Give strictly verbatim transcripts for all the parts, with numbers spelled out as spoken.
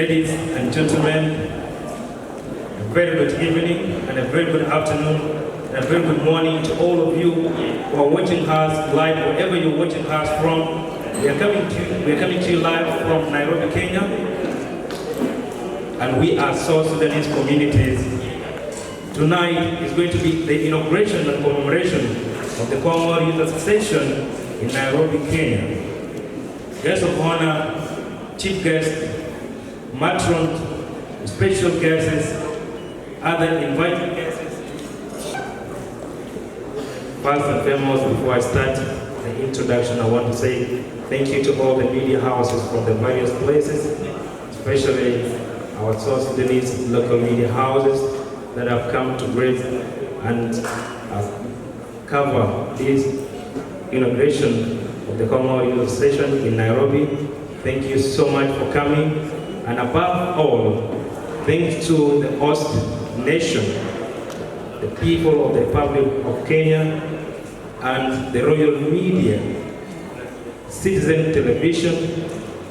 Ladies and gentlemen, a very good evening and a very good afternoon and a very good morning to all of you who are watching us live, wherever you're watching us from. We are coming to, we are coming to you live from Nairobi, Kenya, and we are South Sudanese communities. Tonight is going to be the inauguration and commemoration of the Kongor Youth Association in Nairobi, Kenya. Guest of honor, chief guest, matron, special guests, other invited guests. First and foremost, before I start the introduction, I want to say thank you to all the media houses from the various places, especially our South Sudanese local media houses that have come to grace and uh, cover this inauguration of the Kongor Youth Association in Nairobi. Thank you so much for coming. And above all, thanks to the host nation, the people of the Republic of Kenya, and the Royal Media, Citizen Television.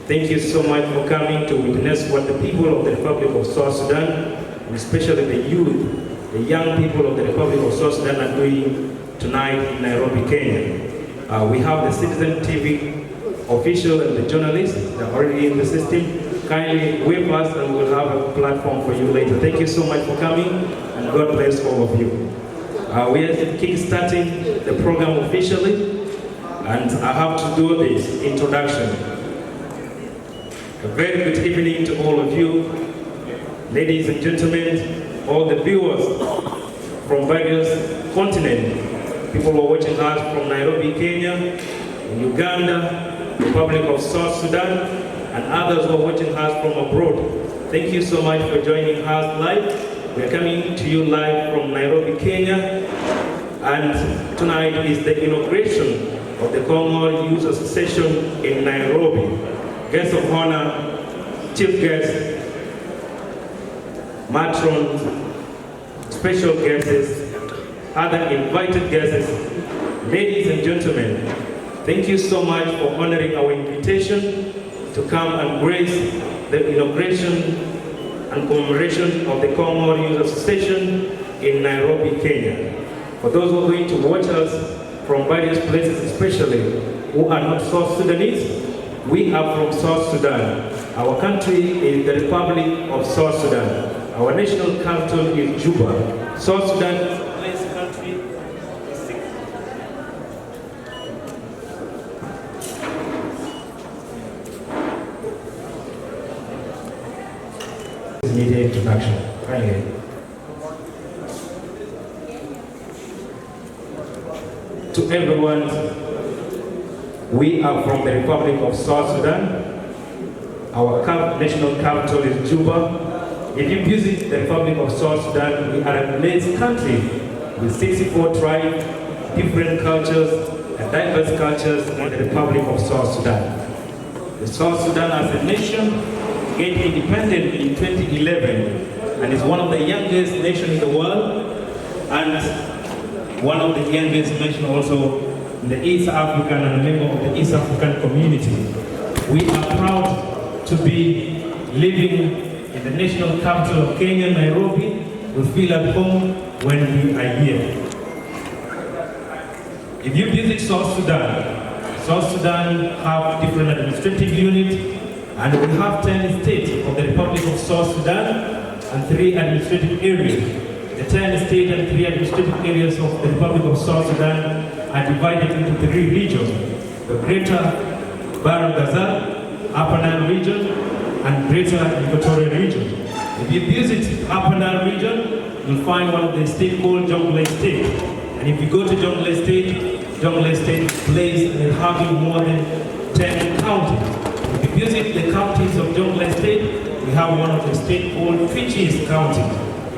Thank you so much for coming to witness what the people of the Republic of South Sudan, and especially the youth, the young people of the Republic of South Sudan are doing tonight in Nairobi, Kenya. Uh, we have the Citizen T V official and the journalists that are already in the system. Kindly wave us and we'll have a platform for you later. Thank you so much for coming and God bless all of you. Uh, we are kick-starting the program officially, and I have to do this introduction. A very good evening to all of you, ladies and gentlemen, all the viewers from various continents. People who are watching us from Nairobi, Kenya, Uganda, Republic of South Sudan, and others who are watching us from abroad. Thank you so much for joining us live. We are coming to you live from Nairobi, Kenya, and tonight is the inauguration of the Kongor Youth Association in Nairobi. Guest of honor, chief guest, matron, special guests, other invited guests, ladies and gentlemen, thank you so much for honoring our invitation to come and grace the inauguration and commemoration of the Kongor Youth Association in Nairobi, Kenya. For those who are going to watch us from various places, especially who are not South Sudanese, we are from South Sudan. Our country is the Republic of South Sudan. Our national capital is Juba. South Sudan is a blessed country. Media introduction. Kindly. To everyone, we are from the Republic of South Sudan. Our cap-, national capital is Juba. If you visit the Republic of South Sudan, we are a blessed country with sixty-four tribes, different cultures, and diverse cultures in the Republic of South Sudan. The South Sudan as a nation get independent in twenty eleven and is one of the youngest nation in the world and one of the youngest nation also in the East African and a member of the East African community. We are proud to be living in the national capital of Kenya, Nairobi. We feel at home when we are here. If you visit South Sudan, South Sudan have different administrative units, and we have ten states of the Republic of South Sudan and three administrative areas. The ten states and three administrative areas of the Republic of South Sudan are divided into three regions: the Greater Bahr el Ghazal, Upper Nile region, and Greater Equatoria region. If you visit Upper Nile region, you'll find one of the state called Jonglei State. And if you go to Jonglei State, Jonglei State plays and is having more than ten counties. If you visit the counties of Jonglei State, we have one of the state called Twic East County.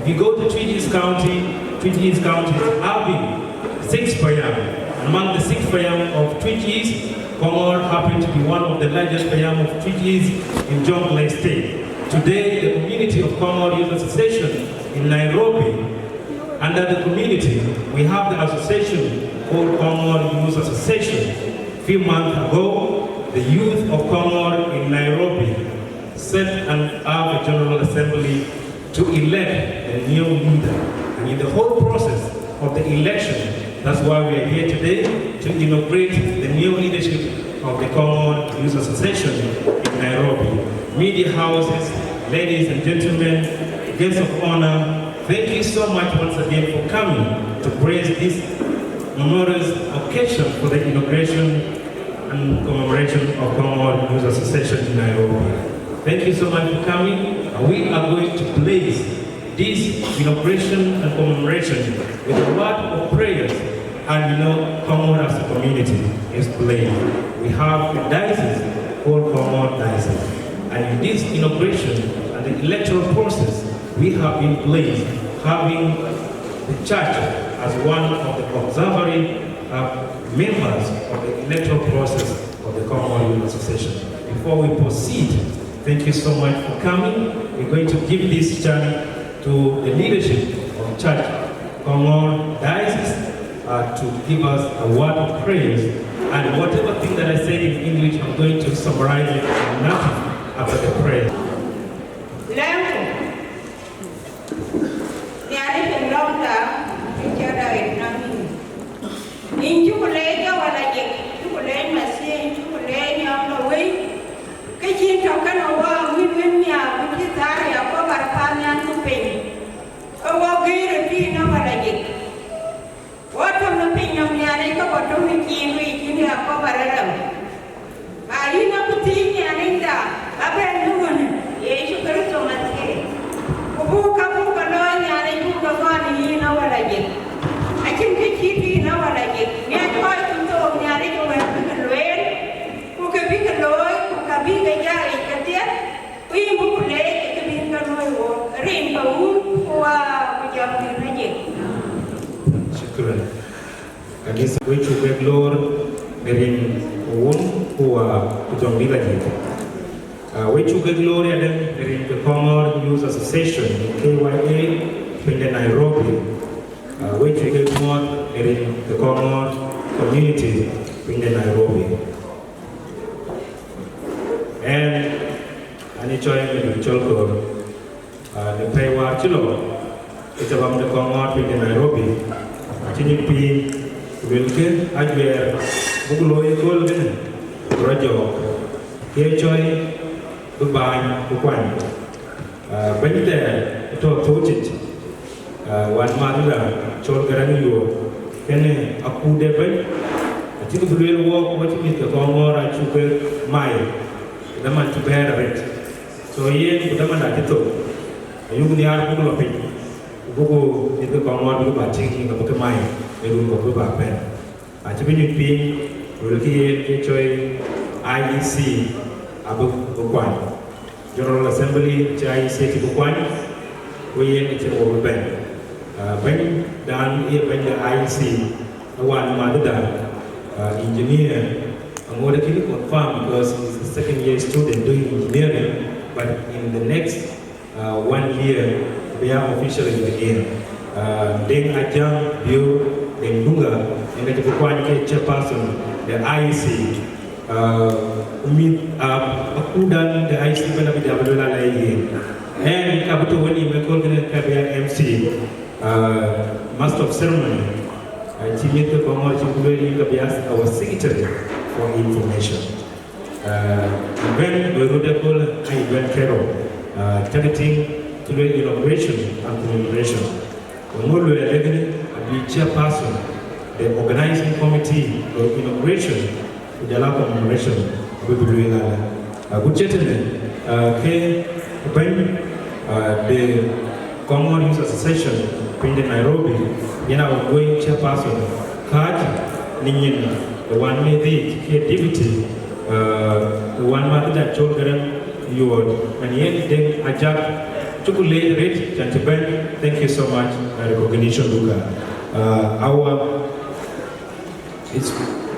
If you go to Twic East County, Twic East County is having six payam. And among the six payam of Twic East, Kongor happened to be one of the largest payam of Twic East in Jonglei State. Today, the community of Kongor Youth Association in Nairobi, under the community, we have the association called Kongor Youth Association. Few months ago, the youth of Kongor in Nairobi set and have a general assembly to elect a new leader. And in the whole process of the election, that's why we are here today to inaugurate the new leadership of the Comor Youth Association in Nairobi. Media houses, ladies and gentlemen, guests of honor, thank you so much once again for coming to grace this memorial occasion for the inauguration and commemoration of Comor Youth Association in Nairobi. Thank you so much for coming. And we are going to place this inauguration and commemoration with a word of prayers and, you know, Comor as a community is placed. We have a diocese called Comor Diocese. And in this inauguration and the electoral process, we have been placed having the church as one of the auxiliary uh, members of the electoral process of the Comor Youth Association. Before we proceed, thank you so much for coming. We're going to give this chance to the leadership of Church Comor Diocese uh, to give us a word of praise. And whatever thing that I said in English, I'm going to summarize it in Native after the prayer. Lɛ̈ŋku, Nhialic ë lɔ̈ŋda, ë cä dai nɔm yïn. Yïn cuk leec Awalajik, cuk leec Mathiëny, cuk leec Nyɔŋ de Wëi, ke cïn tɔ̈ kënë wɔ ŋïn wën nhiaar, ku cï thaar Yakob arëp paannhial ku piny, ke wɔ gëër ë tïïn Awalajik. Wɔ tɔ̈ në piny nɔm Nhialic, ke wɔ tɔ̈ në ciin wei cïn Yakob arëp rem. Ba yïn abï thiëëc Nhialicda, ba bɛ̈n në ɣön Yecu Kërtho Mathiëëc. Ku buk ka buk ke looi Nhialic, buk ke gɔ̈ɔ̈r në yïn Awalajik. Acïn kë cït yïn Awalajik. Miɔ̈c kɔc ku thook Nhialic ë wɛ̈t bï ke lueel, ku kë bï ke looi, ku ka bï ke jal yic kedhie, ku yïn buk leec ë kë bï ke luöi wook, rin ke Wun ku Wät ku Jɔŋdït Lajik. Shukran. Kanitha, we cuk wek loor në rin ke Wun ku Wät ku Jɔŋdït Lajik. Ah, we cuk wek loor yadɛ̈ në rin ke Comor Youth Association, K Y A, piny de Nairobi. Ah, we cuk wek muɔ̈ɔ̈th në rin ke Comor community piny de Nairobi. Ɣɛn, ɣɛn ë cɔl Madut Cɔl Koor. Ah, në pɛ̈i wäär cï lɔ, ë tɛ̈ bäm de Comor piny de Nairobi, acï nyuc piny, ku luelkë ajuɛɛr buk looi ëkööl kënë, ku rɔt jɔɔk, ke cɔl bï bääny bï kuany. Ah, bɛ̈ny thɛɛr ë tɔ̈ thööc yic, ah, wänmäthda Cɔl Garaŋ Yuɔɔr, kënë akut de bɛ̈ny, acïk bï lueel wɔɔk, wɔ cï mïth ke Comor acuk ke mai, ku dhamän cï bɛ̈ɛ̈r arëët. So yen ku dhamän acï thök, ayuk nhiaar buk lɔ piny, ku buk mïth ke Comor bïk bä tïŋ, ke bï ke mai ë run kɔ̈k bï bä bɛ̈n. Acï bï nyuc piny, luelkë yen ke cɔl I E C abï bï kuany. General Assembly cï I E C acï bï kuany, ku yen acïn wɔ bï bɛ̈n. Ah, bɛ̈nydan ye bɛ̈ny de I E C, ë wänmäthda, ah, engineer, aŋot akënë confirm because he's a second year student doing engineering, but in the next, uh, one year, bï ya official engineer. Uh, Deŋ Ajaŋ Biöör Deŋ Dunga, yen ka cï bï kuany ke chairperson de I E C. Uh, mïth, uh, akutdan de I E C bɛ̈n abï jam lueel ala yen. Ɣɛn ka bï tɔ̈ wën yïm ëkööl kënë ka bï ya M C, uh, master of ceremony. Uh, cï mïth ke Comor cï ku lueel yïn ka bï ya our secretary for information. Uh, event loi rot ëkööl aa event kërou, uh, targeting cï lueel inauguration and commemoration. Ku ŋö lueel ëkënë abï chairperson the organizing committee of inauguration ku jɔl a commemoration abï bï lueel alë. Uh, ku cï tënë, uh, ke bɛ̈ny, uh, de Comor Youth Association piny de Nairobi, yen outgoing chairperson, kääc në nyin de wänmäthdic ke deputy, uh, de wänmäthda Cɔl Garaŋ Yuɔɔr, and yen Deŋ Ajak, cuk leec arëët, can cï bɛ̈n, thank you so much, uh, recognition duka. Uh, our It's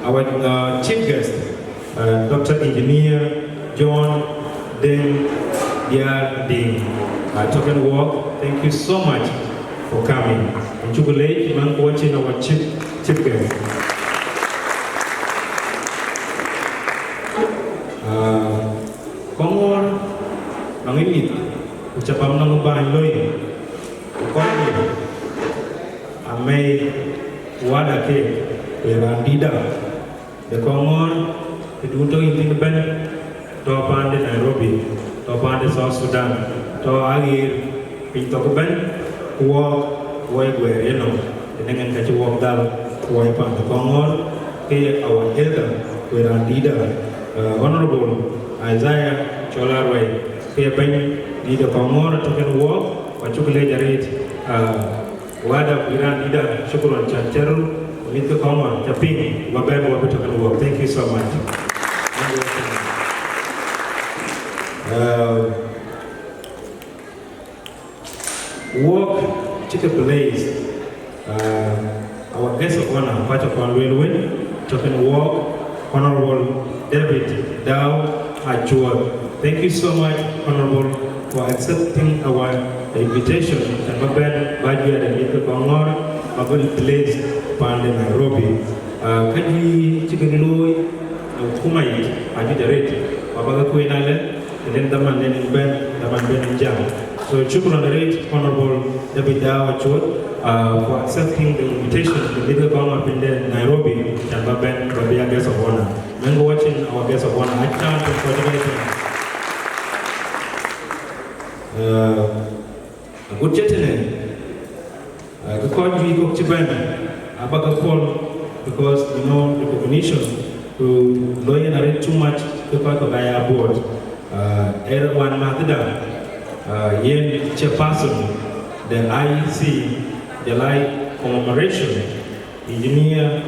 our, uh, chief guest, uh, Doctor Engineer John Deŋ Biar Deŋ. Uh, Token Walk, thank you so much for coming. And cuk leec, man, watching our chief, chief guest. Uh, Comor, Bäny loi, ku kɔc yic, amɛi wada keek, ku ye raan dïtda de Kɔŋɔ̈ɔ̈r, tëdun tɔ̈ yïn thïn ëbɛ̈n, tɔ̈ paan de Nairobi, tɔ̈ paan de South Sudan, tɔ̈ aɣeer piny thok ëbɛ̈n, ku wɔɔk, wɔ ye guɛɛr yenɔm, tënë ŋɛn ka cï wɔɔk dhal, ku wɔ ye paan de Kɔŋɔ̈ɔ̈r, ke ye our elder, ku ye raan dïtda, uh, Honorable Isaiah Col Aruai, ke ye bɛ̈ny dït de Kɔŋɔ̈ɔ̈r atɔ̈ kenë wɔɔk, ku acuk leec arëët, uh, wada ku ye raan dïtda, shukran, cän cï röt mïth ke Kɔŋɔ̈ɔ̈r ca piŋ, ku ba bɛ̈n wɔ bï tɔ̈ kenë wɔɔk. Thank you so much. Uh, wɔɔk cï ke bless. Uh, our guest of honor, Pacha Kwan Luel Win, tɔ̈ kenë wɔɔk, Honorable David Dau Acuɔth. Thank you so much, Honorable, for accepting our invitation. Cän ba bɛ̈n, ba juɛɛr ë mïth ke Kɔŋɔ̈ɔ̈r, ba bï bless paan de Nairobi. Uh, ka juëc cï ke looi, në hukuma yic, ajuëc arëët, ku aba ke kueen alë, and then dhaman den bɛ̈n, dhaman bɛ̈n jam. So, shukran arëët, Honorable David Dau Acuɔth, uh, for accepting the invitation to meet the Kɔŋɔ̈ɔ̈r piny de Nairobi, cän ba bɛ̈n, ba bï a guest of honor. Mɛn ku watching our guest of honor, I can't congratulate him. Uh, agut cï tënë, uh, ke kɔc juëc kɔ̈k cï bɛ̈n, aba ke puɔl, because, you know, recognition, ku looi yen arëët too much, ke kɔc kɔ̈k aya buɔɔt. Uh, ë wänmäthda, uh, yen chairperson de I E C, jɔl a commemoration, Engineer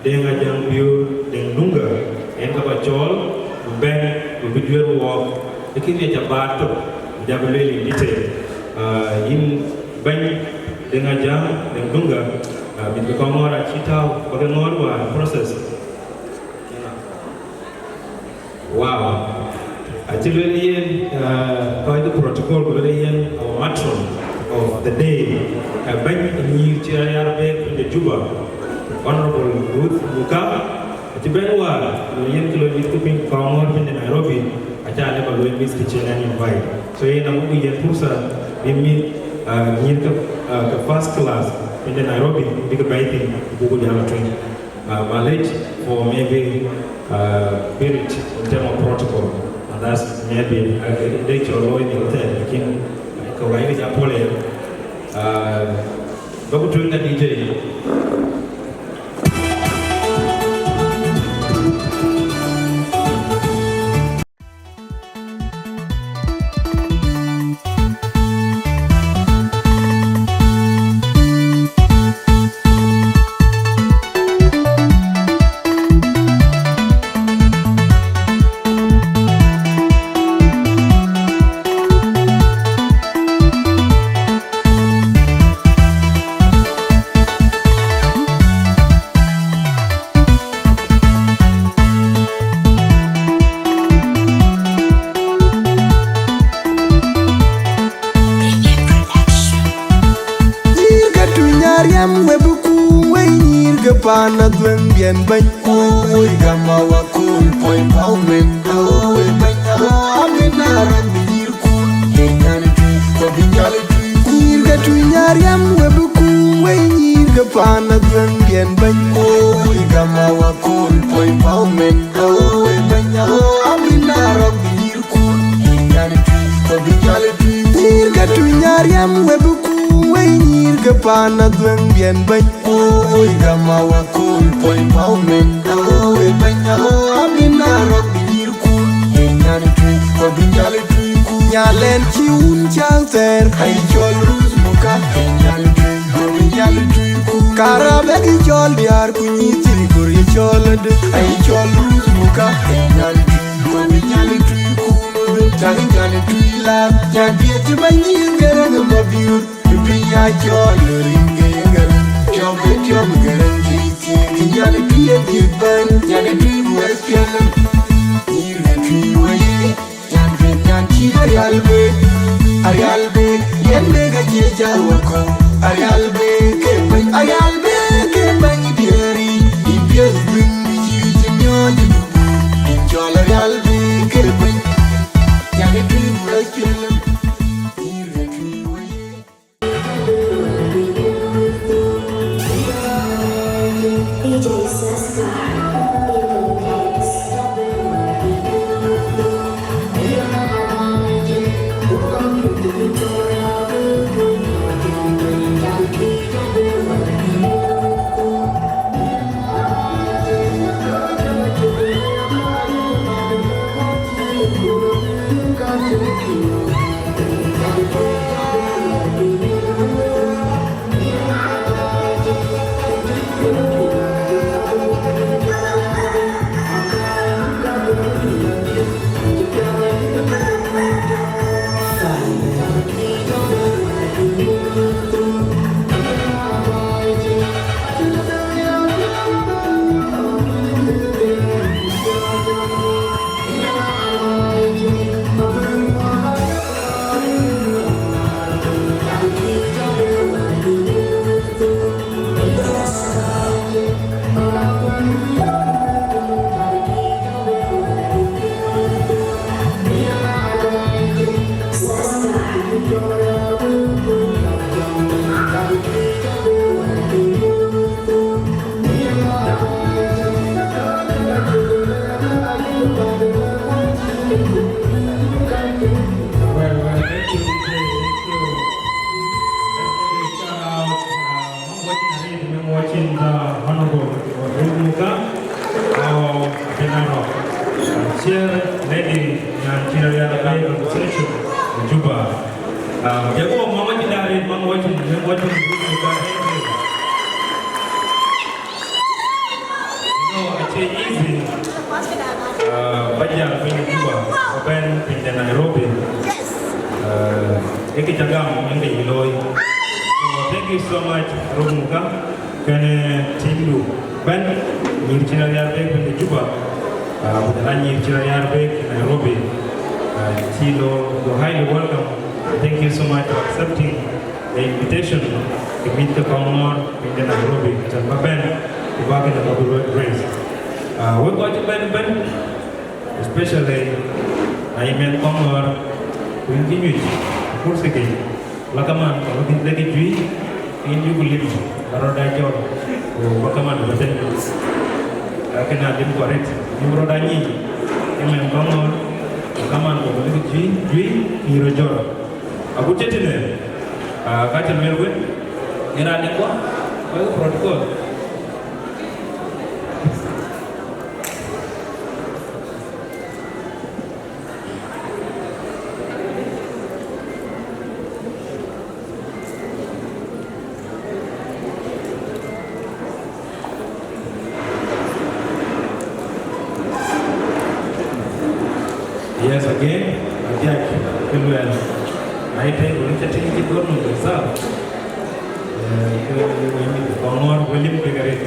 Deŋ Ajaŋ Biöör Deŋ Dunga, yen ka ba cɔɔl, bï bɛ̈n, bï bï juëër wɔɔk, ë kïn ye ca baat thok, bï ja bï lueel in detail. Uh, yïn bɛ̈ny Deŋ Ajaŋ Deŋ Dunga, uh, mïth ke Kɔŋɔ̈ɔ̈r acï tääu, ba ke ŋɔ̈ɔ̈r wäär process. Wow. Acï lueel yen, uh, kɔc de protocol, ku lueel yen our matron of the day. Uh, bɛ̈ny nyïïr cï ayar bɛ̈ɛ̈r piny de Juba, Honorable Ruth Muka, acï bɛ̈n wäär, lueel yen kë loi mïth ke piny Kɔŋɔ̈ɔ̈r piny de Nairobi, aca lëu ba lueel mïth kë cïn ɛn invite. So yen abuk yen pursa bï mïth, uh, nyïïr ke, uh, ke first class piny de Nairobi, bïk bɛ̈ɛ̈i thïn, buk jam tueŋ. Uh, malec for maybe, uh, spirit in term of protocol, and that's maybe, uh, they should avoid the hotel, lakin, uh, ka wai ka ja pole, uh, baku tueŋ na D J. Nyïïr ke tuny ariɛm we bï kuum wei, nyïïr ke paan adhuëŋdiɛn bɛ̈ny. Woi, woi, gama wakul puɔny pawmen. Woi, bɛ̈ny, oh, amin arɔm bï nyïïr kun. Ye nyan tui, kɔ bï nyal tui. Nyïïr ke tuny ariɛm we bï kuum wei, nyïïr ke paan adhuëŋdiɛn bɛ̈ny. Woi, gama wakul puɔny pawmen. Woi, bɛ̈ny, oh, amin arɔm bï nyïïr kun. Ye nyan tui, kɔ bï nyal tui. Nyïïr ke tuny ariɛm we bï kuum wei, nyïïr ke paan adhuëŋdiɛn bɛ̈ny. Woi, gama wakul puɔny pawmen. Woi, bɛ̈ny, oh, amin arɔm bï nyïïr kun. Ye nyan tui, kɔ bï nyal tui kun. Nyalɛn cï wun cäk thɛɛr, ai cɔl Ruth Muka. Ye nyan tui, kɔ bï nyal tui kun. Karabɛ kï cɔl diäär, ku nyïïr thil kor ye cɔl adï. Ai cɔl Ruth Muka. Ye nyan tui, kɔ bï nyal tui kun. Cak nyan tui la, nyan piɛth cï bɛ̈ny nyïïr gërë ke mabiur. Piny acɔl rin ke ŋɛl, tiɔm ke tiɔm gërën thiëëk thiëëk. Nyan tui ë dhiëth bɛ̈n, nyan tui ku ë piɛl. Nyïïr ke tui wei, nyan tui nyan cï arial bek, arial bek, yen bek acie jal wakɔ̈u. Arial bek ke bɛ̈ny, arial bek ke bɛ̈ny diɛɛri. Yïn piɛth bï cï cï miɔɔc ë dubu, yïn cɔl arial bek ke bɛ̈ny. Nyan tui ku ë piɛl, nyïïr ke tui. Well, well, thank you, D J. Thank you. Let's give a shout out, uh, I'm watching, I'm watching the Honorable Ruth Muga, our General, uh, Chair Lady Nyan Chira Yara Bay Organization, Juba. Uh, yeah, go, Mama Chidari, Mama watching, Mama watching Ruth Muga. Thank you. No, acie easy. Uh, ba jal piny Juba, ba bɛ̈n piny de Nairobi. Uh, ë kë ca gam, ë kë yï looi. So, thank you so much, Ruth Muga, kënë team du. Bɛ̈n, nyïïr cïn arial bek piny de Juba. Uh, ku jɔl a nyïïr cïn arial bek piny Nairobi. Uh, cï lo, you're highly welcome. Thank you so much for accepting the invitation, ke mïth ke Kɔŋɔɔr piny de Nairobi, cän ba bɛ̈n, ku ba kënë ba bï luɔi grace. Ah, wek kɔc cï bɛ̈n ëbɛ̈n, especially na ye mɛnh Kɔŋɔɔr, ku yïn cï nyuc, ku kursi ke, la kaman, ka wek lek juëc, yïn yuku lim, ba rɔt da jɔl, ku ba kaman ba tɛ̈n. Ah, kënë alim kɔc arët, yïn rɔt da nyic, ye mɛnh Kɔŋɔɔr, ku kaman, ku lek juëc, juëc, yïn rɔt jɔl. Agut cï tënë, ah, ka cï lueel wën, yen raan dït kuɔ, wek protocol. Yes, again, adiäk kë luɛɛl. Na ye tëëk wën cä tïŋ cï gɔ̈t nɔm result. Eh, ke, ke, ke mïth Kɔŋɔɔr, we lim kek arët.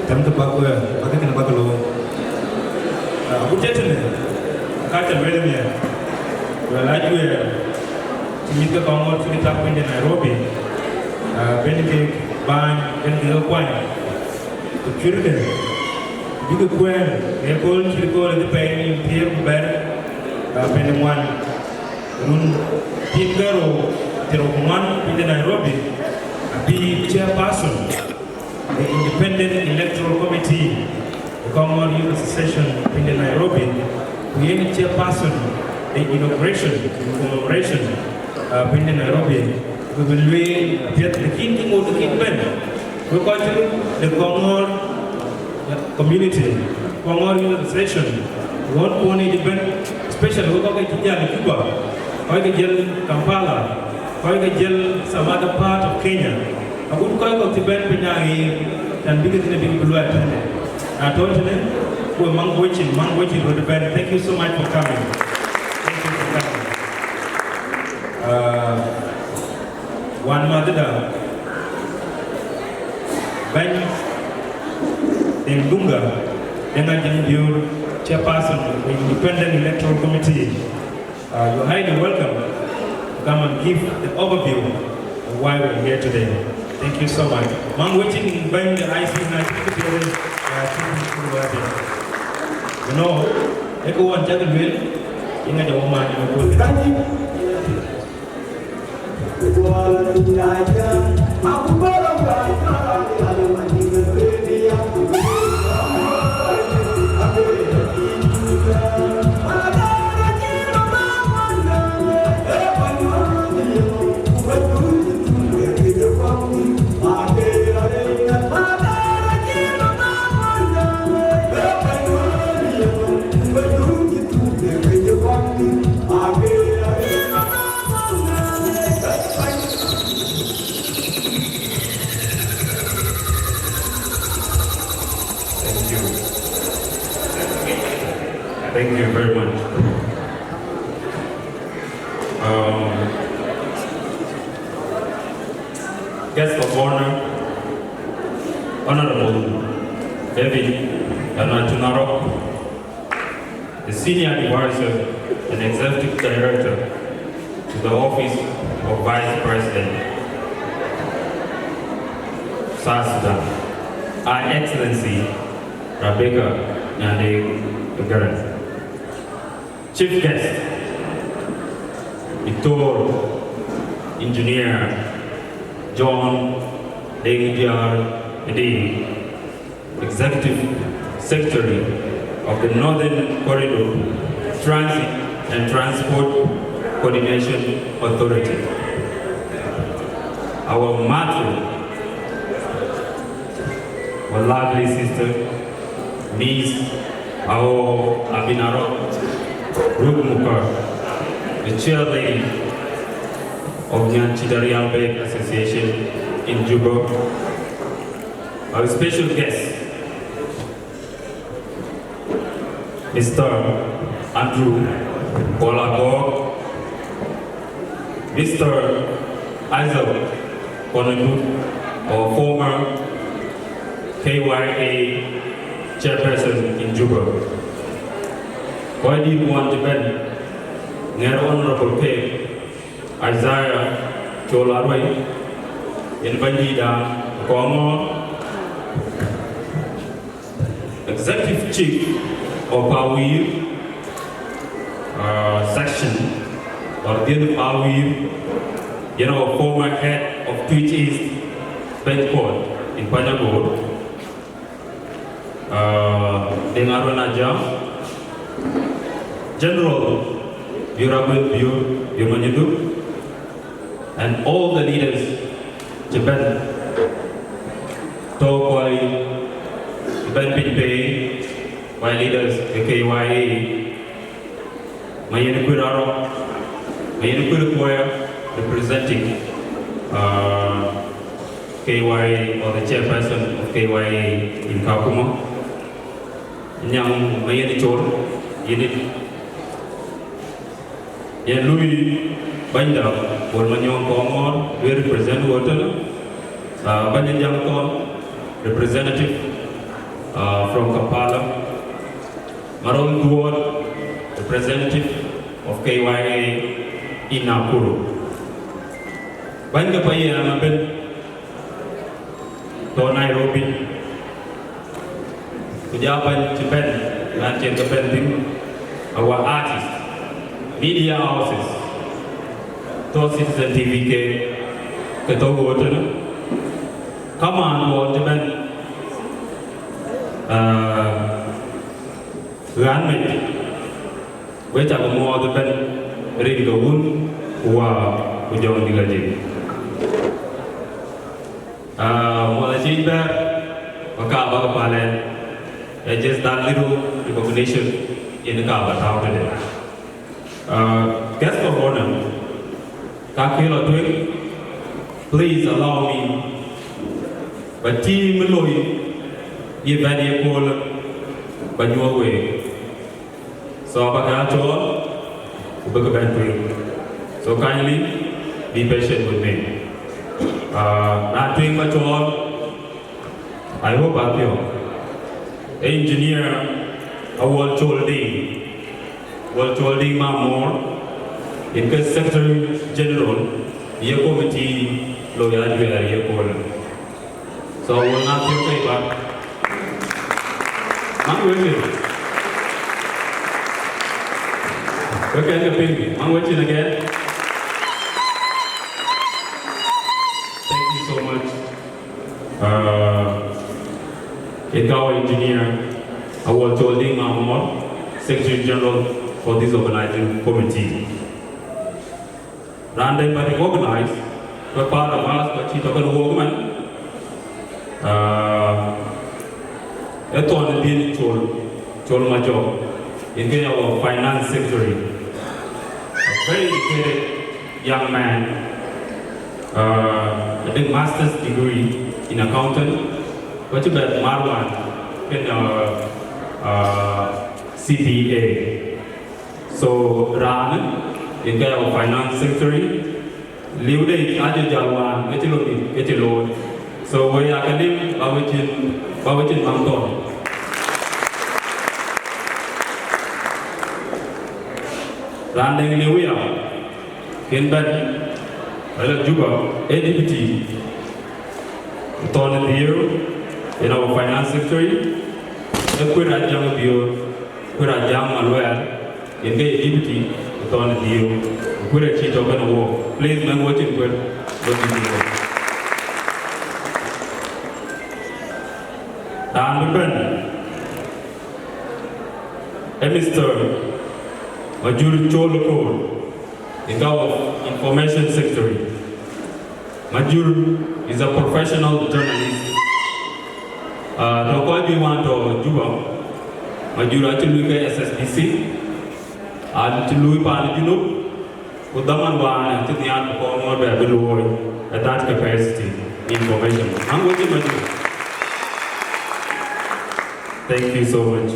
Tɛmkë bäk, eh, bäk kënë bäk looi. Eh, agut cï tënë, ka cä lueel ëmën. Luɛɛl ajuɛɛr, cï mïth ke Kɔŋɔɔr cï ke tak piny de Nairobi. Eh, ben kek bäny, ben kek kuany. Ku cuëtkë, bïk kuɛɛn ë kööl cït kööl ë dhï pɛɛi nïn thiëër ku bɛ̈t, ah, pɛɛi ŋuan, run tiim karou thiërrou ku ŋuan piny de Nairobi, abï chairperson ë Independent Electoral Committee ë Kɔŋɔɔr Youth Association piny de Nairobi, ku yen chairperson ë inauguration, commemoration, ah, piny de Nairobi, ku bï lueel apiɛth, lakin cï ŋot kït bɛ̈n. Wek kɔc cï röt de Kɔŋɔɔr community, Kɔŋɔɔr Youth Association, ɣɔn puɔ̈n yic ëbɛ̈n, especially wek kɔc ke cï jäl Juba, kɔc ke jäl Kampala, kɔc ke jäl some other part of Kenya. Agut kɔc kɔ̈k cï bɛ̈n piny aɣeer, tɛ̈n bïk thïn bïk bï luɔi tënë. Na tɔ̈ tënë, ku maŋ wecin, maŋ wecin röt ëbɛ̈n. Thank you so much for coming. Thank you for coming. Uh, Wan madhëda, bɛ̈ny Deŋ Dunga, Deŋ Ajim Bior, chairperson of the Independent Electoral Committee, uh, you're highly welcome to come and give the overview of why we're here today. Thank you so much. Maŋ wecin bɛ̈ny de I C na cï kë piɛth, uh, cï kë piɛth. You know, ë kë wën cäk lueel, yïn aca wä man në kööl. Thank you. Thank you very much. Um, guest of honor, Honorable David Anatunaro, the Senior Advisor and Executive Director to the Office of Vice President, South Sudan, Her Excellency Rebecca Nyandeng Garang. Chief Guest, Doctor Engineer John Deng Diar Edei, Executive Secretary of the Northern Corridor Transit and Transport Coordination Authority. Our matron, our lovely sister, Miss Ao Abinaro Rugmuka, the chair lady of Nyanchidarial Bek Association in Juba. Our special guest, Mister Andrew Paul Agok, Mister Isaac Konadu, our former K Y A chairperson in Juba. Kɔc dït kuɔn cï bɛ̈n, ŋɛ̈r Honorable Kek Isaiah Col Aruei, yen bɛ̈nydïïtda Kɔŋɔɔr, Executive Chief of Pawir, uh, section, or Dieth Pawir, you know, former head of Twic East Bench Court in Panyagor, uh, Deng Arwen Ajam, General Bior Aguel Bior, Bior Manyudu, and all the leaders cï bɛ̈n, tɔ̈ kɔc cï bɛ̈n piny pei, kɔc leaders ke K Y A, Mayen Kuir Arok, Mayen Kuir Kuoya, representing, uh, K Y A or the chairperson of K Y A in Kakuma. Nyang Mayen Chol, yen it. Yen lui bɛ̈nyda Bol Manyɔŋ Kɔŋɔɔr, we represent wo tënë, uh, bɛ̈ny Jaŋ Thɔn, representative, uh, from Kampala. Marol Duɔt, representative of K Y A in Nakuru. Bäny ke payam ëbɛ̈n tɔ̈ Nairobi, ku ja bäny cï bɛ̈n, raan cïn ke bɛ̈n thïn, our artist, media houses, tɔ̈ Citizen T V ke, ke tɔ̈ wo tënë. Kamaan duɔɔr cï bɛ̈n, ah, ɣän mec, we cak muɔɔth ëbɛ̈n rin ke Wun ku Wät ku Jɔŋdït Lajik. Ah, muɔɔth acï bɛ̈ɛ̈r, ba ka bä ke päl ɛn. Eh, just that little recognition yen ka bä tääu tëde. Uh, guest of honor, ka kë lɔ tueŋ, please allow me, ba team loi ye bɛ̈n ye kööl, ba nyuɔɔth week. So, ba ka cɔɔl, ku bï ke bɛ̈n tueŋ. So, kindly be patient with me. Uh, na tueŋ ba cɔɔl, I hope apiɔ̈u. Engineer Awuɔl Col Diŋ, Awuɔl Col Diŋ Mamɔɔr, yen ke Secretary General ye committee loi ajuɛɛr ye kööl. So Awuɔl, na piɔ̈u ke ba. Maŋ wek cin. Wek kɛn ke piŋ, maŋ wek cin again. Thank you so much. Uh, yen ka our engineer, Awuɔl Col Diŋ Mamɔɔr, Secretary General for this organizing committee. Raan dɛ̈ bä recognize, bä part of us, bä cï tɔ̈ kën wok man. Uh, ë thɔn ë dhiën Col, Col Majɔk, yen ke our finance secretary. A very educated young man, uh, I think master's degree in accountant, but you bet Marwan, Kën, uh, uh, C P A. So, raan, yen ke our finance secretary, liu de aje jal wan, ke cï lɔ bï, ke cï looi. So, we ya ke lim, ba we cin, ba we cin maŋ thɔn. Raan dɛ̈ŋ liu ya, kën bɛ̈n, ëlɔ Juba, ee deputy, thɔn dhiëëu, yen our finance secretary, ee Kuer Ajaŋ Biöör, Kuer Ajaŋ Maluɛɛl, yen ke ye deputy, thɔn dhiëëu, Kuer acï tɔ̈ kënë wok. Please, mɛn wocin Kuer, wocin Kuer. Raan bï bɛ̈n, ee Mister Majur Chol Koor, the Gov Information Secretary. Majur is a professional journalist. Uh, tɔ̈ kɔc juëc wään tɔ̈ Juba, Majur acï lui ke S S B C, acï lui paan Junub, ku dhaman wään acï nhiaar ku kɔn ŋɔ̈ɔ̈r bɛ bï luɔ̈ɔ̈i at that capacity information. Maŋ wocin Majur. Thank you so much.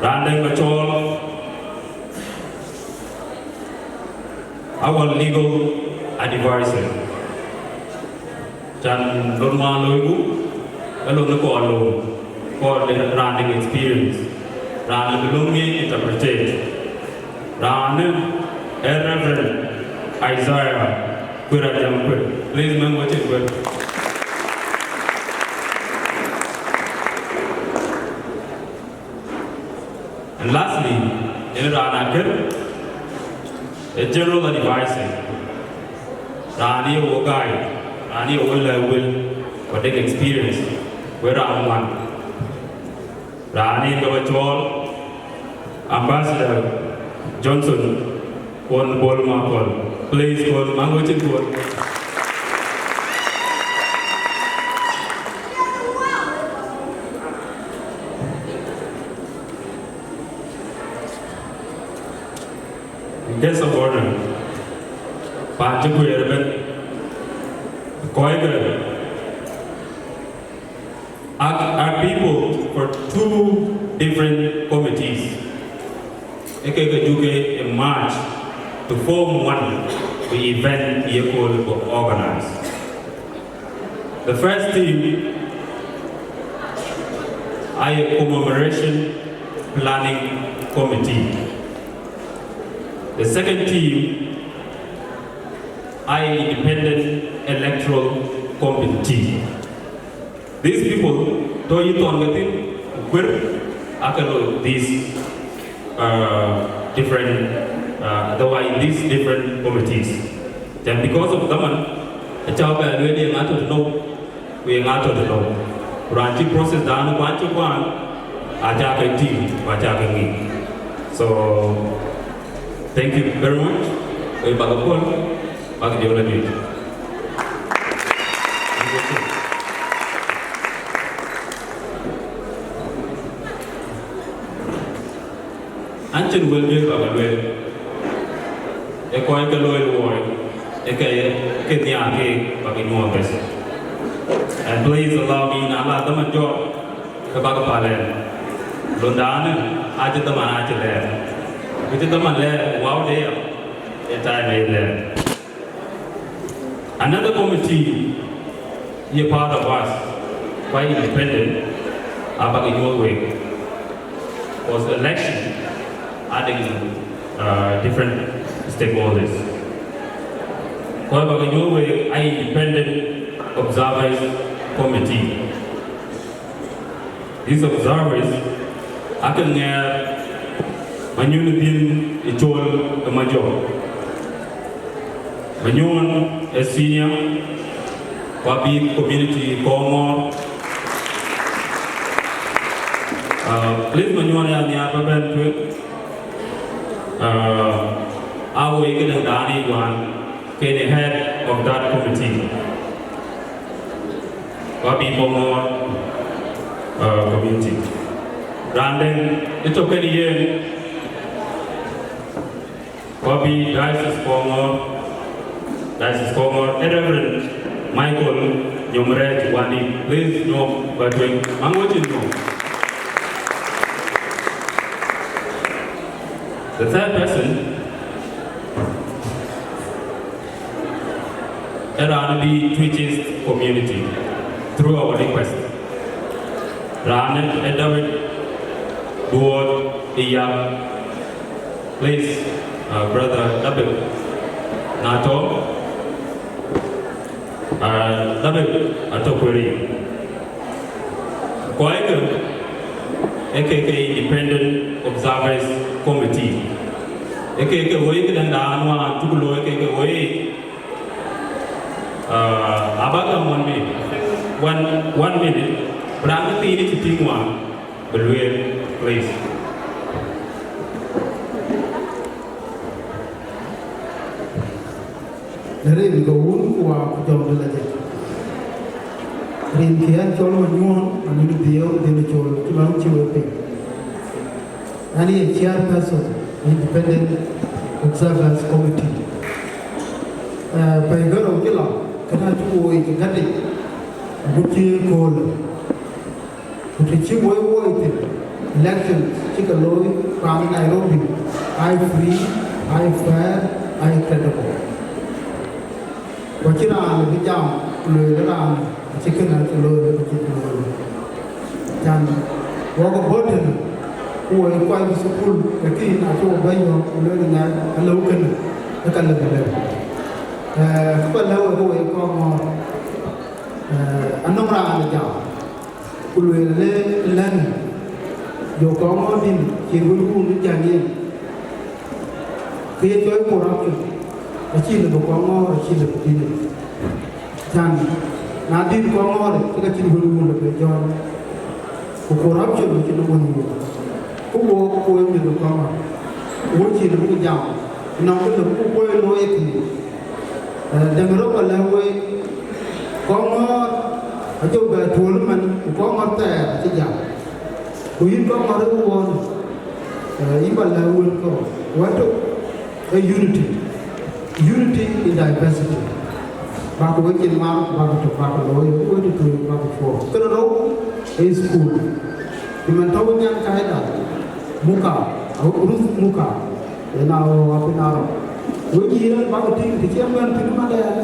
Raan dɛ̈ŋ ba cɔɔl, our legal advisor. Can lon ma loiku, e lon kɔɔr lon, kɔɔr de raan dɛ̈ŋ experience, raan de lon ŋic interpretate. Raan ee Reverend Isaiah Kuer Ajaŋ Kuer. Please, mɛn wocin Kuer. And lastly, yen raan akër, a general advisor. Raan ye wo guide, raan ye wo lɛ̈k wël, ku dek experience, we raan wan. Raan yen ke ba cɔɔl, Ambassador Johnson Kuon Bol Makol. Please, Kuon, maŋ wocin Kuon. Guest of honor, paan cï kueer ëbɛ̈n, kɔc ke are, are people for two different committees. Ë ke ke juk ke merge to form one, the event ye called for organize. The first team, a ye commemoration planning committee. The second team, a ye independent electoral committee. These people, tɔ̈ yï thɔn ke thïn, ku kuer, ake lɔ these, uh, different, uh, the why in these different committees. Then because of dhaman, acä bɛ lueel ye ŋa tɔ̈ tënou, ku ye ŋa tɔ̈ tënou. Ku raan cï process dan kuan cï kuan, acä ke tïŋ, ku acä ke ŋic. So, thank you very much. We bak puɔl, bak jɔl anyuc. An cïn wël juëc bak lueel, ë kɔc ke looi luɔi, ë ke, ke nhiaar keek bak nyuɔɔth bɛ̈c. And please allow me, na la dhaman jɔt, ke bak päl ɛn. Lon daanë, acï dhaman acï lɛɛr. Ku cï dhaman lɛɛr, wau de ya, ë time ë lɛɛr. Another committee ye part of us, quite independent, abak nyuɔɔth wek, was election, adding, uh, different stakeholders. Kɔc bak nyuɔɔth wek, a independent observers committee. These observers, ake ŋɛɛr Manyuɔn Dhiën ë Col ë Majɔk. Manyuɔn ë senior, ku abï community Koŋɔɔr. Uh, please, Manyuɔn ya nhiaar ba bɛ̈n tueŋ. Uh, a woi këdäŋ daan ë Juan, kën head of that committee. Ku abï Koŋɔɔr, uh, community. Raan dɛ̈ŋ ë tɔ̈ kënë yen, ku abï Diocese Koŋɔɔr, Diocese Koŋɔɔr, ë Reverend Michael Nyomrɛɛc Wani. Please, nyom ba tueŋ. Maŋ wocin nyom. The third person, around the Twichist community, through our request. Raan ë David Duot Iyap. Please, uh, brother David. Na tɔ̈, uh, David atɔ̈ kuëri. Kɔckë, ë ke ke Independent Observers Committee. Ë ke ke woi këdäŋ dan wään cuk looi ke ke woi. Uh, aba gam one minute. One, one minute. Bï raan ke thiin cï tïŋ wään, bï lueel, please. Në rin ke Wun ku Wä ku Jɔŋdït Lajik. Rin ke ɣɛn cɔl Manyuɔɔn, Manyuɔɔn Dhiëëu, Dhiëëu Col, cï lɔ̈ŋ cï wek piny. Ɣɛn ye chairperson Independent Observers Committee. Eh, pɛ̈i ke rou cï lɔ, kënë acuk woi cï gät yic, agut cï kööl. Ku të cï woi woi thïn, election cï ke looi paan Nairobi, aa free, aa fair, aa credible. Ku acïn raan lë bï jam, ku lueel raan acï kënë acï looi, lë bï cï looi. Can, wok ë bɔ̈ tënë, ku woi kuany thukul, lakin acï wok bɛ̈n yɔ̈ɔ̈k, ku lueel ŋɛk, alëu kënë, ë ka lë bï lëu. Eh, kë ba lëu ë ke woi kɔŋ ŋɔ̈ɔ̈r, eh, anɔŋ raan ë jam. Ku lueel le lɛ̈n, jɔ kɔŋ ŋɔ̈ɔ̈r dïn, cïn wël wun ë jäl yen, ke ye cɔl corruption, acï lëu bï kɔŋ ŋɔ̈ɔ̈r, acï lëu bï dïn. Can, na dït kɔŋ ŋɔ̈ɔ̈r, ke ka cïn wël wun lëu bï jɔ̈ɔ̈r. Ku corruption acïn wël wun. Ku wo, ku wo mïth kɔŋ ŋɔ̈ɔ̈r. Wo cï lëu bï jam, nɔŋ kë lëu bï kuöc looi ë thïn. Eh, dɛ̈ŋ rɔt ba lɛ̈k wek, kɔŋ ŋɔ̈ɔ̈r ajɔ bɛ tuöl ëmën, ku kɔŋ ŋɔ̈ɔ̈r thɛɛr acï jam. Ku yïn kɔŋ ŋɔ̈ɔ̈r ë wuɔ̈ɔ̈n, eh, yïn ba lɛ̈k wël kɔ̈u, wɛ̈t tök ee unity. Unity in diversity. Bäk wek cin mar, bäk tök, bäk looi, wek tueŋ, bäk cuɔɔk. Kënë rou ee school. Ëmën tɔ̈u nyan kaida, Muka, Ruth Muka. Yen a ɣɔ̈k apïn arɔ̈k. Wek yïn bäk tïŋ, të cï ëmën thïn ëmën dɛn,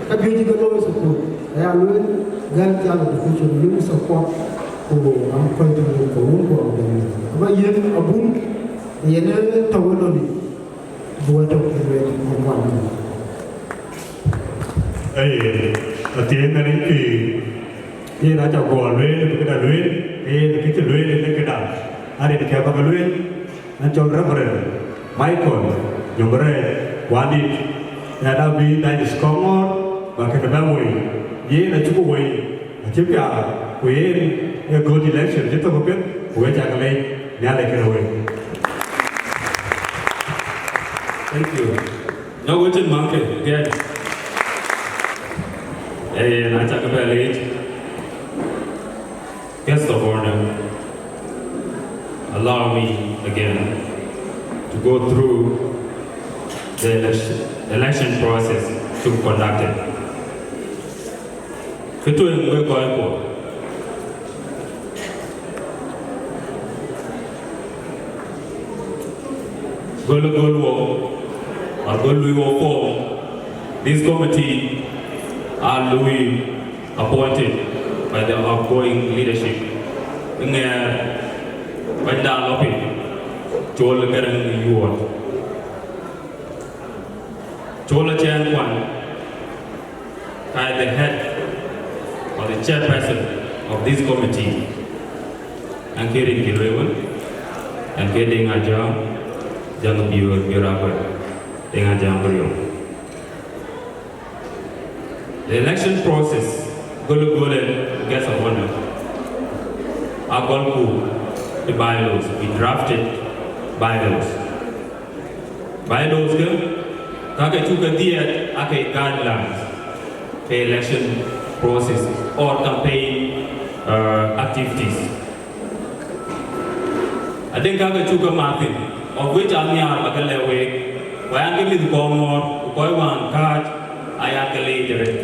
ka juëc ke looi thukul. Aya lueel, girl child education, lueel support, ku am kɔc të lueel ke wun ku am dɛn. Aba yen abun, yen ë tɔ̈u ë loni, bï wek tɔ̈u ke lueel në one minute. Ee, athiëëŋ Nhialic kë yen aca guɔ lueel, bï këda lueel, ke yen kë cï lueel, yen këda, arin kë bäk lueel. An cɔl Reverend Michael Nyomrɛɛc, wandït, ɣɛn abï Dayï Kɔŋɔ̈ɔ̈r, ba kënë bɛ woi. Yen acuk woi, acï piath, ku yen ee good election cï thök apiɛth, ku wek cak leec, Nhialic kënë wek. Thank you. Nyɔk wecin maŋkë, gɛ̈ɛ̈t. Ee, na cak bɛ leec. Guest of honor, allow me again to go through the election, election process to be conducted. Këtueŋ wek kɔc kuɔ. Gol gol wo, or gol lui wo form, this committee are lui appointed by the outgoing leadership. Ŋɛɛr, Bɛ̈nyda lɔ piny, Col Garaŋ Yuɔɔt. Col Acɛɛn Kuany, ka the head or the chairperson of this committee. An ke rin kï lueel wën, an ke Deŋ Ajam, Jaŋ Biöör, Biöör Akuɛth, Deŋ Ajam Buriɔm. The election process, gol gol en guest of honor. Agɔlku the bylaws, we drafted bylaws. Bylaws ke, ka ke cuk ke dhiɛɛt ake guidelines ke election process or campaign, uh, activities. Adek ka ke cuk ke mat thïn, of which an nhiaar ba ke lɛ̈k week, ku an ke mïth Kɔŋɔ̈ɔ̈r, ku kɔc wään kääc, aya ke leec arëët.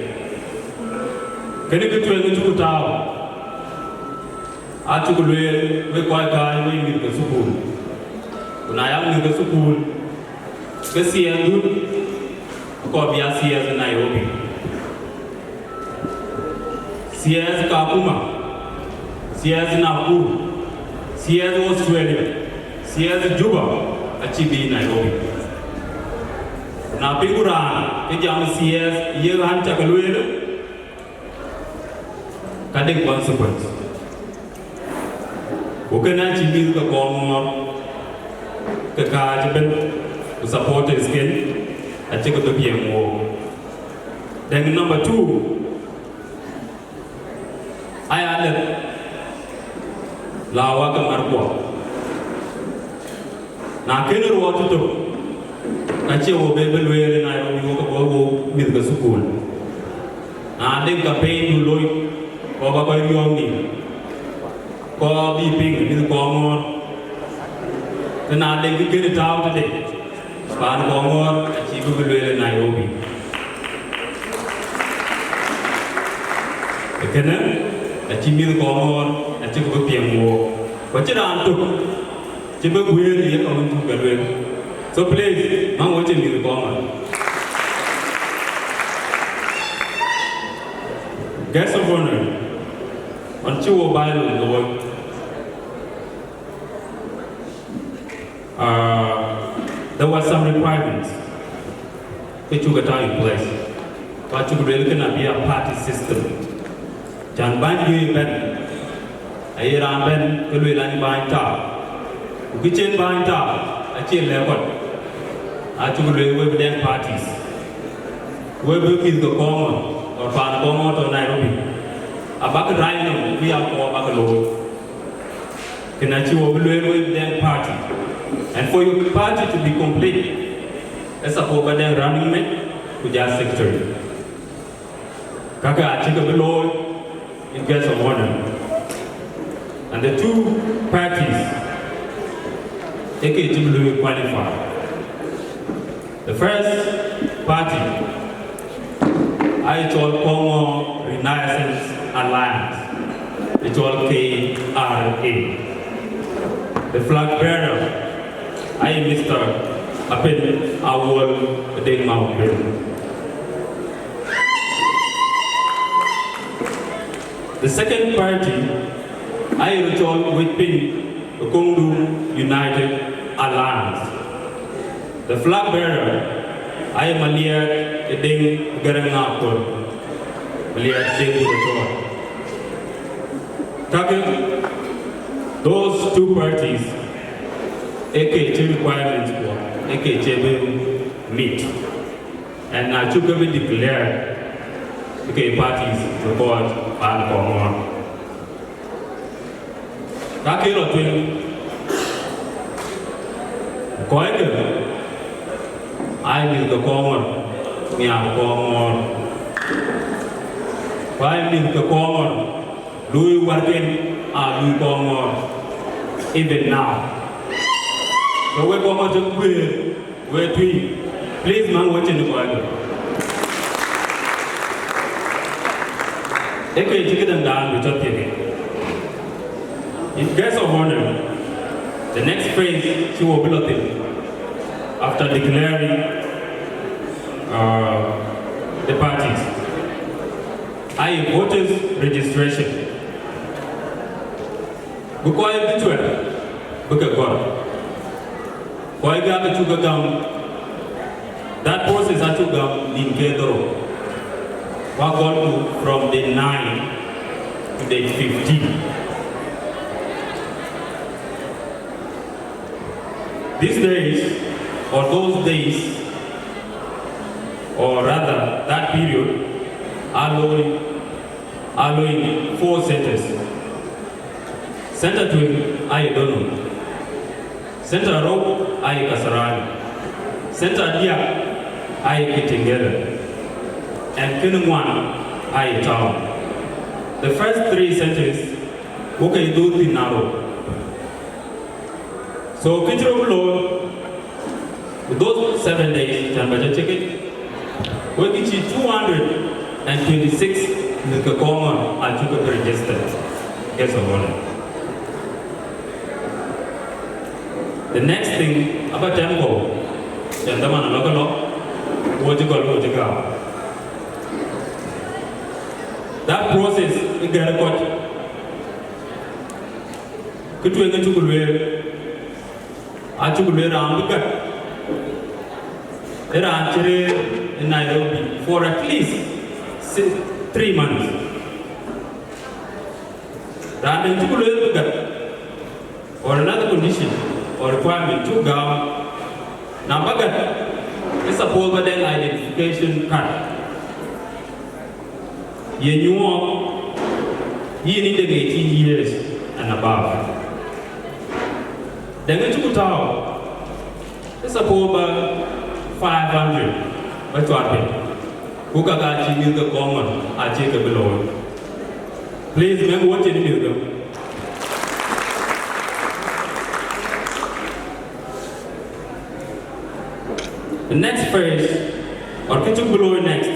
Kënë këtueŋ cuk tääu, acuk lueel, wek kɔc kääc, wek mïth ke thukul. Ku na yak mïth ke thukul, ke C S dun, akɔɔr bï ya C S Nairobi, C S Kakuma, C S Nakuru, C S Australia, C S Juba, acï bï Nairobi. Ku na piŋku raan ke jam C S ye ɣän cak lueel, ka dek consequence. Ku kënë acï mïth ke Kɔŋɔɔr ke kääc ëbën, ku supporters ken acï ke bï piɛŋ wook. Then number two, aya lɛth la wak ke markuɔ. Na kënë ruɔɔt tök, ka cie wo bï bï lueel ë Nairobi wo ke bɔ̈ wo mïth ke thukul. Na dek campaign du loi, kɔɔr ba kɔc riɔ̈ɔ̈k nïïm, kɔɔr bï piŋ mïth Kɔŋɔɔr. Të na dek kë kënë tääu tëde, paan Kɔŋɔɔr acï bï bï lueel ë Nairobi. Ee kënë acï mïth Kɔŋɔɔr acï ke bï piɛŋ wook. Ku acïn raan tök cï bï guëër ye ka wën cuk ke lueel. So please, maŋ wɔ cï mïth Kɔŋɔɔr. Guest of honor, ɣɔn cï wo bylaw looi, uh, there were some requirements ke cuk ke tääu in place. Ku acuk lueel kënë abï a party system. Can bäny juëc bɛ̈n, aye raan bɛ̈n ke lueel an bäny tääu. Ku kë cïn bäny tääu, acie lɛ̈k kɔc. Acuk lueel we bï dɛŋ parties. We bï mïth ke Kɔŋɔɔr, or paan Kɔŋɔɔr tɔ̈ Nairobi, abäk rac nɔm bï ya kɔɔr bäk looi. Kënë acï wo bï lueel we bï dɛŋ party. And for your party to be complete, ë support ba dɛŋ running mate ku jal secretary. Kakë acï ke bï looi in guest of honor. And the two parties, ë ke cï bï lueel qualify. The first party, aye cɔl Kɔŋɔɔr Renaissance Alliance, ë cɔl K R A. The flag bearer, aye Mister Apeny Awol Deng Makuei. The second party, aye röt cɔl Wec Piny Kongdu United Alliance. The flag bearer, aye Maliɛɛr Deng Garaŋ Akol, Maliɛɛr Deng Dutɔɔr. Kakë, those two parties, ë ke cï requirements kuɔ, ë ke cï bï meet. And na cuk ke bï declare ke parties ke kɔc paan Kɔŋɔɔr. Ka ke lɔ tueŋ, kɔckë, aye mïth ke Kɔŋɔɔr, nhiaar Kɔŋɔɔr. Ku aye mïth ke Kɔŋɔɔr, luui wärken aa luui Kɔŋɔɔr, even now. So we Kɔŋɔɔr cï guëër, we tui, please, maŋ wɔ cïn kɔckë. Ë ke cï këdäŋ daan bï cɔt thiëk. In guest of honor, the next phase cï wo bï lɔ thïn, after declaring, uh, the parties, aye voters registration. Bï kɔc bï cuɛt, bï ke gɔ̈r. Kɔckë aake cuk ke gam, that process acuk gam nïn ke dhorou. Wa gɔlku from day nine to day fifteen. These days, or those days, or rather that period, aa looi, aa looi four centers. Center tueŋ aye Donum. Center rou aye Kasarani. Center diäk aye Kitengela. And kënë ŋuan aye town. The first three centers, wo ke dhuk thïn Narok. So kë cï rɔt bï looi, with those seven days, can ba ca check it, wek cï two hundred and twenty-six mïth ke Kɔŋɔɔr acuk ke registered guest of honor. The next thing, aba tɛm kɔ̈u, tɛm dhaman alɔk alɔk, wo cï gɔl, wo cï gam. That process ë gɛ̈r kɔc. Kë tueŋ ë cuk lueel, acuk lueel raan bï gät, ë raan cï rëër ë Nairobi for at least si-, three months. Raan dɛ̈ cuk lueel bï gät, or another condition or requirement cuk gam, na ba gät, ë suppose ba dɛŋ identification card. Ye nyuɔɔth yïn ë dek eighteen years and above. Dɛŋ ë cuk tääu, ë suppose ba five hundred ba cuat piny. Ku ka ka cï mïth ke Kɔŋɔr, acï ke bï looi. Please, mɛn wo cïn mïth ke. The next phase, or kë cuk bï looi next,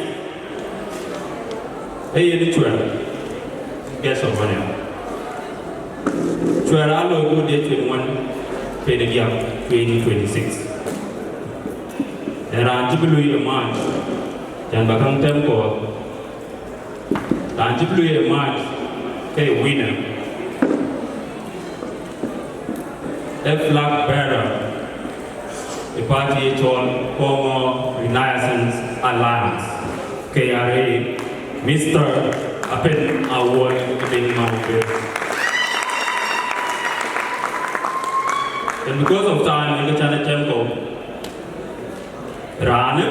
ee yen cuɛr, guest of honor. Cuɛr aa looi ku dee twenty-one, twenty diäk, twenty twenty-six. Ee raan cï bï lui ë March, cän ba käŋ tɛm kɔɔr. Raan cï bï lui ë March ke winner, a flag bearer, ë party ye cɔl Kɔŋɔr Renaissance Alliance, K R A, Mister Apen Awuɔl Deŋ Maŋ Bel. And because of time, ë ke cän a tɛm kɔ̈u. Raanë,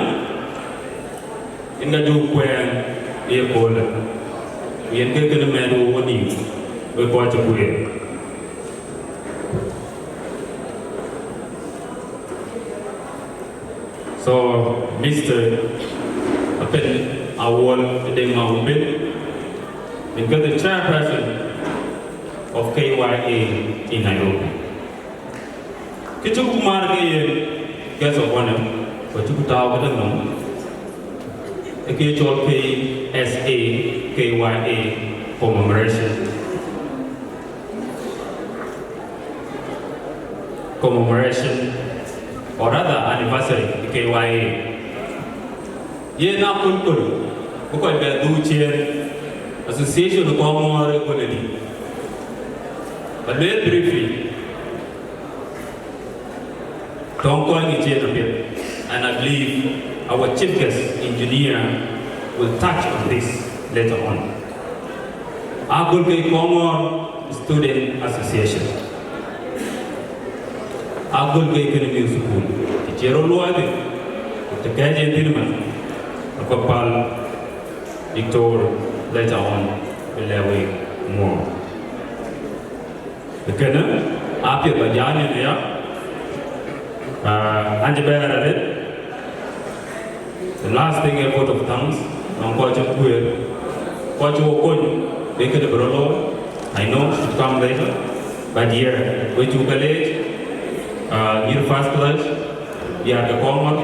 yen ka jɔ kuɛɛn ë ye köölë, ku yen ke kënë mɛɛt wo wo nïïm, wek kɔc cï kueer. So, Mister Apen Awuɔl Deŋ Maŋ Bel, yen ke the chairperson of K Y A in Nairobi. Kë cuk maar ke yen guest of honor, ku cuk tääu këdäŋ nɔm, ë ke cɔl K S A K Y A commemoration, commemoration, or rather anniversary K Y A. Yen aköl köl, bï kɔc bɛ dhuk ciëën, association Kɔŋɔr ë kööl ëdï. Ba lueel briefly, tɔŋ kɔc ŋic ciëën apiɛth, and I believe our chief guest engineer will touch on this later on. Aköl ke Kɔŋɔr Student Association. Aköl ke kënë mïth thukul, të cï röt luɔi thïn, ku të kɛ̈ɛ̈c en thïn ëmën, abä päl Victor later on bï lɛ̈k wek more. Kënë apiɛth ba jany en aya, ah, an cï bɛ̈ɛ̈r arëët. The last thing, a vote of thanks, nɔŋ kɔc cï kueer, kɔc cï wo kony, bï këde bï rɔt looi. I know should come later, but yeah, we cuk ke leec, uh, nyïïr first class, diäär ke Kɔŋɔr,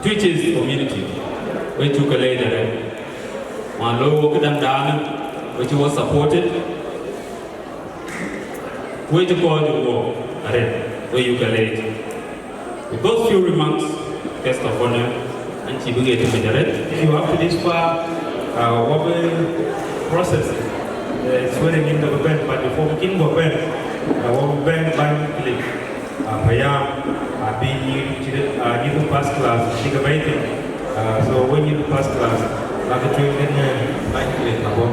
Twic East community, we cuk ke leec arëët. Wään looi wo këdäŋ daanë, we cï wo supported. Wec kɔc wo arëët, we cuk ke leec. With those few remarks, guest of honor, an cï bï ɣet tëmec arëët. If you up to this far, uh, what we process, uh, swearing in the event, but before we can go event, uh, what we band, band clip. Ah, payam, ah, bï nyïïr cï, ah, nyïïr first class, cï ke bɛ̈ɛ̈i thïn. Ah, so, we nyïïr first class, bäk ke tueŋ den, eh, bäny Cliff abɔ̈.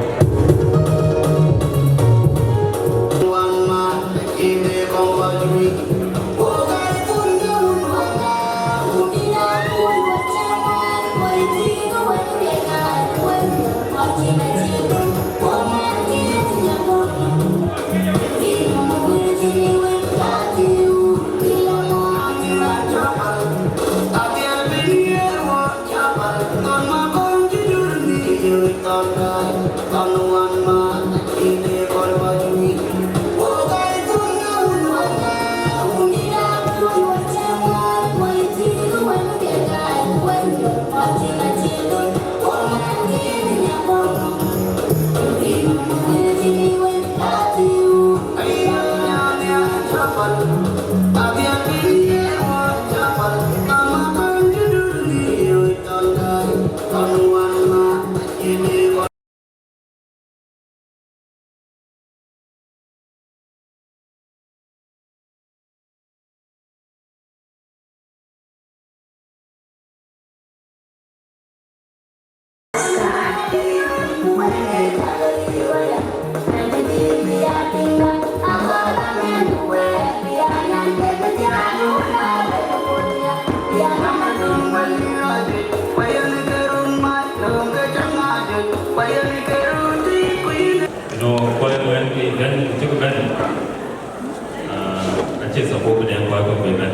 Cï support bï dɛŋ kɔc kɔ̈k bï bɛ̈n.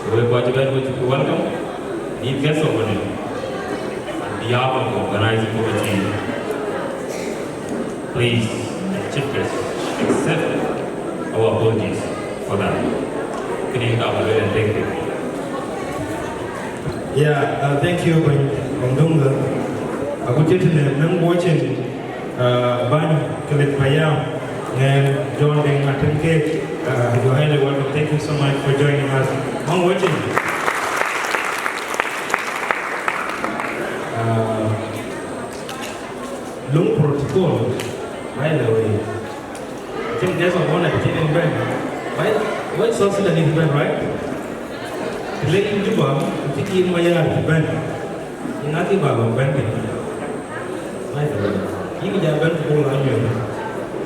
So wek kɔc cï bɛ̈n, we cuk welcome. These guests of honor, on behalf of the organizing committee, please, chief guest, accept our apologies for that. Kënë ka bï lueel, and thank you. Yeah, uh, thank you, Bany Bangdunga. Aku cï tënë mɛn watching, uh, Bany Kelith Payam, ŋɛɛr John Deng Atem Kek, uh, you're highly welcome. Thank you so much for joining us. Mɛn watching. Uh, Lung protocol, by the way. I think there's a one I think in Ben. Right? Why South Sudanese Ben, right? Lady Juba, I think in my yard, Ben. In Aki Baba, Ben. Right away. You can Ben for all I know.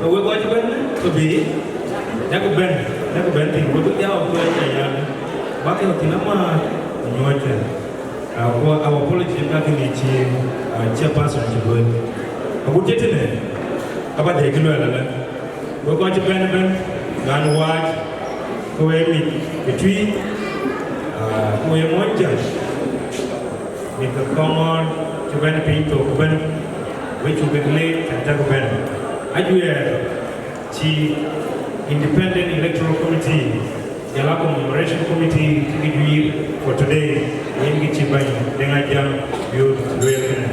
So we're going to Ben to be. That could Ben. That could Ben thing. We're going to be out to a yard. Back in Kinama, in your turn. Uh, our, our apology, I'm not going to, uh, chairperson to do it. Agut cï tënë, aba dɛ̈ kë luɛɛl alë. Wek kɔc cï bɛ̈n ëbɛ̈n, ɣän wääc, ke we mïth ke Tuïc, ah, ke we Muɔnyjäŋ, mïth ke Kɔŋɔ̈ɔ̈r cï bɛ̈n piny thok ëbɛ̈n, we cuk kek leec, cän cäk bɛ̈n. Ajuɛɛr cï Independent Electoral Committee, jɔl a Commemoration Committee cï kë juiir for today, yen kë cï bɛ̈ny Deŋ Ajam Biöt lueel kënë.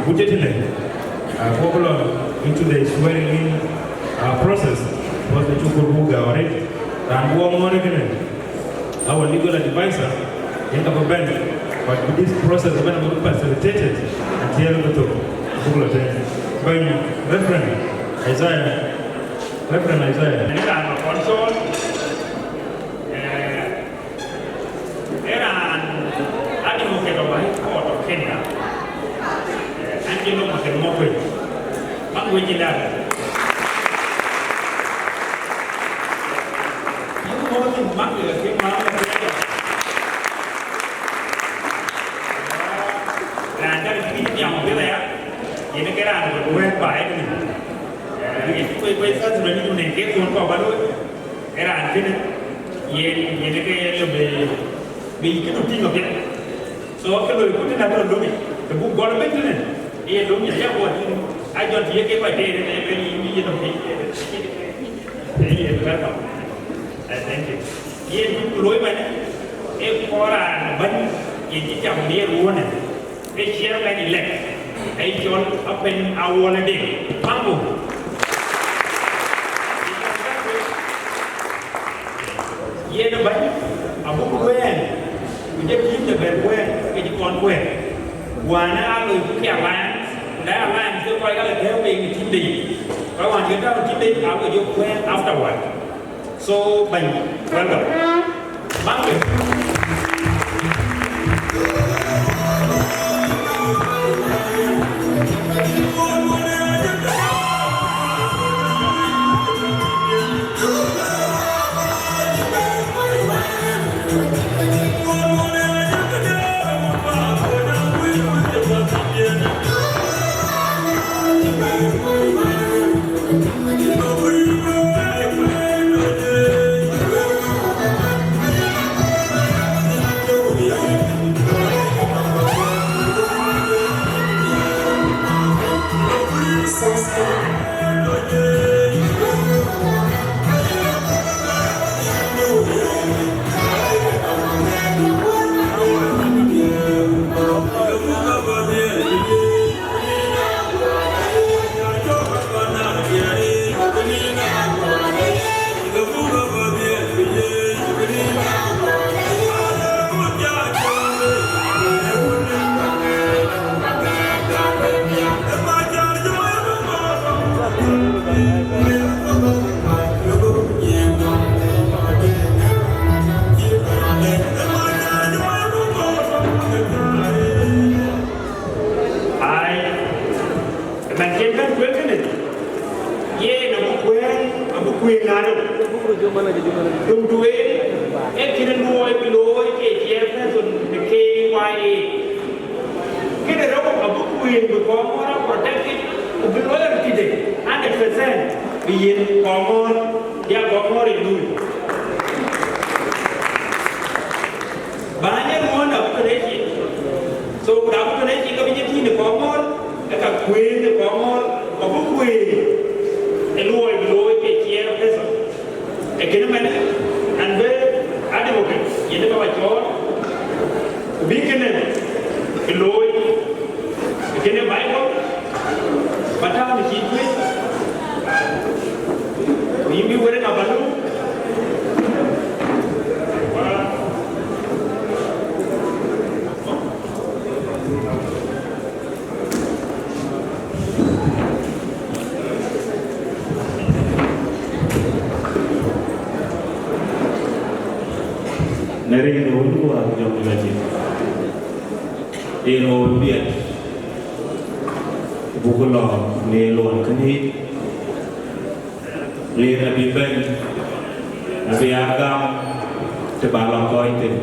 Agut cï tënë, ah, buk lɔ into the swearing in, ah, process, because the cuk buk gäu arëët, raan buk ŋɔ̈ɔ̈r kënë, our legal advisor, yen ka bï bɛ̈n, but with this process, bɛ̈n abï facilitated until bï thok buk lɔ tënë. Bɛ̈ny Reverend Isaiah, Reverend Isaiah. Ënë raan ë kɔn cɔɔl, eh, ë raan advocate of High Court of Kenya, eh, Angelo Matemokwe, man wec ëlä. Yïn mɔ̈ɔ̈th yïn man wec ke man wec. Raan cä kï nhiam ë piɛth aya, yen ke raan wek wɛ̈ɛ̈t baai ëtënë. Eh, yen cï kuec kuec South Sudan yïn nen ke thon kɔ̈k ba looi. Ë raan kënë, yen, yen ke lɔ bï, bï këdu tïŋ apiɛth. So, ke loi ku tënë atɔ̈ lomic, të buk gɔl ëbɛ̈n tënë, yen lomic aya guɔ tïŋ, a jɔl të ye ke kɔc teer ënë ëbɛ̈n yïn bï yen nɔm piny. Yen welcome. Eh, thank you. Yen ku loi bɛ̈ny, ee kɔɔr raan bɛ̈ny, yen cï cam në ruɔ̈ɔ̈në. Ë chairman elect, ë cɔl Apɛny Awuɔl Deŋ. Pambu. Yen ë bɛ̈ny, abuk wɛɛn, ku jɔ team de bɛ̈n wɛɛn, ke cï kɔn kuɛɛn. Wään ë aa loi ku ke alliance, na alliance ke kɔc ka lɔ tɛ̈ɛ̈u ke yen team de yic. Kɔc wään ke tääu team de yic, aa ke jɔ kuɛɛn afterward. So, bɛ̈ny, welcome. Maŋ wek. Ai, man cï bɛ̈n kueer kënë, yen abï kuɛɛn, abï kuëëŋ ŋaado. Döŋ duëër, ee kënë luɔi bï looi ke chairperson në K Y A. Këde rou abï kuëëŋ bï Kɔŋɔ̈ɔ̈r aa protected, ku bï loyalty de hundred percent bï yen Kɔŋɔ̈ɔ̈r, ya Kɔŋɔ̈ɔ̈r ë luui. Kueen ë Kɔŋɔ̈ɔ̈r, abï kueen ë luɔi bï looi ke chairperson. Ee kënë mɛnë, an bï advocate, yen ë ka ba cɔɔl, ku bï kënë bï looi, ee kënë Bible, ba tääu në cïï kueen, ku yïn bï wël ë na ba luk. Në rin de wun ku aa jɔŋ la cï, yen ɣo bï biɛt, buk lɔ në luɔn kënë yic, rin abï bɛ̈n, abï aa gam të ba lɔ kɔc thïn.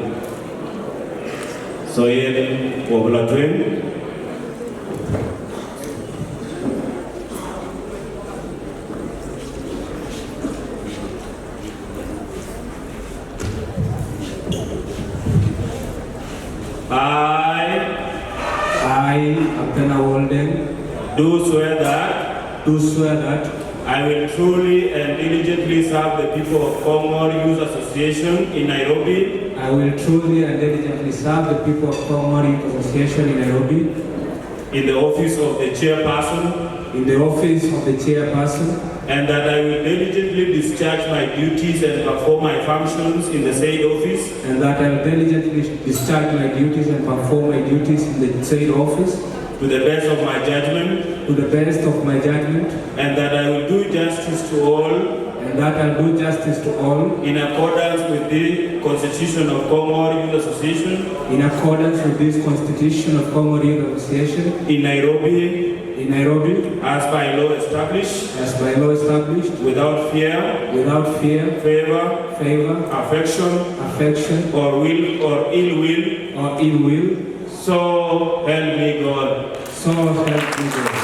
So yen wo bï lɔ tueŋ. I, I, Apɛ̈t Awuɔl Deŋ, do swear that, do swear that I will truly and diligently serve the people of Kɔŋɔ̈ɔ̈r Youth Association in Nairobi. I will truly and diligently serve the people of Kɔŋɔ̈ɔ̈r Youth Association in Nairobi. In the office of the chairperson. In the office of the chairperson. And that I will diligently discharge my duties and perform my functions in the said office. And that I will diligently discharge my duties and perform my duties in the said office. To the best of my judgment. To the best of my judgment. And that I will do justice to all. And that I will do justice to all. In accordance with the Constitution of Kɔŋɔ̈ɔ̈r Youth Association. In accordance with this Constitution of Kɔŋɔ̈ɔ̈r Youth Association. In Nairobi. In Nairobi. As by law established. As by law established. Without fear. Without fear. Favor. Favor. Affection. Affection. Or will, or ill will. Or ill will. So help me God. So help me God.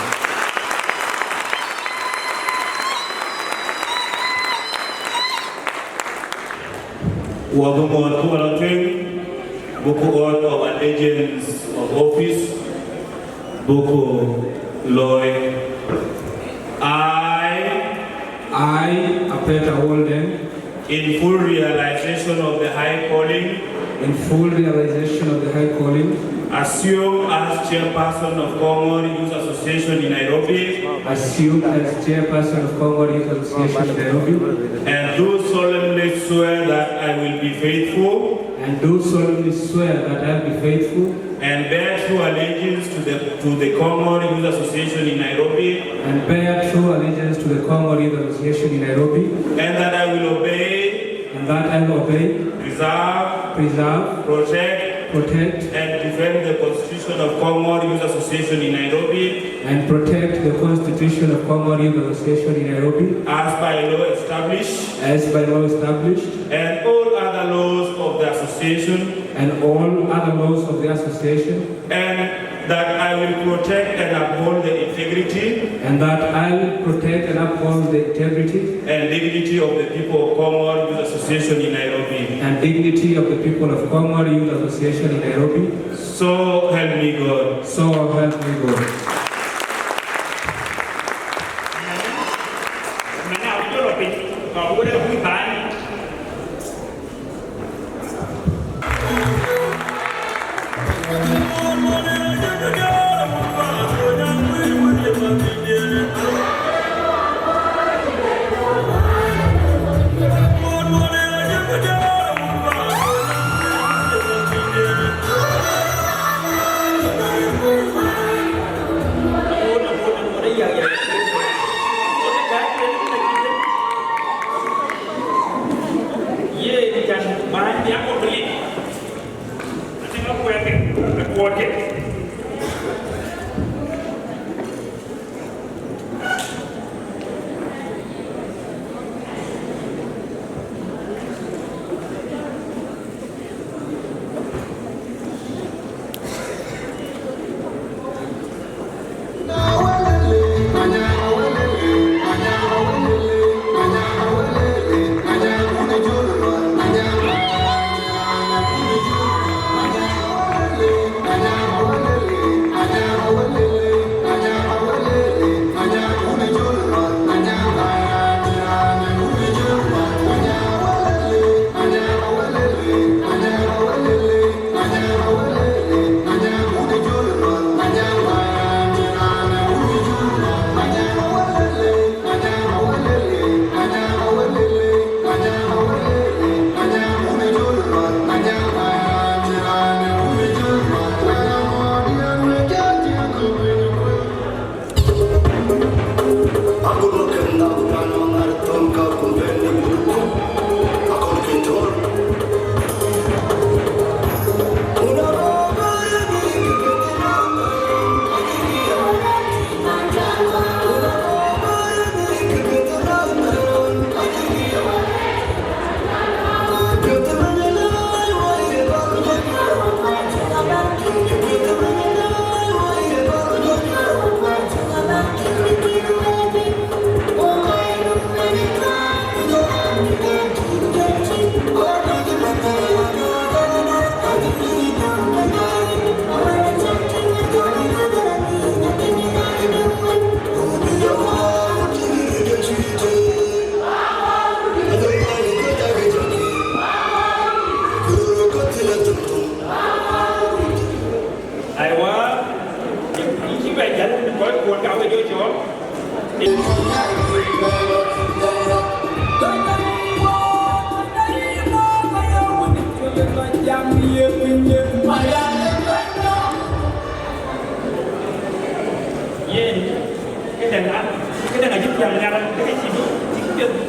Wo bï mɔ̈ɔ̈th ku wo lɔ tueŋ, buku oath of allegiance of office, buku looi. I, I, Apɛ̈t Awuɔl Deŋ, in full realization of the high calling, in full realization of the high calling, assume as chairperson of Kɔŋɔ̈ɔ̈r Youth Association in Nairobi, assume as chairperson of Kɔŋɔ̈ɔ̈r Youth Association in Nairobi, and do solemnly swear that I will be faithful, and do solemnly swear that I will be faithful, and bear true allegiance to the, to the Kɔŋɔ̈ɔ̈r Youth Association in Nairobi. And bear true allegiance to the Kɔŋɔ̈ɔ̈r Youth Association in Nairobi. And that I will obey. And that I will obey. Preserve. Preserve. Protect. Protect. And defend the Constitution of Kɔŋɔ̈ɔ̈r Youth Association in Nairobi. And protect the Constitution of Kɔŋɔ̈ɔ̈r Youth Association in Nairobi. As by law established. As by law established. And all other laws of the association. And all other laws of the association. And that I will protect and uphold the integrity. And that I will protect and uphold the integrity. And dignity of the people of Kɔŋɔ̈ɔ̈r Youth Association in Nairobi. And dignity of the people of Kɔŋɔ̈ɔ̈r Youth Association in Nairobi. So help me God. So help me God.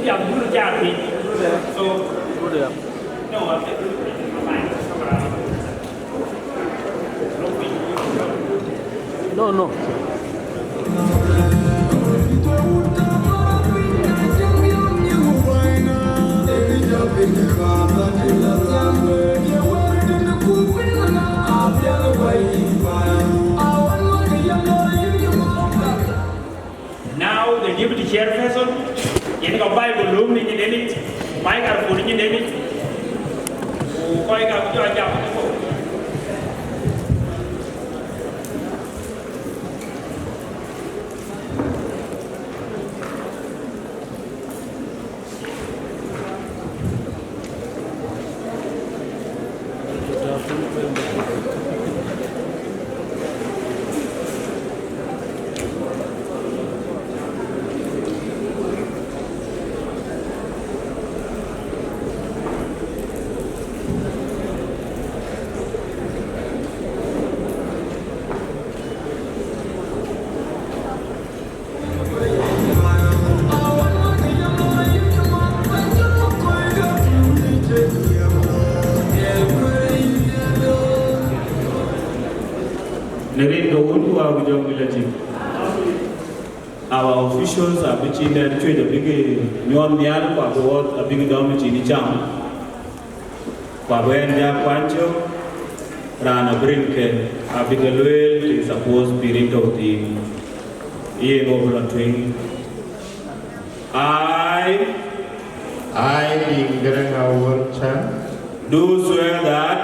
So, no, no. Now the deputy chairperson, yen ka Bible lum ni nyineni, microphone nyineni, ku kɔc ka jɔ jam ni ko. Në rin ke Wun ku Wät ku Jɔŋdït Lajik. Our officials abï cïn dɛn cuëc abïk nyuɔɔth nhial, ku abï ɣɔ̈th abïk dɔm ë cin cam. Ku abï ɛn ja kuany cök, raan abï rinke, abï ke lueel të suppose bï rin tɔ̈u thïn. Yen wo bï lɔ tueŋ. I, I, Diŋ Garang Awuor Chang, do swear that,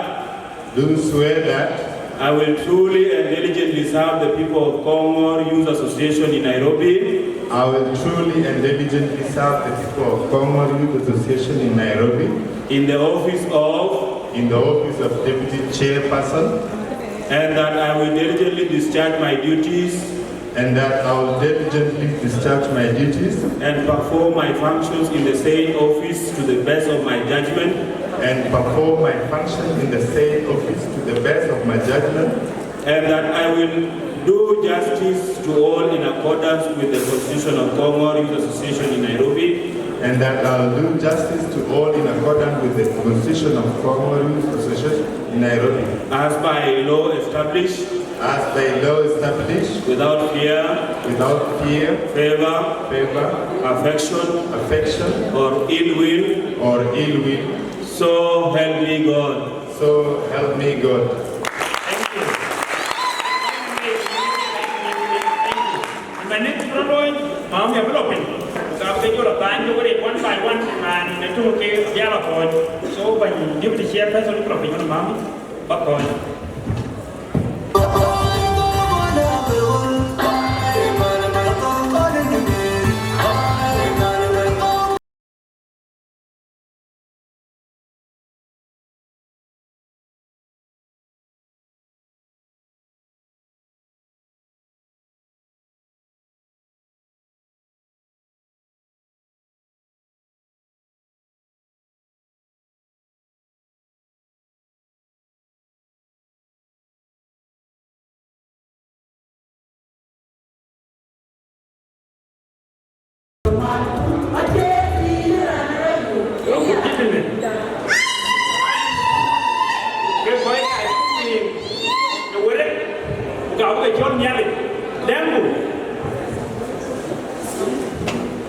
do swear that I will truly and diligently serve the people of Kongor Youth Association in Nairobi. I will truly and diligently serve the people of Kongor Youth Association in Nairobi. In the office of, in the office of Deputy Chairperson. And that I will diligently discharge my duties. And that I will diligently discharge my duties. And perform my functions in the said office to the best of my judgment. And perform my functions in the said office to the best of my judgment. And that I will do justice to all in accordance with the Constitution of Kongor Youth Association in Nairobi. And that I will do justice to all in accordance with the Constitution of Kongor Youth Association in Nairobi. As by law established. As by law established. Without fear. Without fear. Favor. Favor. Affection. Affection. Or ill will. Or ill will. So help me God. So help me God. Thank you. Thank you. Thank you. Mɛn ë cï rɔt looi, määth abï lɔ piny. Ka bï ke jɔ lɔ thaany cök arëët one by one, raan ë tök ke bï a lɔ kɔ̈ɔ̈c. So bɛ̈ny deputy chairperson bï lɔ piny ɣɔn määth, ba kɔ̈ɔ̈c. Ke kɔc aa cï nim në wërë, ku ka bï ke cɔl Nhialic, lɛ̈ŋku.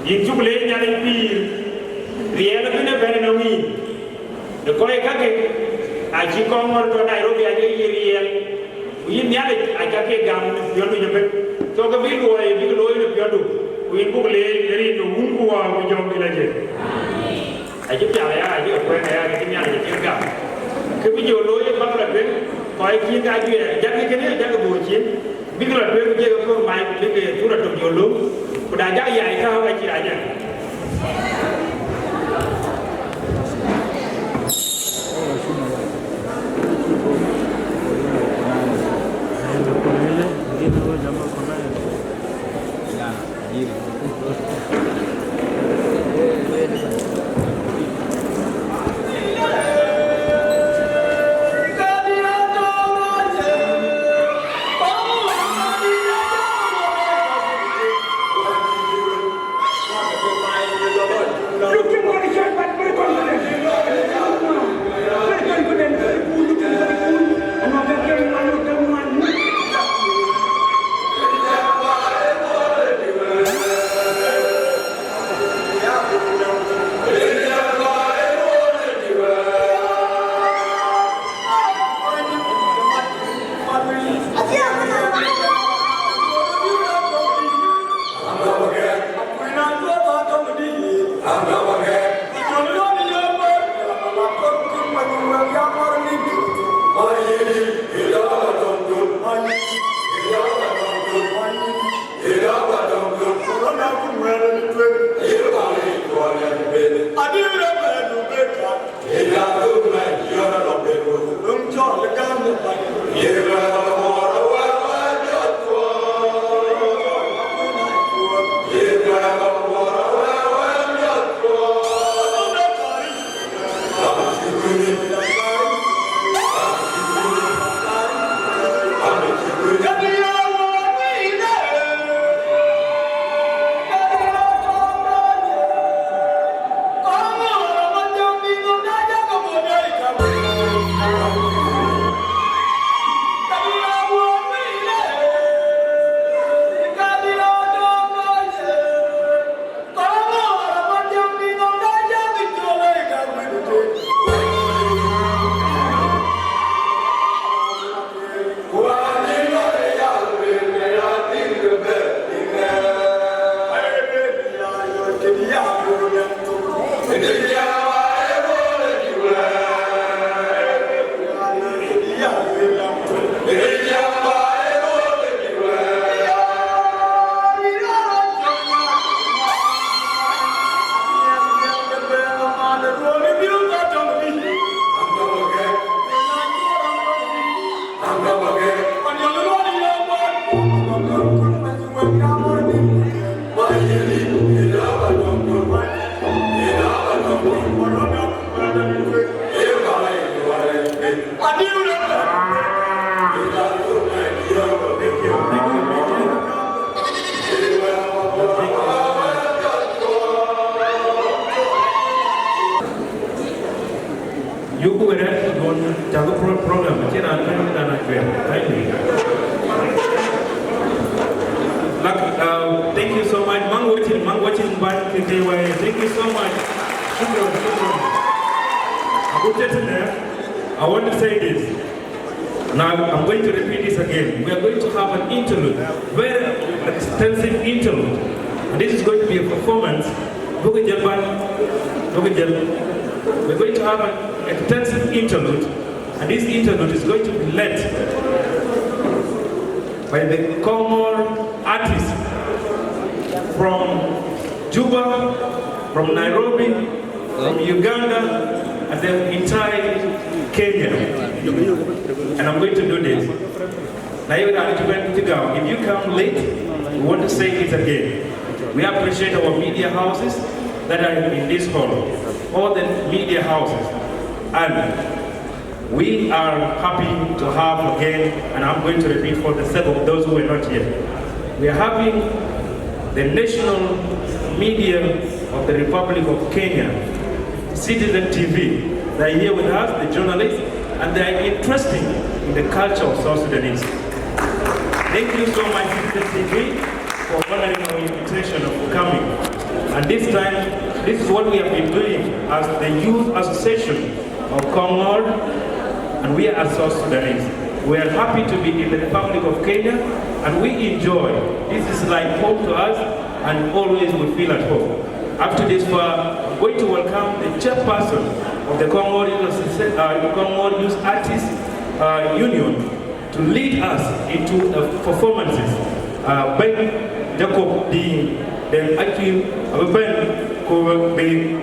Yïn cuk leec Nhialic pïïr, riɛl abï në bɛ̈n ënɔŋ yïn. Në kɔc kakë, acï kɔŋ ŋɔ̈r tɔ Nairobi, acie yï riɛl, ku yïn Nhialic aca ke gam në piɔ̈ndu ëbën. So, ke bï luɔi bïk looi në piɔ̈ndu, ku yïn buk leec në rin de Wun ku Wät ku Jɔŋdït Lajik. Acï pial aya, acï kuɛɛn aya, ke cï Nhialic acï gam. Kë bï jɔ looi ë bäk lɔ tueŋ, kɔc cïn ka juëc, jakï kënë, jakï dhuk cin, bïk lɔ tueŋ, jek ë kɔ̈k mac, bïk thura tök jɔ löm, ku da jak yai tääu acï rac ë. Yuku wɛ̈t duɔ̈n cäk pro-, program acïn raan bɛ̈n dan ajuɛɛr. Kindly. Lak, uh, thank you so much. Maŋ wecin, maŋ wecin ban ke K Y A. Thank you so much. Shukran, shukran. Agut cï tënë, I want to say this. Now, I'm going to repeat this again. We are going to have an interlude, very extensive interlude. And this is going to be a performance. Buk jël ban, buk jël. We're going to have an extensive interlude, and this interlude is going to be led by the Kongor artists from Juba, from Nairobi, from Uganda, and the entire Kenya. And I'm going to do this. Now, you know, if you come late, we want to say it again. We appreciate our media houses that are in this hall, all the media houses. And we are happy to have again, and I'm going to repeat for the sake of those who were not here. We are having the national media of the Republic of Kenya, Citizen T V. They are here with us, the journalists, and they are interested in the culture of South Sudanese. Thank you so much, Citizen T V, for honoring our invitation of coming. And this time, this is what we have been doing as the Youth Association of Kongor, and we are South Sudanese. We are happy to be in the Republic of Kenya, and we enjoy. This is like home to us, and always we feel at home. Up to this far, I'm going to welcome the chairperson of the Kongor Youth Associ-, uh, Kongor Youth Artists, uh, Union, to lead us into the performances. Uh, Ben Jacob, the, the actually, uh, Ben, who will be,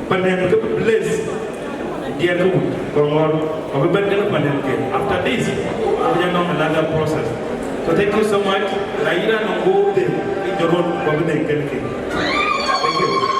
but then bless. Diɛt ke wut Kongor, abï bɛ̈n kenë panen ke. After this, abï jɔ nɔŋ another process. So thank you so much. Na yïn anɔŋ guɔ̈p dhëŋ, yïn jɔ rot, ku abï dhëŋ kenë ke. Thank you.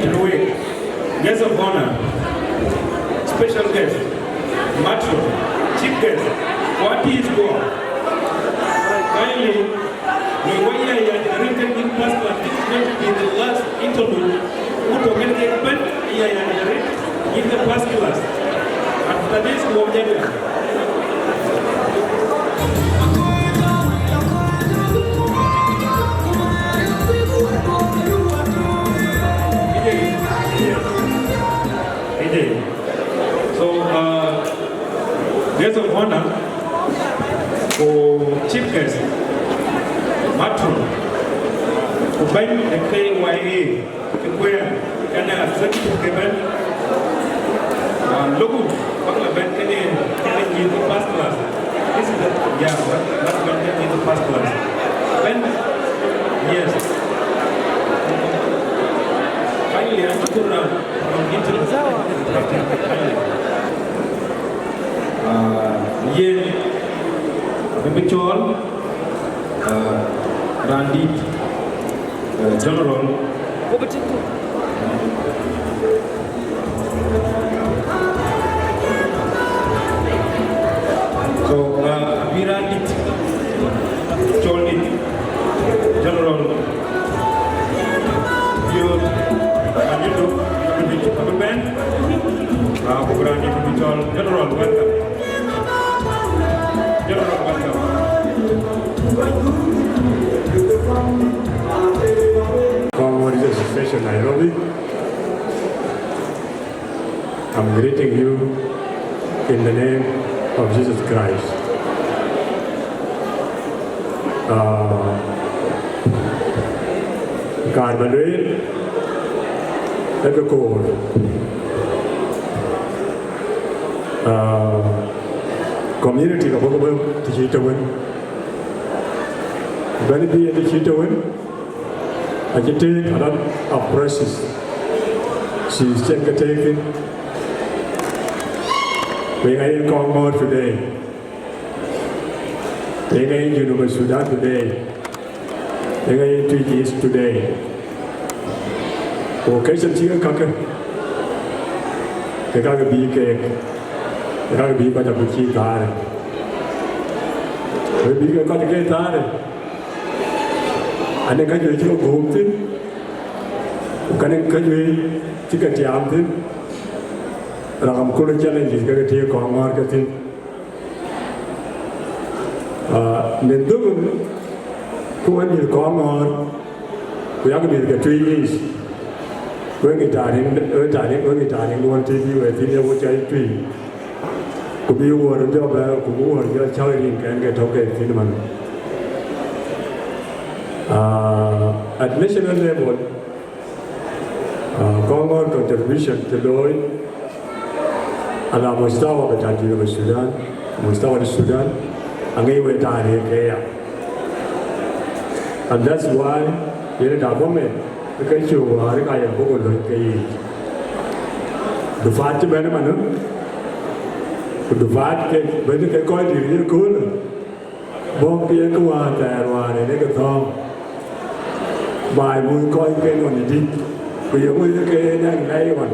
tënë week, guest of honor, special guest, matron, chief guest, ku artist guɔ. Kindly, we were here, yeah, the written in first class. This is going to be the last interlude. Who to get the pen? Yeah, yeah, the written in the first class. After this, we'll get there. So, uh, guest of honor, ku chief guest, matron, ku bɛ̈ny de K Y A, ke kuɛɛr, kënë executive ke bɛ̈n, uh, loku, bäk la bɛ̈n kënë, kënë nyïïr ke first class. This is the, yeah, bäk, bäk bɛ̈n kënë nyïïr ke first class. Bɛ̈n, yes. Kindly, I'm not gonna, I'm going to, uh, yen, abï bï cɔɔl, uh, raan dït, uh, general. So, uh, abï raan dït, cɔl dït, general, youth, General, welcome. General, welcome. Kongor Association Nairobi. I'm greeting you in the name of Jesus Christ. Uh, kaar ba lueel, ee ke koor. Uh, community ka bɔ̈ ke bɔ̈ të cï të wën. Bɛ̈n bï yen të cï të wën, acï take a lot of process. She is take a taking. We are in Kongor today. Yen ee Junub Sudan today. Yen ee Twic East today. Ku occasion cï ke kakë, ke kakë bï keek, ke kakë bï kɔc abï cï thaarë. Ku bï ke kɔc ke thaarë, anɔŋ ka juëc cï ke guum thïn, ku ka nɔŋ ka juëc cï ke tiaam thïn, raan kööl challenges ke ke tëë Kongor ke thïn. Ah, në dhökë, ku wek mïth Kongor, ku yak mïth ke Twic East, wek ŋic taariŋ, wek taariŋ, wek ŋic taariŋ duɔ̈n të bï wek thïn ye wek cɔl Twic, ku bï wuɔ̈ɔ̈r jɔ bɛ̈ɛ̈r, ku bï wuɔ̈ɔ̈r jɔ cäk rin kɛn ke tɔ̈ ke thïn man. Ah, at national level, ah, Kongor contribution të looi ala mustawa bita Junub Sudan, mustawa de Sudan, aŋic wek taariŋ ke ya. And that's why yen da bɔ̈ mɛn ke cï wäär ka ye bɔ̈ lony ke yiic. Dufaat cï bɛ̈n ëmanë, ku dufaat ke bɛ̈n ke kɔc dït ye köölë. Bɔ̈ ke ye kë wäär thɛɛr wäär en ë ke thɔ̈ɔ̈ŋ. Baai muk kɔc ke ŋuɔ̈n ë dït, ku ye ŋö ye ke nɛŋ lɛ̈i ɣɔn,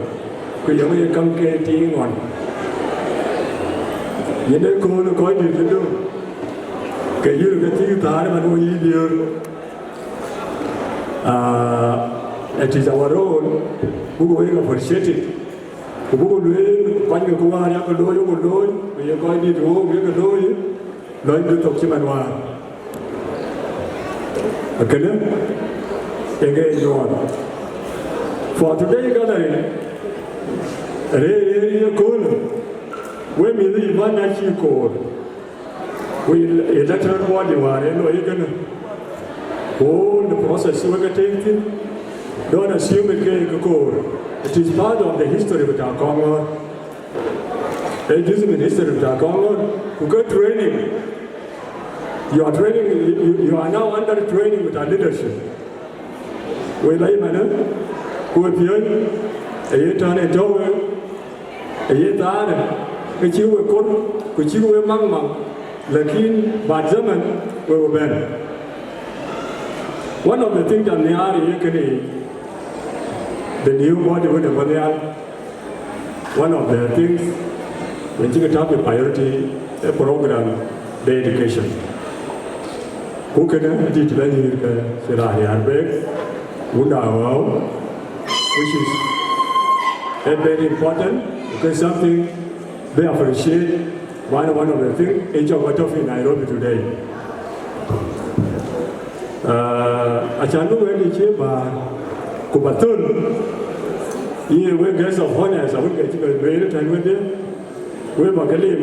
ku ye ŋö ye käŋ ke tiiŋ ɣɔn. Yen ë kööl ë kɔc dït cï döŋ, ke yïn ke thïn thaar man wo yï diëër. Ah, it is our role, buk wek appreciate it. Ku buk lueel, kuany ke kë wäär yak looi, ku looi, ku ye kɔc dït wok ye ke looi. Lɔc bï thok cï man wäär. Akënë, ee ke nyuɔɔth. For today gathering, rëër, rëër ye kööl, we mïth ë Uganda cï koor. We electoral body wäär ee looi kënë. All the process we ke tëëk thïn, don't assume it ke ke koor. It is part of the history with our Kongor. Ee juzë min history bita Kongor, ku ke training. You are training, you, you are now under training with our leadership. Wek lɔ ëmanë, ku we piööc, ee ye tɔ̈n ë tɔ̈u wek, ee ye thaarë, ke cï wek kor, ku cï wek maŋ maŋ, lakin baad zaman, we we bɛ̈n. One of the things that nhiaar ye kënë, the new body wën ë bɔ̈ nhial, one of the things wën cï ke tääu priority ë program de education. Ku kënë adït bɛ̈n nyïïr ke cï raan riäär bek, wunda ɣɔ̈u, which is a very important, because something they appreciate. One, one of the things, ë cɔk ba tɔ̈ in Nairobi today. Uh, acan bï wɛ̈t ë cie bäär, ku ba thöl, ye wek guest of honors, awën ke cï ke lueel tɛ̈n wedhie, wek ba ke lim,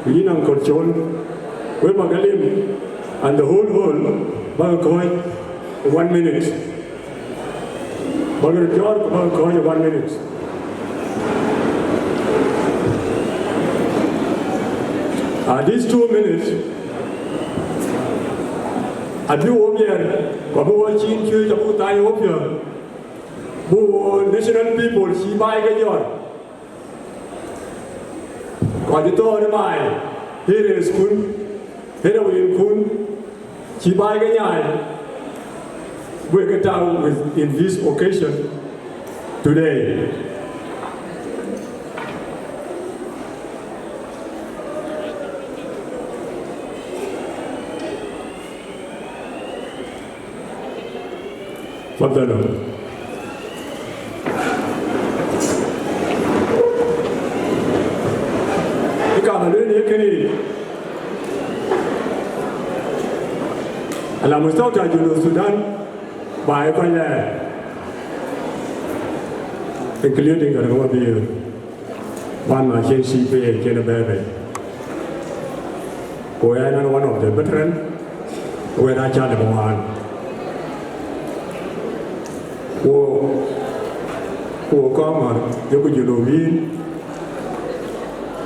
ku yïn Uncle Chol, wek ba ke lim, and the whole hall, ba ke kɔ̈ɔ̈c one minute. Ba ke röt jɔ̈ɔ̈r ku ba ke kɔ̈ɔ̈c ë one minute. At these two minutes, abï wo miɛr, ku abï wo ciin cuëëc, abï wo thany wo piɔ̈ɔ̈th, bï wo national people cï baai ke jɔt. Kɔc ë thɔ̈ɔ̈r ë baai, heroes kun, heroine kun, cï baai ke nyaai, wek ke tääu with, in this occasion today. تفضلوا. Ala mustawa ta Junub Sudan, ba e kɔc lɛɛr, including Garaŋ Mabiöör, wan ma cien cï pe cien bɛ̈ɛ̈i bei. Ku ɣɛn an one of the veteran, wɛ̈t aca lëu bä waan. Ku, ku kɔmɔr, yeku Junubin,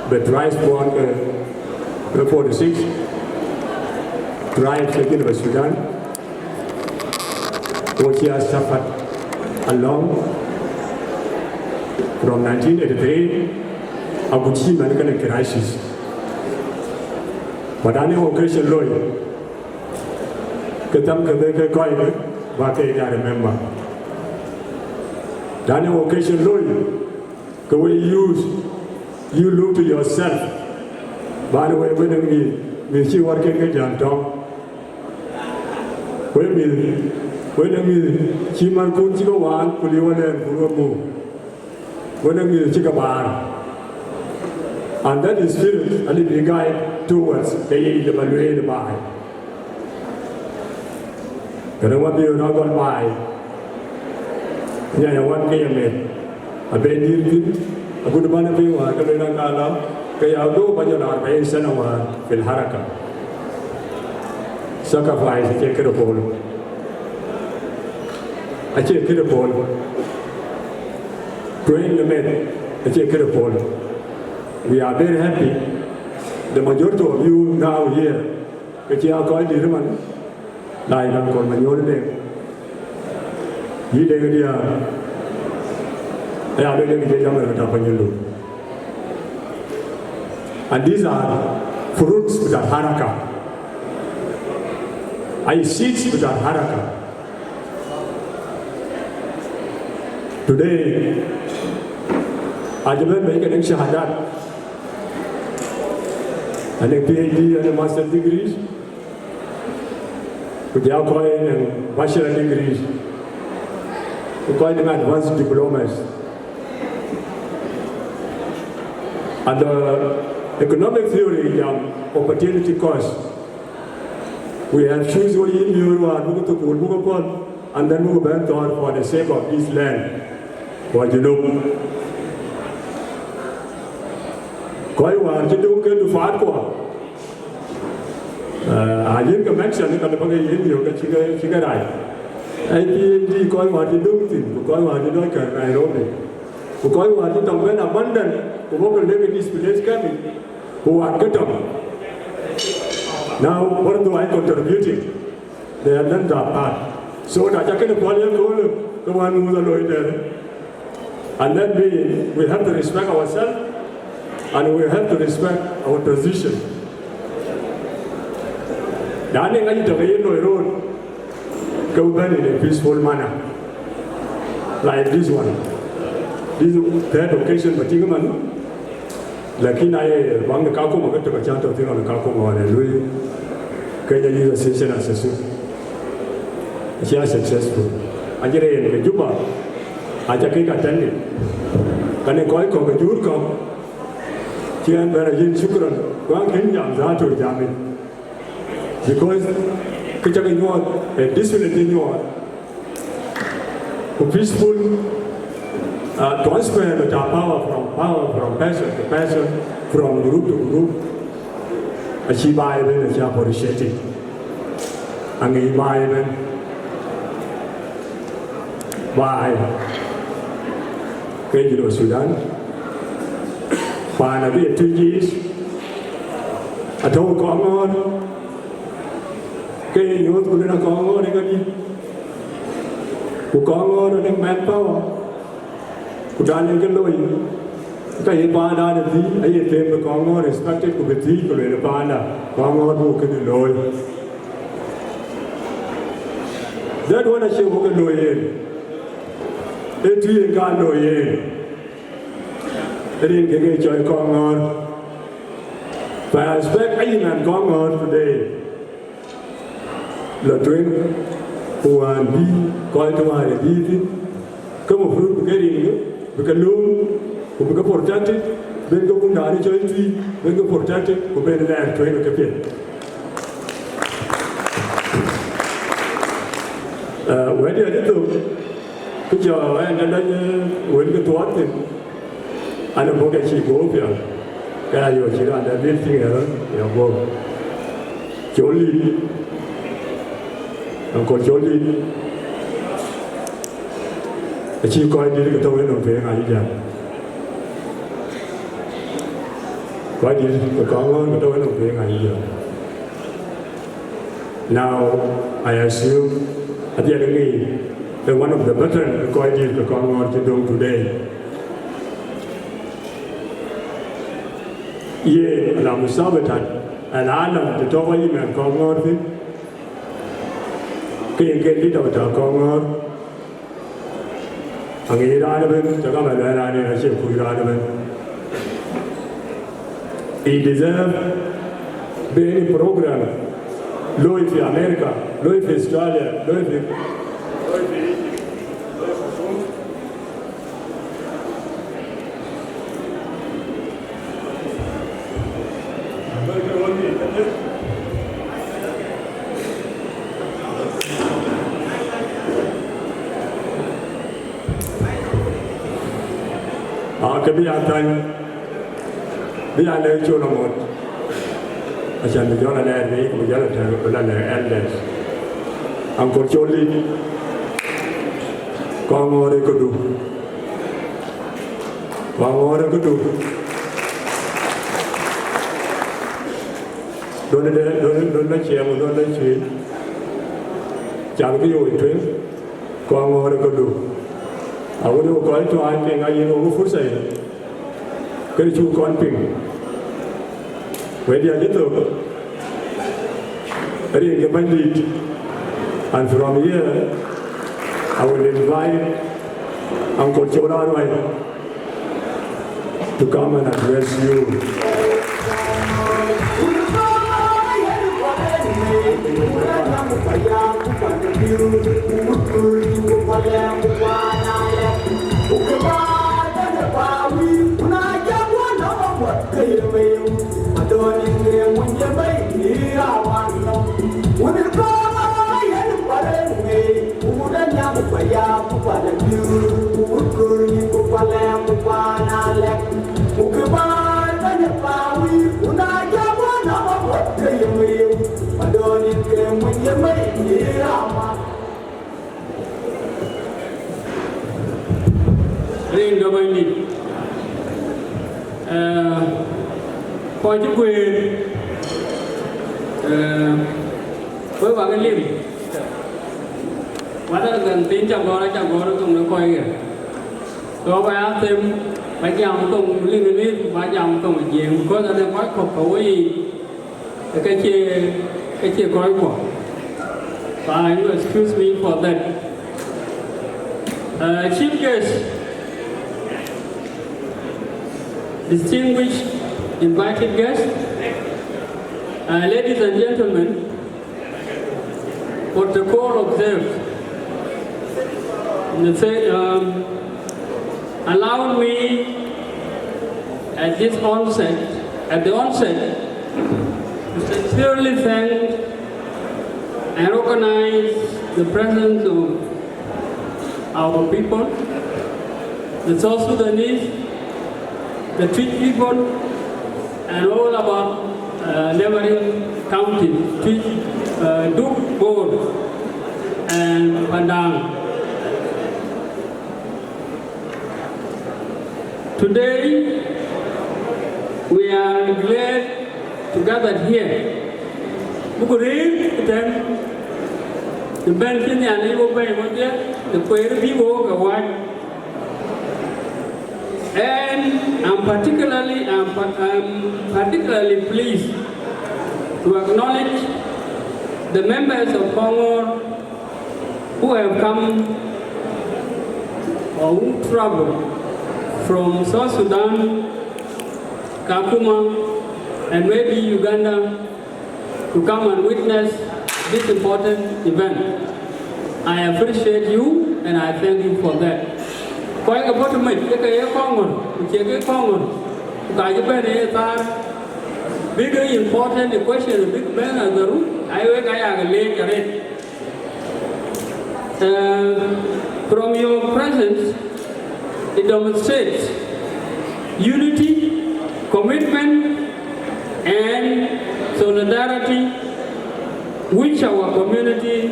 bï tribes kuɔn ke, ke forty six tribes ke Junub Sudan, ku cï a suffered along from nineteen eighty-three, agut cï man kënë crisis. But an occasion looi, ke tham ke bï ke kɔc ke, ba ke ya remember. An occasion looi, ke we use, you look to yourself. Ban we, we nɔŋ mïth, mïth cï wär ken ke jam tɔŋ. We mïth, we nɔŋ mïth cï man kun cï ke waan, ku liu alɛɛr ku ruɔ̈m muk. We nɔŋ mïth cï ke baar. And that is spirit, alëu bï guide towards ke ye yic ba lueel baai. Kënë wä bï rɔt gɔl baai, nya ya wan ke ye meth, abe dïr thïn, agut bän abï wäär ke lueel an ka lɔ, ke ya go ba jɔl arbain sana wäär fil haraka. Sacrifice acie këde pol. Acie këde pol. Tueŋ në meth acie këde pol. We are very happy. The majority of you now here, ke cï a kɔc dït man, like Uncle Manyol Deŋ. Yï Deŋ Diaar, aya lueel ke jam ë rɔt apanyindu. And these are fruits bita haraka. Ay seeds bita haraka. Today, aja bɛ̈n bei ke nɔŋ shahadat. Anɔŋ PhD, anɔŋ master degrees. Ku jɔ kɔc nɔŋ bachelor degrees. Ku kɔc nɔŋ advanced diplomas. And the economic theory jam opportunity cost. We have choose wo yïn miöör wäär buk thukul buk pɔ̈l, and then buk bɛ̈n thɔ̈ɔ̈r for the sake of this land, for Junub. Kɔc wäär cï döŋ ke dufaat kuɔ, eh, a yïn ke mention ka lëu bä ke yïn yök ke cï ke, cï ke rac. Aa PhD kɔc wäär cï döŋ thïn, ku kɔc wäär cï lɔc kɛ̈r Nairobi, ku kɔc wäär cï tɔŋ bɛ̈n abandon, ku bɔ̈ ke lek displaced camp, ku wat ke tɔŋ. Now, what do I contributing? They have done their part. So, na ca kënë pɔ̈l ye köölë, ke wään ŋuth aloi tɛ̈n. And then we, we have to respect ourselves, and we have to respect our position. Na ŋic tɔ̈ ke ye loi röt, ke we bɛ̈n in a peaceful manner, like this one. This third occasion, ba tïŋ man. Lakin aye baŋ de Kakuma ke tök acän tɔ̈ thïn ɣɔn Kakuma ɣɔn ë lueel Kenya Youth Association as a su-, acie a successful. Acie reen ke Juba, aca kek attended. Kane kɔc kɔ̈k ke juur kɔ̈k, cï ɛn bɛ̈n a yiën shukran, ku an kën jam dhatu jam yic. Because kë cak nyuɔɔth, eh, discipline cï nyuɔɔth. Ku peaceful, uh, transfer of our power from, power from person to person, from group to group. Acï baai ëbën, acï appreciated. Aŋic baai ëbën. Baai. Ke Junub Sudan. Paan abï ë Twic, atɔ̈u Kɔŋɔ̈ɔ̈r. Ke ye nyuɔɔth ku lënë Kɔŋɔ̈ɔ̈r ë kadï. Ku Kɔŋɔ̈ɔ̈r ë manpower. Ku dan ë ke looi, ka ye paanda ë thïn, aye them bï Kɔŋɔ̈ɔ̈r respected, ku bï thiëc, ku lueel paanda, Kɔŋɔ̈ɔ̈r buk kënë looi. That one acie wok ë looi yen. Ee Twic yen ka looi yen. Rin kek ë cɔl Kɔŋɔ̈ɔ̈r. But I respect ayï man Kɔŋɔ̈ɔ̈r today. Lɔ tueŋ, ku wään bï kɔc tɔ̈ wään ë dïït thïn, ke mafruud bï ke rin ke, bï ke lööm, ku bï ke protected, ben ke wundan ë cɔl Twic, ben ke protected, ku ben lɛɛr tueŋ ë kepiɛth. Wɛ̈t yɛn ë thök, kë cɔl ɛn tëdäny wël kë thuɔɔth thïn, an, ë bɔ̈ ke cï guɔ̈p pial, ke ya yöök cï raan dɛ dhil tïŋ ë rɔt ya guɔ̈p. Col dït, Uncle Col dït, acï kɔc dït ke tɔ̈u ë nɔm tueŋ ayï jäl. Kɔc dït ke kɔŋ ɣɔ̈ɔ̈r ke tɔ̈u ë nɔm tueŋ ayï jäl. Now, I assume, at the end, one of the veteran kɔc dït ke kɔŋ ɣɔ̈ɔ̈r cï döŋ today. Ye la musabatat, an alam të tɔ̈u ayï mɛn kɔŋ ɣɔ̈ɔ̈r thïn, ke yen ke leader bï tɔ̈u kɔŋ ɣɔ̈ɔ̈r. Aŋic raan ëbën, cä gam ë luɛɛl raan en acie kuc raan ëbën. He deserve bï any program looi fi America, looi fi Australia, looi fi, looi fi Egypt, looi fi Tunisia. Aa, ke bï ya thany, bï ya lɛ̈k Col Amɔt, acan bï jɔl a lɛɛr bei, ku bï jɔl a tɛ̈k, bï la lɛ̈k elders. Uncle Col dït, kɔŋ ɣɔ̈ɔ̈r ë këdu. Kɔŋ ɣɔ̈ɔ̈r ë këdu. Duɔ̈n de, duɔ̈n, duɔ̈n de ciɛɛŋ, duɔ̈n de cuëëc. Cam kë yooi tueŋ, kɔŋ ɣɔ̈ɔ̈r ë këdu. Awën ë kɔc tuaany piŋ ayïn wok fursa yic, ke cuk kɔn piŋ. Wɛ̈t ya cï thök, rin ke Bɛ̈nydït. And from here, I will invite Uncle Col Aruai to come and address you. Rin ke Bɛ̈nydït. Eh, kɔc cï guëër, eh, wek bä ke lim. Wat ë gäŋ piny cä gɔ̈ɔ̈r, acä gɔ̈ɔ̈r ë thoŋ de kɔc ɣer. So, bä ya them, bä jam thoŋ Liŋlith, bä jam thoŋ Jiëëŋ, because ade kɔc kɔ̈k ke wei yiic, ke cie, ke cie kɔc kuɔ. Fa, you excuse me for that. Uh, chief guest, distinguished invited guests, uh, ladies and gentlemen, protocol observed. In the third, um, allow me at this onset, at the onset, to sincerely thank and recognize the presence of our people, the South Sudanese, the Twic people, and all about, uh, neighboring counties, Twic, uh, Duk, Bor, and Pandang. Today, we are glad to gather here. Buku rëër ëtɛ̈n, të bɛ̈n cï Nhialic wok bɛ̈ny wodhie, të kueer bï wok ke wääc. And I'm particularly, I'm pa-, I'm particularly pleased to acknowledge the members of Kongor who have come or who travel from South Sudan, Kakuma, and maybe Uganda to come and witness this important event. I appreciate you and I thank you for that. Kɔc ke bɔ̈ tëmec, ke ke ye Kongor, ku cie ke Kongor, ku ka cï bɛ̈n ë thaar, bïk ë important question bïk bɛ̈n adhëru, ayï wek aya ke leec arëët. Uh, from your presence, it demonstrates unity, commitment, and solidarity which our community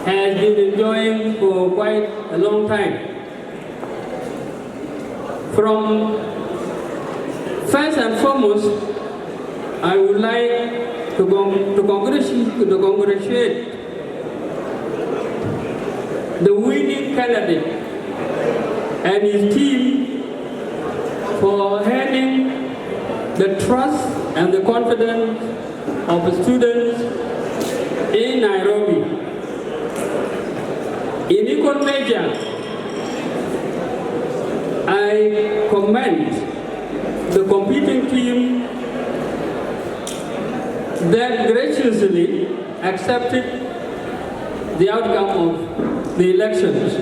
has been enjoying for quite a long time. From first and foremost, I would like to, con- to, congratulate, to congratulate the winning candidate and his team for earning the trust and the confidence of students in Nairobi. In equal measure, I commend the competing team that graciously accepted the outcome of the elections.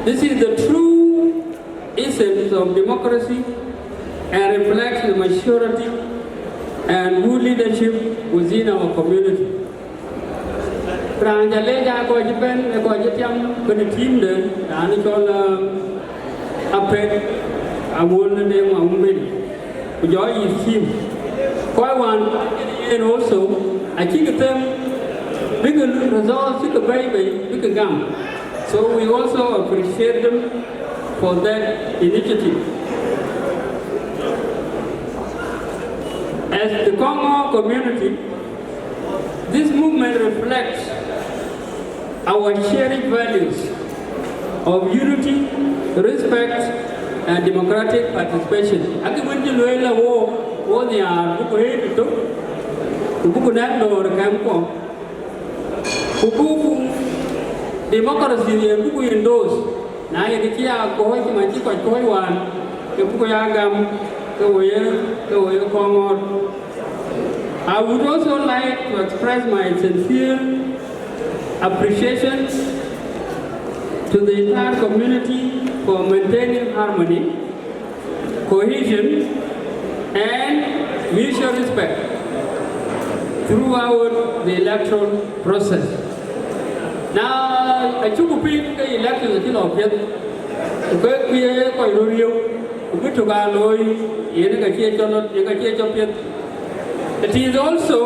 This is the true essence of democracy and reflects the maturity and good leadership within our community. Raan ca leec aa kɔc cï bɛ̈n, ë kɔc cï tiam bɛ̈n ë team de, raan cɔl, uh, Apɛt Awuɔl de Maumel, ku jɔ his team. Kɔc wään yen also acïk them bïk results cïk bɛ̈i bei bïk gam. So we also appreciate them for that initiative. As the Kɔŋɔɔr community, this movement reflects our shared values of unity, respect, and democratic participation. Akë wën cï lueel la wo, wo nhiaar buku rëër tök, ku buku nɛ̈k dɔ̈ɔ̈r kɛmkuɔ, ku buku democracy yen buku endorse. Na ye kë cï ya kɔ̈ɔ̈c cï man cï kɔc kɔ̈ɔ̈c wään, ke buku ya gam ke wo ye, ke wo ye Kɔŋɔɔr. I would also like to express my sincere appreciation to the entire community for maintaining harmony, cohesion, and mutual respect throughout the electoral process. Na, acuku piŋ ke election acï lɔ piɛth, ku ke kuiye kɔc röt riëu, ku bï tök aa looi, yen ka cie cɔl, yen ka cie cɔl piɛth. It is also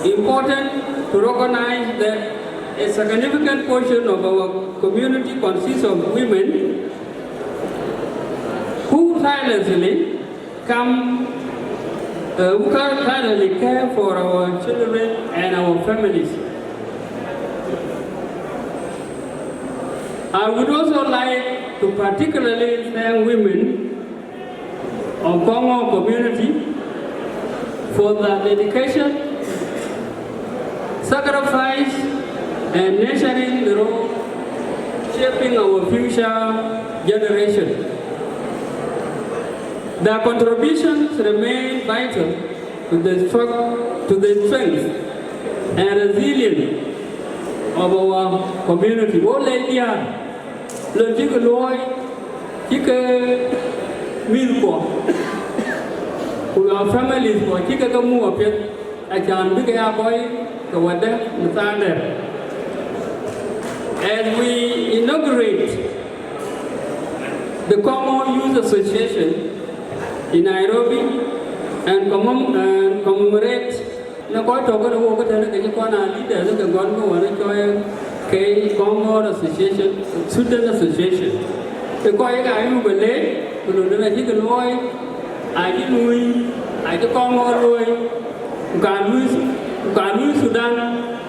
important to recognize that a significant portion of our community consists of women who tirelessly come, uh, who tirelessly care for our children and our families. I would also like to particularly thank women of Kɔŋɔɔr community for their dedication, sacrifice, and nurturing the role shaping our future generation. Their contributions remain vital to the strug- to the strength and resilience of our community. Wo lec diäär, lon cï ke luɔi, cï ke mïthkuɔ, ku our families kuɔ, cï ke ke muk apiɛth, acan bï ke ya kɔc ke wadë në thaandɛ. As we inaugurate the Kɔŋɔɔr Youth Association in Nairobi and commem- and commemorate në kɔc tɔ̈ kënë wok ëtënë ke cï kɔn aa leaders ke gɔn ke wën ë cɔɔi ke Kɔŋɔɔr Association, Student Association. Ke kɔc ë ka yuk ë leec, ku lon dɛn acï ke luɔi, acï luui, acï Kɔŋɔɔr luɔi, ku ka luui, ku ka luui Sudan,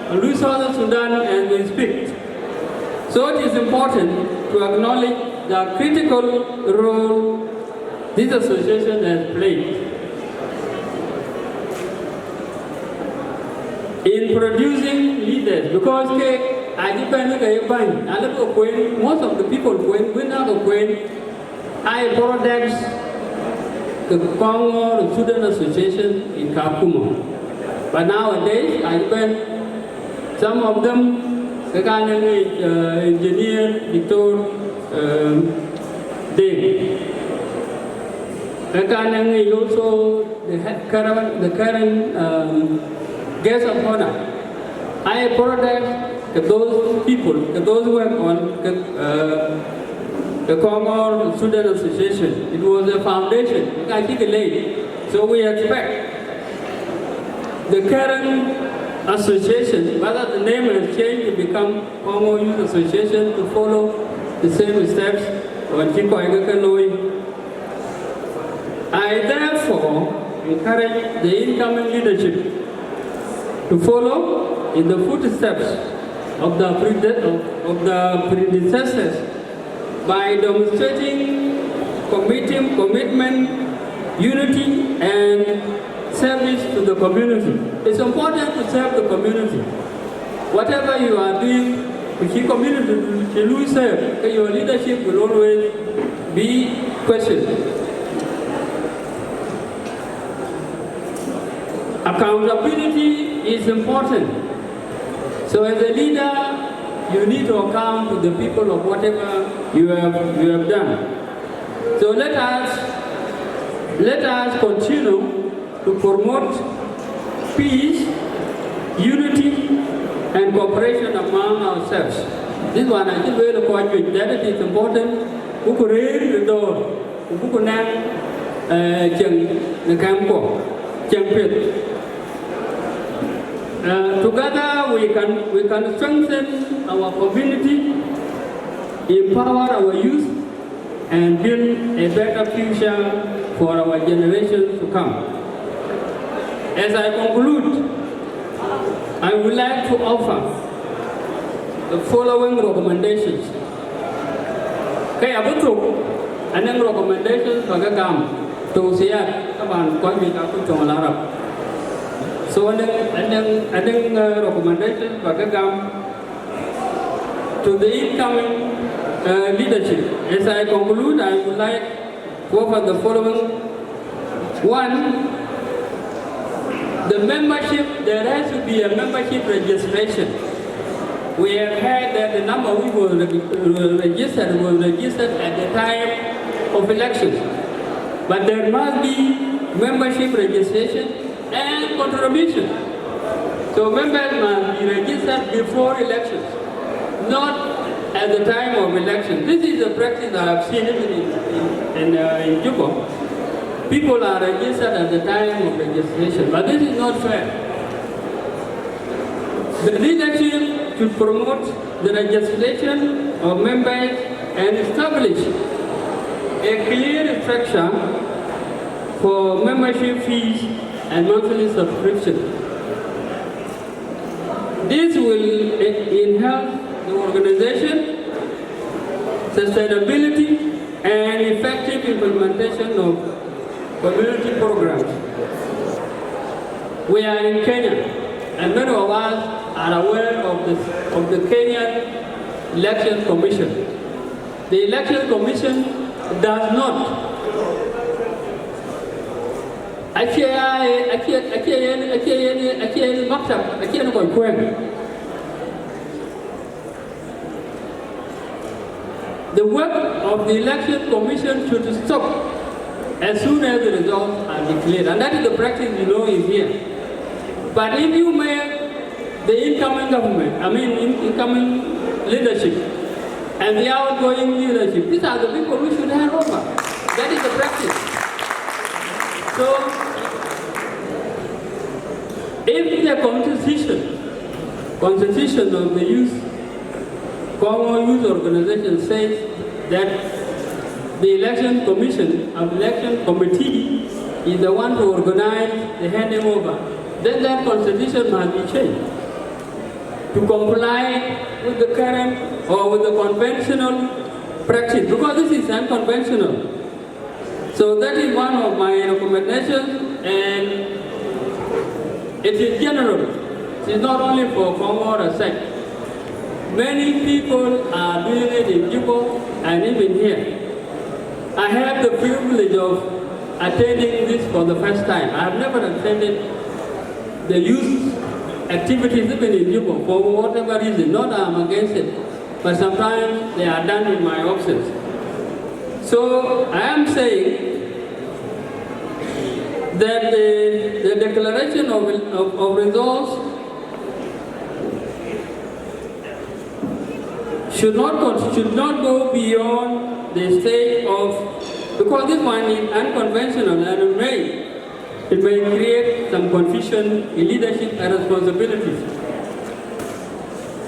ka luui Southern Sudan as we speak. So it is important to acknowledge the critical role this association has played in producing leaders, because ke acï bɛ̈n ke ye bäny, alë ke kuen, most of the people kuen, wën aa ke kuen, aa ye products ke Kɔŋɔɔr Student Association in Kakuma. But nowadays, acï bɛ̈n, some of them, ke ka ne ŋic, uh, engineer Doctor, um, Deng. Ke ka ne ŋic also the he- current, the current, um, guest of honor. Aa ye product Ke those people, ke those who work on ke, uh, the Kongor Student Association, it was a foundation. Ka cï ke lei. So we expect the current association, whether the name has changed to become Kongor Youth Association, to follow the same steps on cï kɔc ke ke looi. I therefore encourage the incoming leadership to follow in the footsteps of the prede-, of, of the predecessors by demonstrating committing, commitment, unity, and service to the community. It's important to serve the community. Whatever you are doing, if your community will lose serve, your leadership will always be questioned. Accountability is important. So as a leader, you need to account to the people of whatever you have, you have done. So let us, let us continue to promote peace, unity, and cooperation among ourselves. This one, I think, really quite good, that it is important. Ku ku rëër në dɔ̈ɔ̈r, ku buk nɛŋ, eh, cieŋ në kɛmkuɔ, cieŋ piɛth. Uh, together we can, we can strengthen our community, empower our youth, and build a better future for our generations to come. As I conclude, I would like to offer the following recommendations. Ke abï thök, anɔŋ recommendations ba ke gam, tawsiat, taban kɔc juëc aa kuc thoŋ Arab. So anɔŋ, anɔŋ, anɔŋ, uh, recommendations ba ke gam to the incoming, uh, leadership. As I conclude, I would like to offer the following. One, the membership, there has to be a membership registration. We have heard that the number we were reg-, uh, registered was registered at the time of elections. But there must be membership registration and contribution. So members must be registered before elections, not at the time of election. This is a practice I have seen even in, in, in, uh, in Juba. People are registered at the time of registration, but this is not fair. The leadership should promote the registration of members and establish a clear structure for membership fees and monthly subscription. This will e-, enhance the organization, sustainability, and effective implementation of community programs. We are in Kenya, and many of us are aware of the, of the Kenyan Election Commission. The Election Commission does not, acie, acie, acie yen, acie yen, acie yen maktab, acie yen kɔc kuɛɛn. The work of the Election Commission should stop as soon as the results are declared, and that is the practice you know is here. But if you make the incoming government, I mean, in-, incoming leadership, and the outgoing leadership, these are the people who should hand over. That is the practice. So, if the constitution, constitution of the youth, Kongor Youth Organization says that the Election Commission, uh, Election Committee is the one to organize the handing over, then that constitution must be changed to comply with the current or with the conventional practice, because this is unconventional. So that is one of my recommendations, and it is general. It is not only for Kongor as such. Many people are doing it in Juba and even here. I have the privilege of attending this for the first time. I have never attended the youth activities even in Juba for whatever reason. Not that I'm against it, but sometimes they are done in my office. So I am saying that the, the declaration of, of, of results should not con- should not go beyond the stage of, because this one is unconventional and it may it may create some confusion in leadership and responsibilities.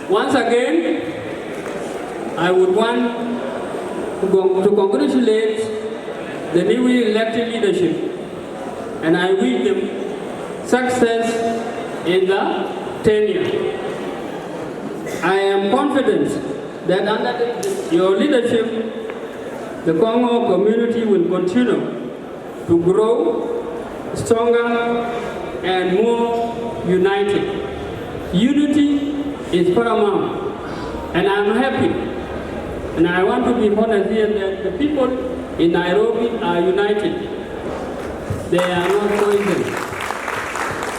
Once again, I would want to, con- to congratulate the newly elected leadership, and I wish them success in the tenure. I am confident that under the, your leadership, the Kongo community will continue to grow stronger and more united. Unity is paramount, and I'm happy, and I want to be honest here that the people in Nairobi are united. They are not poisoned.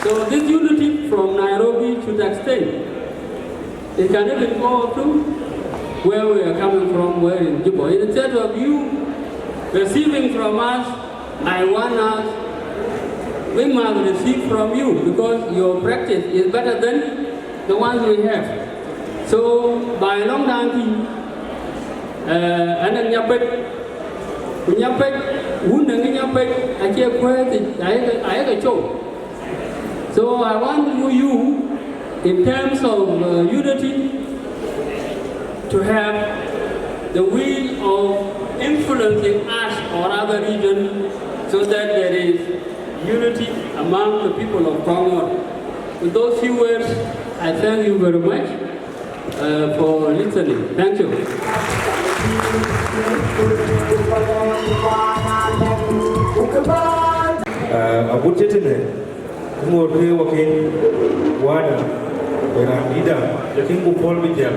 So this unity from Nairobi should extend. It can even go to where we are coming from, where in Juba. Instead of you receiving from us, I want us, we must receive from you because your practice is better than the ones we have. So, by long time, uh, and then Nyapet, Nyapet, who Nyapet, I can't quite, I, I, I, so I want you, you, in terms of uh, unity, to have the will of influencing us or other region so that there is unity among the people of Congo. With those few words, I thank you very much uh, for listening. Thank you. Uh, a good gentleman. Ku ŋoot ke wakin wada, ë raan dïïtda, lakin ku pɔ̈l bï jäl,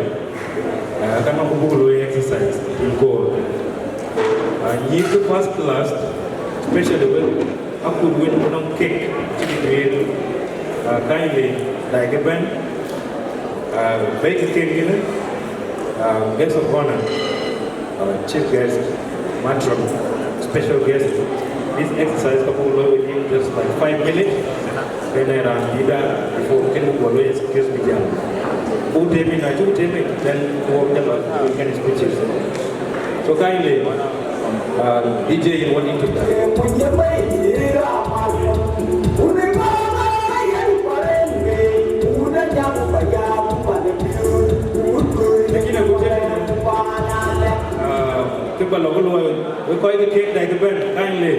ah, ka nɔŋ ku buk looi exercise in goal. Ah, nyïïr ke first class, especially wek akut wën ku nɔŋ kek cï duëër, ah, kindly, like, bɛ̈n, ah, bɛ̈ɛ̈ikï kek kënë, ah, guest of honor. Uh, chief guest, matron, special guest. This exercise ka buk looi within just like five minutes. Then I run leader before can go looi excuse me jam. Who take me, I do take me, then walk the lot, we can speeches. So kindly, uh, D J, you want to Lakini akuteni, uh, kë ba lɔ ke luɔi, wek kɔc ke kek dai ke bɛ̈n, kindly.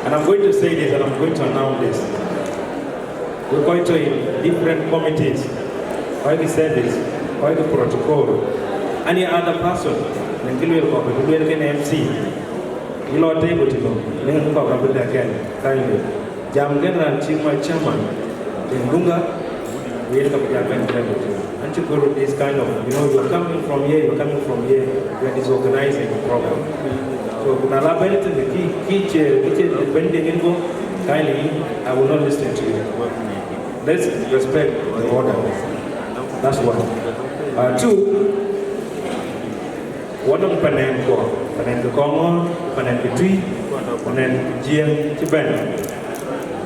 And I'm going to say this and I'm going to announce this. Wek kɔc tɔ̈ in different committees, kɔc ke service, kɔc ke protocol, any other person, në kë lueel kɔc, kë lueel kën M C, yï lɔ table tïŋ, në kë kɔc rɔt bï dɛ̈k kɛn, kindly. Jam kën raan cï my chairman, in Lunga, yen ka bï jam kën kën. And to go to this kind of, you know, you're coming from here, you're coming from here, you're disorganizing the program. So, na la bɛ̈n tënë kï, kï cï, kï cï bɛ̈n de ŋin go, kindly, I will not listen to you. Let's respect the order. That's one. Uh, two, Wɔ nɔŋ panen kɔ̈k, panen ke Kɔŋɔ̈ɔ̈r, panen ke Tuï, panen ke Jiëëŋ cï bɛ̈n.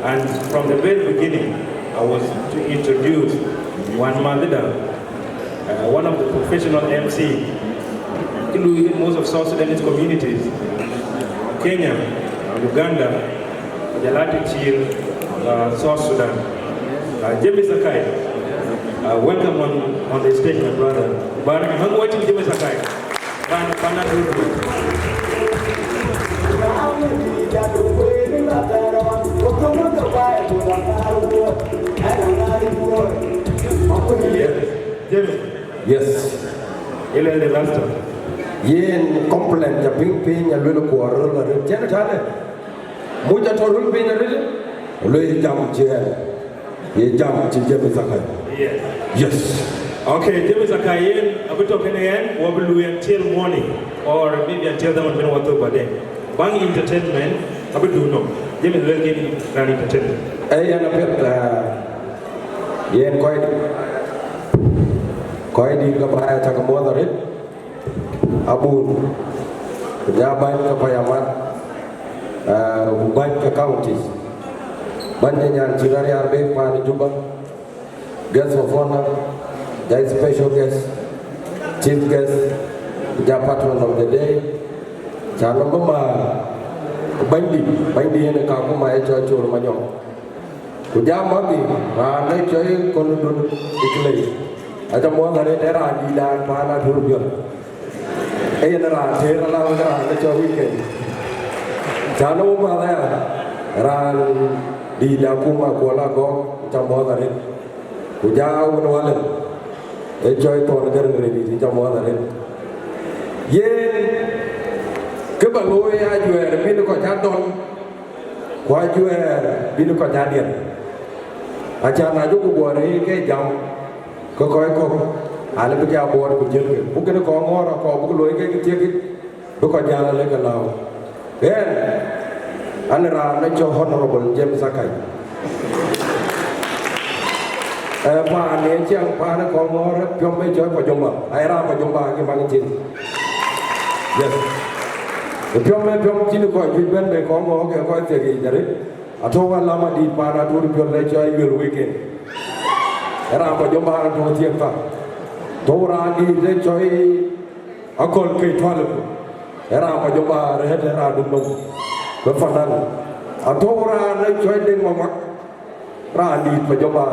And from the very beginning, I was to introduce one Madhida, uh, one of the professional M C, cï lui in most of South Sudanese communities, Kenya, Uganda, Jalati Chir, uh, South Sudan. Uh, James Akai, uh, welcome on, on the stage, my brother. Barak, I'm waiting, James Akai. Ban, ban, Yes, James. Yes. Ile ile rasta. Yen complain ja piny piny a luel kuɔr la ret chen tane. Muc atɔ̈ röl piny arëët, lueel jam cï ɣɛn, ye jam cï James Akai. Yes. Yes. Okay, James Akai yen abï tɔ̈ kënë ɣɛn, ku abï luui until morning, or maybe until zaman bïn wɔ thök baden. Baŋ entertainment, abï du nɔm. James lueel kën raan entertainment. Ee yen apiɛth, ah, yen kɔc, kɔc dït ke baai acak muɔ̈th arëët. Abun, ku nya bäny ke Payamat, eh, ku bäny ke counties. Bäny de nyan cï rɔt rial bek paan Juba, guest of honor, ja special guest. Chief guest, ku ja patron of the day, ca nɔm bï ma bɛ̈nydï, bɛ̈nydï yen ë Kakuma ë cɔl Col Manyɔk. Ku ja madhi, raan ë cɔl Kɔn Dun ë Kilei. Aca muɔ̈th arëët ë raan dïïtdan paan Atur Biɔl. Ee yen raan tëër alau ë raan ë cɔl Weekend. Ca nɔm bï ma aya, raan dïït Akuma Kuɔl Agɔk, ca muɔ̈th arëët. Ku ja wën walë, ë cɔl Thɔn Gäräŋ Rëdït, ca muɔ̈th arëët. Yen, kë ba looi ajuɛɛr bïn kɔc aa dɔl, ku ajuɛɛr bïn kɔc aa diɛt. Acan na jɔku guɔ rëër ke jam, ke kɔc kɔ̈k, alë bï ke a buɔɔt ku jiëlkë. Ku kënë kɔŋ ŋɔ̈ɔ̈r akɔɔr buk looi ke kë thiëkë, bï kɔc jäl alë ke lääu. Ɣɛn, an raan ë cɔl Honorable James Akai. Ee, paan ë ciɛɛŋ paan ë kɔŋ ŋɔ̈ɔ̈r ë piɔ̈m ë cɔl Pajomba, ai raan Pajomba kï maŋ cin. Yes. Ë piɔ̈m ë piɔ̈m cïn kɔc juëc bɛ̈n bei kɔŋ ŋɔ̈ɔ̈r ke kɔc thiek yiic arëët. Atɔ̈u alam adït paan Atur Biɔl ë cɔl Yuel Weekend. Ë raan Pajomba raan tɔ̈u thiek thar. Tɔ̈u raan dït ë cɔl Akol ke tuɔl ku. Ë raan Pajomba rëët ë raan dum nɔm. Ke fandan. Atɔ̈u raan ë cɔl Deŋ Mamak. Raan dït Pajomba.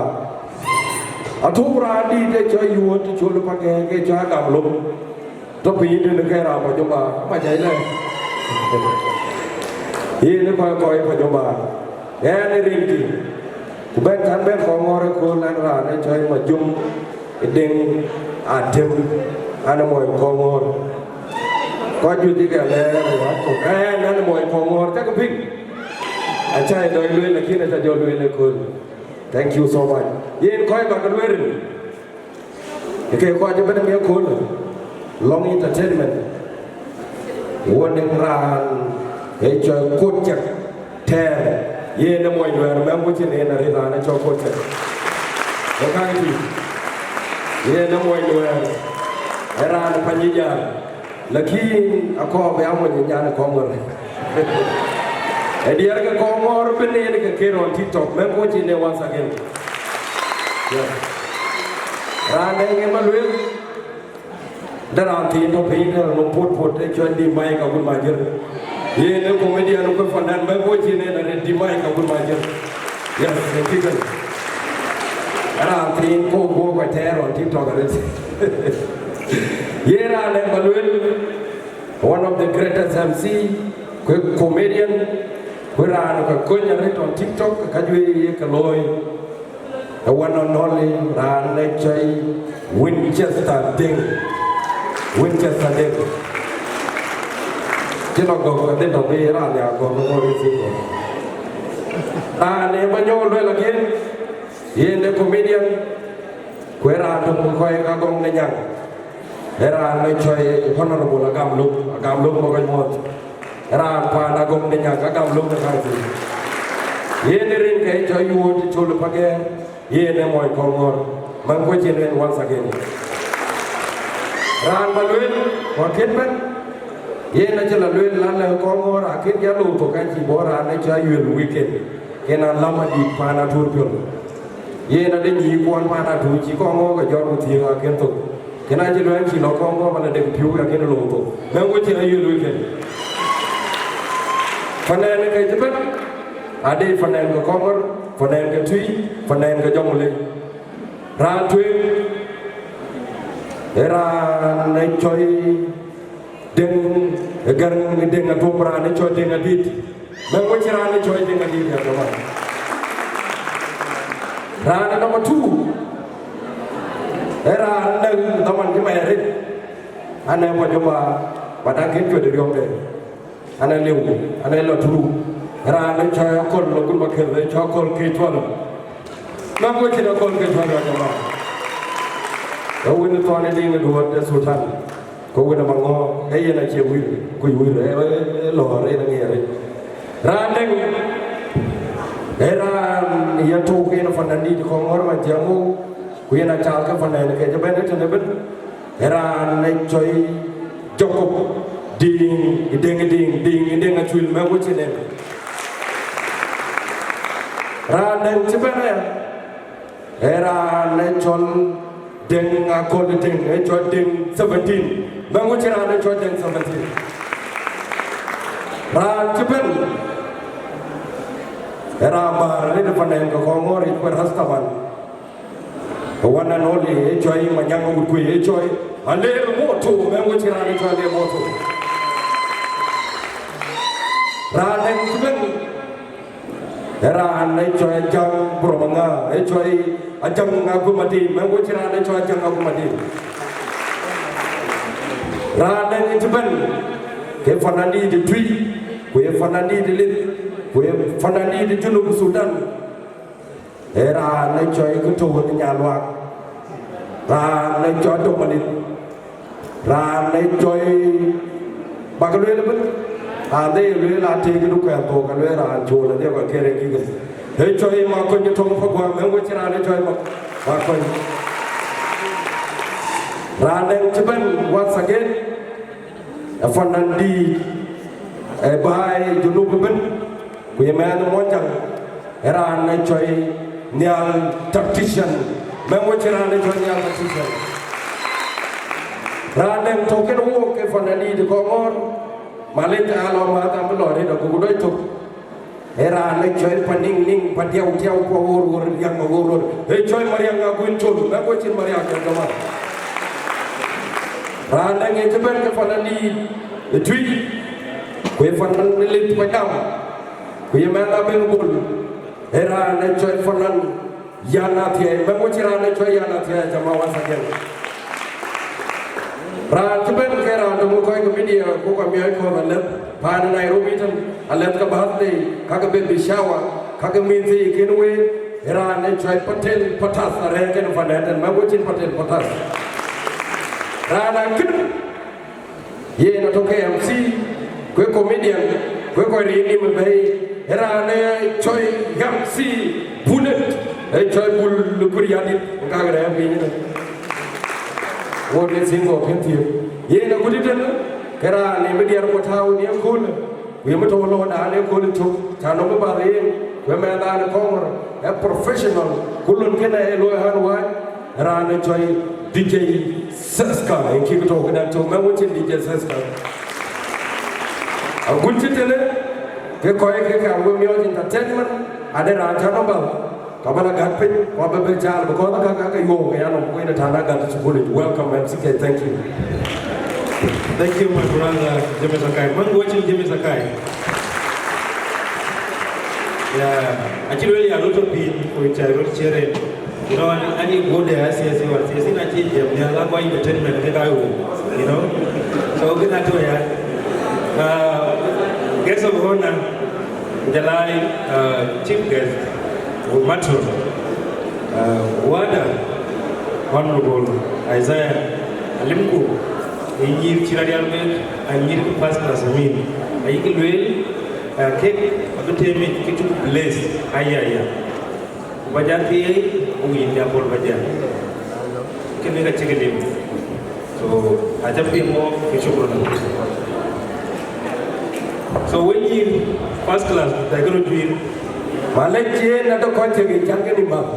Atɔ̈u raan dït ë cɔl Yuɔt Col Pakɛɛr ke cɔl Agam Lom. Tɔ̈ piny tënë ke raan Pajomba. Ama jai lɛ. Yen ë kɔc kɔc Pajomba. Ɣɛn ë rinkï. Ku bɛ̈n kan bɛ̈n kɔŋ ŋɔ̈ɔ̈r ëkööl an raan ë cɔl Majum. Deŋ Atem, an mɔny kɔŋ ŋɔ̈ɔ̈r. Kɔc juëc ke lɛɛr ë wät kɔ̈k, ɛn an mɔny kɔŋ ŋɔ̈ɔ̈r, cakë piŋ. Aca ë dɔc lueel, lakin aca jɔ lueel ëkööl. Thank you so much. Yen kɔc bäk lueel. Ke kɔc ëbɛ̈n ë miäkköl, Lɔŋ Entertainment. Wɔ Deŋ raan ë cɔl Kot Cak. Tɛɛr, yen ë mony Nuɛɛr, mɛm ku cïn en arëët raan ë cɔl Kot Cak. Ë ka tïŋ, yen ë mony Nuɛɛr, ë raan pany ë jam, lakin akɔɔr bï a mony ë nyan ë kɔŋ ŋɔ̈ɔ̈r. Ë diɛɛr ke kɔŋ ŋɔ̈ɔ̈r bï neen ke kër on TikTok, mɛm ku cïn en once again. Yeah. Raan dɛ̈ ŋë ma lueel, de raan thiin tɔ̈ piny de raan puɔ̈t puɔ̈t ë cɔl Dimai Kagun Majir. Yen ë comedian ku fandan bɛ̈n ku cïn en arëët Dimai Kagun Majir. Yes, ë tikën. Raan thiin ku guɔ kɔc tɛɛr on TikTok arëët. Yen raan ë ba lueel, one of the greatest M C, ku comedian, ku raan ku kony arëët on TikTok, ka juëc ye ke looi. The one and only raan ë cɔl Winchester Deŋ. Winchester Deŋ. Cï lɔ gɔ̈k adhil tɔ̈ bï raan ya gɔ̈k ë ŋɔ̈ɔ̈r ë thïn. Raan ë ba nyɔk lueel again, yen ë comedian, ku ë raan töŋ kɔc ka gɔŋ de nyaŋ. Ë raan ë cɔl Honorable Agam Lok, Agam Lok bɔ̈ kɔc muɔ̈th. Ë raan paan Agɔŋ de Nyak, Agam Lok de Kaŋ Thïn. Yen ë rin ke cɔl Yuɔt Col Pakɛɛr, yen ë mony kɔŋ ŋɔ̈ɔ̈r, man ku cïn en once again. Raan ba lueel, ku akën bɛ̈n, yen acï la lueel, la lɛ̈k kɔŋ ŋɔ̈ɔ̈r, akën ya lou thok, ka cï bɔ̈ raan ë cɔl Yuel Weekend, yen alam adït paan Atur Piɔl. Yen ade nyïïn kuɔn paan Atur cï kɔŋ ŋɔ̈ɔ̈r ke jɔt ku thiëëk akën thok. Kën acï luɛɛl cï lɔ kɔŋ ŋɔ̈ɔ̈r, man ade piɔ̈u akën lou thok. Mɛm ku cïn Ayuel Weekend. Fanɛɛn ke cï bɛ̈n, ade fanɛɛn ke Kɔŋɔr, fanɛɛn ke Tui, fanɛɛn ke Jɔŋlei. Raan tueŋ, ë raan ë cɔl Deŋ, ë Gäräŋ Deŋ Atuɔm, raan ë cɔl Deŋ Adït. Mɛm ku cïn raan ë cɔl Deŋ Adït ya jama. Raan ë number two, ë raan ë dhaman cï mɛɛr arëët. An ë Pajomba, but akën cuɛt riɔ̈ɔ̈kde. An ë liu, an ë lɔ turu. Raan ë cɔl Akol, lɔ gun ba keth, ë cɔl Akol ke cuɔl. Mɛm ku cïn Akol ke cuɔl ya jama. Ë wën ë thɔn ë diŋ ë duɔ̈ɔ̈t de Sultan. Ku wën ë maŋɔ̈ɔ̈r, ee yen acie wir, kuc wir, ee, ee, ee lɔ̈ɔ̈r, ee yen aŋiɛɛr. Raan Deŋ, ee raan ye tuk en fanɛɛn dït Kɔŋɔr man jiɛɛm wou, ku yen acal ke fanɛɛn ke jɔ bɛ̈n ëtënë ëbën. Ee raan ë cɔl Jacob Diŋ, Deŋ, Diŋ, Diŋ, Deŋ Acuil, mɛm ku cïn en. Raan Deŋ cï bɛ̈n aya, ee raan ë cɔl Deŋ Akol Deŋ, ë cɔl Deŋ seventeen. Mɛn wec raan ë cɔl Deŋ seventeen. Raan cï bɛ̈n, ë raan bäär arëët ë Panɛɛn ke Kɔŋɔ̈ɔ̈r yic, ku ë Rastaman. One and only, ë cɔl Manyaŋ Wut Kuei, ë cɔl Aleer Moto, mɛn wec raan ë cɔl Aleer Moto. Raan dɛ̈ŋ cï bɛ̈n, ë raan ë cɔl Ajaŋ Buramaŋa, ë cɔl Ajaŋ Agumadim, mɛn wec raan ë cɔl Ajaŋ Agumadim. Raan dɛ̈ŋ cï bɛ̈n, ke fanandït ë Tuic, ku ye fanandït ë Lith, ku ye fanandït ë Junub Sudan. Ë raan ë cɔl Këtɔ̈u ë Nyaluak, raan ë cɔl Domalit, raan ë cɔl, bäk lueel ëbën, raan de ye lueel atek ë dukuɛɛr thok, ka lueel raan cool adhie kɔc kere kikë. Ë cɔl Makony Tɔŋ Paguam, ë wec raan ë cɔl Mak-, Makony. Raan dɛ̈ŋ cï bɛ̈n once again, ë fanandït ë baai Junub ëbën, ku ye mɛnh Mɔnyjäŋ, ë raan ë cɔl Nhial Tactician, mɛn wec raan ë cɔl Nhial Tactician. Raan dɛ̈ŋ tɔ̈ kenë wook ke fanandït ë Kɔŋɔ̈ɔ̈r, malec aa lɔ määth, abï lɔ arëët, agoku dɔc thök. Ë raan ë cɔl Paniŋniŋ, Padiautiau, Paɣorɣor, Riaŋ Aɣorɣor, ë cɔl Mariaŋ Aguën Col, mɛn wec cin Mariaŋ cɔl Jɔma. Raan dɛ̈ŋ ë cï bɛ̈n ke fanandït ë Tuic, ku ye fanandït Pajam, ku ye mɛnh Abëŋ Bol, ë raan ë cɔl fanan Yan Athiɛɛi, mɛn wec raan ë cɔl Yan Athiɛɛi, Jɔma once again. Raan cï bɛ̈n ke raan döŋ kɔc ke media, ku ka miɔɔc kɔ̈th alɛ̈th paan ë Nairobi tën, alɛ̈th ke birthday, ka ke baby shower, ka ke mïth thii kën wëët, ë raan ë cɔl Patel Patas, arɛ̈ɛ̈r kenë fanɛɛn tën, mɛn wec cin Patel Patas. Raan akën, yen atɔ̈ ke M C, ku ë comedian, ku ë kɔc riin nim ë bɛ̈i, ë raan ë cɔl M C Bullet, ë cɔl Bul Kuriadit, ku ka ke rɛ̈ɛ̈r piny ënë. Wok de single kën thiëëk. Yen agut tënë, ke raan ë bï diɛɛr ku tääu në ye köölë, ku ye mï tɔ̈u lɔ̈ɔ̈rdan ë kööl cök, cä nɔm bï bath yen, ku ë mɛnhdan ë Kɔŋɔ̈ɔ̈r, ë professional, ku lon kënë ë looi ɣän wääc, raan ë cɔl D J Seska, ë cïk tɔ̈u këdan cök, mɛn wec cin D J Seska. Agut cï tënë, ke kɔc ke ka we miɔɔc entertainment, ade raan cä nɔm bath. Ka bä la gät piny, ku abï bɛ caal, because ka, ka, ka yuɔɔu ke ya nɔm, ku yen ë tän a gät ë thukul yic. Welcome, M C K, thank you. Thank you, my brother, James Akai. Man, watching James Akai. Yeah, actually, I wrote a pin, which I wrote sharing. You know, and, and you go there, I see, I see, what, I see, I see, yeah, like, why entertainment, you know? So, good night to you. Uh, guest of honor, Ku jɔl a, uh, chief guest, ku matron, uh, wäda, Honorable Isaiah Alimku, ë nyïïr cï rɔt rial wek, ë nyïïr ke first class amin. Ayï lueel, uh, kek abï tëmic ke cuk bless, aya, aya. Ku bä jɔ thiëëi, ku yïn de Apol bä jɔ. Kënë ka cï ke lim. So, aca piŋ wok, ke shukran. So, we nyïïr first class, dai kërë juiir. Malec yen na tɔ̈ kɔc cï ke can ke nim bath.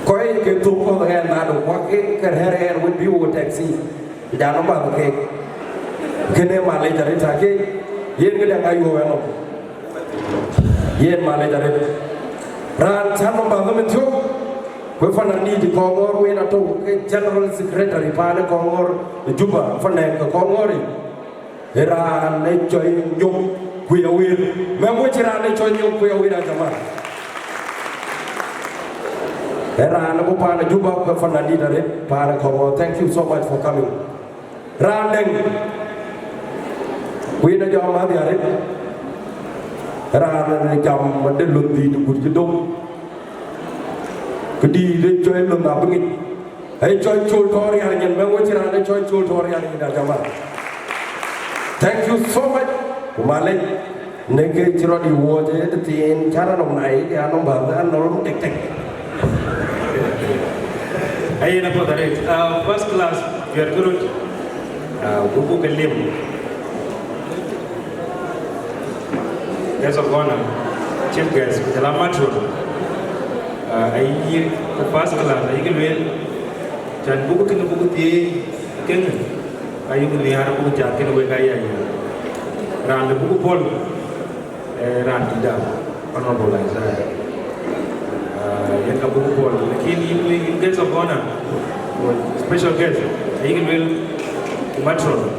Kɔc ke thuk kɔ̈th ɣɛn na do kuak ke, ke rɛ̈ɛ̈r ɣɛn wën bï wo taxi. Ku jɔ nɔm bath keek. Kënë malec arëët, acie yen këdäŋ ayuɔ̈ɔ̈u ënɔm. Yen malec arëët. Raan cä nɔm bath ëmën thiɔ̈k, ku ë fanandït Kɔŋɔ̈ɔ̈r wën atɔ̈u ke General Secretary paan ë Kɔŋɔ̈ɔ̈r ë Juba, fanɛɛn ke Kɔŋɔ̈ɔ̈r yic. Ë raan ë cɔl Nyok Kuiawir. Mɛn wec raan ë cɔl Nyok Kuiawir, ajama. Ë raan ë bɔ̈ paan ë Juba, ku ë fanandït arëët paan ë Kɔŋɔ̈ɔ̈r. Thank you so much for coming. Raan dɛ̈ŋ, ku yen ajɔ mäth arëët, raan ë jam ade lon dhïït gut cï dom, këdïït ë cɔl lon abï ŋic, ë cɔl Col Tɔ̈ Rial Nyin, mɛn wec raan ë cɔl Col Tɔ̈ Rial Nyin, ajama. Thank you so much, ku malec. Në ke cï rɔt yï wuɔ̈ɔ̈c ë tëthiin, cän anɔm na yï ke anɔm bäth, anɔm tek tek. Ayen apuɔth arëët. Ah, first class, juɛt ke röt. Ah, guku ke lim. Guest of honor, chief guest, ku jɔl a matron. Ah, ayï ke first class, ayï ke lueel. Raan buk kënë buk thiëëc kënë, ayuk nhiaar buk cath kënë wek aya yï. Raan de buk pɔ̈l, eh, raan dïda, Honorable Isaiah. Ah, yen ka buk pɔ̈l, lakin yïn, yïn guest of honor, or special guest, ayï luel matron,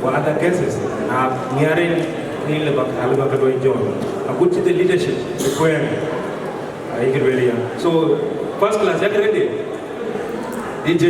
or other guests, na nhiaar rin, ni le bak, ale bak looi join. Agut cï the leadership, the kuɛɛn. Ayï luel ya. So, first class, yak ready? D J.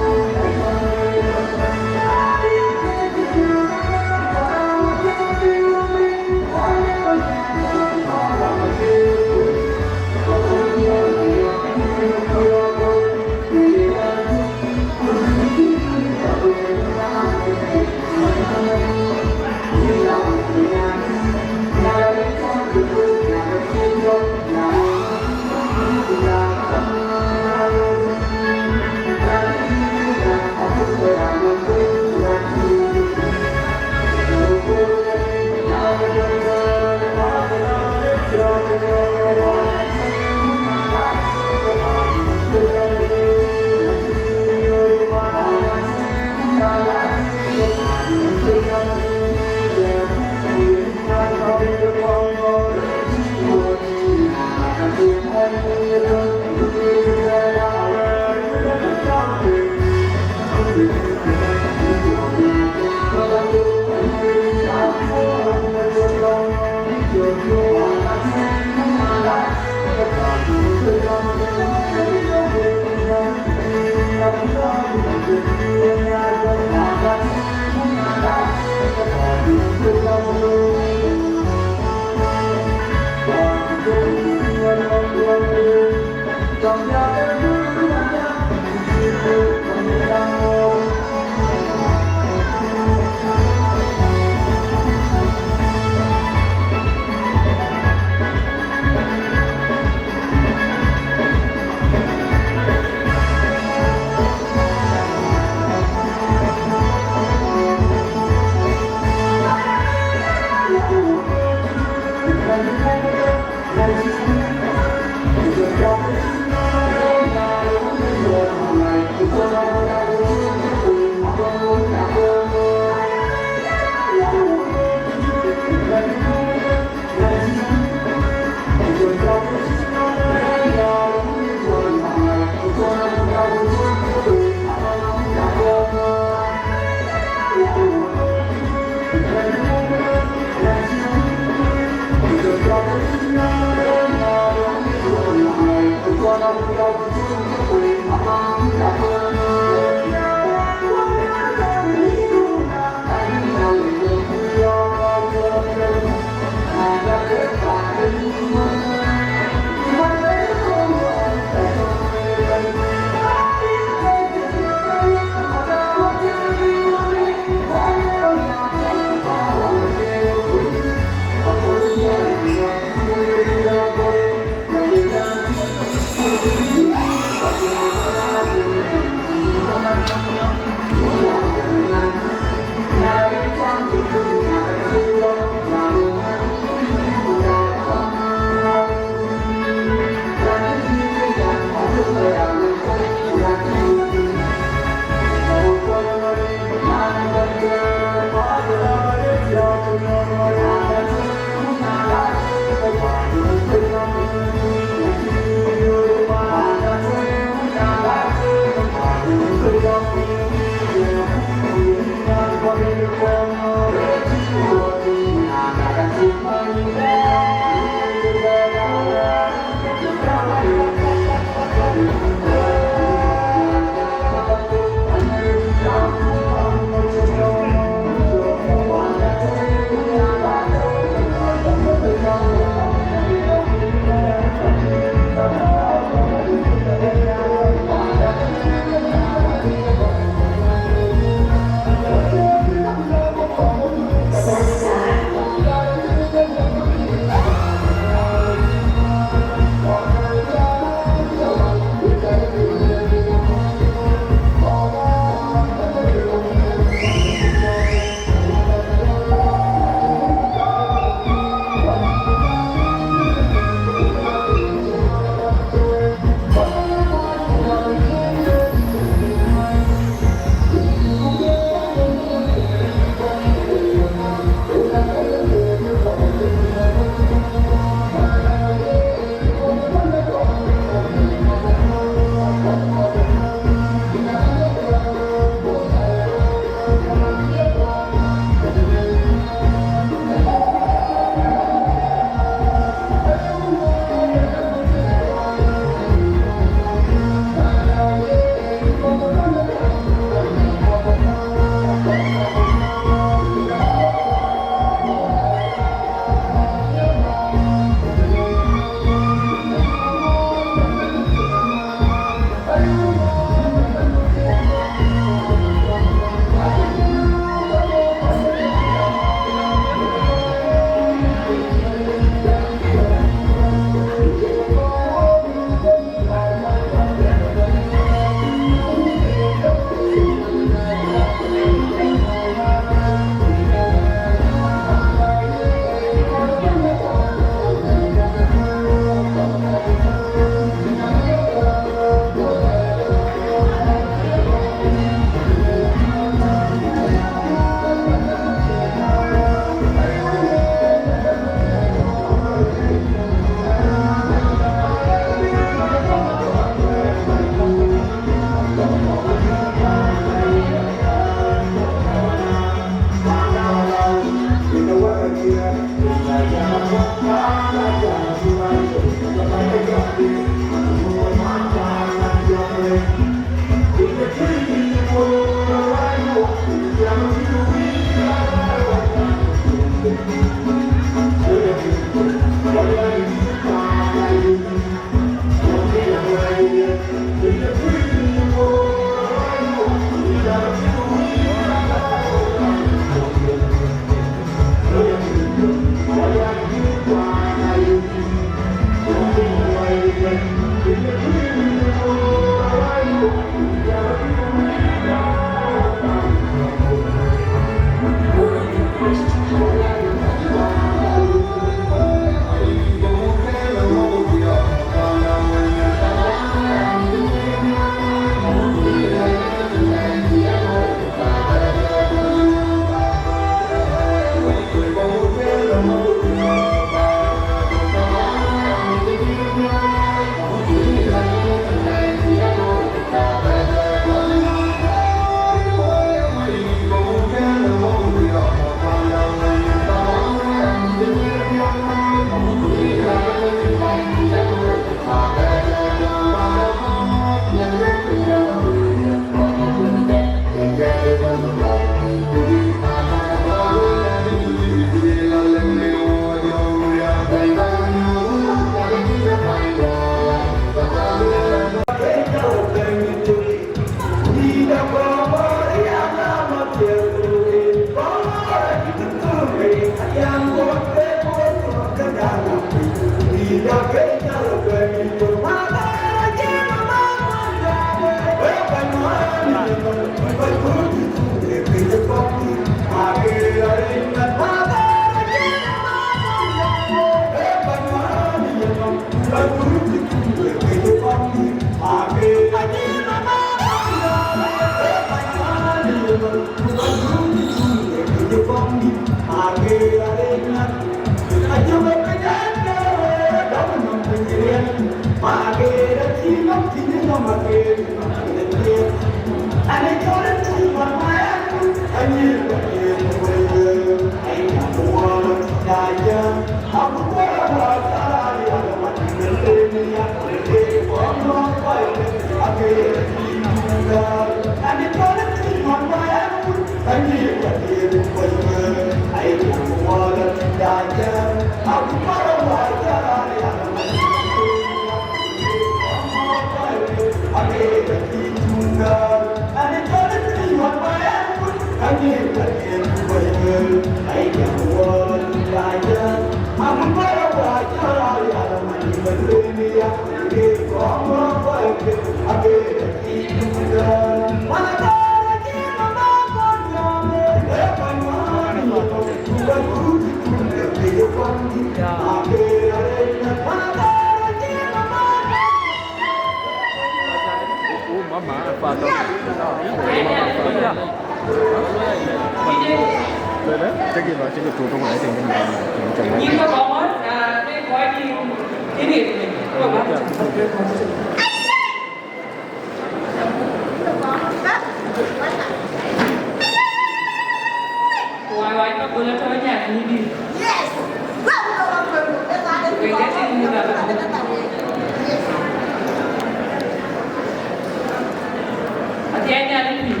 Athiɛɛny Nhialic pïïr,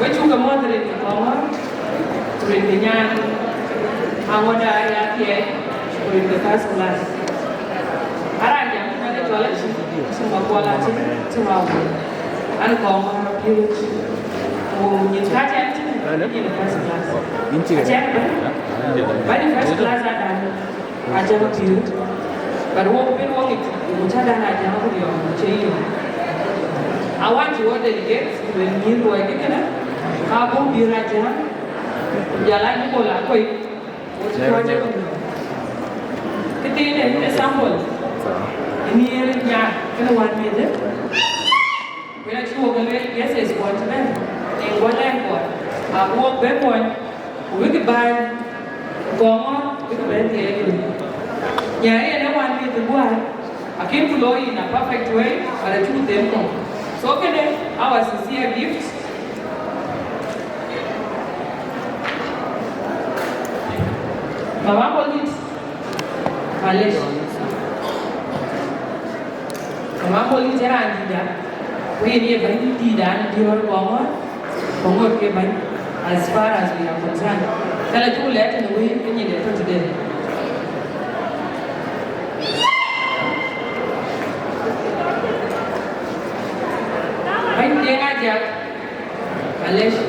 we cuk ke muɔ̈th rin ke kɔŋɔ̈ɔ̈r, ku rin ke nyan, aŋuɔ̈t aa ya athiɛɛny, ku rin ke first class. Araan jam cï man ë cɔl acï, acï Makuɔl acï, acï Makuɔl. An kɔŋɔ̈ɔ̈r apiööc, ku nyin kacän cï nyin first class. Acän bɛ̈n, bɛ̈n first class adäŋ. Ajam pïr, but wok piny wok it, ku cä dan ajam ku diɔ̈ɔ̈k, ku cï yök. Awan cï wɔ delegate, ku len nyïïr luɔi kë kënë, ka buk pïr ajam, ku jɔl a nyï bol akuec, ku cï kɔc ë kënë. Këthiin ë example, ë nyïïr nyaar kënë wän mïth ë. Wën acï wok lueel, yes, yes, kuɔn cï bɛ̈n, ë guɔ lɛ̈k kuɔn, abï wok bɛ̈n kuɔny, ku bïkï bäny, ku kɔŋ ŋɔ̈ɔ̈r bïkï bɛ̈n thiëëc ëtök. Nya yen ë wän mïth ë guäär, akïn ku looi in a perfect way, but acuk them kɔ̈u. So kënë, our sincere gift. Mama Boldit, Malesh. Kama bol ni jera andi da. Ku yen ye bɛ̈ny dïïtdan diöör kɔŋ ŋɔ̈ɔ̈r, kɔŋ ŋɔ̈ɔ̈r ke bɛ̈ny, as far as we are concerned. Ka la cuk lɛɛr tënë wëi, ke nyin de tɔ̈ tëde. Bɛ̈ny Deŋ Ajak, Malesh.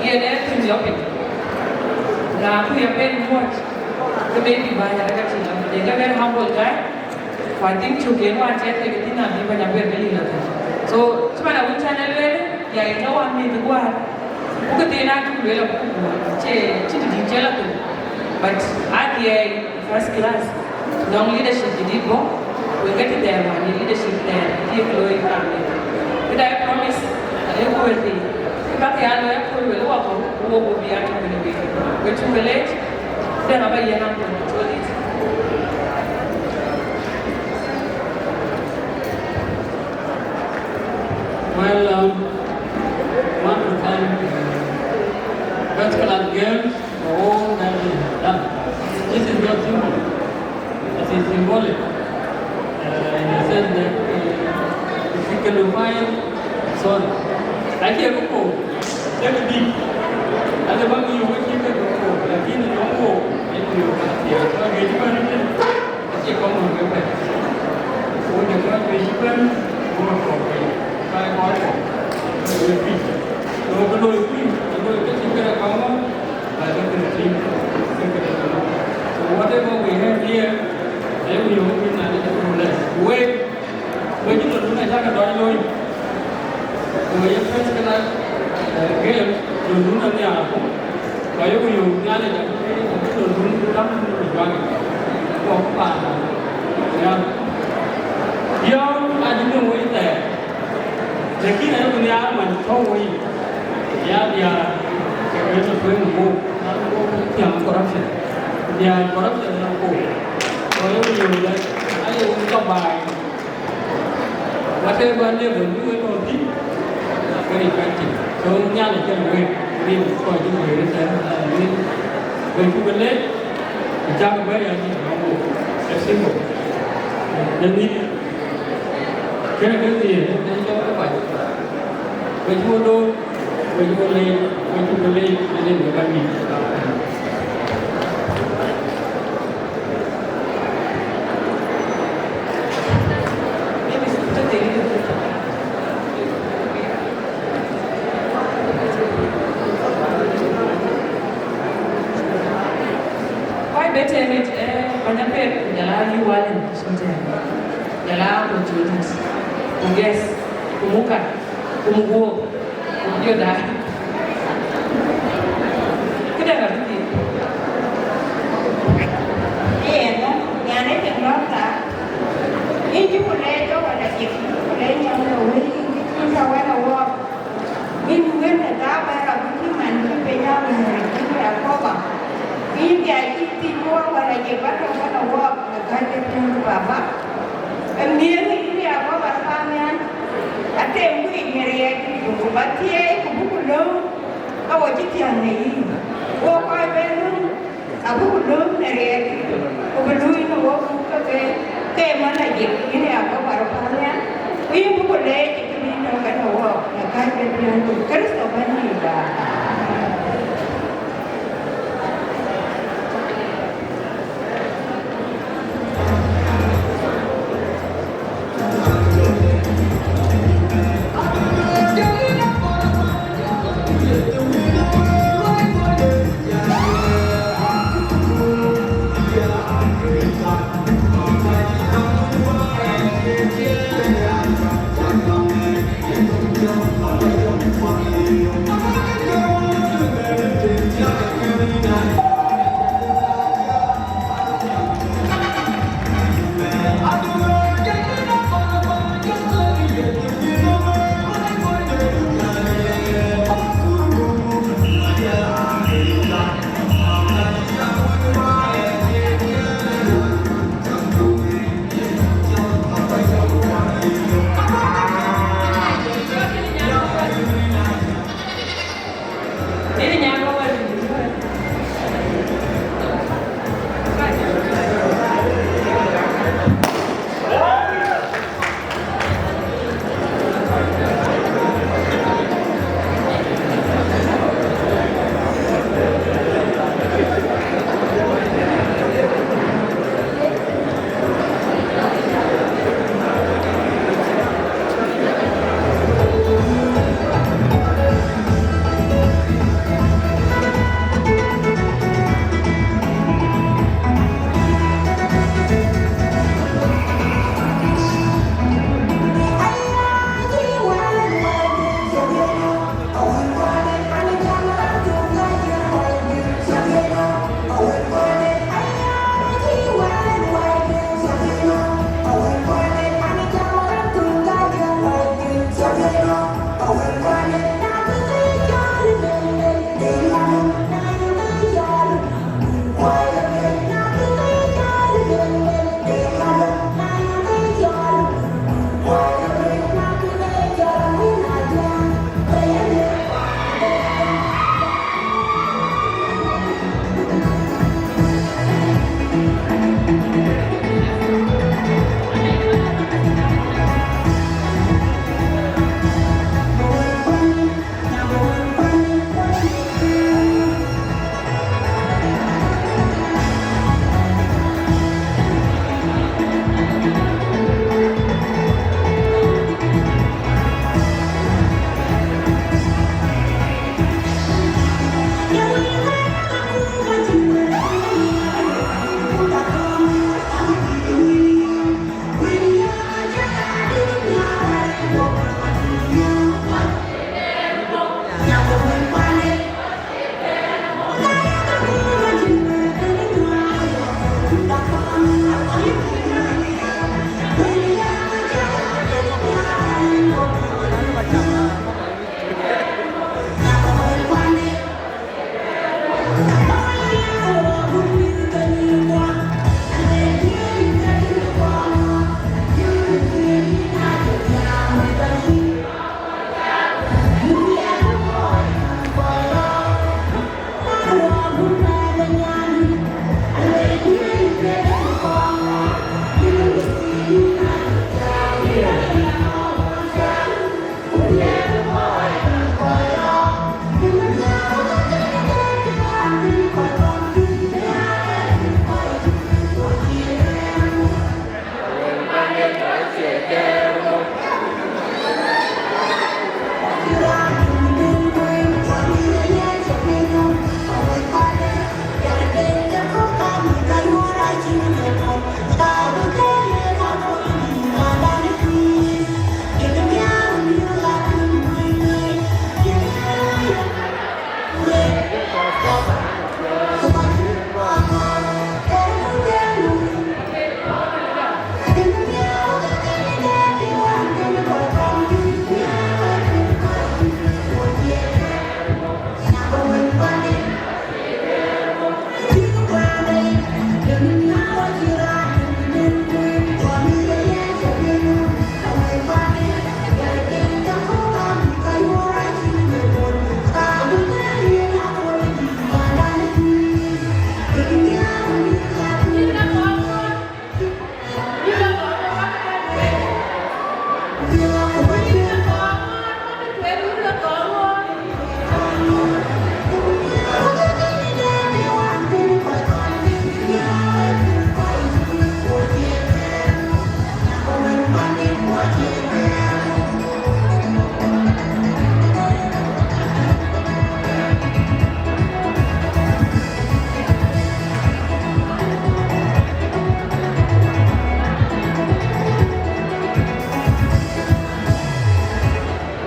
Yen ee thïn yɔ̈pic. Raan ku ye ben muɔ̈c, ke maybe bäny arëk acï lɔ. Deŋ ke very humble guy. Ku I think cuk yen wään cɛɛt kek thïn abï bɛ̈ny abɛ̈n ke lïk lɔ thïn. So, cï man awïc can e lueel, ya yen ke wään mïth guäär. Ku këthiin aa cuk lueel abuk guɔ̈ɔ̈r, cie, cï tëdït cï lɔ thïn. But aa dhiɛɛi first class. Nɔŋ leadership jadid bɔ̈, wek ke të thɛɛr wään ye leadership thɛɛr, cï ye ke looi kaam ënë. Këda ye promise, ayek wël thïn. Ka ke ya looi aköl wël wakɔ̈u, ku wok wo bï ya tök ënë wek. Wek cuk ke leec, këdäŋ aba yiɛ̈n aköl col yith. Well, um, want to thank, uh, first class girls for all that you have done. This is not simple. It is symbolic, uh, in the sense that, uh, it signifies, sorry. Acie kë koor, acie kë dït. Alë bäk yök acie kë koor, lakin ë nɔŋ wook, ë yök ka thiëëk, ka juëc bɛ̈n ëtën. Acie kɔc mɔ̈u ke pɛ̈c. Ku de kɔc juëc ëbɛ̈n, ku röt kɔ̈k piny, ka ye kɔc kɔ̈k, ku ye pic. So, ke loi kuc, ke loi ke cï këde kɔc mɔ̈u, ba ke këde tïŋ, ke këde kɔc mɔ̈u. So, whatever we have here, ayek yök piny na de cï ku lɛ̈k. Wek, wek cï lon dun acäk dɔc looi. Ku ye first class, eh, girl, lon dun anhiar. Ku ayok yök Nhialic abï, abï lon dun dam në juak. Ku paan nhial. Diɔ̈ɔ̈r acï nöŋ wei thɛɛr. Lakin ayok nhiaar man tɔ̈u wei. Ya diäär, ke wël ë kuëëŋ ë wook, na wook thiäŋ corruption. Diäär corruption na wook. Ku ayok yök lɛ, ayok tɔ̈ baai. Whatever level you were on, very effective. So, Nhialic acïn wek, rin kɔc cï guëër ëtɛ̈ɛ̈n, rin wek cuk lec, ku cak bɛ̈ɛ̈i acïn nɔm wok. A symbol. Ë mïth, kënë ke thiëëc, ë jɔk ë kɔc. Wek cuk loor, wek cuk lec, wek cuk lec, ë rin wek bäny mïth. Kɔc bɛ tëë mit, eh, bɛ̈ny Apiɛth, ku jɔl a Liu Allen, cïn tëë. Jɔl a Akoc Jodit, ku Guest, ku Muka, ku Muguuk. Yo da. Këdäŋ abï thïn. Yen, nyan ë piŋ lɔ̈k thaar. Yïn cï ku leec ke wala jik, ku leec nyan ë wëi, yïn cï tɔ̈ wala wɔɔk. Yïn wën ë thaar bɛ̈ɛ̈r abï tïŋ man cï piny aa wën ë cï Yakoba. Yïn bï a cï thïn ku wala jik ba tɔ̈ wala wɔɔk, ë kääc ke piŋ baba. Ë miëëŋ yïn Yakoba paannhial. Atem ku yic në riɛɛc, ku bä thiëëc, ku bï ku lööm, ka wo cï thiäŋ në yïn. Wo kɔc bɛ̈n lööm, abï ku lööm në riɛɛc, ku bï luui në wok ke, ke, ke man ajik, yïn ya bɔ̈ wär paannhial, ku yïn bï ku leec ë kë bï tɔ̈ kenë wok në kääc ke piɔ̈ndu. Kërtho bɛ̈ny yic bä.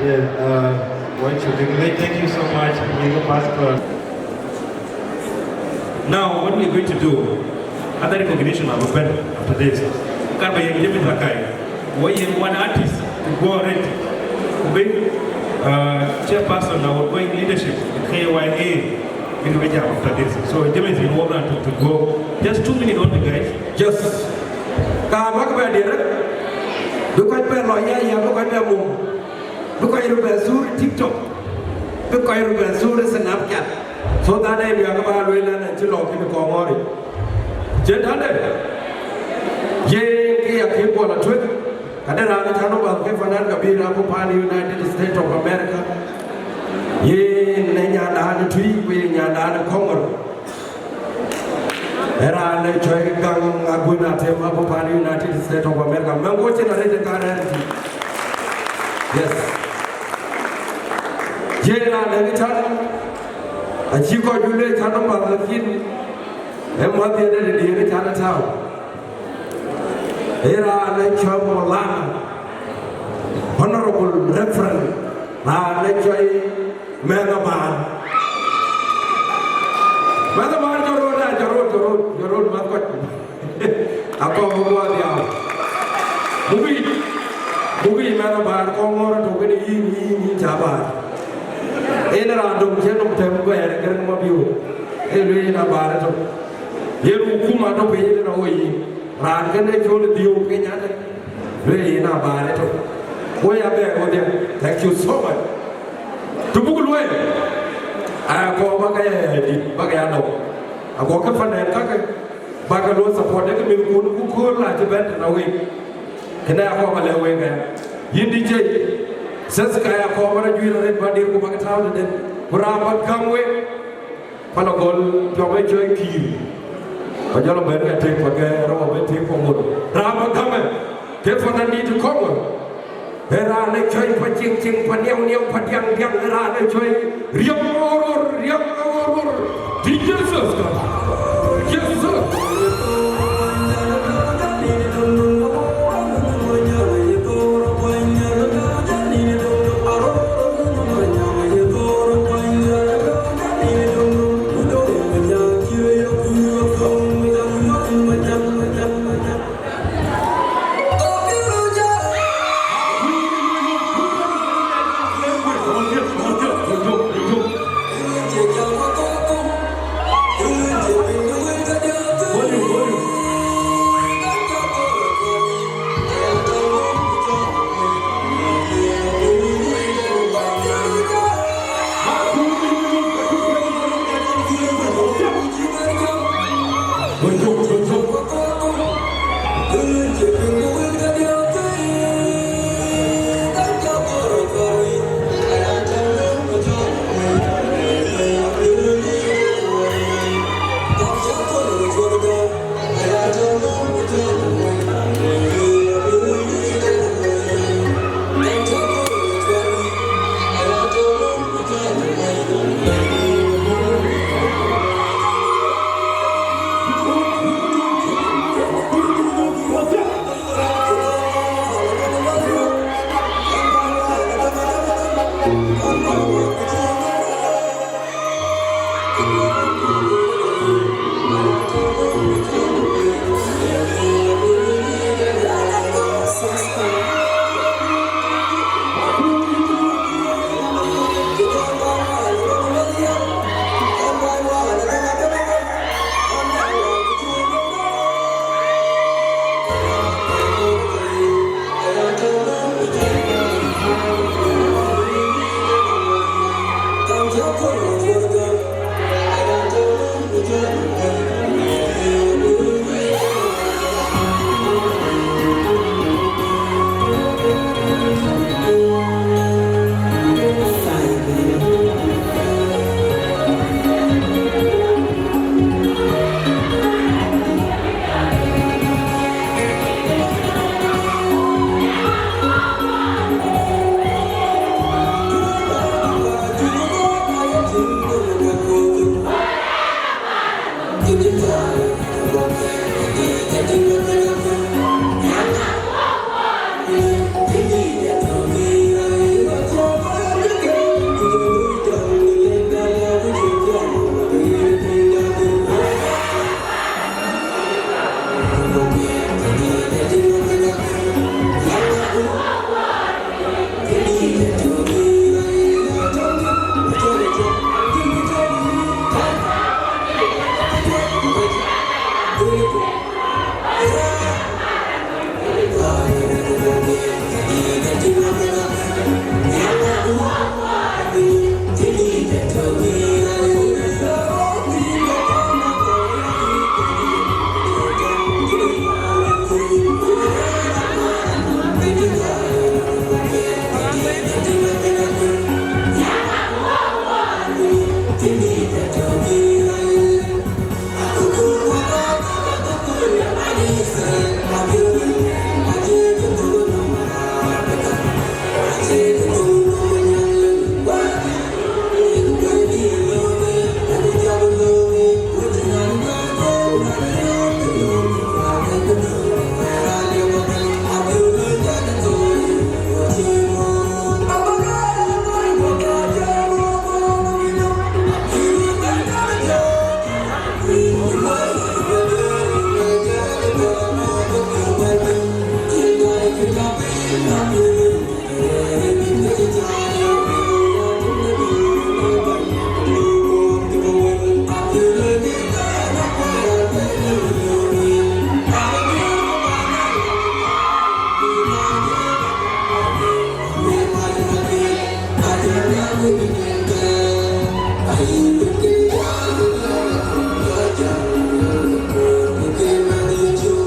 Yeah, uh, what you think? Thank you so much, Amigo Pastor. Now, what we're going to do, other recognition of open after this. Karba yen James Akai. Why yen one artist to go already? Big uh, chairperson of outgoing leadership, K Y A. Big we jam after this. So James, you want to, to go. Just two minutes only, guys. Just. Ka mak ba dire. Because pe lo ya ya, because pe mo. Bï kɔc röt bɛ thur TikTok, bï kɔc röt bɛ thur Snapchat, so that ë bï akë bä lueel an, acï lɔ kën Komori. Cïn tändë, yen kë ya kï guɔ lɔ tueŋ, ka de raan cän ë bath ke fanan ka bï raan ku paan United States of America, yen ë nyandan ë tui, ku ye nyandan ë Komoro. Ë raan ë cɔi Gaŋ Aguën Atem abï paan United States of America. Mɛn ku cïn arëët ë kaar ɛn tï. Yes. Ye raan ë cän, acï kɔc ju le cän ë path, lakin ë mäth yen ë diëër ë cän ë tääu. Ë raan ë cɔl Maulana, Honorable Reverend, raan ë cɔl Mɛnh Abaar. Mɛnh Abaar, jɔt röt, jɔt röt, jɔt röt, jɔt röt, mäth kɔc. Akɔɔr bï guɔ dhiau. Muk yic, muk yic Mɛnh Abaar, kɔn ŋɔ̈ɔ̈r ëtök kënë yïn, yïn, yïn cä Abaar. En raan dom cï nɔm tɛm guɛɛr ë Gërëŋ Mabiöör. Ee lueel yen Abaar ëtök. Yen hukuma tɔ̈ piny ëtën awo yïn. Raan kënë col ë dhiëëu piny adë, lueel yen Abaar ëtök. Woi abɛ wodhie, thank you so much. Të buk lueel, aa, kɔɔr bäk ya dït, bäk ya nɔm. Ago ke fanden kakë, bäk ke looi support, dek mïthkun ku kööl la cï bɛ̈n tënë wek. Kënë akɔɔr ba lɛ̈k wek aya. Yïn D J, seth ka ya kɔɔr ba rɔt juiir arëët ba dir ku bäk tääu tëden. Ku raan bäk gäm wek. Pan agɔl jɔm ë cɔi Kiir. Ba jɔl bɛ̈n ë tek pa gɛɛr, rɔt bɛ̈n tek pa ŋot. Raan bä gämɛ, ke fananin dït Komoro. Ë raan ë cɔi pa cieŋ cieŋ, pa niɛu niɛu, pa diaŋ diaŋ, ë raan ë cɔi Riɛm Ɣorɣor, Riɛm Ɣorɣor. Di Jesus ka. Jesus.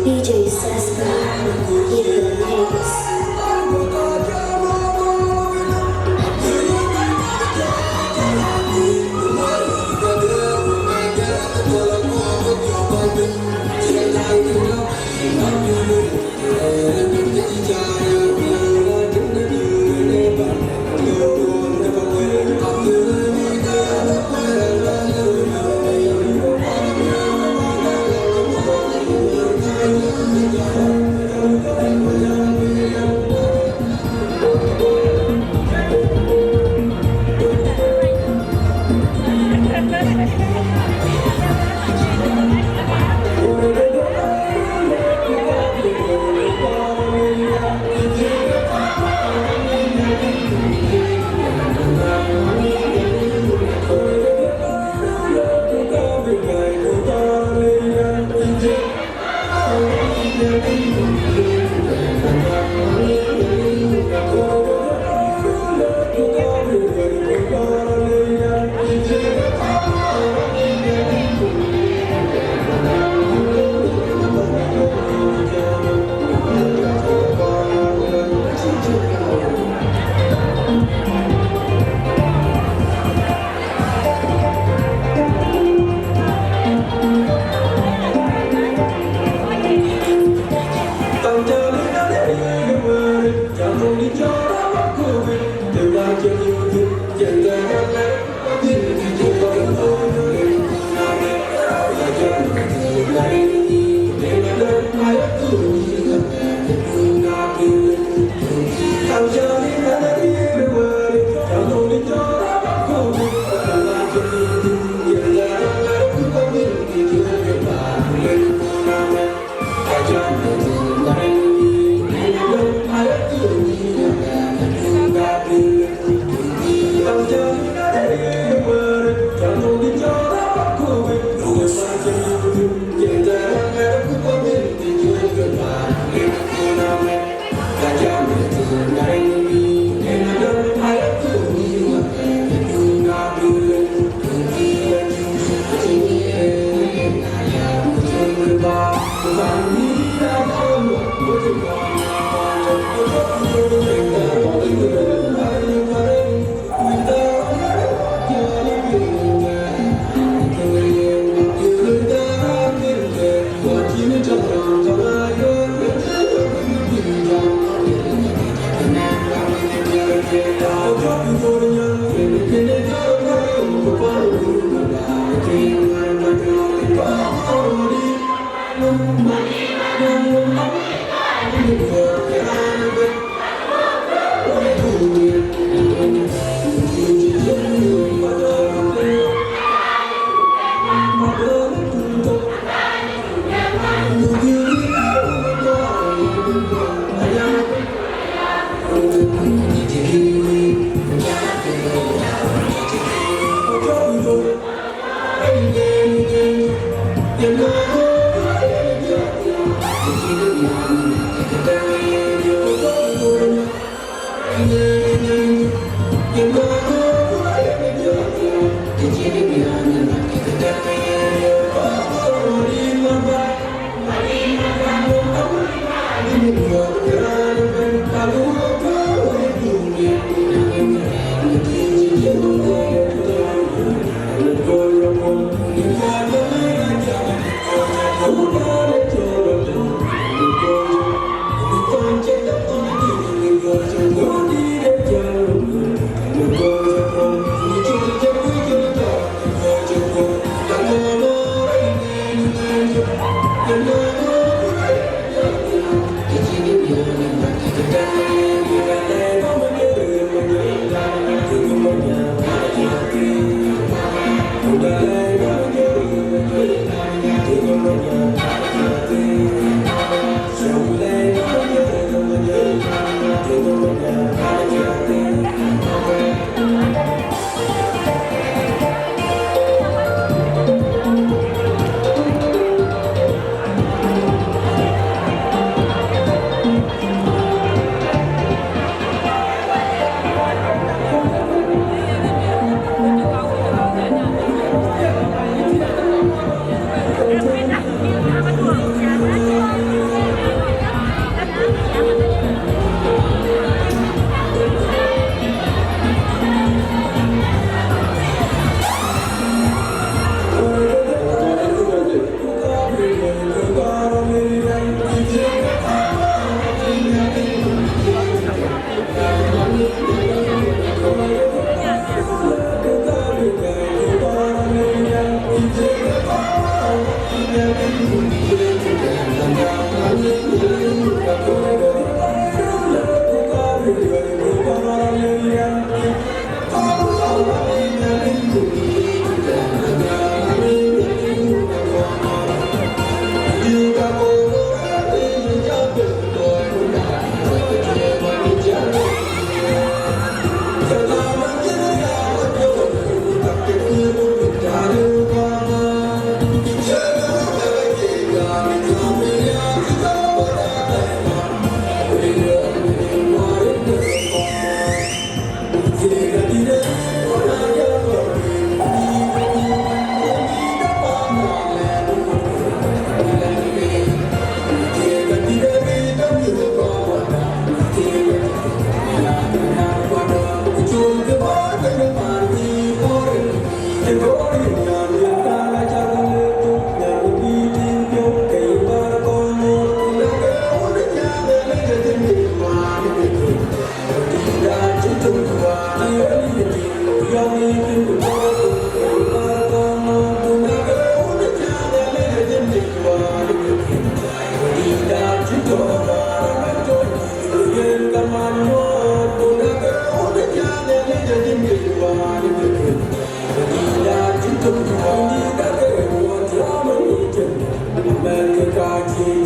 D J Seska in the mix.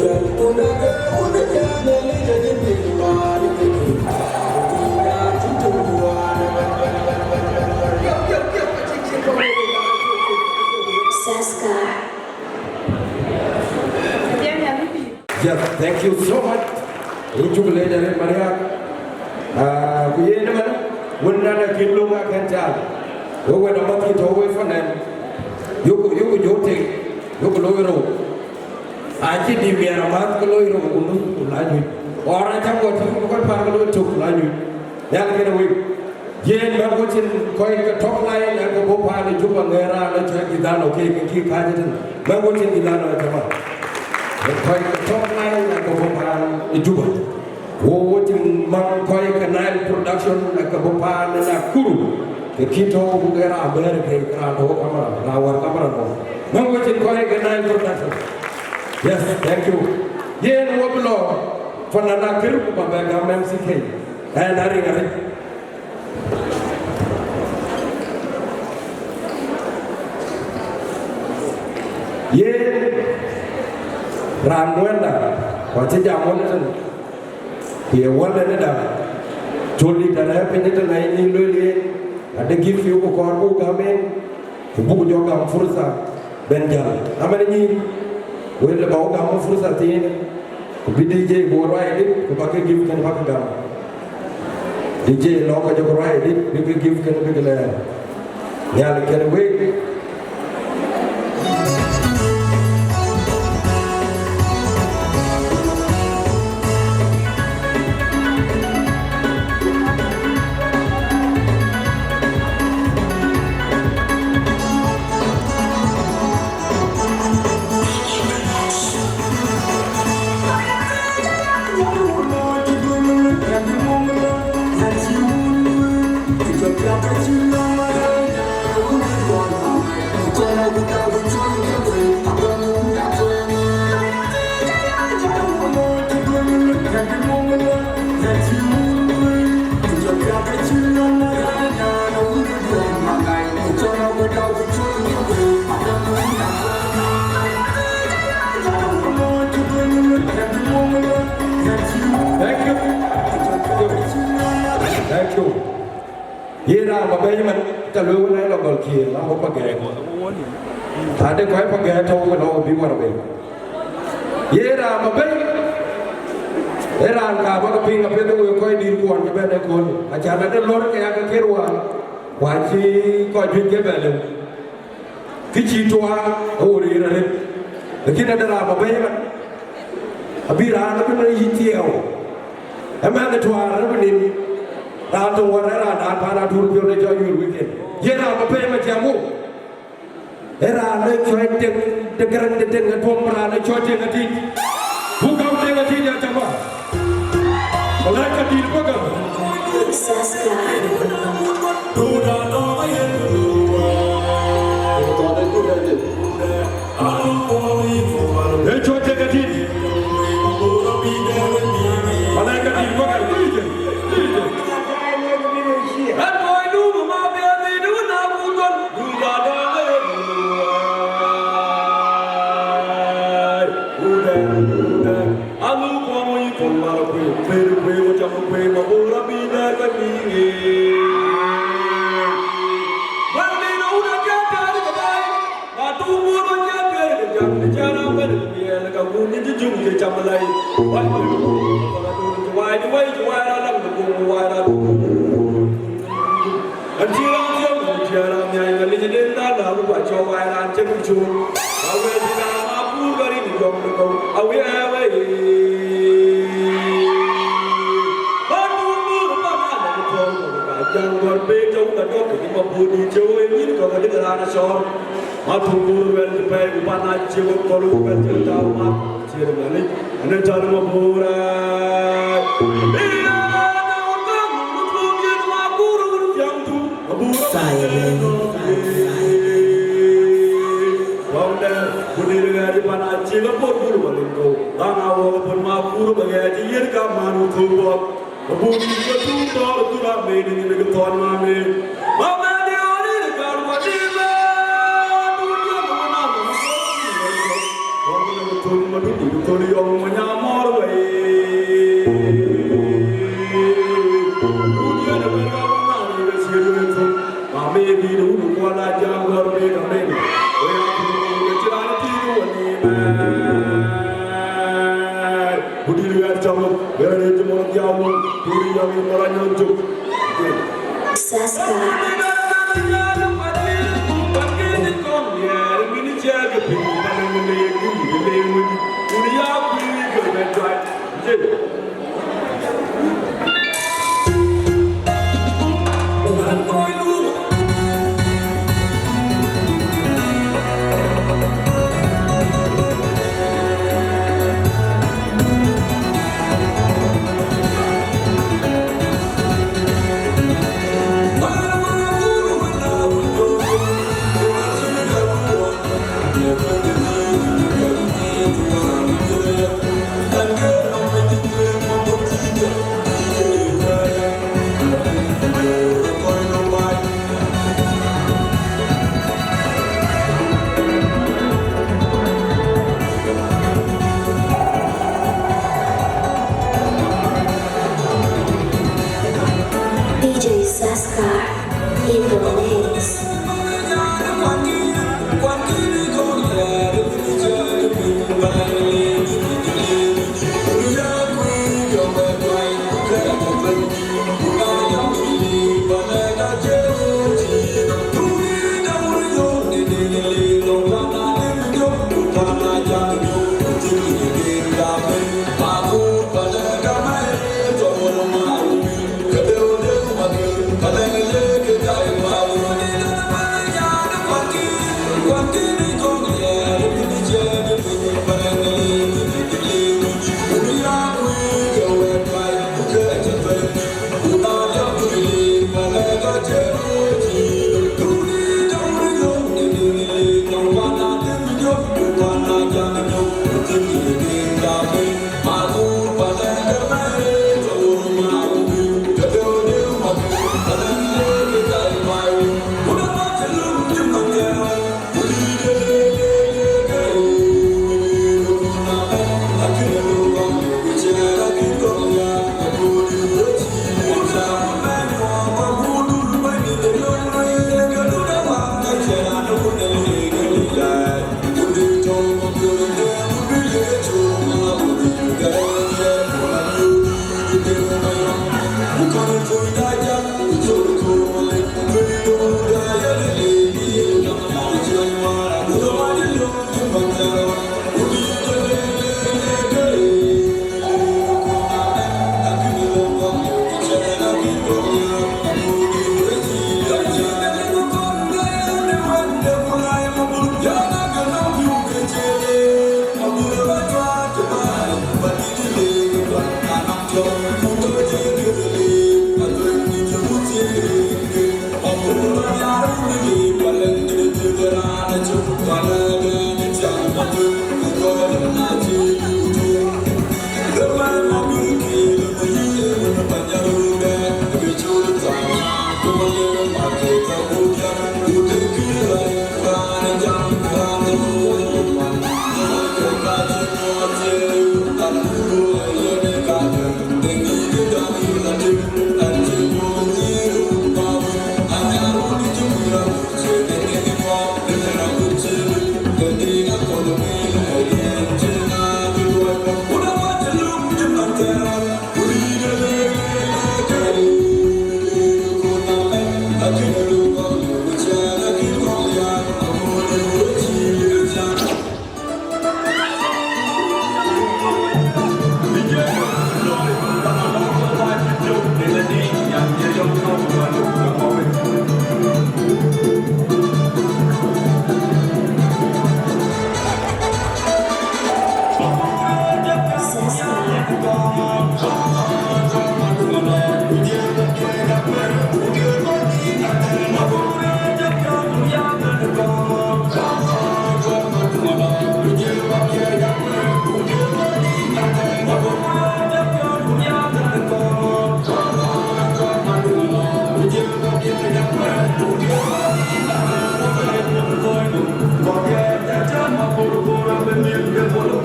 Saska. Yes, thank you so much. Yïn cuk leec arëët Mariak. Ah, ku yen ëmën, wën nɔn akën löŋ akën caal. Wek wɛ̈t amäthkï tɔ̈ wek fanan. Yökku, yökku jɔ tek, yökku looi rou. Acï dï miɛt amäth ke looi rou ku nus ku la nyuc. Ɣɔn acä guɔ tïŋ ku kɔc path ke looi tök ku la nyuc. Nhial kënë wek. Yen mɛ̈k wecin kɔc ke top line ë ke bɔ̈ paan ë Juba, ŋɛ̈ɛ̈r raan ë cɔl Gidhano, ke ke kï kääc ëtënë. Mɛ̈k wecin Gidhano ë jama. Kɔc ke top line ë ke bɔ̈ paan ë Juba. Wo wecin maŋ kɔc ke Nile Production ë ke bɔ̈ paan ë Nakuru. Ke kï tɔ̈u ke raan bɛ̈ɛ̈r ke raan tɔ̈u kamera, raan wär kamera mɔ. Mɛ̈k wecin kɔc ke Nile Production. Yes, thank you. Yen wo bï lɔ fanan akër ku ba bɛ gam M C K. Ɛn a riŋ arëët. Yen raan muɛ̈nda, ku acï jam wën ëtënë, ku ye wälden ëda, col dït arɛ̈ɛ̈r piny ëtënë, ayï lueel yen, ade gift yök ku kɔɔr buk gäm en, ku buk jɔ gäm fursa bɛ̈n jäl. Amɛn nyïïn, wël ë ba wo gäm fursa thiin, ku bï D J buk ruaai dït, ku ba ke gift kën ba ke gäm. D J lɔ ka jɔk ruaai dït, bï ke gift kën bï ke lɛɛr. Nhial kën wek. Thank you. Thank you. Yen raan ba bɛ̈ɛ̈i man, ca lueel wën ë lɔ gɔl kiëër, aa bɔ̈ pagɛ̈ɛ̈k. Ade kɔc pagɛ̈ɛ̈k tɔ̈u ke lɔ bï wär bei. Yen raan ba bɛ̈ɛ̈i, ee raan ka bä ke piŋ apiɛth ë wek kɔc dït kuɔn cï bɛ̈n ëkööl, acan ade lɔ̈r ke ya ke kër wään, ku acï kɔc juëc ke bɛ lëu. Kë cï tuaar ë wo riir arëët, lakin ade raan ba bɛ̈ɛ̈i man, abï raan ëbën ë yic thiɛɛu, ë mɛnh ë tuaar ëbën nin, raan töŋ wär ë raandan paan Atur piɔ̈u de jɔ yur weekend. Yen raan ba bɛ̈ɛ̈i man cä muk, ë raan ë cɔɔc Deŋ de Gäräŋ de Deŋ ë tuɔm, raan ë cɔɔc Deŋ Atïc. Buk gam Deŋ Atïc ya jama. Malaika dït bä gam. Ee cɔɔc Deŋ Atïc. Malaika dït bä gam. Dït, dït. Acï raan thiɔ̈k, acï raan nhiany, ka lic den dhal, na ku cɔk wai raan cï ku cuŋ. Awëë cï raan Akur ka rin jɔŋ de kɔ̈u, awëë, awëë. Ba tuŋ bur ba na de tɔ̈u, ka jaŋ gɔ̈r be tɔ̈u ka dɔk, ke ma bur di cï wëë nyin kɔ̈u, ka dï raan acɔɔr. Ma tuŋ bur wɛl cï pɛɛi, ku pan acï wek kɔ̈u, ku wɛl cï tau ma. Ciɛɛr Nhialic, ënë tɔ̈ në Mabuura. Ëya na wun ka mum tuɔɔk yen Mabuura wun thiäŋ tu, Mabuura. Fire, man. Kɔŋdɛ, ku dïr ɣɛɛr pan acï ke bor bur wal in kɔ̈u. Bäŋ a wok bun Mabuura ba ɣɛɛr cï yen ka man wun thok bɔk. Abun yï ke tuŋ tɔɔr ë thura mei në nyin ke thɔn mame. Mame de ɣɔn rin ë gal wä dï bɛ. Abun yï ke tuŋ tɔɔr ë thura mei në nyin ke thɔn mame. Saska. D J Saskar in the mix.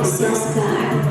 Saskar.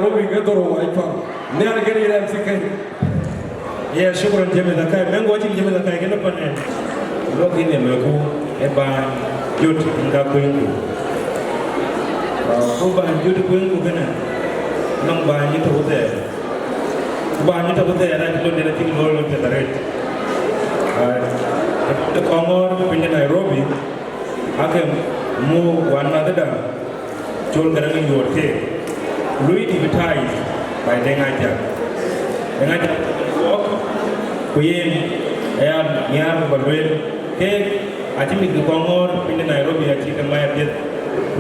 Robi ke dhorou wai cɔl. Nhial ke ril M C K. Ye, shukran James Akai. Mengo acïn James Akai kënë panen. Lok yïn ye meku ë bäny jot ŋa kueŋku. Ku bäny jot kueŋku kënë, nɔŋ bäny tɔ̈ thɛɛr. Ku bäny tɔ̈ thɛɛr, acï lon dɛn acï lon lon tɛth arëët. Aa, ë Kɔŋɔ̈ɔ̈r piny de Nairobi, ake muk wänmäthda, Col Garaŋ Yuɔɔt keek, lui deputize by Deŋ Ajak. Deŋ Ajak wɔk, ku yen aya nhiaar ku ba lueel, keek acï mïth ke Kɔŋɔ̈ɔ̈r piny de Nairobi acï ke mai apiɛth.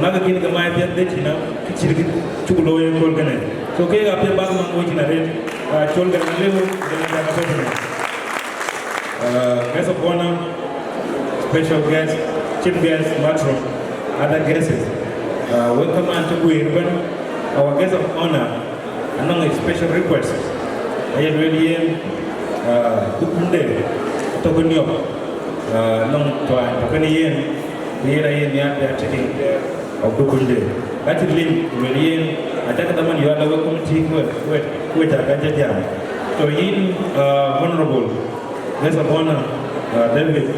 Ŋäk ke kïn ke mai apiɛth de cïn a, kë cït kë cuk looi ë kööl kënë. So keek apiɛth bäk maŋ wecin arëët. Uh, Chol Gɛn Aliu, Gɛn Aliu. Uh, guest of honor, special guest, chief guest, matron, other guests. Uh, welcome and to Gwirbin, our guest of honor, anɔŋ a special request. Aye luel yen, uh, dukunde, atɔ̈ ke niɔp, uh, nɔŋ tuany tɔ̈ ke yen, ku yen aye nhiaar bï a taking care of dukunde. Ka cï lim, ku luel yen, aca ke dhaman yɔ̈ɔ̈k ë wek committee, ku wek, ku wek, ku wek ca ka jam. So yen, uh, honorable, guest of honor, uh, David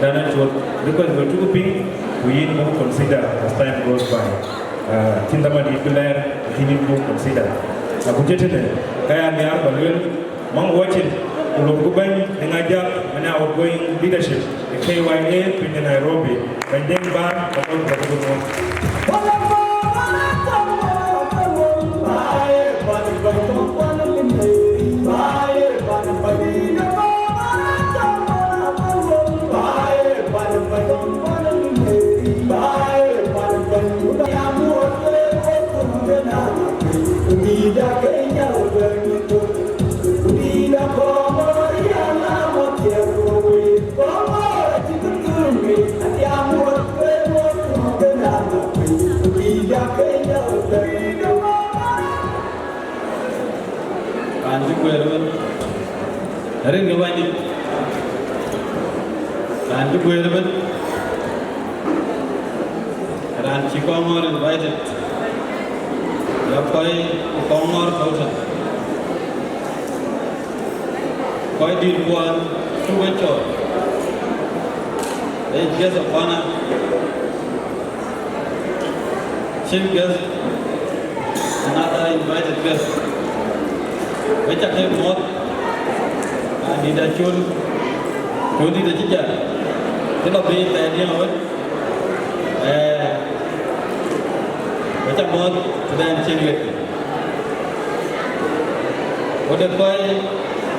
Dana Chot, request bï tuk piny, ku yen buk consider as time goes by. Uh, cïn dhaman dït bï lɛɛr, ku cïn yen buk consider. Aku cï tënë, ka ya nhiaar ba luel, maŋ wacin, ku lok ku bɛ̈ny ë ŋa jak, mɛn outgoing leadership ë K Y A piny ë Nairobi, bɛ̈ny Deŋ Bär, ba kɔc bɛ̈ny bï ŋuɔ̈t. Raan cï guëër ëbën. Raan cï guëër ëbën. Raan cï Kɔŋɔ̈ɔ̈r invited. Ya kɔc Kɔŋɔ̈ɔ̈r tɔ̈u tën. Kɔc dït kuɔn cuk ë cɔɔl. Ee guest of honor. Chief guest, another invited guest. Wek ca ke muɔ̈th, raan dït Acol, Acol dït acï jäl. Cï lɔ piny thɛɛr diɛ̈n awën. Eh, wek ca muɔ̈th, tëdɛn cïn wek. Wek de kɔc,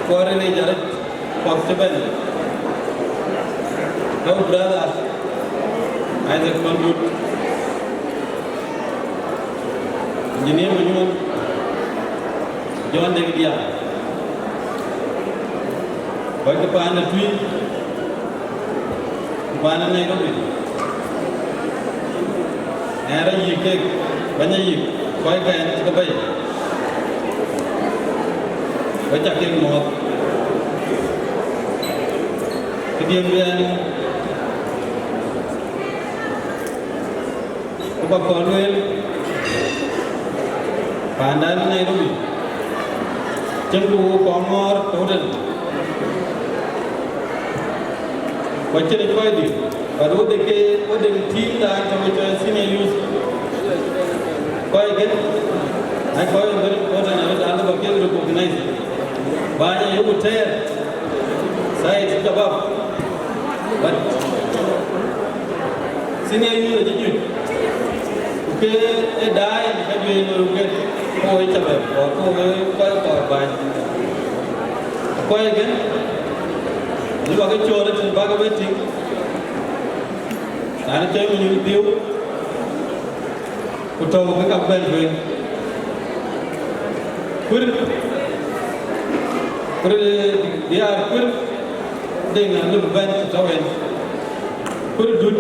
kɔc ril yic arëët. Kɔc cï bɛ̈n, our brother Isaac Mandut, Engineer Manyuɔn, John Deng Diaŋ, kɔc ke paan ë Tuï, ku paan ë Nairobi. Ë rɔt yïk kek, bɛ̈ny ayïk, kɔc kɛn cï ke bɛ̈i, wek ca kek muɔ̈th. Këdiën bï ɛn, ku ba kɔn lueel, pandan Nairobi, cïn ku wok kɔŋ ŋɔ̈ɔ̈r tɔ̈u tën. Ku acïn kɔc dït, but wok de ke, wok de team da tɔ̈u cɔl senior youth. Kɔc kën, aa kɔc very important, arëët alë ba kek recognize. Bäny ayeku tɛɛr, Said Shabab. But senior youth acï juëc. Ku ke ë daai ka juëc looi ke, ko ë Shabab, or ko ë kɔc kɔɔr bäny. Kɔc kën, alë ba ke cɔɔl ëtën bäk ke bɛ tïŋ. Raan cɔl Manyuɔn Dhiëu, ku tɔ̈u ke ka bɛ̈n tueŋ. Kuër, kuër, diäär kuër, Deŋ alëu bɛ̈n tɔ̈u en. Kuër Dut,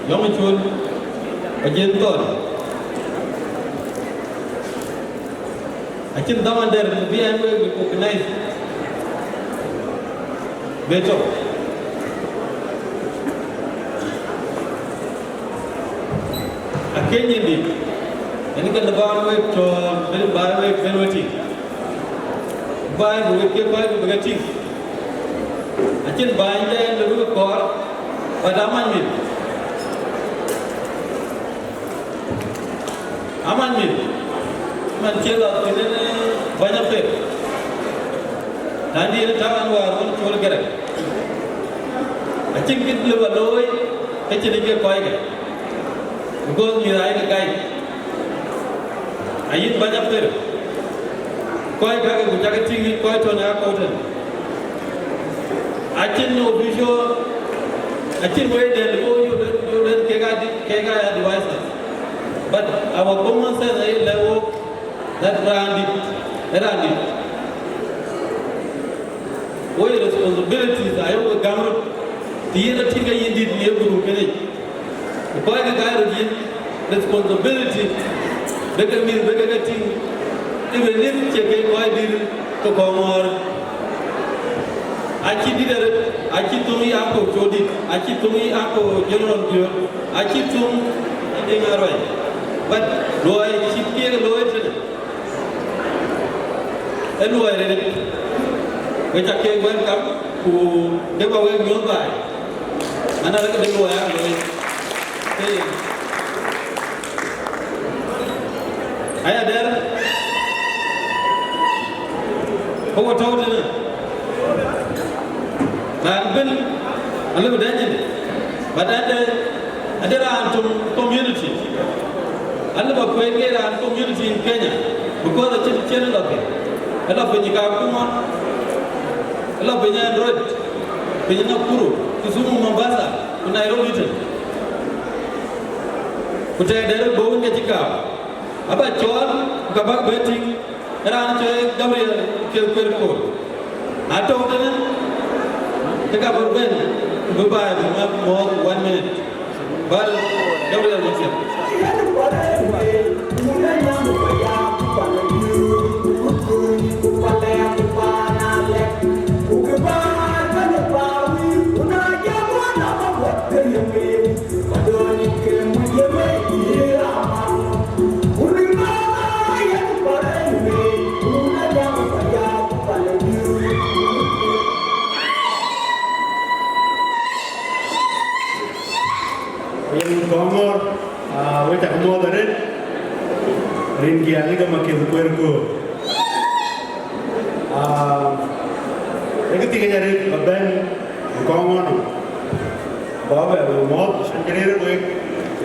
Yɔŋ Col, Ajiëŋ Thɔn. Acïn dhaman dɛ̈t bï ɛn wek recognize. Bï tɔ̈u. Akëc nyin dït, yen ke lë bä wek cɔɔl, bï bä wek bɛ̈n we tïŋ. Bä bï wek ke kɔc bï ke tïŋ. Acïn bäny dɛ̈ lë wek kɔɔr, but amac mïth. Amac mïth, man cie lɔ thïn ënë bäny aper. Raan dït ë tääu ɛn wäär ɣön Col Gɛrɛk. Acïn kë lë bä looi, ke cïn ë ke kɔckë. Because mïth ayek guide. Ayïn bäny aper. Kɔc kakë ku cakë tïŋ yic kɔc tɔ̈ në akɔ̈u tën. Acïn official, acïn wëi dɛ̈t bï wo yök lueel, yök lueel kek aa di-, kek aa advisors. But our common sense aye lɛ̈k wok that raan dït Ë raan dït, wo ye responsibilities ayok ke gam röt, të yen atïŋ ke yïn dït në group kënë yic. Ku kɔc ke gäi röt yïn responsibility, bï ke mïth bï ke ke tïŋ, even if cie ke kɔc dït ke kɔŋ ŋɔ̈ɔ̈r. Acï dït arëët, acï thöŋ yï akö codït, acï thöŋ yï akö general piöör, acï thöŋ yï Deŋ Aruai. But luɔi cït kek looi tënë, ë luɔi rëët, we ca kek welcome, ku dek ba wek nyuɔ̈th baai, man arëk de luɔi aa looi. Ee, aya dɛ̈r, ke wo tɔ̈u tënë, raan ëbën alëu bï dɛ̈ny, but ade, ade raan töŋ community. Alëu ba kueen ke raan community in Kenya, because acïn cïn ë lɔ piny. Ë lɔ piny ë Kakuma, ë lɔ piny ë Eldoret, piny ë Nakuru, Kisumu, Mombasa, ku Nairobi tën. Ku tɛ̈ dɛ̈r bɔ̈ wën ke cï kaam. Aba cɔɔl, ku ka bäk bɛ tïŋ, raan cɔl Gabriel Kuer Kuer Koor. Na tɔ̈u tënë, ke ka bɔ̈ bɛ̈n, ku bï baai bï ŋa mɔ̈ɔ̈th one minute. Bal Gabriel Masiɛm. Yen Kɔŋɔ̈ɔ̈r, ah, we cak muɔ̈ɔ̈th arëët, rin kiɛɛr ke Maketh Kuer Koor. Ah, ee kë thiëc arëët ba bɛ̈n Kɔŋɔ̈ɔ̈r nɔm. Ba bɛ we muɔ̈ɔ̈th, an cï rëër wek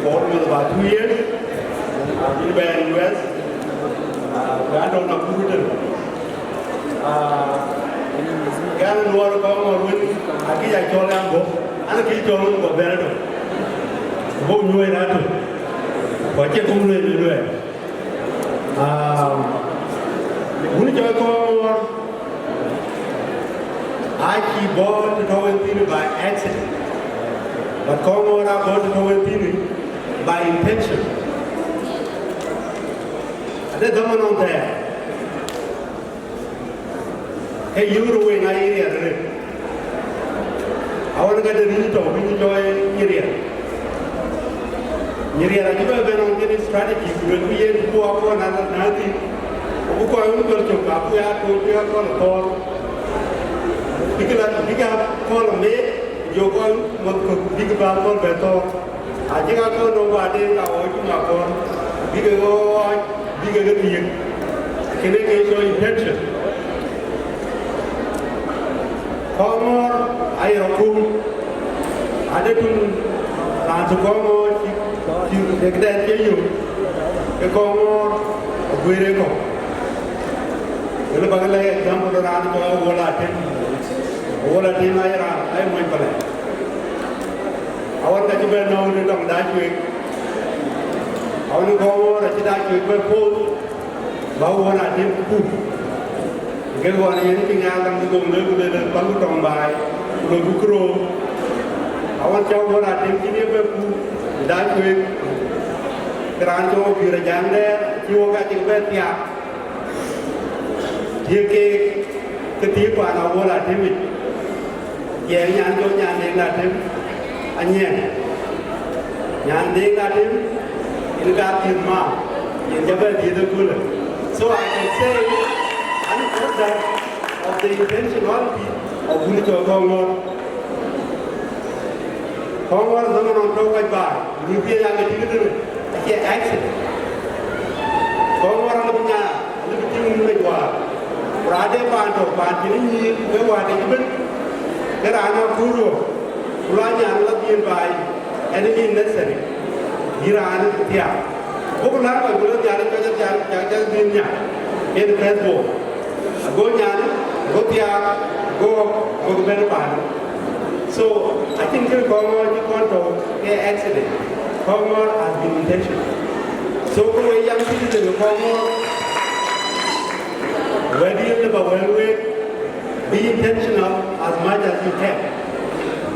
for almost about two years. Ah, yïn bɛ̈n U S, ah, ku an tɔ̈u Nakuru tën. Ah, ɣɛn Nuɔɔr Kɔŋɔ̈ɔ̈r wën, akëc a cɔl an bɔ̈, an akëc cɔl wën bɔ̈ bɛ̈n ëtök. Bɔ̈ nyuɔ̈ɔ̈c raan tök. Ku acie kuŋ lueel lueel. Ah, wun cɔl Kɔŋɔ̈ɔ̈r, acï bɔ̈ të tɔ̈u en thïn by accident. But Kɔŋɔ̈ɔ̈r abɔ̈ të tɔ̈u en thïn by intention. Ade dhaman nɔn thɛɛr, ke yöör wei na ye riɛl arëët. Awën ka de riëny tɔ̈u bï nyï jɔɔi nyï riɛl. Nyï riɛl acï bɛ bɛ̈n ɣɔn kën strategy, ku luelku yen ku akɔn na, na thïn. Ku kɔc wën gɔl cök, aku ya toc, bïk akɔn athɔɔr. Bïk la, bïk akɔn ameet, ku jɔ kɔc mɔ̈th kök, bïk bä akɔn bɛ thɔɔr. Acïk akɔn nɔm ba den ka ɣɔɔc kum akɔn, bïk ke ɣɔɔc, bïk ke ke thiëk. Kënë ke cɔl intention. Kɔŋɔ̈ɔ̈r aye rɔ kum, ade tun raan cï Kɔŋɔ̈ɔ̈r cï, cï, cï këdɛn cï yök, ke Kɔŋɔ̈ɔ̈r aguëër ë kɔ̈u. Wël bä ke lɛ̈k example raan cɔl Awuɔl Atem. Awuɔl Atem aye raan, aye mony Palek. Awär ka cï bɛ̈n nɔ̈k në dɔŋ dac wek. Awën Kɔŋɔ̈ɔ̈r acï dac wek bɛ̈n poth, bä Awuɔl Atem kum. Ke ɣɔn yen piŋ aa kaŋ ke dhoŋ lëu ku lël, pälku tɔŋ baai, ku lɔcku këroor. Awën cä Awuɔl Atem cïn ye bɛ̈n kum, dac wek, ke raan cɔl Apiɔ̈r Ajaŋ Dɛɛr, cï wok acï bɛ̈n thiaak. Ye keek, ke thiëëk paan Awuɔl Atem yic. Yɛn nyan cɔl Nyandeŋ Atem, Anyiɛɛn. Nyandeŋ Atem, yen ka dhiëth maam, yen jɔ bɛ dhiëth ëköölë. So I can say, I'm a product of the intentionality of wun cɔl Kɔŋɔ̈ɔ̈r. Kɔŋɔ̈ɔ̈r dhaman nɔn tɔ̈u kɔc baai, ku bï ya ke tïŋ tënë, acie accident. Kɔŋɔ̈ɔ̈r alëu bï nyaai, alëu bï tïŋ mec wäär. Ku raan de paan tök, paan cïn nyïïr, ku ke wäär de cï bɛ̈n, ke raan aa kuur ɣɔ̈k, ku la nyan la dhiën baai, ɛn ë nyin necessary, bï raan thiaak. Buk lɛ̈k kɔc ku lɔ Nhialic, kɔc ë thiaak, thiaak, thiaak dhil nya, en first born. Ago nyan, go thiaak, go, go bɛ̈n paan. So, acïn kë Kɔŋɔ̈ɔ̈r cï kɔn tɔ̈u ke accident. Kɔŋɔ̈ɔ̈r has been intentional. So, ke we young citizen ë Kɔŋɔ̈ɔ̈r, Wɛ̈t yen lëu ba wɛ̈l wek, be intentional as much as you can,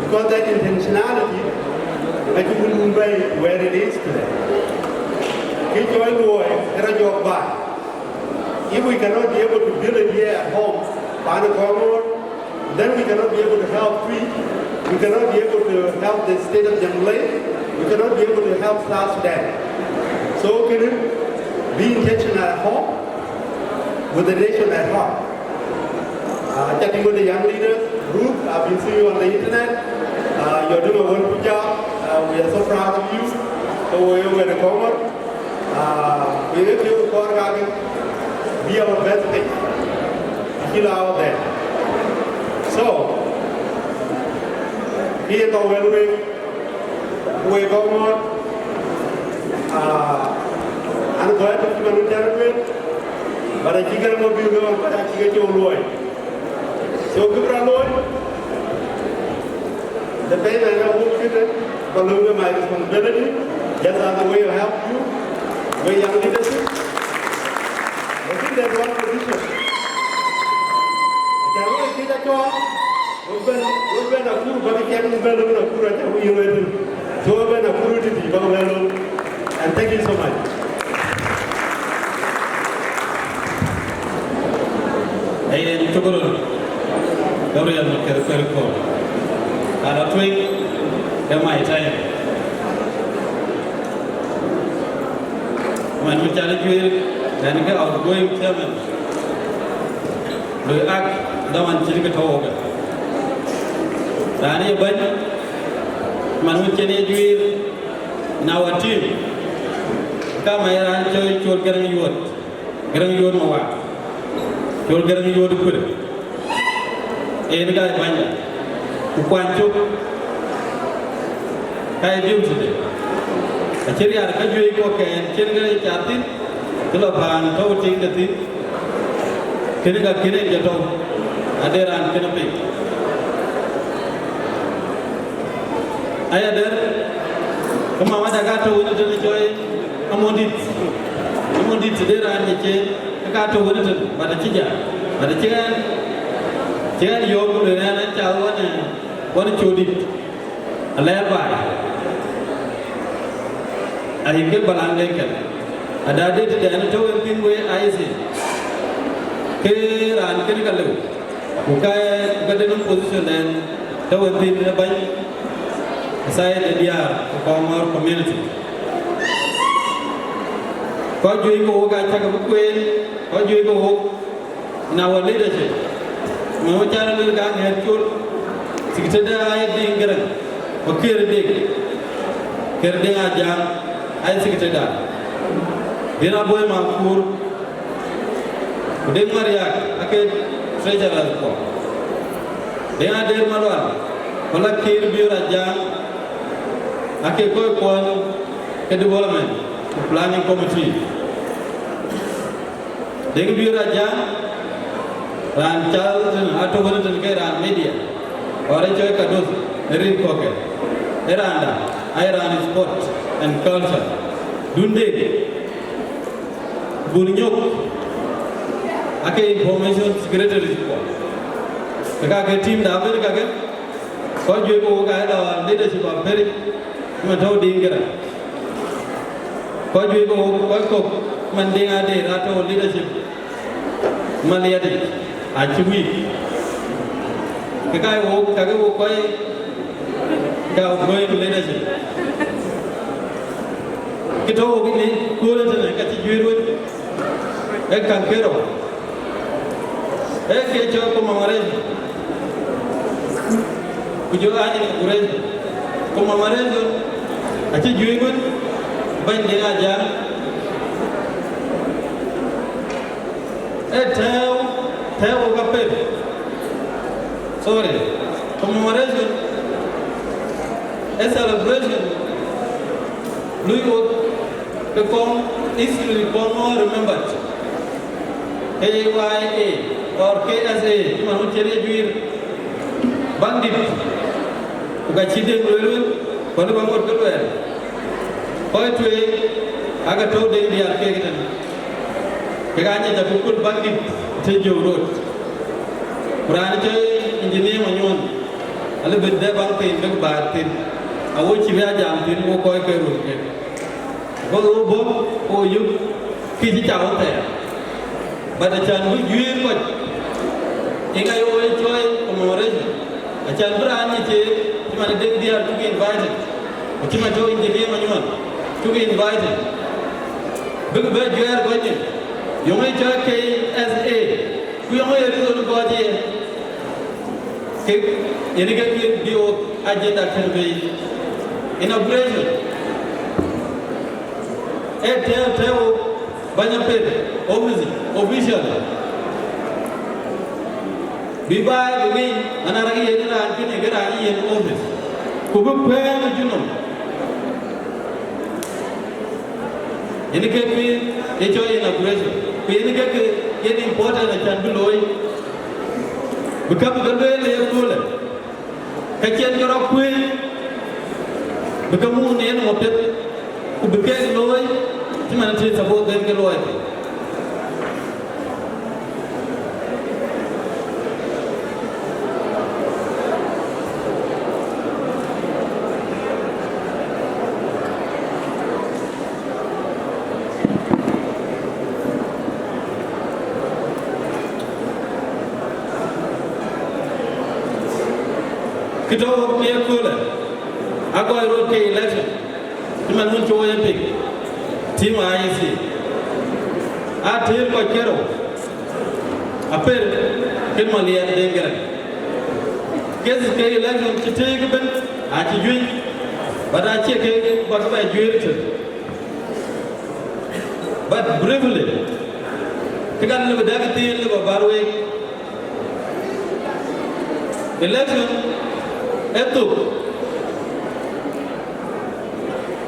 because that intentionality acï wun wun bɛ̈i where it is today. Kë cɔl luɔi ë rɔt jɔk baai. If we cannot be able to build it here at home, paan ë Kɔŋɔ̈ɔ̈r, then we cannot be able to help Twi. We cannot be able to help the state of Jonglei. We cannot be able to help South Sudan. So can it be intentional at home with the nation at heart? Uh, chatting with the young leaders, Ruth, I've been seeing you on the internet. Uh, you're doing a wonderful job. Uh, we are so proud of you. So we're going to come up. Uh, we need you for be our best thing. Kill out there. So, here go well we, we go on. Uh, and go ahead to the but I think I'm going to be going, but I think you're So, good luck. The payment of work, but look at my responsibility, just as a way of help you, way young leadership. I think there's one position. Can we see the job? We've been, we've been a cool, but we can't move a little cool, I tell you, so we've been a cool to be, but well, and thank you so much. Ayen, shukran. Gabriel Maker Kwerkor. Ala twing, ke my time. Man mi cal juir, dan ke outgoing chairman. Lui ak, daman cït ke tɔ̈u ke. Raan ye bɛ̈ny, man wun cïn ye juir, in our team. Ka ma ye raan cɔl Col Garaŋ Yuɔt. Garaŋ Yuɔt Mawar. Col Garaŋ Yuɔt Kuir. En ka ye bänyda. Ku kuany cök. Ka ye diu tëde. Acï rial ka juëc kɔ̈k kɛn cïn ke cath thïn. Cï lɔ paan tɔ̈u tiŋde thïn. Kënë ka kënë jɔ tɔ̈u. Ade raan kënë piny. Aya der, ke mama da ka tɔ̈u wën tënë cɔl Amondït. Amondït tëde raan ye cen, ke ka tɔ̈u wën tënë, but acï ja, but acï ɣɛn, cï ɣɛn yɔ̈ɔ̈k ku lueel ɣɛn, ɣɛn cath wën, wën Codït. Alɛɛr baai. Ayï ke balaŋ de kɛn. Ada de tëde ɣɛn tɔ̈u wën thïn wei I C. Ke raan kënë ka lëu. Ku ka, ku ka de nɔm position den tɔ̈u wën thïn ë bäny, aside de diäär ku Kɔŋɔ̈ɔ̈r community. Kɔc juëc ke wok acäkë bï kueen, kɔc juëc ke wok in our leadership. Mɛn wä can luel ka ŋɛ̈ɛ̈t col, secretary de aye Diŋ Garaŋ, ku Kiir Deng, Kiir Deng Ajaŋ, aye secretary da. Yen Aboi Makur, Ku Deŋ Mariak ake treasurer kuɔ. Deŋ Ader Malual, ku la Kiir Biöör Ajaŋ, ake kɔc kuɔn ke development ku planning committee. Deŋ Biöör Ajaŋ, raan cath tën atök wën tën ke raan media, ɣɔn ë cɔl Kadoth ë rin kɔ̈kë. Ë raanda, aye raan sport and culture. Dun Deŋ. Bun Nyok, ake information secretary kuɔ. Ke ka ke team da America ke, kɔc juëc ke wok aa lɔ leadership of Perik, man tɔ̈u Diŋ Garaŋ. Kɔc juëc ke wok, kɔc kɔ̈k, man Deŋ Ader atɔ̈u leadership, Maliadic, acï weak. Ke ka wok, ka ke wok kɔc Ka going leadership. Kë tɔ̈u wok ë kööl ëtënë ka cï juëër wën, ee käŋ kerou. Ee kë cɔl commemoration. Ku jɔ aa inauguration. Commemoration acï juëër wën, bɛ̈ny Deŋ Ajaŋ. Ee tɛ̈ɛ̈u, tɛ̈ɛ̈u wok apep. Sorry. Commemoration, a celebration, lui wok ke kɔŋ, history kɔŋ remembered. K Y A or K S A, cï man wun cï riɛc juiir. Baŋdït, ku ka cï Deŋ lueel wën, ku anï ba ŋot ke luɛɛl. Kɔc tueŋ, aka tɔ̈u Deŋ diäär keek ëtënë. Kek aa nyic akököl bäk dït të jɔ̈u rot. Ku raan cɔl Engineer Manyuɔn, alë bï dɛ baŋ thïn bïk baar thïn, awo cï bï a jam thïn wo kɔc ke röt ke. Bɔ̈ wo bɔ̈, wo yök kë cï cak wo thɛɛr. But acän bï juëër kɔc, ë ŋa ye wo ye cɔɔl commemoration, acän bï raan nyic ë cï man ë Deŋ Diäär cuk invited, ku cï man cɔl Engineer Manyuɔn cuk invited. Bïk bɛ juɛɛr kɔc nyin, yöŋ ë cɔl K S A, ku yöŋ ë ye rizon kɔc ye. Kek yen ke kek bï wo agenda kën bei inauguration. Ee tɛ̈ɛ̈u tɛ̈ɛ̈u bäny apet office official. Bï baai bï ŋic, man arëk yen raan kënë ke raan yen office. Ku bï kuɛɛn ë junub. Yen ke kë ye cɔl inauguration. Ku yen ke kë yen important acän bï looi. Bï ka bï ke lueel ë ye köölë. Ka cïn ke rɔt kuëëny, bï ke muk në yenɔm apiɛth, ku bï kek looi cï man cï suppose bï ke looi. Kë tɔ̈ wok në ye köölë, agɔɔc rot ke election, cï man wën cï wo ye piŋ, team I E C, atëër kɔc kerou, aper kën Maliɛɛr Deŋ Gɛrɛŋ. Cases ke election cï tëëk ëbën acï juëc, but acie kek bäk bɛ juëër tënë. But briefly, kë kan lëbï dɛ̈k thïn lëbï bär wek. Election ë thok,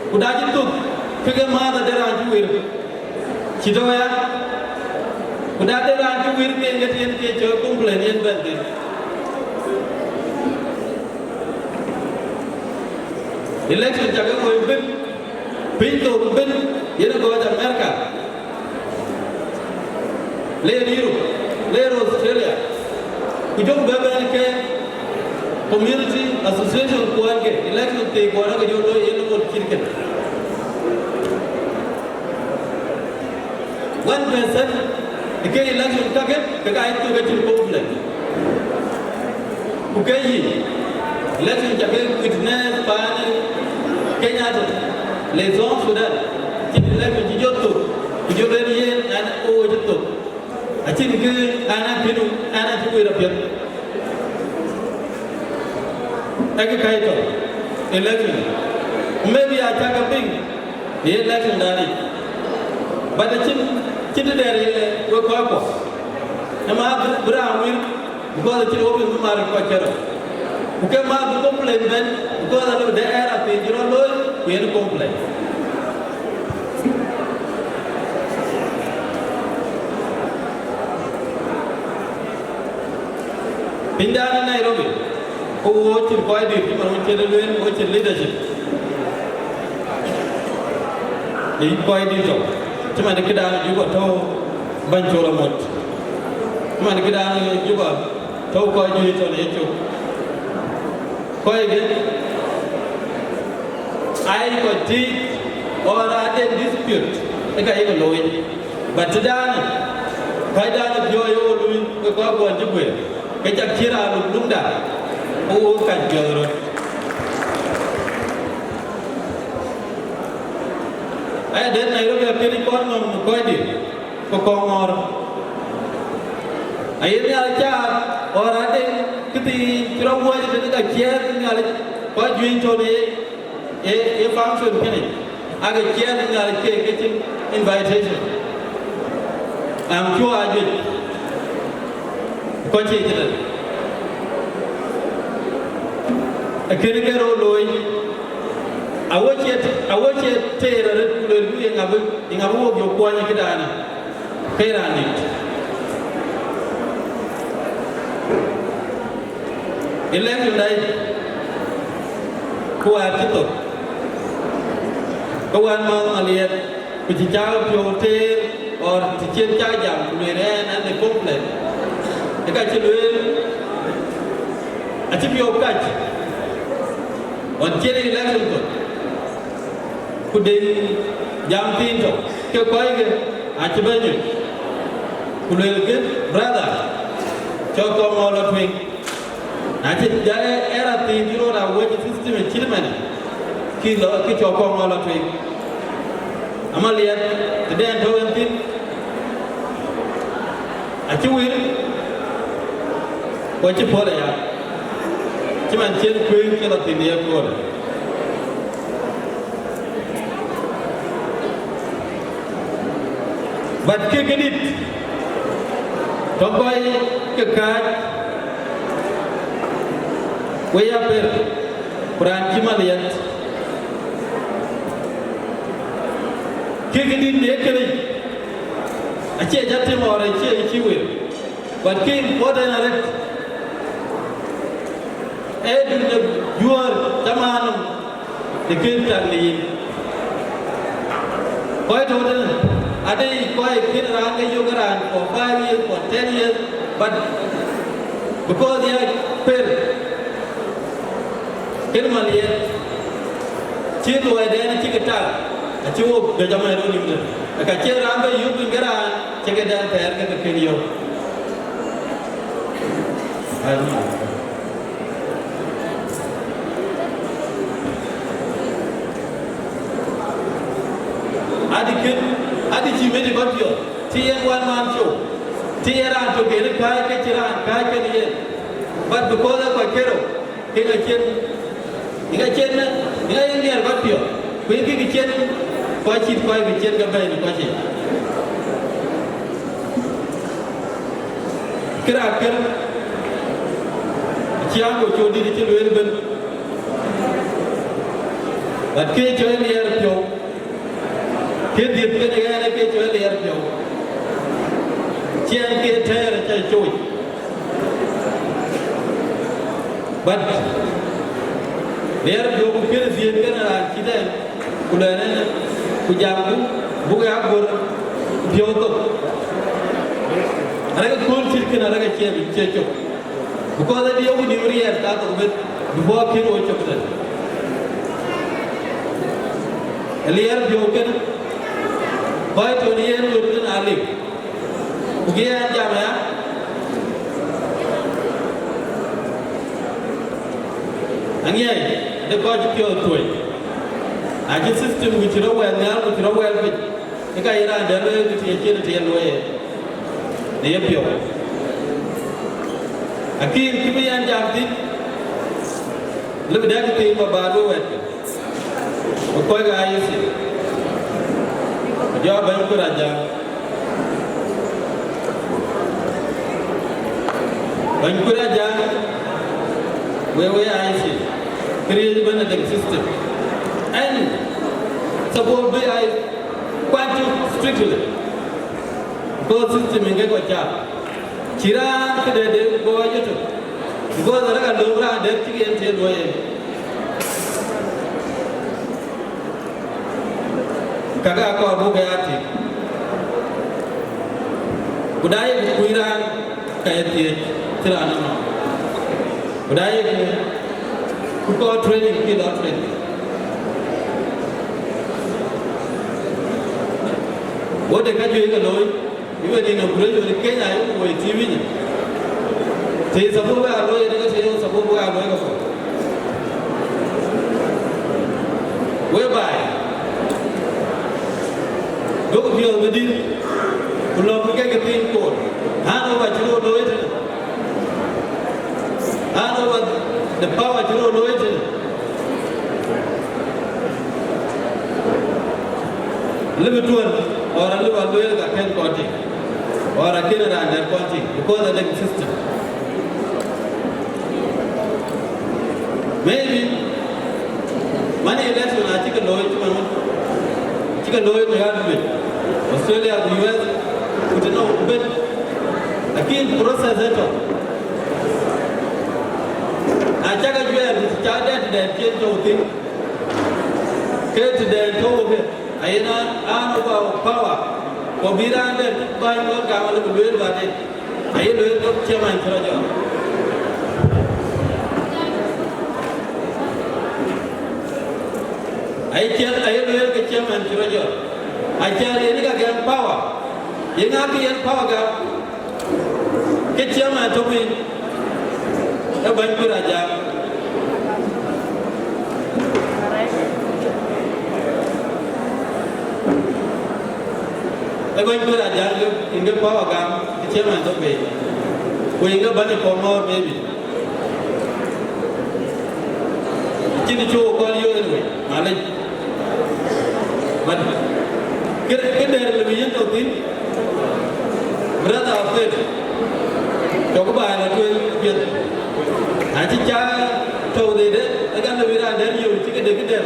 ku da cï thok, kek ë määth ade raan cï wir, cï tɔ̈ ya, ku da de raan cï wir ke ŋet yen ke cɔl complain yen bɛ̈n thïn. Election cak ë woi bën, piny thok bën, yen ë gɔɔc America, le Europe, le Australia, ku jɔku bɛ bɛ̈n ke community association kuɔɔn ke election thii kuɔɔn ke jɔ looi yen ŋot cït kën. One percent ke election kakë ke ka ithok acïn conflict. Ku ke yï election ca ke witness paan Kenyatta le South Sudan, cïn election cï jɔ thok, ku jɔ ben yen an ɣo cï thok. Acïn kë an akënu an acï wël apiɛth. Ë kë ka ye tɔ̈ election. Maybe acä ke piŋ ë election dan yic. But acïn, cïn të dɛɛr ye wek kɔckuɔ. Ë ma bï raan wir, because acïn wok piŋ bï mar kɔc kërou. Ku ke ma bï complain bɛ̈n, because alëu de era piny cï rɔt looi, ku yen complain. Pinydan ë Nairobi, ku wo cïn kɔc dït, cï man wën cïn lueel, wo cïn leadership. Ë kɔc dït tɔ̈, cï man këdan Juba tɔ̈u bäny col amot. Cï man këdan Juba tɔ̈u kɔc juëc tɔ̈ në yecök. Kɔc ke, aa kɔc tiit, or aa den dispute, ë ka yek looi. But tëdan, kɔcdan piɔ̈ɔ̈c ë wo luui, ke kɔc kuɔn cï guëër, ke cak cï raan luk lumda, ku wo kac piɔ̈ɔ̈th röt. Aya den Nairobi akënë kɔn nɔm në kɔcdït, ku kɔŋ ŋɔ̈ɔ̈r. Aye Nhialic caar, or ade këthiin cï rɔt wuɔ̈c tënë ka ciɛɛth Nhialic, kɔc juëc tɔ̈ në ye, ye, ye function kënë, ake ciɛɛth Nhialic ke, ke cïn invitation. Am cuɔ ajuëc, kɔc cie cï tënë. Akënë ke rɔt looi, awo cie, awo cie teer arëët ku luelku, yeŋa bï, yeŋa bï wok jɔ kuɔny ë këdaanë, ke raan dït. Election dai, ku wäär cï thok, ke wään mäth Maliɛɛr, ku cï cak piɔ̈u teer, Or të cïn cä jam ku lueel ɛn an de complain, ë ka cï lueel acï piɔ̈u kac ɣɔn cïn election thok, ku de jam thiin tök ke kɔckë acï bɛ̈n nyuc, ku luelkë, brother, cɔk kɔŋ ɣɔn lɔ tueŋ. Na cï jal ë era thiin cï rot awuɔ̈c system ë cït mɛnë, kï lɔ kï cɔk kɔŋ ɣɔn lɔ tueŋ. Amaliɛth tëde ɛn tɔ̈u ɛn thïn, acï wir, ku acï puɔ̈l aya, cï man cïn kuëëŋ cï lɔ thïn ye köölë. But kë këdït tɔ̈ kɔc ke kääc, we ya per, ku raan cï Maliɛth. Kë këdït në kënë, acie jɔ tim ɣɔn acie cï wir. But kë important arëët, ee dun de juöör camanom de kën tak në yïn. Kɔc tɔ̈ tënë, ade kɔc kën raan ke yök raan for five years, for ten years, but because ya per, kën Maliɛth, cï luɔidɛn cï ke tak, acï wok juëc amɛn rɔt yïm tënë. Ka cïn raan bɛ yök piny ke raan cï ke dɛn thɛɛr ke ke kën yök. Amen. Adï kën, adï cï mec ë kɔc piɔ̈ɔ̈th, cï yen one man show, cï yen raan tök en kääc ke cï raan kääc kën yen. But because ë kɔc kerou, ke ka cïn, ke ka cïn, ke ka yen nhiɛɛr kɔc piɔ̈ɔ̈th, ku yen kï cïn kɔc cït kɔc kï cïn ke bɛ̈ɛ̈i në kɔc yiic. Kërë akër, cï aŋö cööt dït cï lueel ëbën, but ke cɔl liɛɛr piɔ̈u, ke dhiëth kën ɣɛn ke cɔl liɛɛr piɔ̈u, cï ɛn ke tɛɛr acä coc. But liɛɛr piɔ̈u ku kën dhiëth kën raan cït ɛn, ku lɛn ɛn, ku jam ku, buk ya gör piɔ̈u thok. Arëk kööl cït kën arëk acie bï cie cök. Because ë diëëu ku nim riɛɛr ka thok beth before kën wo cök thën. Ë liɛɛr piɔ̈u kënë, kɔc tɔ̈ në yen wëu tën aa lik. Ku bï ɛn jam aya, aŋiɛc de kɔc piɔ̈ɔ̈th tuɔ̈c, acï system ku cï rɔt wɛl nhial ku cï rɔt wɛl piny, ë ka ye raan dɛ̈ looi ku tiëc cïn të ye luɔi ye, në ye piɔ̈u. Akïn kë bï ɛn jam thïn, lëbï dɛ̈k thïn ba bä luɔi wɛ̈t. Ku kɔc ke I E C, ku jɔ bɛ̈ny Kuir Ajak. Bɛ̈ny Kuir Ajak, we, we I E C, këriëëc ëbën adek system. And suppose bï I kuany cök strictly, because system ë ke kɔc cak. Cï raan këde de gɔɔc ëtök, because arëk alööm raan dɛ̈t cïk yen të luɔi en. Kakë akɔɔr buk ke ya tik. Ku da ye kuc raan, ka ye thiëëc cï raan ënɔɔnë. Ku da ye ku, ku kɔɔr training, kï lɔ training. Wo de ka juëc ke looi. Even inauguration in Kenya, you will T V. Të suppose we are loyal, të suppose we are loyal. Whereby, look, you will be, ku lɔ ke ke piny kor. Hand over to the loyal. Hand over the power to the loyal. Lëbï tuɔ̈l, or alëbï alueel ka kën kɔn tïŋ, or akën raan dɛ̈t kɔn tïŋ, because of the system. Maybe, many election acï ke looi cï man, cï ke looi në ɣän juëc, Australia, U S, ku të nɔm bën, lakin process ë tɔ̈. Na cak ajuɛɛr, ku cak dɛ̈t dɛ̈t cïn tɔ̈u thïn, ke të dɛ̈t tɔ̈u ke, ayen an, an over power, Ku bï raan dɛ̈t bäny ɣɔn gam alë bï lueel baden. Aye lueel ke chairman cï rɔt jɔt. Aye cï, aye lueel ke chairman cï rɔt jɔt. Aca yen ka gɛm power. Ye ŋa kë yen power gam? Ke chairman tök piny, ee bɛ̈ny Kuir Ajak. Ee bɛ̈ny Kuir Ajak, yen ke power gam, ke chairman tök piny. Ku yen ke bɛ̈ny Komor, maybe. Cïn cuk kɔn yök anyway, malec. But kë, kë dɛ̈t lëu bï yen tɔ̈ thïn, brother Afet, cɔk baai la tueŋ piɛth. Acï ca tɔ̈u dhëëde, ë ka lëu bï raan dɛ̈t yök cï këde kë dɛ̈t.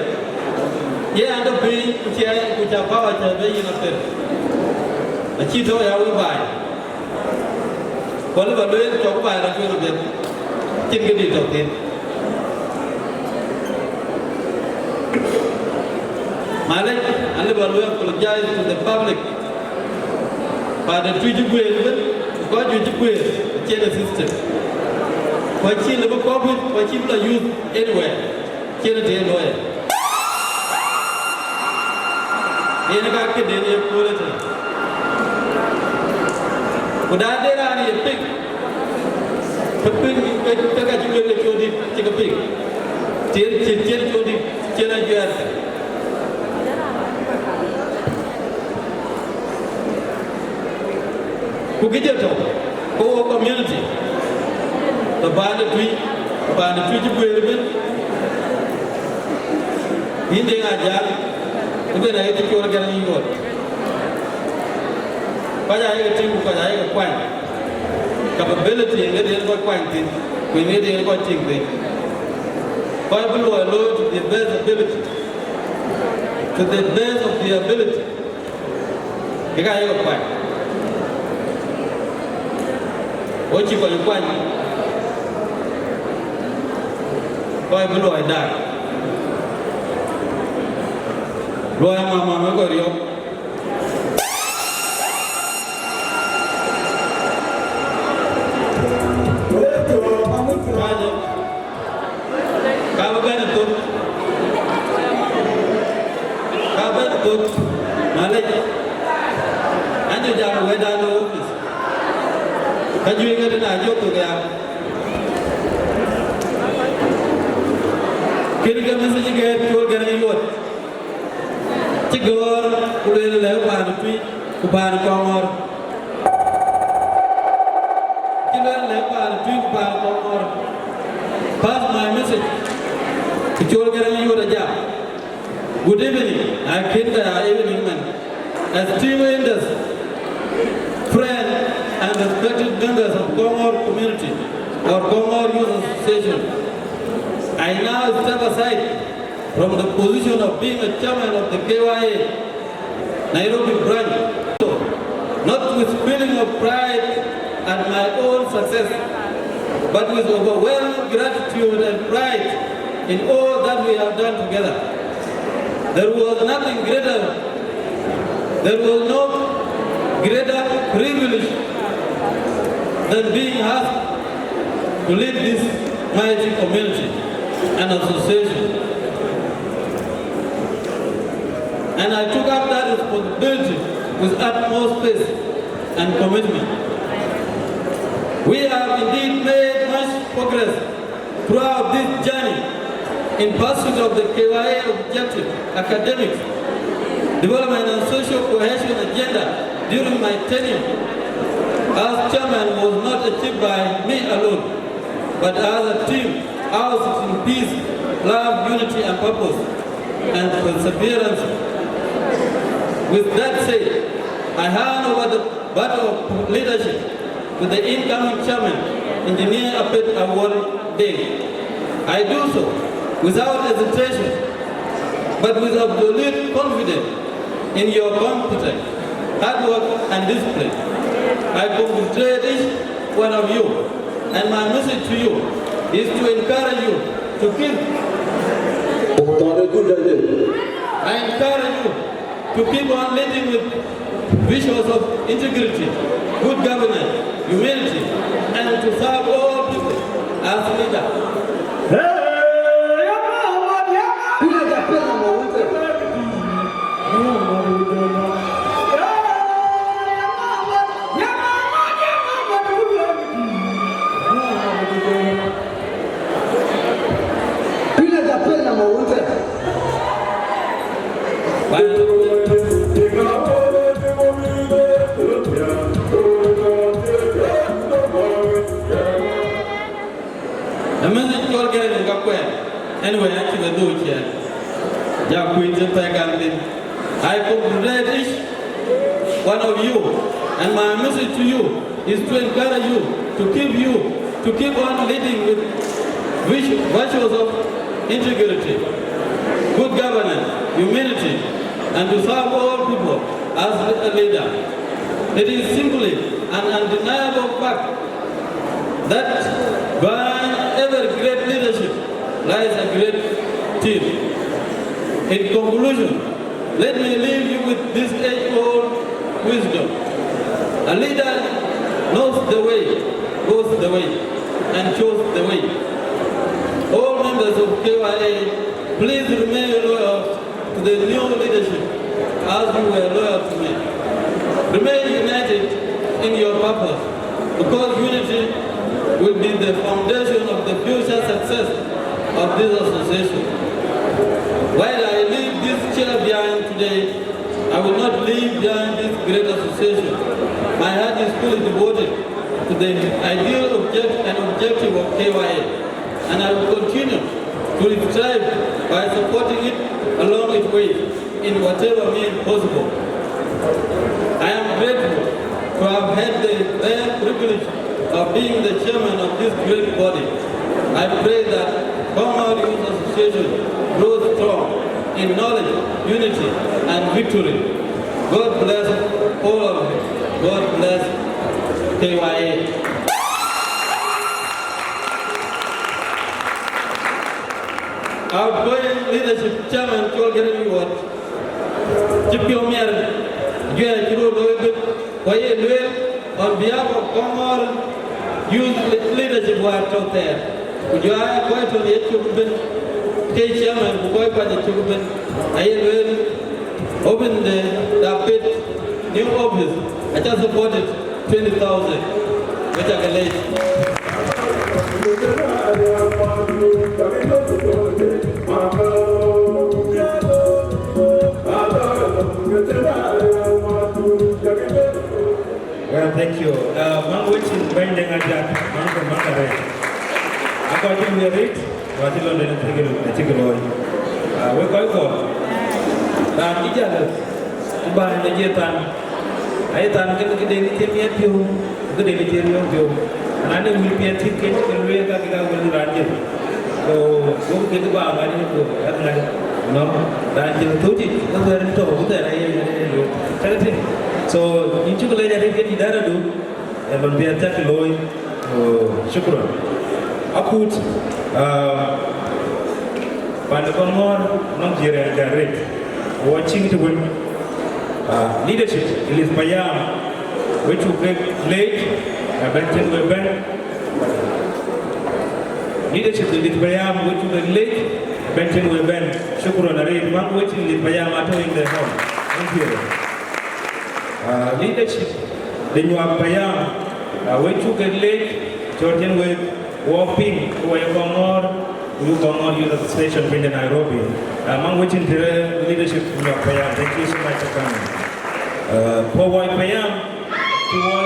Ye an tɔ̈ piny, ku cia, ku ca power ca bɛ̈n yen Afet. Acï tɔ̈u ya wek baai. Ku alë ba lueel cɔk baai la tueŋ apiɛth, cïn kë dït tɔ̈ thïn. Malec, alë ba lueel apologize to the public. Paan de Tuic cï guëër ëbën, ku kɔc juëc cï guëër, acïn ë system. Ku acï lëu bï kɔ̈k wïc, ku acï bï la use anywhere. Cïn të ye luɔi. Yen ka këden ye kööl ëtënë. Ku da de raan ye piŋ, ke piŋ, ke, ke ka cï lueel ke cööt dït cï ke piŋ. Cïn, cïn, cïn cööt dït, cïn ajuɛɛr. Ku kë jɔ tɔ̈, ke wo community, ke paan de Tuic, paan de Tuic cï guëër ëbën, yïn Deŋ Ajak, ëbën ayek cï cɔl Garaŋ Yuɔt. Kɔc ayek tïŋ ku kɔc ayek kuany. Capability yen ŋiɛc yen kɔc kuany thïn, ku yen ŋiɛc yen kɔc tïŋ thïn. Kɔc bï luɔi looi to the best ability, to the best of the ability. Kek ayek kuany. Wo cï kɔc kuany. Kɔc bï luɔi daai. Luɔi amama ë kɔc riɔ̈ɔ̈k. Ka bï bɛ̈n ë thok. Ka bɛ̈n ë thok. Malec. An jɔ jam ë wɛ̈tdan ë office. Ka juëc ŋɛ̈t ëna jɔ thok ya. Kënë ke message gɛ̈ɛ̈t cɔl Garaŋ Yuɔt. Cï gɔ̈ɔ̈r ku lueel lɛ̈k paan ë Tuic ku paan ë Kɔŋɔ̈ɔ̈r. Cï lueel lɛ̈k paan ë Tuic ku paan ë Kɔŋɔ̈ɔ̈r. Pass my message. Ku cɔl Garaŋ Yuɔt ajam. Good evening. I can, uh, evening, man. Esteemed elders, friends, and respected members of Kɔŋɔ̈ɔ̈r community or Kɔŋɔ̈ɔ̈r Youth Association, I now step aside from the position of being a chairman of the K Y A Nairobi branch, not with feeling of pride at my own success, but with overwhelming gratitude and pride in all that we have done together. There was nothing greater, there was no greater privilege than being asked to lead this mighty community and association. And I took up that responsibility with utmost faith and commitment. We have indeed made much progress throughout this journey in pursuit of the K Y A objective, academics, development and social cohesion agenda during my tenure as chairman was not achieved by me alone, but as a team housed in peace, love, unity and purpose and perseverance. With that said, I hand over the baton of leadership to the incoming chairman, Engineer Apet Awol Deng. I do so without hesitation, but with absolute confidence in your competence, hard work, and discipline. I congratulate each one of you, and my message to you is to encourage you to keep. I encourage you to keep on leading with Virtues of integrity, good governance, humility, and to serve all people as leader. Ë message cɔl gɛ̈ɛ̈r ë ka kuɛɛr. Anyway, acï bɛ dhuk ciɛɛn. Ja kuc të pɛ̈k an thïn. I congratulate each one of you, and my message to you is to encourage you, to keep you, to keep on leading with virtu- virtues of integrity, good governance, humility, and to serve all people as a leader. It is simply an undeniable fact that behind every great leadership lies a great team. In conclusion, let me leave you with this age-old wisdom. A leader knows the way, goes the way, and shows the way. All members of K Y A, please remain loyal to the new leadership as you were loyal to me. Remain united in your purpose, because unity will be the foundation of the future success of this association. While I leave this chair behind today, I will not leave behind this great association. My heart is fully devoted to the ideal object and objective of K Y A, and I will continue to strive by supporting it along its way in whatever means possible. I am grateful to have had the rare privilege of being the chairman of this great body. I pray that Kongor Youth Association grows strong in knowledge, unity, and victory. God bless all of you. God bless K Y A. Outgoing leadership chairman Col Gere Ward, cï piɔ̈u miɛr juɛɛr cï röt looi ëbën, ku aye lueel on behalf of Kongor Youth Leadership wäär tɔ̈ thɛɛr, ku jɔ aa kɔc tɔ̈ ye cök ëbën, ke chairman ku kɔc kuany ye cök ëbën, aye lueel open the, the pit new office, aca supported twenty thousand. Wek aca ke leec. Well, thank you. Uh, maŋ wecin bɛ̈ny de ŋa jak, maŋ ke maŋ arëët. Akɔc cï wëë rït, ku acï lon den acï ke, acï ke looi. Uh, wek kɔc kɔɔr. Raan cï jäl, cï bäny de jie than. Aye than kën këden cï miɛt piɔ̈u, ku këden cï riɔ̈ɔ̈k piɔ̈u. Na ne wïl piɛth cït kën cï ke lueel ka kek a wël raan jël. So, wok kek ba ŋac në kok, yak ŋac, nɔm, raan jël thöc yic, ke wɛ̈ɛ̈r tɔ̈u, ku thɛɛr aye ŋac aye lueel. Cak tïŋ. So, yïn cuk lec arëët ke dït dääradu, ë lon piɛth cak looi, ku shukran. Akut, ah, pan de Kɔŋɔ̈ɔ̈r nɔŋ jiëër ë gäär rëët, wɔ ciŋ të wën. Ah, leadership, Elith Payam, we cuk ke leec, ë bɛ̈n cïn we bɛ̈n. Leadership de Elith Payam, we cuk ke leec, bɛ̈n cïn we bɛ̈n. Shukran arëët, maŋ wecin Elith Payam atɔ̈ in the hall. Thank you. Ah, leadership de Nyuak Payam, ah, we cuk ke leec, cɔl cïn we wɔ piŋ, ku we Kɔŋɔ̈ɔ̈r, ku Kɔŋɔ̈ɔ̈r Youth Association piny de Nairobi. Ah, maŋ wecin tëde leadership Nyuak Payam. Thank you so much for coming. Ah, Pawai Payam, Cï wɔ,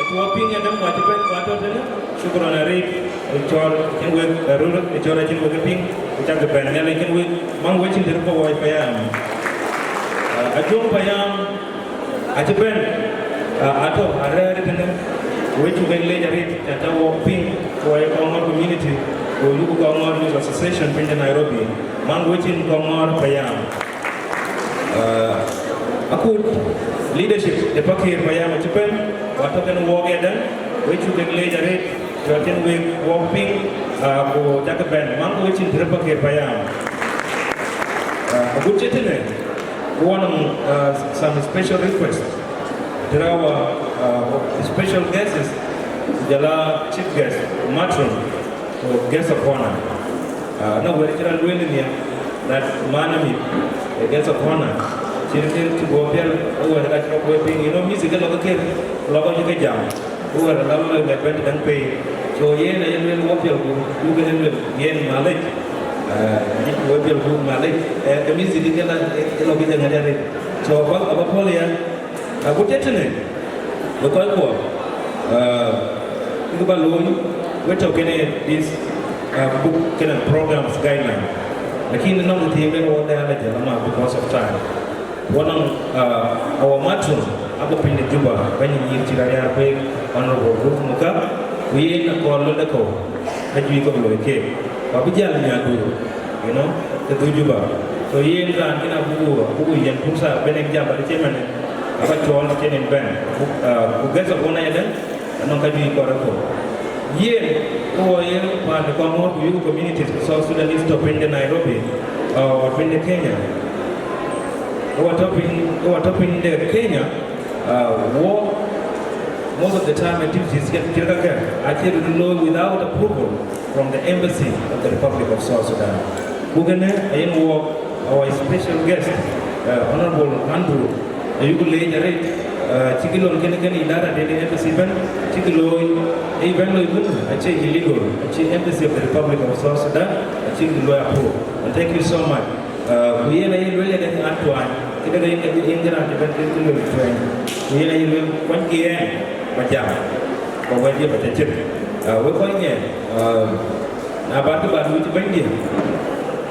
cï wɔ piŋ ë däŋ, ku acï bɛ̈n, ku atɔ̈ tënë, shukran arëët, ë cɔl cïn wek, ë röl, ë cɔl acïn wek ë piŋ, ku cak bɛ̈n, Nhialic cïn wek, maŋ wecin tënë Pawai Payam. Ah, Ajuɔŋ Payam, acï bɛ̈n, ah, atɔ̈ arɛ̈ɛ̈r tënë, wek cuk ke leec arëët, ca ca wɔ piŋ, ku wɔ ye Kɔŋɔ̈ɔ̈r community, ku yuk Kɔŋɔ̈ɔ̈r Youth Association piny de Nairobi, maŋ wecin Kɔŋɔ̈ɔ̈r Payam. Ah, akut leadership de Pakëër Payam acï bɛ̈n, ku atɔ̈ kenë wɔɔk ë däŋ, wek cuk ke leec arëët, cɔl cïn wek wɔɔk piŋ, ah, ku cak bɛ̈n, maŋ wecin tënë Pakëër Payam. Ah, agut cï tënë, ku wɔ nɔŋ, ah, some special request. There are our uh, special guests, jɔl a chief guest, matron, or guest of honor. Uh, na wɛ̈t cï raan lueel nhial, that man ami, a guest of honor. Cï raan kën cï guɔ piɛl, ë wɛ̈t ka cï rɔt wɛ̈t piŋ, you know, music ë lɔ ke kër, lɔ ke cï ke jam. Ë wɛ̈t la lɔ lɔ bɛ̈n tëdäŋ pei. So yen aye lueel wɔ piɛl ku, ku kën lueel, yen malec. Uh, wɔ piɛl ku malec. Uh, ke music ë kën la, ë lɔ ke jam ŋadï arëët. So aba, aba puɔl ya. Agut cï tënë, we kɔc kuɔ, uh, kë ba looi, we tɔ̈ kënë this, uh, book, kënë programs guideline. Lakin nɔŋ thiëëŋ ënë wɔ dɛ ala jël ama because of time. Wɔ nɔŋ, uh, our matron, abï piny de Juba, bɛ̈ny nyïïr cï rariaar pek, Honorable Ruth Muka, ku yen akɔɔr lɔ̈dë kɔ̈u, ajuëc kɔ̈k loi keek. Ku abï jäl nyaandu, you know, të dhuk Juba. So yen raan kën abuku, abuku yen fursa bɛ̈n en jam, bä cï mɛn, aba cɔɔl cïn en bɛ̈n. Ku, uh, ku guest of honor yadɛ̈, anɔŋ ka juëc kɔɔr ë kɔ̈u. Yen, ke wɔ ye paan de Kɔŋɔ̈ɔ̈r ku yuk communities ku South Sudanese tɔ̈ piny de Nairobi, uh, or piny de Kenya. Ke wɔ tɔ̈ piny, ke wɔ tɔ̈ piny de Kenya, uh, wɔ, most of the time activities cït, cït kakë, acï röt looi without approval from the Embassy of the Republic of South Sudan. Ku kënë ayen wɔ, our special guest, uh, Honorable Andrew, ayuk leec arëët, uh, cï kë lon kënë kënë idara de embassy bɛ̈n, cï kë looi, ë bɛ̈n looi kënë, acie illegal, acie Embassy of the Republic of South Sudan, acie kë looi approve. And thank you so much. Uh, ku yen aye lueel ënë an tuany, këdë ke yen ke yen ke raan cï bɛ̈n ke kë lueel tuany. Ku yen aye lueel kuany ke yen, ba jam, ba wɛ̈t ye ba ca cït. Uh, wek kɔc ŋɛk, uh, na bän kë bän wïc bɛ̈nydiɛ̈,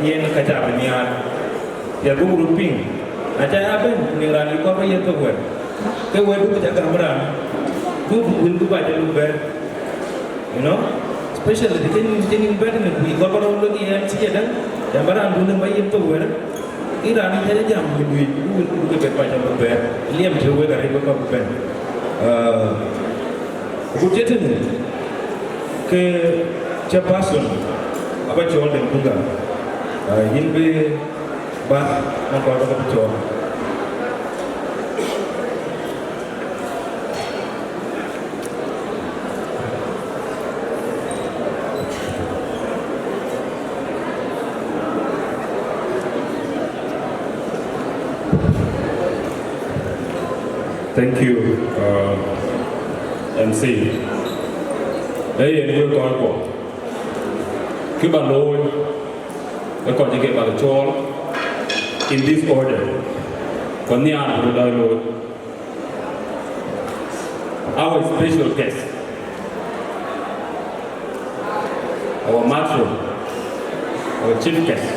yen ka ca bï nhiaar. Ya buk röt piŋ, na ca ya bɛ̈n, ku nin raan yï kɔɔr ba yen thok wɛ̈t, ke wɛ̈tdu ke ca gäm raan, du, wëldu ba ca luk bɛ̈ɛ̈r. You know, especially the thing, thing in bed, we go around looking at the other, the Maran do the way to wear. Iran is a jam with we, who will do the bed by the bed, Liam to wear a river of bed. Uh, good gentlemen, ke chairperson, about your Dembuga, uh, you'll be back on part of the job. Thank you, uh, M C. Ee yen wek kɔc kuɔ, kë ba looi, ë kɔc ke ba cɔɔl in this order. Ku nhiaar bï röt looi. Our special guest, our matron, our chief guest,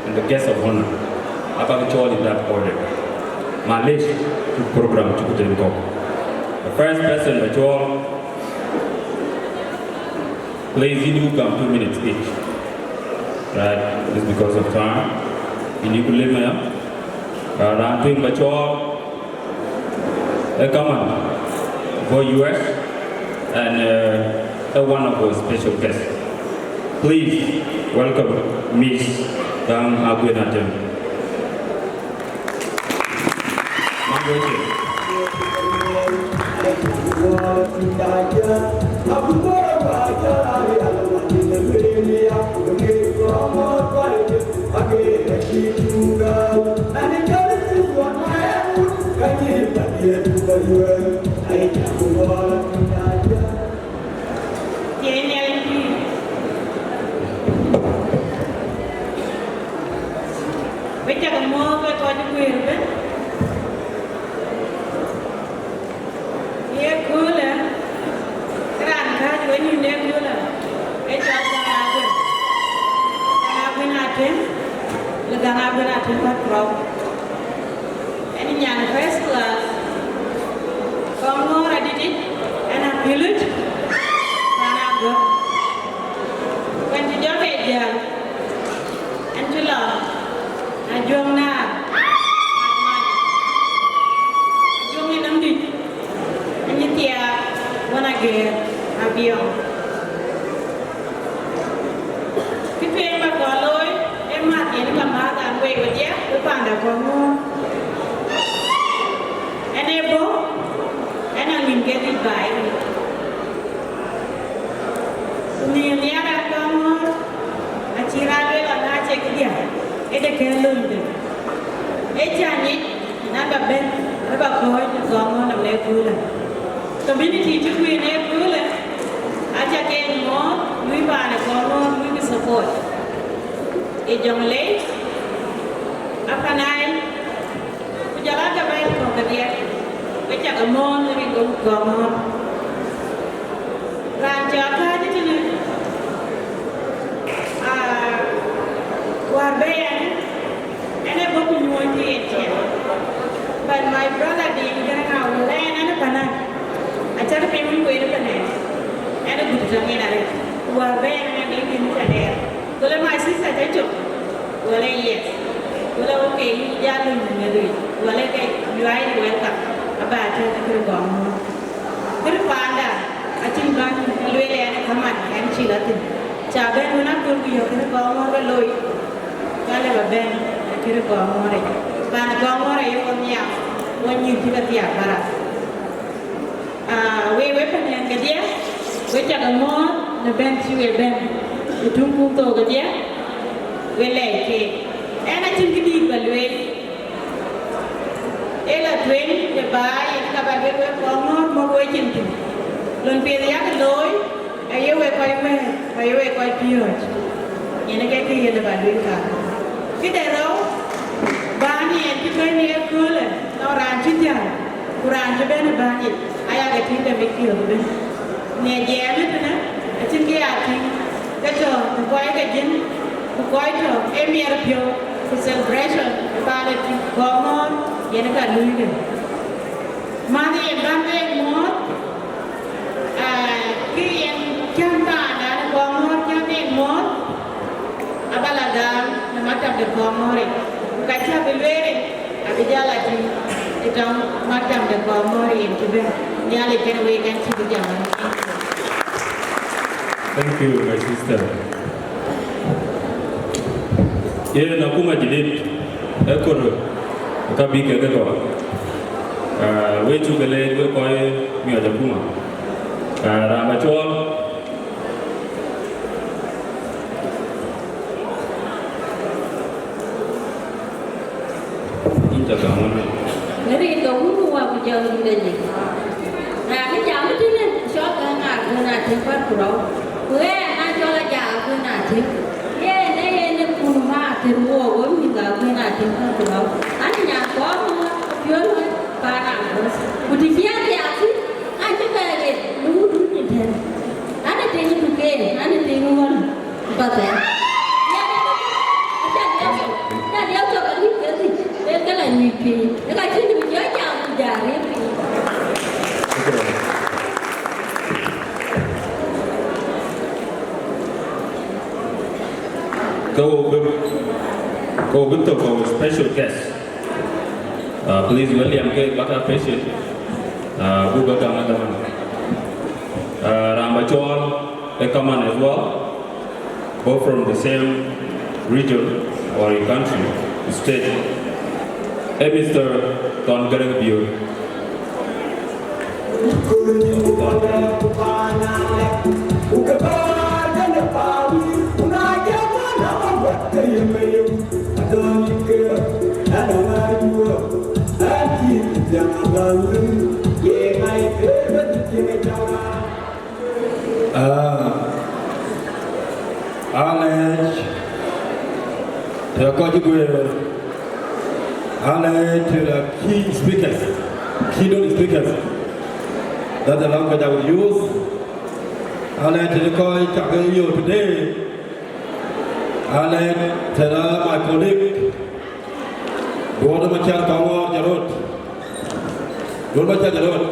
and the guest of honor, abak cɔɔl in that order. Malesh, cuk program cuk tënë kɔ̈k. The first person ba cɔɔl, please, yïn yuk gam two minutes each. Right, just because of time. Yïn yuk lim ya. Uh, raan tueŋ ba cɔɔl, a common for U S and, uh, a one of our special guests. Please welcome Miss Dang Aguena Tem. Tiɛɛi Nhialic pïïr. Wek cä ke muɔ̈ɔ̈th wek kɔc ë kueer ëbɛ̈n. Ye köölë, raan kääc wek nïn de köölë, ee cɔl Gäŋ Aguën. Gäŋ Aguën Atem, le Gäŋ Aguën Atem Patrɔu. Ënë nyan first class, kɔŋ ŋɔ̈ɔ̈r adïtic, ënë apiölic, raan agɔ̈k. Wën cï jɔl ke jäl, ënë cï lɔ, ajuɔ̈ŋ naar, ajuɔ̈ŋ ë nɔm dït, ënë thiaak, wën agëër, abiɔŋ. Kë tueŋ ba kɔn looi, ee mäth yen ka mäth an wek wedhie, wek panda kɔn ŋuɔ̈ɔ̈r. Ënë bɔ̈, Baai. Ku nhïïm nhiaar ë Kɔŋɔ̈ɔ̈r, acï raan lueel ëlä, na cie këdiɛ̈, ë de kën lööny thïn. Ë cä nyic, na ba bɛ̈n, ë ba kɔ̈ɔ̈c ë Kɔŋɔ̈ɔ̈r nɔm në ëköölë. Community cï kueen ë ëköölë, aca ke mɔ̈ɔ̈th, luui paan ë Kɔŋɔ̈ɔ̈r, luui kë support. Ë Jonglei, Upper Nile, ku jɔl aa gabɛ̈ɛ̈l kɔ̈k kedhie, ke cä ke mɔ̈ɔ̈th rin ke wut Kɔŋɔ̈ɔ̈r. Raan cä kääc tënë, aa, wäär bɛ̈ɛ̈i ɛn, ɛn ë bɔ̈ ku nyuɔɔny të yen ciɛɛn. But my brother Deŋ Garaŋ Awuɔ̈l, ɛn, ɛn ë panan, acä ke piŋ wën kueen ë panan, ɛn ë gut tɔ̈ ŋen arëët. Ku wäär bɛ̈ɛ̈i ɛn, ɛn ë Deŋ Deŋ cä dɛɛr. Go lë, my sister, cä cök? Go lë, yes. Go lë, okay, yïn jal lööny në meth wei. Go lë, ke, you are welcome. Aba tɛ̈n ë kërë Kɔŋɔ̈ɔ̈r. Kërë paanda, acïn bän lueel ɛn ë kaman, ɛn cï lɔ thïn. Cä bɛ̈n wën aköl ku yɔ̈k kërë Kɔŋɔ̈ɔ̈r ke looi. Ka lë ba bɛ̈n ë kërë Kɔŋɔ̈ɔ̈r yic. Paan ë Kɔŋɔ̈ɔ̈r aye wɔ nhiaar, wɔ nyïïr cï ke thiaak barak. Aa, wek, wek Panyɛn kedhie, wek cä ke mɔ̈ɔ̈th në bɛ̈n cï wek bɛ̈n ë tuŋ kun thok kedhie, wek lɛɛc keek. Ɛn acïn këdït ba lueel. Ee lɔ tueŋ de baai, yen ka ba lueel wek Kɔŋɔ̈ɔ̈r mɔ̈k wek cin thïn. Lon piɛth yak looi, aye wek kɔc wɛ̈ɛ̈r, ku aye wek kɔc piööc. Yen ke kë yen ba lueel ka. Këde rou, bäny yen cï bɛ̈n ë ëköölë, nɔŋ raan cï jäl, ku raan cï bɛ̈n ë bäny yic, aya ke tïŋ de mit piɔ̈ɔ̈th ëbën. Në jiɛɛm ë tënë, acïn kë ya tïŋ, ke tɔ̈ në kɔc ke jiën, ku kɔc tɔ̈ ë miɛt piɔ̈u, ku celebration ë paan ë Kɔŋɔ̈ɔ̈r, yen ka luui kë. Mäth yen bän wek muɔ̈ɔ̈th, aa, kë yen cän paandan ë Kɔŋɔ̈ɔ̈r cän en muɔ̈ɔ̈th, aba la gam në maktab de Kɔŋɔ̈ɔ̈r yic. Ku ka cä bï lueel, abï jal a tïŋ ë tɔŋ maktab de Kɔŋɔ̈ɔ̈r yen cï bɛ̈n. Nhialic kenë wek ɛn cï bï jam. Thank you, my sister. Yen akuma jidit ë kor ka bï kek ke kɔ̈k. Ah, wek cuk ke leec wek kɔc miɔɔc akuma. Ah, raan ba cɔɔl. Yïn ca gam wën. Rin ke wun ku wä ku jɔ yïn de lik. Raan ë jam tënë cɔl ke ŋaar ku na tïŋ kɔc ku rɔu. Ku ɣɛn a cɔl a jam ku na tïŋ. Yen ë yen ë kun ma tër wo wo mi ga ku na tïŋ kɔc ku rɔu. An nyan kɔn ma piöl wä pa na ku. Ku të cï an thiak thïn, an cï bɛ̈ɛ̈r ɣet në wut wut nyin tën. An ë tïŋ duken, an ë tïŋ ŋuɔ̈n. Ba bɛ̈n. Aca liɛu thok, aca liɛu thok, ka wïc ke thic, ë ke la nyuc piny. Ë ka cïn bï jɔ jam ku jal riëëu piny. Ke wo bï, ke wo bï thok our special guest. Uh, please welcome ke baka patient. Uh, bu baka madam. Uh, ramba chol, e kaman as well. Both from the same region or a country, state. Eh, Mister Thon Garang Biol. Ah, alɛɛc të kɔc guëër, alɛɛc të key speakers, keynote speakers. That's the language I will use. Alɛɛc të kɔc cak yök today. Alɛɛc të my colleague. Duɔ̈ɔ̈r de Macar Kɔŋɔ̈ɔ̈r jɔt röt. Duɔ̈ɔ̈r Macar jɔt röt.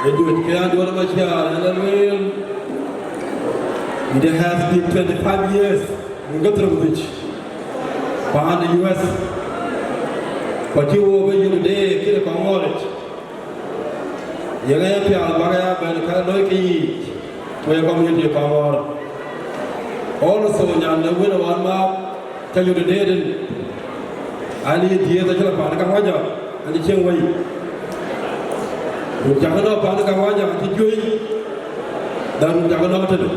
Ë juëc ke an Duɔ̈ɔ̈r Macar, an lueel, it has been twenty-five years, wun ke thërë ku dhïc, paan de U S. Ku acï wok bï yök de kï de Kɔŋɔ̈ɔ̈r yic. Yen ë pial bäk ya bɛ̈n ka looi ke yiic, ku ye community Kɔŋɔ̈ɔ̈r. Also, nyan de wën ë wan ma ka yök de deet en, An, ye dhiëëth acï lɔ paan ë kawaja, an, cï cieŋ wei. Run cakë nɔ̈k paan ë kawaja acï juëc, dan run cakë nɔ̈k tëde.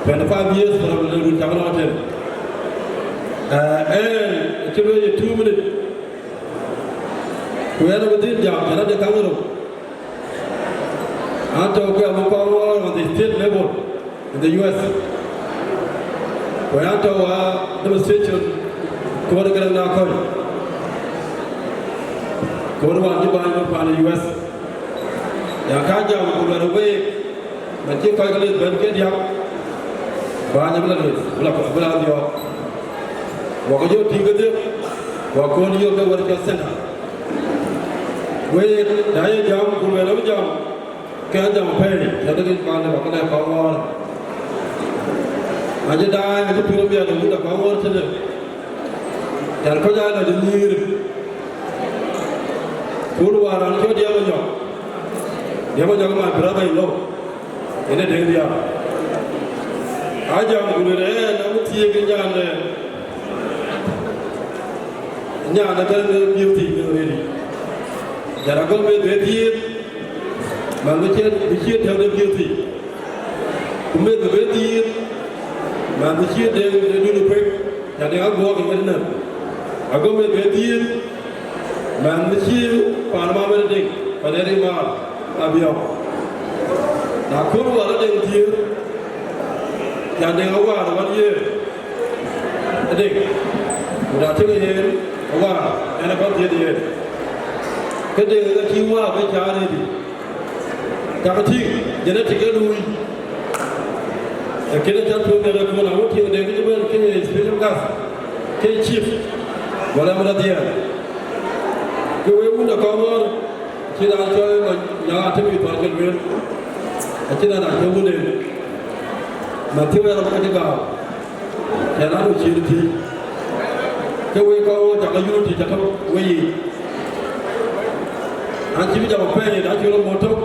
Twenty five years from run cakë nɔ̈k tëde. Eh, ɛn acï lueel ye two minute. Ku ɛn abï dhil jam, cän ade kaŋ rou. An, tɔ̈u ke abï kɔn wɔɔr on the state level in the U S. Ku an, tɔ̈u a demonstration koor gërɛŋ na kɔc. Koor wan cï bäny bï pan ë U S. Ya ka jam ku luɛl week, man cï kɔc ke lith bɛ̈n ke diäk, bäny abï la lueth, bï la, bï la dhiɔɔk. Wakë jɔ tïŋ kedhie, wakë kɔn yök ke wär cɔl center. Wek, na ye jam, ku luɛl abï jam, ke a jam apɛi, cän dek paan de ba ke lɛ̈k kɔn wɔɔr. Acï daai, acï piɔ̈u miɛt ë wunda kɔn wɔɔr tëde. Cän kɔc aa lɔ de nyïïr. Ku luaar an, cɔl Diɛm Anyɔk. Diɛm Anyɔk, my brother in law. Yen ë deŋ diäk. A jam ku lueel, ee, na bï thiëëk ë nyan, ee, nyan ë bɛ̈n ë biëëu thii already. Jal agɔ̈k meth bï dhiëëth, man bï ciët, bï ciët tɛ̈ɛ̈u de biëëu thii. Ku meth bï dhiëëth, man bï ciët de, de dun ë kuek, cän de aguɔɔk ë ŋet nɛ̈n. Agɔ̈k meth bï dhiëëth, man bï ciët paan ë Mamet Deŋ, pan ë Rimaar, Abiɔŋ. Na kɔɔr wäär ë Deŋ dhiëëth, cän de awäär wan ye. Adek, ku na tëk yen, awäär, ɛn ë kɔn dhiëëth yen. Këde ë ka cï wäär bï cä arëëdï. Cakë tïŋ, genetic ë luui. Ee kënë cä tuɔɔk yen ë kööl, awun tïŋ de kë cï bɛ̈n ke special guest, ke chief, wala mï la dhiɛɛl. Ke wek wun de kɔn ŋɔ̈ɔ̈r, cï raan cɔl Manyaŋ Atem Thɔn ke lueel. Acïn raan acï wunden. Man thiëëu ë rɔt ka cï gääu. Cän anu cïn tïc. Ke wek kɔn ŋɔ̈ɔ̈r, cakë unity cä tɔ̈ weyiic. An, cï bï jam apɛi, na cï rɔt mɔ̈u tök.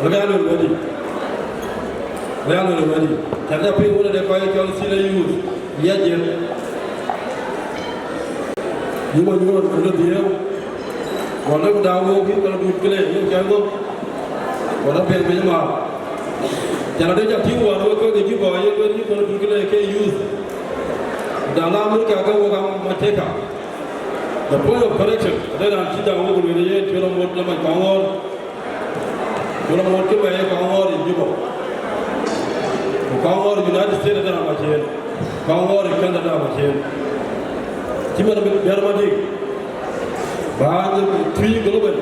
Wala bï a luel wëdï. Bï a luel wëdï. Cän jɔ piŋ wun de kɔc cɔl senior youth. Yɛc yen. Yï mɔny ŋuɔ̈ɔ̈n, ku lɔ dhiëëu. Wala ku daau wok, yï kɔn dut këlë, yï cɔl ŋö? Wala piɛth piny ëmääth. Cän ade jɔ tïŋ wään wek kɔc ke Juba, ye lueel yï kɔn dut këlë ke youth. Da la America ke wok am mateka. The point of correction, ade raan cï jam wok lueel ye cuɛt amot la mac kɔn ŋɔ̈ɔ̈r. Ku la ŋuɔt cï bɛ ye kɔn ŋɔ̈ɔ̈r ë Juba. Ku kɔn ŋɔ̈ɔ̈r ë United States ëtɛ̈n amac yen. Kɔn ŋɔ̈ɔ̈r ë Canada amac yen. Cï man bï bɛ̈n Madiŋ. Bäny Twic Global.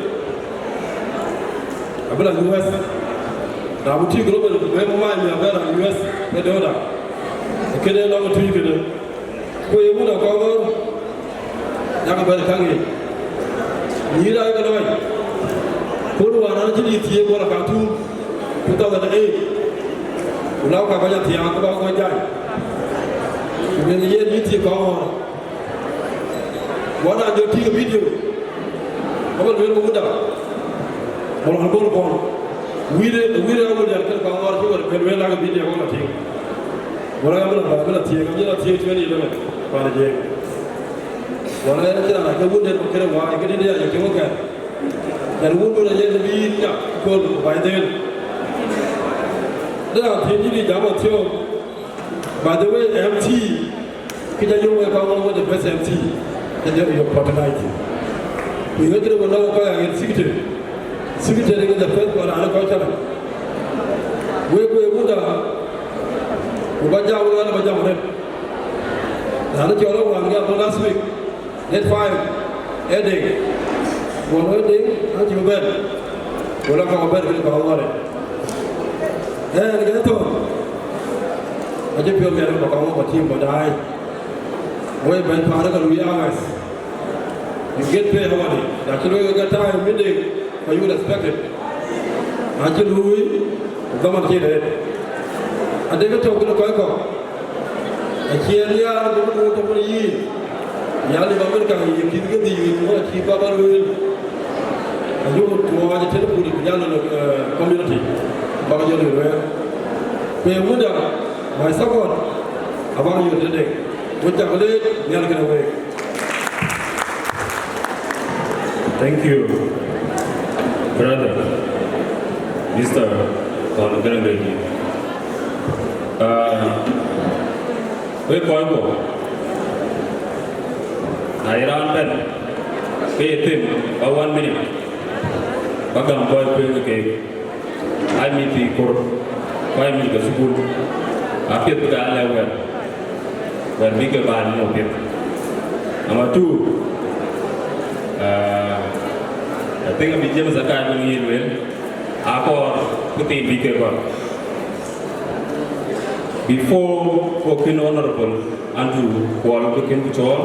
Abï la U S. Na bï Twic Global, bï mac nhial bɛ̈n la U S, ke dööda. Kënë lɔ̈ŋ ë Twic kënë. Ku ye wun akɔ̈k ɣöör, yak bɛ̈n käŋ yic. Nyïïr ayek lɔɔc. Kun wään an, cïn yï thiëëk wär Khartoum, two thousand eight. Ku la ka kɔc athiaak, ku ba kɔc jai. Ku ben yen yï thiëëk kɔc ɣöör. Wään an, jɔ tïŋ video. Abä lueel ku wunda. Bä lɔn bol kɔn. Wïïr, wïïr awulian kën kɔc ɣöör cï wär ben lueel, lak video wä la tïŋ. Wala ya bï la, bï la thiëëk, abï la thiëëk twenty eleven, pan Jiëëŋ. Wala ya cïn raan ke wun den bï këde waai, këdï de ya jɔ tïŋ wä kɛn. Yan wun du la yen bï nya köl by then. De raan thiëëk yïn jam a thiɔ̈k. By the way, M C, kë ca yök wek kɔn wä the best M C, ca jɔ yök fortnight. Ku yök këde wä lɔ kɔc a yen secretary. Secretary ke the first one, raan kɔc cä la. Wek, wek wunda, ku ba jam wek, ba jam rɛt. Raan cɔl Awan ke abɔ̈ last week, date five, ee Deŋ. Wɔ lɔ Deŋ, an cï bɛ̈n. Wala ka bɛ̈n kën ka ŋɔ̈ɔ̈r. Ɛn ke thɔ̈n. Acï piɔ̈u miɛt ba ka ŋɔ̈ɔ̈r ba team ba daai. Wek bɛ̈n paan ke lui hours. You get paid hourly. Na cï lueel ke time midday, but you will expect it. Na cï lui, ku dhaman cï rëët. Adek tɔ̈u kënë kɔc kɔ̈k. Acie nhiaar bï ku tɔ̈u kënë yïn. Ya lip America, ye kïth ke dhïc, ku acï baba lueel. Ayuk tuɔɔc tënë pul, ya lɔ, eh, community. Baba jɔ lueel wɛɛr. Ku ye wunda, my support, abak yök tëde. Wek cä ke leec, Nhialic kenë week. Thank you, brother, Mister Thon Garang Deng. Uh, wek kɔc kuɔ, na ye raan bɛ̈n, ke ye them ba one minute, ba gäm kɔc kueŋ ke keek. Ai mïth thii kor, ku ai mïth ke thukul, apiɛth bï ke lɛ̈k wɛ̈t, wɛ̈t bï ke bä nyuɔɔth piɛth. Number two, uh, I think abï James Akai bï ŋic lueel, akɔɔr kë thiin bï ke gɔl. Before, ku kën Honorable Andrew Kuɔl bï kën ku cɔɔl,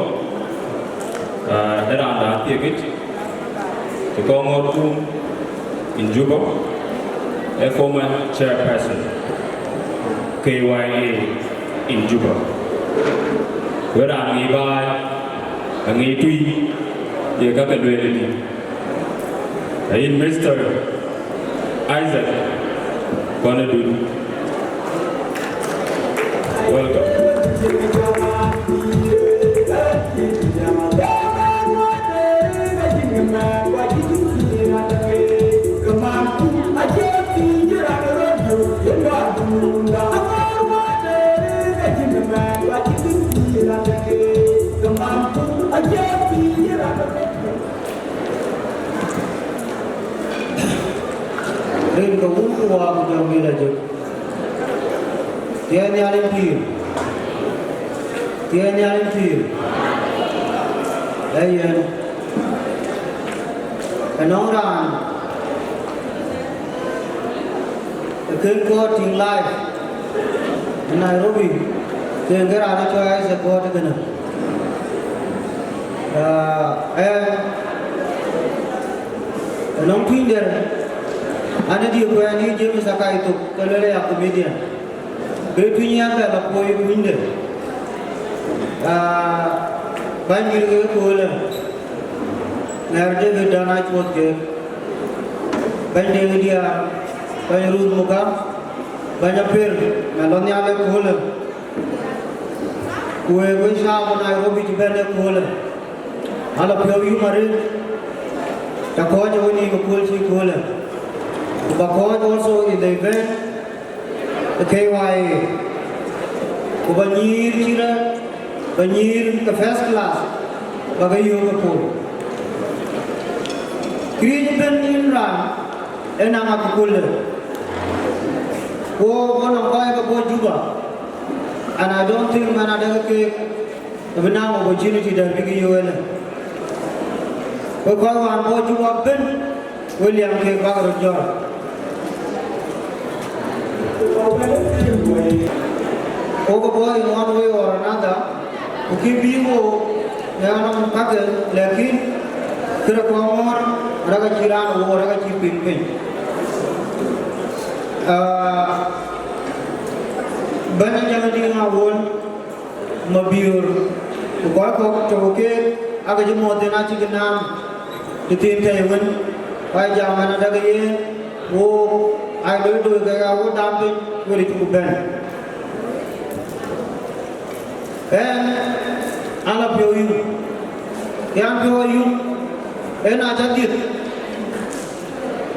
uh, ë raan da thiekic, cï kɔŋ ŋɔ̈ɔ̈r kum in Juba, a former chairperson, K Y A in Juba. Wek raan ŋic baai, aŋic tui, ye ka ke lueel ëdï. Ayïn Mister Isaac Kɔn Adut. Welcome. Rin ke Wun ku Wät ku Jɔŋ Dït Ajök. Thiëëc Nhialic pïïr. Thiëëc Nhialic pïïr. Ee yen. Ënɔɔnë raan ë kën kɔɔr tïŋ live ë Nairobi, ke yen ke raan ë cɔl Isaac Kɔɔt kënë. Ah, ë, ënɔŋ tuny dɛ̈t, an, ë diëk kuɛɛn yï James Akai thok, ke lueel aya comedian. Ke tuny yɛn bɛ lɔ kuɔɔc tunyde. Ah, bäny dït ke köölë, ŋɛɛr David Dɔn Acuɔth keek, bäny Deŋ Diaar, bäny Ruth Mugam, bäny Aper, mɛn lɔ nhial ë köölë. Ku wek, wek shab Nairobi cï bɛ̈n ë köölë, ala piɔ̈u yum arëët, të kɔc ë wenïïm ë kööl cï köölë. Ku ba kɔc also in the event, K Y A, ku ba nyïïr cï rɛ̈ɛ̈r, ba nyïïr ke first class, ba ke yöök ë pol. Këriëëc ëbɛ̈n yïn raan ë naŋ akököldë. Wo, wo nɔŋ kɔc ke bɔ̈ Juba, and I don't think man adɛ̈ ke keek, abï naŋ opportunity dɛ̈t bïk yöök ënë. Wek kɔc wään bɔ̈ Juba ëbɛ̈n, we liɛm keek bäk röt jɔt. Wok ë bɔ̈ in one way or another, ku kï bï wo në anɔm kakë, lakin këde kɔn ŋɔ̈ɔ̈r, rɛ̈k acï raan wo, rɛ̈k acï piŋ piny. Ah, bɛ̈ny Jaŋ Diŋ Awuɔ̈l, Mabiöör, ku kɔc kɔ̈k tɔ̈u keek, aake cï mɔ̈ɔ̈th en acïk naam, tëthiin tɛ̈i wën, ku aa jam ɣɛn adäk yen, wo, aa loi doi kek aa wo dam piny, wël cï ku bɛ̈n. Ɣɛn, an la piɔ̈u yum, ke an piɔ̈u ayum, en aa cä dhiëth,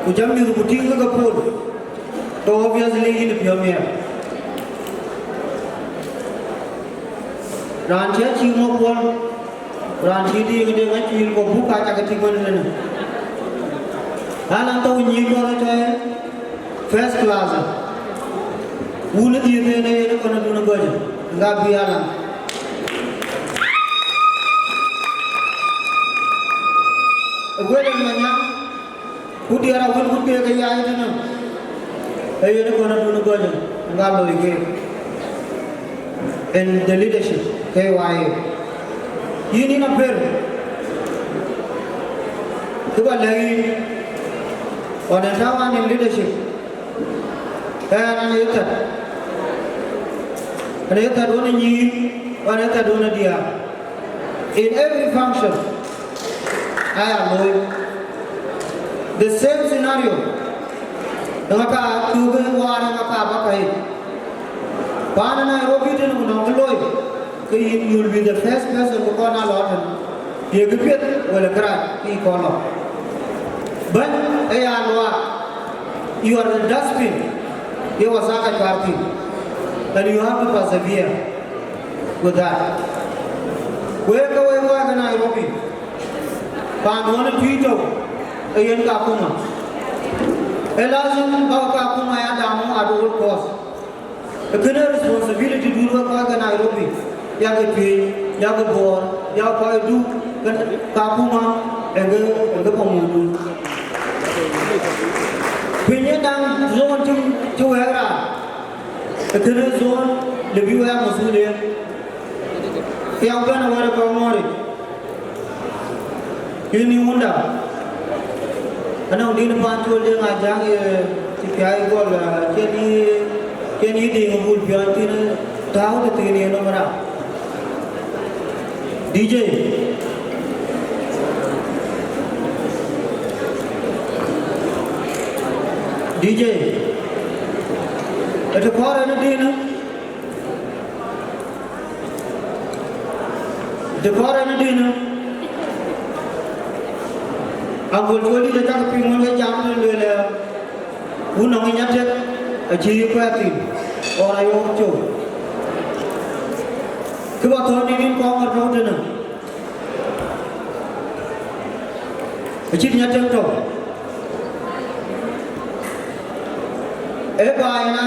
ku cä mïth ku tïŋ ke ke pol, ke obviously yïn piɔ̈u miɛɛr. Raan cï acïï ŋö puɔl, raan cï diik de ŋacuil, ku buk ka cak tik wën ënë. Alan thou nyïïn kɔn ë tɔ̈ first class. Wun ë dhiëth en ee yen ë kɔn ë dun ë gɔc, ŋa bï alan. Ë guël en manyaŋ, ku diɛɛr awën kut keek ë yai tënë, ee yen ë kɔn adun ë gɔc ŋa loi keek in the leadership K Y A. Yïn yïn Aper, kë ba lɛ̈k yïn, ɣɔn ë tääu an in leadership, ɣɛn an ë thät, an ë thät ɣɔn ë nyïïn, ɣɔn ë thät ɣɔn ë diäär. In every function, aya looi. The same scenario. Ŋa ka tuuke waar, ŋa ka ba ka yic. Paan Nairobi tënë ku nɔŋ kë looi. ke yïn, you will be the first person bï kɔn a lɔ tën. Ye kë piɛth wala kërac kï kɔn lɔ. Bɛ̈ny ë ya luaak, you are the dustbin, ye wasaka cuar thïn, and you have to persevere with that. Wek ke wek wek ke Nairobi, paan wën ë tui tök, ë yen Kakuma. Ë lazim bä Kakuma ya dam at all cost. Kënë responsibility dun wek kɔc ke Nairobi, yak ë Tuic, yak ë Bor, yak kɔc Duk, Kakuma, ë ke, ë ke paŋ wundun. Piny ë daŋ zone cï, cï wɛɛk raan, ë kënë zone lë bï wɛɛk masulia. Yak bɛ̈n awär ë kɔc ŋɔ̈ric. Yïn yï wunda, anɔŋ dïn pan col de ŋa jaŋ ye cï piai gɔl, ah, cien yï, cien yï diŋ bul piɔn thïn, tääu tëthiin yen nɔm rap. D J. D J. Ëtë kɔɔr en dïn. Të kɔɔr en dïnë, aŋuɔl tuɔɔl dït acak piŋ wën ke jam të lueel, wun nɔŋ ë nyatek acï kuɛɛr thïn, ɣɔn ayɔɔk cou. Kë bä thɔ̈n dït yïn kɔɔr ŋɔ̈r tɔ̈u tënë, acït nyatek tɔ̈u. Ee baai na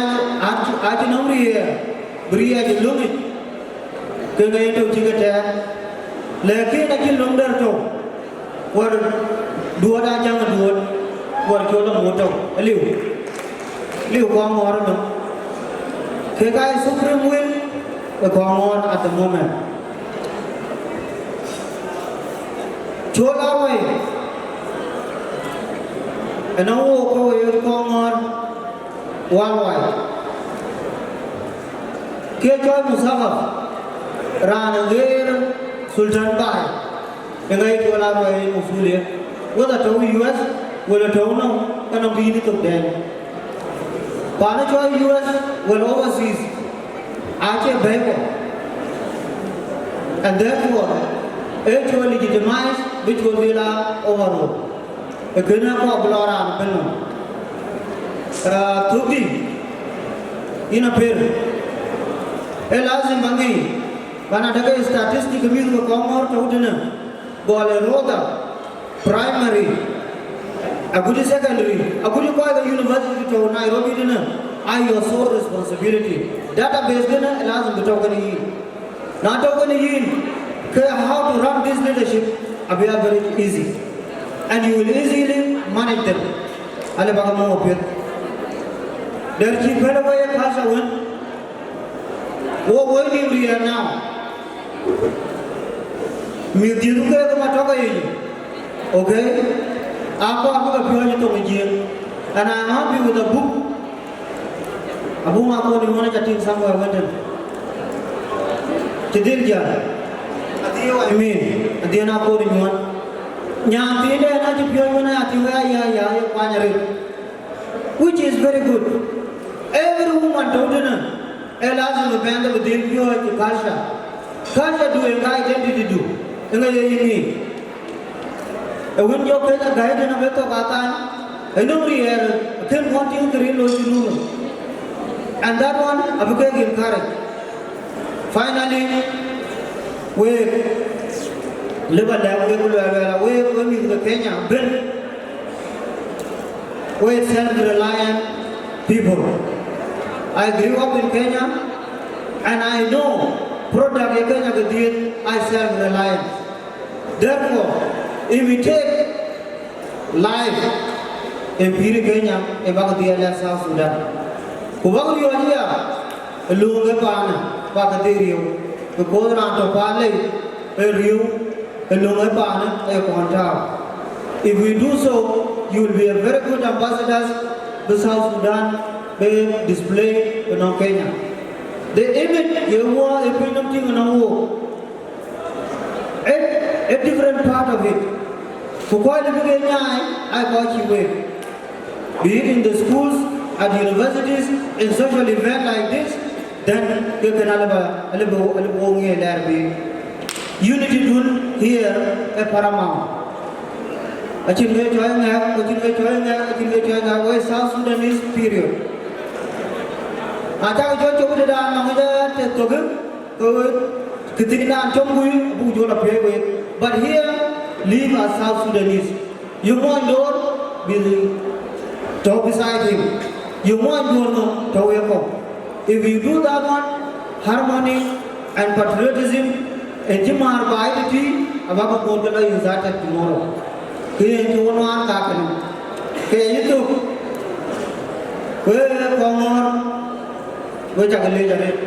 acï, acï nɔm riɛɛr, bï riɛɛc ë löŋic. Ke ŋa yen tɔ̈u cï ke tɛɛr, lakin acïn löŋ dɛ̈r tɔ̈u, wär duɔ̈ɔ̈t aa jäŋ ë duɔ̈ɔ̈t, wär col aŋoot tɔ̈u, aliu, aliu kɔŋ ŋɔɔr ënɔm. Kek aa supreme will ë kɔŋ ŋɔɔr at the moment. Col aa wai, ënɔŋ wook ke wëët kɔŋ ŋɔɔr worldwide. Ke cɔl muthakaf, raan ë ɣeer Sultan Baai, ë ŋa ye col aa ruɛɛi masulia, whether tɔ̈u U S, wala tɔ̈u nɔm, ke nɔm bï yïn thok dɛɛn. Paan ë cɔl U S, wala overseas, acie bɛ̈ɛ̈i kɔ̈k. And therefore, ee col legitimize bï col dhil aa overall. Ë kënë akɔɔr bï lɔ raan ëbɛ̈n nɔm. Ah, thukdï, yïn apër. Ee lazim ba ŋic, ba na däk ë statistic ë mïth ke kɔŋ ŋɔ̈ɔ̈r tɔ̈u tënë, gɔl ë rodha, primary, agut ë secondary, agut ë kɔc ke university tɔ̈u Nairobi tënë, aa your sole responsibility. Database kënë ë lazim bï tɔ̈u kënë yïn. Na tɔ̈u kënë yïn, ke how to run this leadership abï a very easy. And you will easily manage them. Ale bak mɔ̈u apiɛth. Dɛ̈t cï pɛ̈l ë wei ë culture wën, wo woi nïïm riɛɛr now. Mïth dhiëth ke ke ma tɔ̈ ke yic. Okay? Akɔɔr bï ke piɔ̈ɔ̈c ë thoŋ ë Jiëëŋ. And I'm happy with the book. Abuk Akon Nyuɔn aca tïŋ somewhere wënden. Cï dhil jäl. Adhiëëu, I mean, adhiën Akon Nyuɔn. Nyan thiinden acï piɔ̈ɔ̈c wën aya tïŋ wek aya ya ye kuany arëët. Which is very good. Every woman tɔ̈u tënë, ee lazim bï bɛ̈n ke bï dhil piɔ̈ɔ̈c ë culture. Culture du ë ka identity du. Ë ŋa ye yï ŋic? Ë wën jɔ kec agäi tënë abï thok akan, ë nöm riɛɛr, akën ŋuɔ̈t tïŋ kë ril looi cï luŋ. And that one abï kek encourage. Finally, wek lëu ba lɛ̈k wek luɛɛl luɛɛl, wek, wek mïth ke Kenya bën, wek self-reliant people. I grew up in Kenya, and I know product ye Kenya ke dhiëth aa self-reliant. Therefore, imitate life ë pïïr ë Kenya ë bäk dhiɛl ë South Sudan. Ku bäk riɔ̈ɔ̈c aya ë löŋ ë paanë bäk dhil riëëu, because raan tɔ̈ paan lei ë riëëu ë löŋ ë paanë ë kɔn tääu. If we do so, you will be a very good ambassadors bï South Sudan bï display ënɔŋ Kenya. The image ye wɔ ë piny nɔm tïŋ ënɔŋ wook, a, a different part of it. Ku kɔc lë bï ke nyaai, aa kɔc cï wek. Be it in the schools, at universities, in social event like this, Then ke kën alëbë, alëbë, alëbë wo ŋiɛc lɛɛr bï unity dun here ë paramount. Acïn ke cɔɔi ŋɛk, acïn ke cɔɔi ŋɛk, acïn ke cɔɔi ŋɛk, wek South Sudanese, period. Na cak jɔ cök tëdan nɔŋ jɔ tek thök, ke wek, kë thiin dan cɔm gui, abuk jɔ lɔ piëëc wek. But here, live as South Sudanese. Yï muɔny Dor bï tɔ̈u beside him. Yï muɔny Dor nɔm tɔ̈u ye kɔ̈u. If you do that one, harmony and patriotism, ë cï määr baai tëtï, abäk bï ŋoot ke lɔ exalted tomorrow. Kë yen cï wën wään kakënë. Ke yï thök, wek Kɔŋɔ̈ɔ̈r, wek cak leec arëët.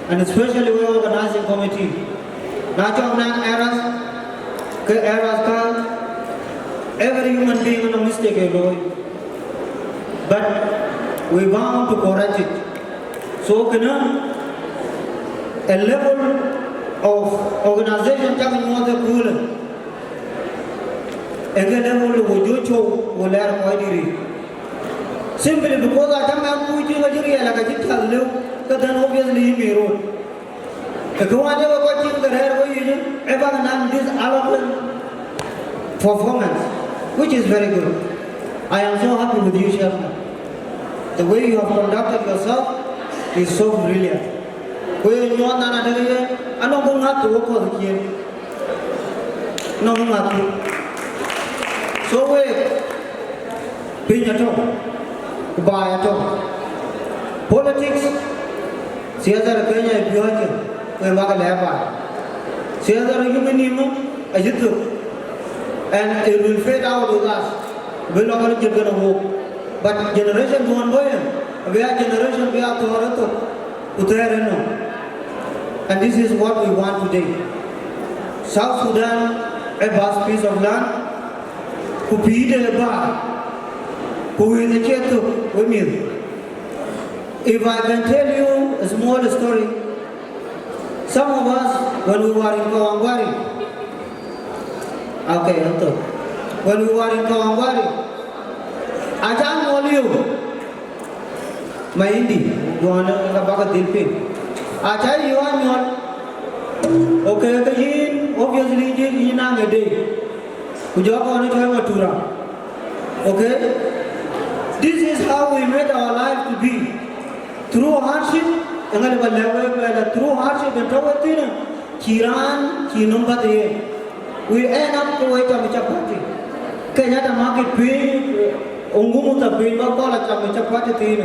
And especially wek organizing committee. Na cɔk naŋ errors, ke errors ka, every human being anɔŋ mistake ë looi. But we bound to correct it. So kënë, a level of organization cak nyuɔɔth ë köölë. Ë ke level wo jɔ cou, wo lɛɛr kɔc dït yiic. Simply because acä mɛn kuc cï ŋa cï riɛl, aka cï cäth lëu, ke then obviously yï miir rot. Ë kë wään ye we kɔc cïn ke rɛ̈ɛ̈r we yic, ë bäk naŋ this eloquent performance, which is very good. I am so happy with you, Chairman. The way you have conducted yourself is so brilliant. Ku ye nyuɔɔth nɔn adek yen, anɔŋ kë ŋäth ke wek kɔ̈th ciëën. Nɔŋ ŋäth. So wek, piny atɔ̈, ku baai atɔ̈. Politics, siasa de Kenya ë piɔ̈ɔ̈ckë, wek bäk lɛ̈k baai. Siasa de yï nïm, ayï thök. And it will fade out with us. Bï lɔ kɔn jël kënë wok. But generation duɔ̈n bɔ̈ yen, abï a generation bï a thɔ̈ɔ̈r ë thok. Ku thɛɛr ënɔɔnë. And this is what we want today. South Sudan, a vast piece of land, ku pïïrde ë bäär, ku wëëth acie thök, we mïth. If I can tell you a small story, some of us, when we were in Kawangware, okay, I'm thought. When we were in Kawangware, I can't know you. Mayindi, duɔ̈n ë ka bäk dhil piŋ. Acä yï ɣɔn nyuɔl. Okay, ke yïn, obviously, yïn, yïn naŋ ë dei. Ku jɔ kɔn ë tɔ̈ Matura. Okay? This is how we made our life to be. Through hardship, ë ŋa lë ba lɛ̈k wek bɛ̈ɛ̈r, through hardship ë tɔ̈ we thïn, cï raan, cï nɔm bäth ë yen. We end up ke we cam chapati. Kenyatta market piny, Ungumu tɔ̈ piny, ba kɔl a cam chapati thïn.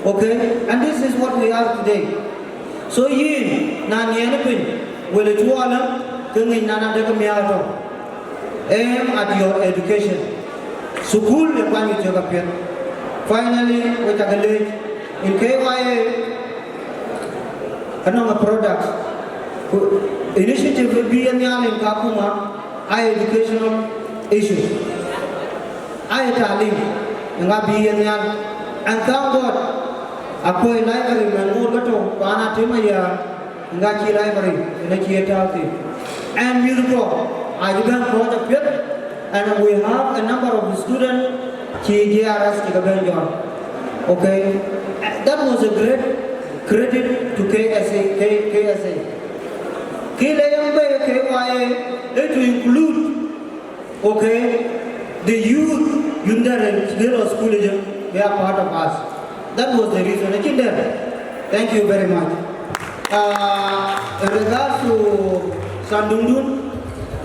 Okay? And this is what we are today. So yïn, na niɛn piny, wël ë cuɔlë, ke ŋic nana dek miäk tɔ̈. Aim at your education. School ë kuany cök apiɛth. Finally, we cak leec, in K Y A, anɔŋ a product. Ku initiative bï yen nhial in Kakuma, aa educational issue. Aa talim, ŋa bï yen nhial. And thank God, akuɔi library mɛn ŋoot ke tɔ̈, paan Atem Ayär, ŋa cï library, ënë cï ye tääu thïn. And mïth kɔ̈k, acï bɛ̈n kɔ̈ɔ̈c apiɛth, and we have a number of students, cï J R S cï ke bɛ̈n jɔt. Okay? That was a great credit to K S A, K-, K S A. Kë le yɛn bɛ̈i K Y A, ë to include, okay, the youth, youth that are in school, they are part of us. That was the reason. Acïn dɛ̈t. Thank you very much. Uh, in regard to sandukdun,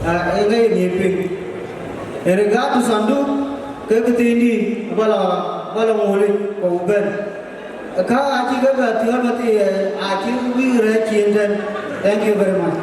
uh, ë ŋa ye ŋiɛc piŋ. In regard to sanduk, ke kë thiin dï, ba la, ba la ŋuɔ̈li, ku bɛ̈n. Ka acï ke bɛ thiɔ̈ɔ̈r bä thii, acï bï rɛ̈ɛ̈c ciëën tɛ̈n. Thank you very much.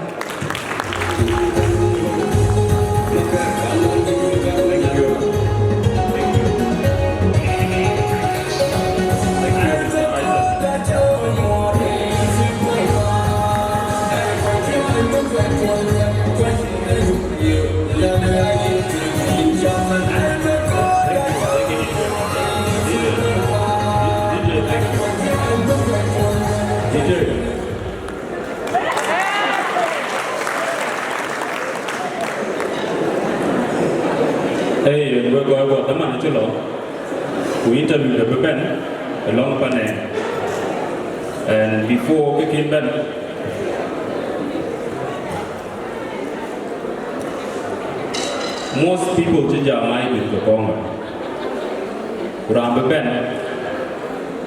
Ee, yen wek gɔ̈ɔ̈r guɔ dhaman acï lɔ, ku interview de bï bɛ̈n ë lɔŋ panë. And before ke kën bɛ̈n, most people cï jam aa yï mïth ke Kɔŋɔ̈ɔ̈r. Ku raan bï bɛ̈n,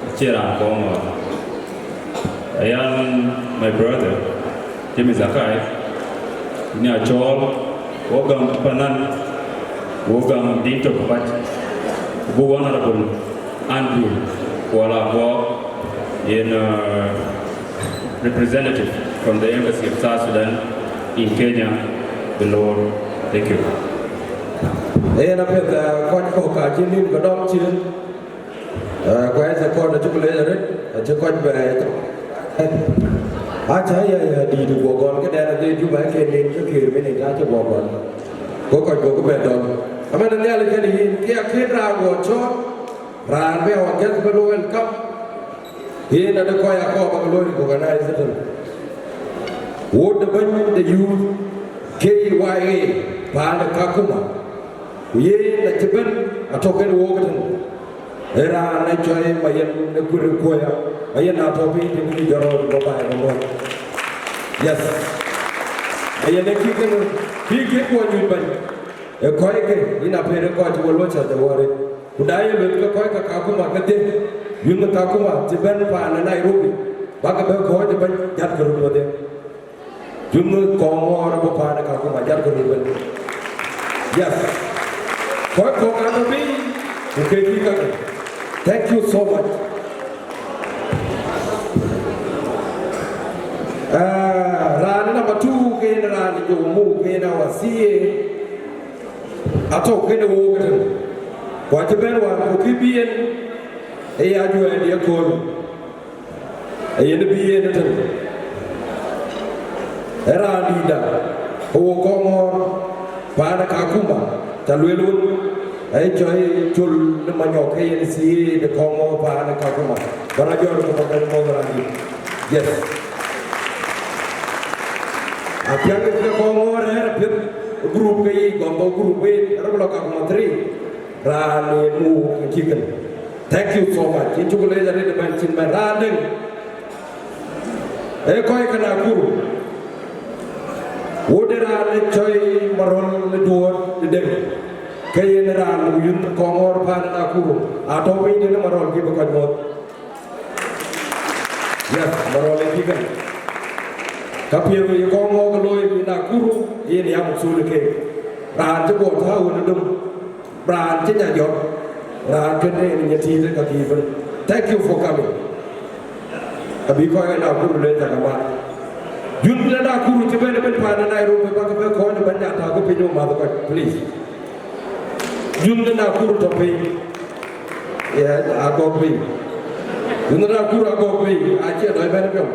acie raan Kɔŋɔ̈ɔ̈r. Ayan, my brother, James Akai, nya cɔɔl, wo gam panan, wo gam din tök apac, ku buk Honorable Andrew Kuol Aguɔɔk, yen, uh, representative from the Embassy of South Sudan in Kenya, bï loor. Thank you. Yen apiɛth, uh, kɔc kɔ̈k ka cï nin ke dɔm cin. Eh, ku ë thekɔ̈ɔ̈r acuk leec arëët, acï kɔc bɛ̈ɛ̈i. Aca ya ya dïït guɔ gɔl këdɛn adhil Juba ke nin ke kër bï nin acï guɔ gɔl. Go kɔc gokï bɛ dɔl. Amɛn Nhialic kën yïn, ke akën raan guɔ cɔɔl, raan bï our guest bï lo welcome. Yen adï kɔc akɔɔr bäk looi recognize tënë. Wot de bɛ̈ny de youth K Y A paan de Kakuma. Ku yen acï bɛ̈n atɔ̈ kën wook tënë. Ee raan ë cɔl Mayen ë Kuir Kuoya, Mayen atɔ̈ piny tënë kë jɔt rɔt bɔ̈ baai bɔ̈ mɔ̈c. Yes. Mayen ë kï kënë, kï kën guɔ nyuc bɛ̈ny. Ë kɔckë, yïn apɛ̈r ë kɔc cï we luɔ̈c cɔc ë wɔ rëët. Ku da ye lueth ke kɔc ke Kakuma kedhie, youth Kakuma cï bɛ̈n paan ë Nairobi, bäk bɛ̈ kɔ̈ɔ̈c ë bɛ̈ny jat ke röt wedhie. Youth Kɔŋɔ̈ɔ̈r abɔ̈ paan ë Kakuma, jat ke röt wedhie. Yes. Kɔc kɔ̈k atɔ̈ piny, ku ke kï kakë. Thank you so much. Ah, raan number two, ke yen raan Jomo, ke yen our C A. Atɔ̈ kënë wook tënë. Ku acï bɛ̈n wään ku kï bï yen ë ya juɛɛr ye kööl. Ee yen bï yen tënë. Ee raan dïïtda, ke wo Kɔŋɔ̈ɔ̈r, paan ë Kakuma, ca lueel wun, ee cɔl Col ë Manyɔk, ke yen C A de Kɔŋɔ̈ɔ̈r paan ë Kakuma. Bä rɔt jɔt ku bä bɛ̈n mɔ̈th raan dït. Yes. Apiɛŋ ke Kɔŋɔ̈ɔ̈r rɛ̈ɛ̈r apiɛth group ke yic, gɔm bä group wek, rɔt bï lɔ Kakuma three. Raan ë muk ë cï kën. Thank you so much. Yïn cuk leec arëët ëbɛ̈n cïn bɛ̈n raan dëŋ. Ee kɔc ke Nakuru. Wot ë raan ë cɔl Marɔl ë Duɔ̈ɔ̈r ë Deŋ. Ke yen raan muk youth Kɔŋɔ̈ɔ̈r paan ë Nakuru. Atɔ̈ piny tënë Marɔl, kï bï kɔc mɔ̈th. Yes, Marɔl ë cï kën. Ka piɛth ye Kɔŋɔ̈ɔ̈r ke looi ë Nakuru, yen ya muk thul ë keek. Raan cï guɔ tääu wën ë dom. Raan cï nya jɔt, raan kënë yen nya tiit ë kakï ëbën. Thank you for coming. Abï kɔc ë Nakuru lueel, cak amat. Youth de Nakuru cï bɛ̈n ëbën paan ë Nairobi, bäk bɛ̈ kɔ̈ɔ̈c ëbɛ̈n, nya tääu ke piny ë mäth kɔc, please. Youth de Nakuru tɔ̈ piny. Yes, agɔk piny. Youth de Nakuru agɔk piny, acie dɔc bɛ̈n piɔ̈u.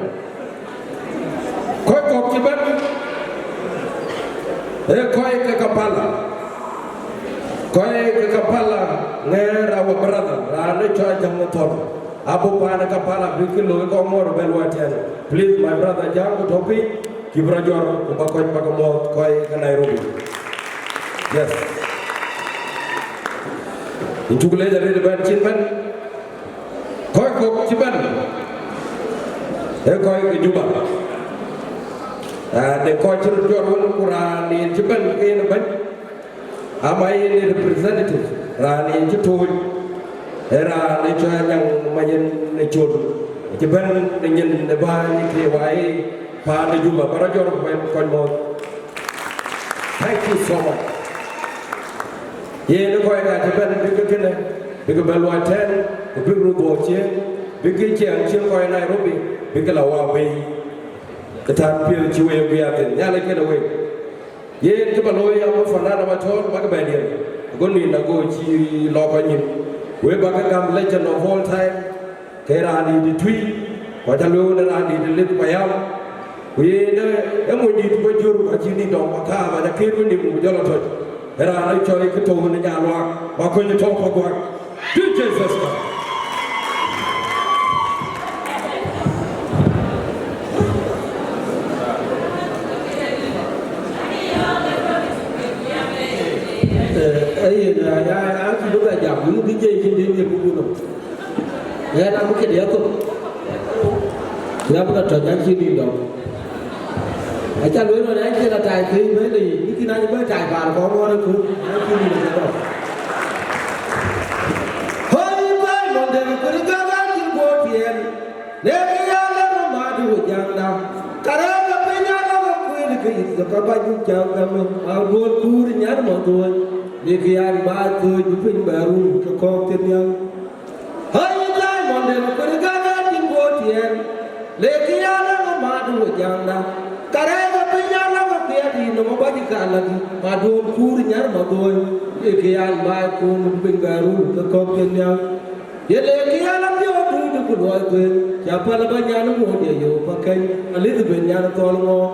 Kɔc kɔ̈k cï bɛ̈n, ee kɔc ke Kampala. Kɔc ke Kampala, ŋɛɛr our brother, raan ë cɔl Jaŋ Thɔn. Abɔ̈ paan ë Kampala bï kë looi Kɔŋɔ̈ɔ̈r bɛ̈n luɔi tɛ̈n. Please, my brother Jaŋ, ku tɔ̈ piny, kï bï rɔt jɔt, ku bä kɔc bäk mɔ̈th kɔc ke Nairobi. Yes. Yïn cuk leec arëët ëbɛ̈n cïn bɛ̈n. Kɔc kɔ̈k cï bɛ̈n, ee kɔc ke Juba. Ah, de kɔc cï röt jɔt wën, ku raan yen cï bɛ̈n ke yen ë bɛ̈ny, ama yen ë representative, raan yen cï tooc, ee raan ë cɔl Anyaŋ Mayen ë Col, cï bɛ̈n ë nyin ë bäny ke wa ye paan ë Juba, bä rɔt jɔt ku bɛ̈n kɔc mɔ̈th. Thank you so much. Yen ë kɔc ka cï bɛ̈n bï ke kënë, bï ke bɛ̈n luɔi tɛ̈n, ku bïk röt dhuɔ̈k cieŋ, bï ke ciɛɛŋ cieŋ kɔc Nairobi, bï ke la wa wei. Ë thän piɛth cï wek bï a dhil Nhialic kënë wek. Yen kë bä looi, abï fanan abä cɔɔl bä ke bɛ diɛl, ago nin ago cï lɔ kɔc nyin. Wek bä ke gam legend of all time. Ke raan dït ë Tui, ku aca lueel në raan dït ë Lith Payam. Ku yen ë, ë mony dït bɔ̈ jör, acï nin dɔm, akaar bä ja kër wenïïm ku jɔl atɔ̈c. Ë raan ë cɔl kë tɔ̈u në Nyaluaak, bä kony ë tɔ̈u Paguak. Dït Jesus Christ. Eh, eh, yen, ya, ya, ya, cï bï bɛ jam, yïn bï jiëc cïn dït ye buk nɔm. Ɣɛn abï këde ya thok. Yam la tɔc, an cï nin dɔm. Aca lueel ɣɔn, an cï la tai thëëi bɛ̈i de yic, bï kïn an bɛ̈i tai paar kɔn ɣɔn ë kööl, an cï nin dɔm. Hoi bɛ̈i mɔn dɛ̈ kën gäk an cï guɔ tiɛɛl, lek ya lɛ̈k röt maat wë jaŋda, karɛɛk ke piny ala ke kuëël ke yith ke ka bac bï cäk gämë, a duöl kuur nyan mɔ̈ dhuööny, lek ya baai thööc bï piny bɛ run ke kɔ̈k thiënhial. Hoi Diamond, kën gäk an cï guɔ tiɛɛl, lek ya lɛ̈k röt maat wë jaŋda, karɛɛk ke piny ala ke kuëël yï nɔm bac ka lak yï, ma duöl kuur nyan mɔ̈ dhuööny, lek ya baai kuur bï piny bɛ run ke kɔ̈k thiënhial. Ye lek ya la piɔ̈u duut ku luɔi kuëël, ca päl bä nyan muɔ̈ɔ̈t ye yöök pa kɛny, Elizabeth nyan thɔl ŋɔ̈ɔ̈ŋ.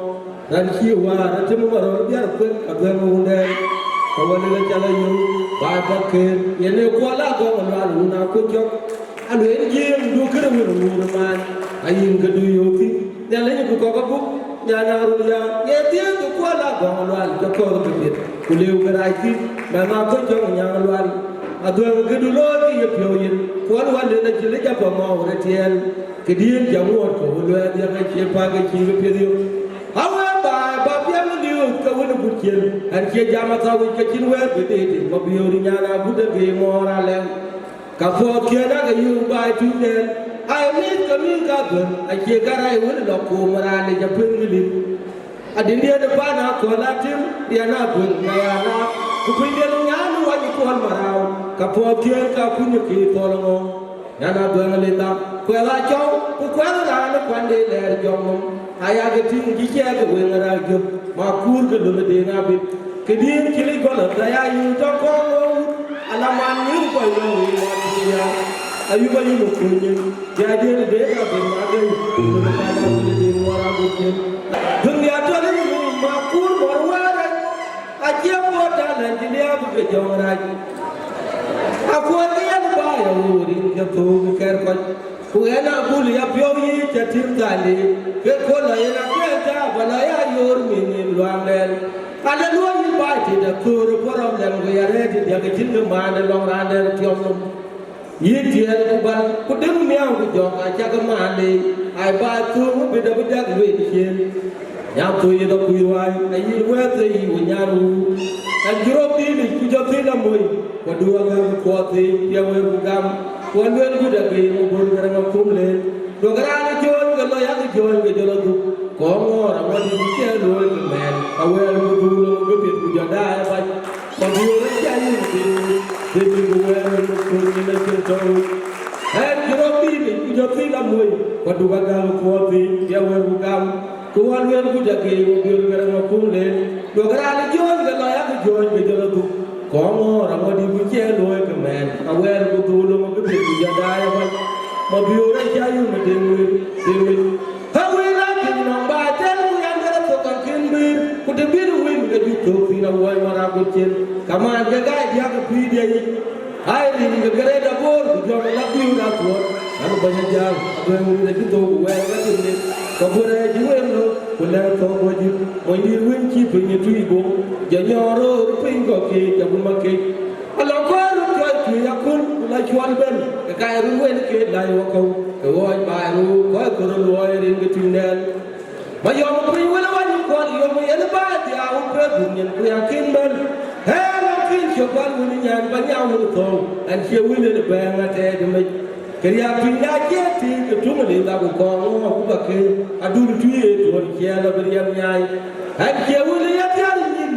Raan cï wäär atem marɔl biar kuën ka dhuɛ̈ŋ wundɛɛr, ka wël ë cal ayöök, baai bä këër, yen ee kuɔl agɔŋ lual wun akuc cɔk. Alueel jiëëŋ du kërë wën wuur maan, ayïn këdu yöök thïn, Nhialic ku kɔk abuk, nyan Arun ya, ye dhiëëth ku kuɔl agɔŋ lual, cä kɔ̈th bï piɛth, ku lëu kë rac thïn, mɛn akuc cɔk nyaŋ lual. Adhuɛ̈ŋ këdu looi kë ye piɔ̈u yen, kuɔl wal yen acï lec apamɔu rëtiɛɛl, këdiën cä ŋuɔɔt kɔ̈u luɛɛl dhiëk acie pak ë cïï bï piɛth yök. Awek baai bä piɛŋ liööth ke wën ë gut cien, ɛn cie jam athäu yic ke cïn wɛ̈ɛ̈r bï deetic, ma biööri nyan agut ë geei mɔ̈ɔ̈r alɛ̈ŋ. Ka puɔth kiën ake yöök baai tuucdɛn, ai mïth ke mïth kadhuël, acie karɛc wën ë lɔ kuum raan ë jɔ piŋ ë lim. Adïndiën ë pan akɔ̈l atim, riɛn aduël ka ya laak, ku piny yen nyan ë wany ë kuɔl marau, ka puɔth kiën ka kuny ë kë thɔl ŋɔ̈ɔ̈ŋ. Yan adhuɛ̈ŋ lëtha, kuɛth acɔu, ku kuɛth raan ë kuande lɛɛr jɔŋ nɔm, aya ke tïŋ cï ciɛɛk ë weŋ rac jök, ma kuur ke lon ë deŋ abit. Këdiën cï lec gɔl ë thɛɛr ya yïn tɔ kɔŋ ɣööt, ala man nyïïr kɔc lɔ wëi ma tïŋ ya, ayup ayï më kuny nyin, bia diël ë deŋ abit ma gëi, ku lon ë kɔc lɔ wël ë deŋ ŋuɔr agut cin. Duŋ ya tɔ lëu ma kuur mɔr wäär rɛc, acie kuɔɔr talent cï liääp ke jɔŋ rac. Akuɔl ke yen baai awoor rin ke thöök kɛr kɔc, ku ɣɛn abul ya piɔ̈u yiic cä tïŋ thaande, ke kuɔl lɔ yen akɛn taap ala ya yoor min nin luaŋdɛn. Ala luɔi yïn baai tit aköör ë problem, ku ya rɛ̈ɛ̈t ë diäk ë cïn kë maan ë lɔŋ raandɛn tiɔm nɔm. Yïn tiɛɛl ku bal, ku dëŋ miäu ku jɔk acak ë maan leec, ai baai thöök ë bï dap ë dak lueel ciëën. Nyan thöc ë dap kuc ruaai, ayï wɛ̈ɛ̈r thëi yï we nyan wuu. Ɛn cï rɔt dhil yic ku jɔ thil amoi, ku du agäk kuɔɔth thïn, piɛŋ wëër ku gam, ku aluel gut agei, ku böl kërɛŋ akum leen. Duɔ̈k raan ë jɔ̈ɔ̈ny ke lɔ yak jɔ̈ɔ̈ny ke jɔl adhuk, kɔɔŋ ŋɔɔr aŋuɔt yï ku ciɛɛl looi ke mɛɛn, awɛɛl ku dhuur looi ke piɛth ku jɔ daai abac. Ku abiöör acä yïn dhil, dhil yïn ku wɛɛl ku kuny yïn acïn tɔ̈u. Ɛn cï rɔt dhil yic ku jɔ thil amoi, ku aduk agäk kuɔɔth thïn, piɛŋ wëër ku gam. Ku wä lueel gut agei, ku biöl kërɛŋ akum leen. Duɔ̈k raan ë jɔ̈ɔ̈ny ke lɔ yak jɔ̈ɔ̈ny ke jɔl adhuk, kɔɔŋ ŋɔɔr aŋuɔt yï ku ciɛɛl looi ke mɛɛn, awɛɛl ku dhuur looi ke piɛth ku jɔ daai abac. Ma biöör acä yïn dhil wël, dhil wël. Ka wël aa piŋ nɔm ba tɛl ku yan kërë thok akën bïïr, ku të bïïr wïn ke juëc thök thïn awuɔi mɔn agut cin, ka maan ke gäi diäk ë pïïr diɛ̈ yic. Ai rin ke gërɛɛt aboor ku jɔŋ la biu la thuɔɔr, an bɛ̈ny ajääl, aduɛ̈ŋ rin acï thou ku wɛɛr ka cïn lik, ka guöt rɛɛc cï wël lɔ, ku lɛ̈k thɔ̈k bɔ̈ jït, mony dïïr wën cï piny ë tui bom, jɔ nyɔɔr röör piny kɔ̈k keec, agumakeec. Alɔ kɔc röt jɔc tui akun, ku la cuɔl bɛ̈n, ke kac röt wël keec lac wakɔ̈u, ke ɣɔɔc baai röör, kɔc kɔ̈k röt luɔɔi rin ke tïŋdɛn. Ba yɔm piny wël awany kuɔl yom yen ba dhiau pe bun nyin ku ya kin bɛ̈n. Ɣɛn a kin cök bal wun nyan ba nyau wun thou, ɛn cie wun en bɛ̈ɛ̈ŋ atɛɛt mec. Ke riak piny da cie tik ke tuŋ lim da ku kɔɔŋ ŋɔ ku ba ke adul tui e tuɔn ciɛɛl abï riɛm nyai. Ɛn cie wun ya thiar nyin,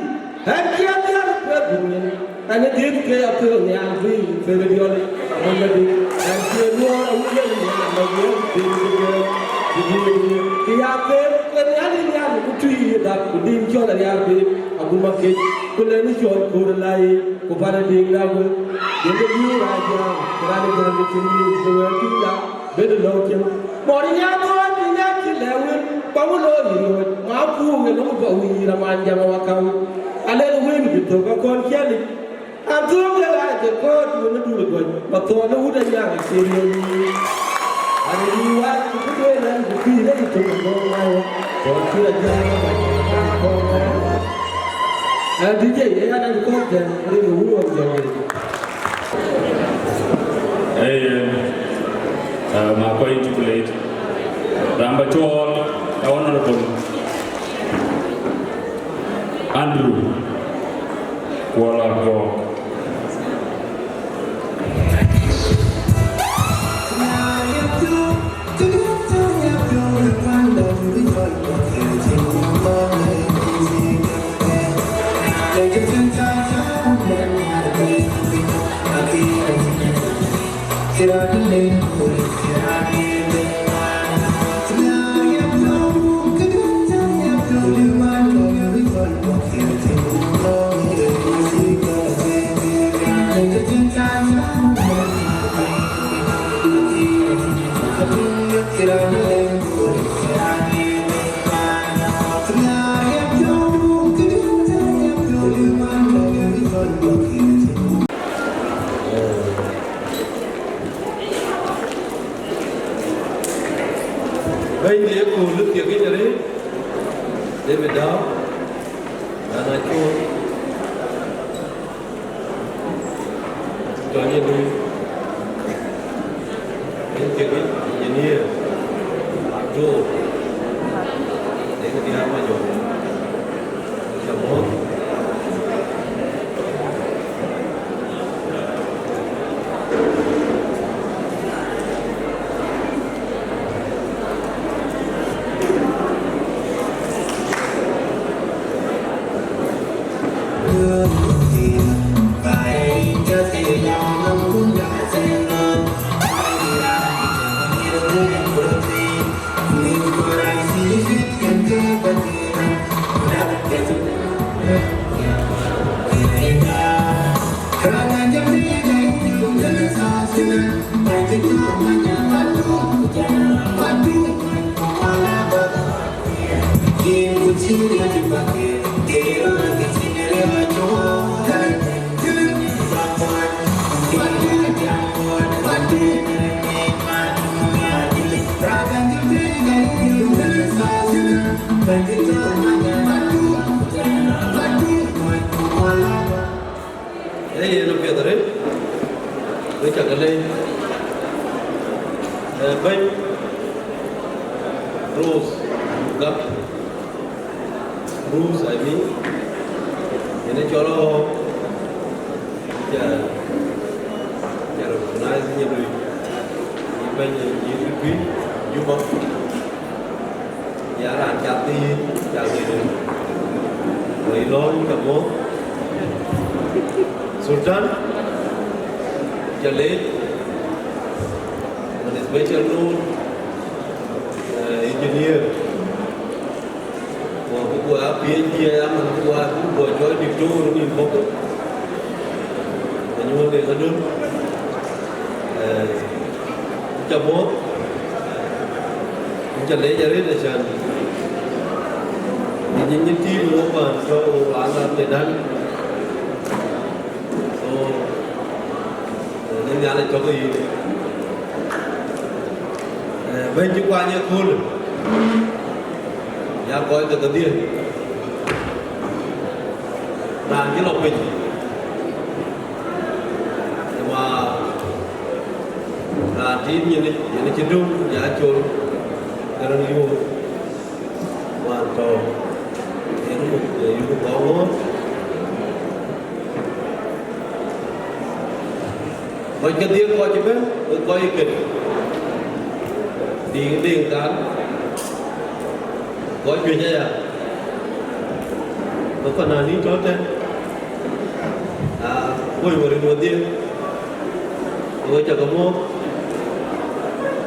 ɛn cie thiar pe bun nyin. Ɛn ë dhiëth ke apiɔ̈u nhial bï pek ë diɔl, aguc adï, ɛn cï ë luɔɔr awïc ë nhial, ma wiëëk piny bï gɛ̈ɛ̈r, bï dhiëëth, bï dhiëëth. Kë ya pek ke nhial ë nhial, ku tui ë dhak, ku dïïm cɔl ariaar pek, agum akec, ku lɛ̈n ë cɔl koor ë lai, ku pal ë diëëŋ da wël. Yen ke dhiëëu rac jääm, ku raan ë jääm ë cïn yïn, ku wɛ̈ɛ̈r tïŋ da. Bï lɔ cïn. Mɔ̈r nya thɔ̈ɔ̈c, bï nya cï lɛ̈k wën, ba wun lɔ yï riɔ̈ɔ̈c, ma puuk ë lɔ̈ŋ ba wïïr aman jam wakäu. Alɛ̈k wën bï thök akɔn ciɛlic. An thök de rac de kɔ̈ɔ̈t wën ë dul gɔ̈c, ba thɔ̈ɔ̈n ë wut anyaŋ ë cï riɔ̈ɔ̈c wïïr. An ë yï wac, ku bï duëër ɛn, ku pïïr ë yï tök ë nɔm ŋai wä. Thɔ̈ɔ̈n cï rɔt jääm ë mac, an kɔn ŋai. Ë D J, ë an, an kɔn tɛ̈n, rin ë wun wä jɔ̈ɔ̈k. Hey, uh, my point to play. Raan ba cɔɔl, Honorable Andrew Kuol Agok. Bɛ̈ny de yekööl ë thiek yic arëët, David Dau, raan acol, cɔl ye lui, en thiek yic, engineer, doctor, David Dau Majok. Ee yen apiɛth arëët, wek cä ke leec. Ee, bɛ̈ny Rose Gak, Rose, I mean, yen ë cɔl Aɣɔ̈ɔ̈k, cä, cä recognize Nyandui, yï bɛ̈ny, yï Tutuic Juba. Ya raan cath ke yïn, cath ke yïn. Wëi lɔ̈ɔ̈m, cä mɔ̈ɔ̈th. Sultan, cä leec, man special note, eh, engineer. Wɔ bï guɔ ya PhD aya, man bï guɔ, bï guɔ cɔl doctor nïm bɔ̈. Anyuɔɔn de kadun. Eh, Cä mɔ̈ɔ̈th, cä leec arëët, acan, ë nyin nyin tiim ë wok wään tɔ̈ wään aa Medan. So, ë Nhialic tɔ̈ ke yïn. Eh, bɛ̈ny cï kuany ëköölë, ya kɔc ke kedhie, raan cï lɔ piny, ëma raan tiit nyin, nyin cï döŋ, ya col, ke röt yuöör, wään tɔ̈, yen muk, ë yuk kɔŋ ŋoot. Kɔc kedhie, kɔc ëbɛ̈n, wek kɔc ë ket, diŋ diŋ kan, kɔc juëc aya, ke fananin tɔ̈ tɛ̈n, aa, woi wär rin wedhie, ke we cä ke muɔ̈ɔ̈th,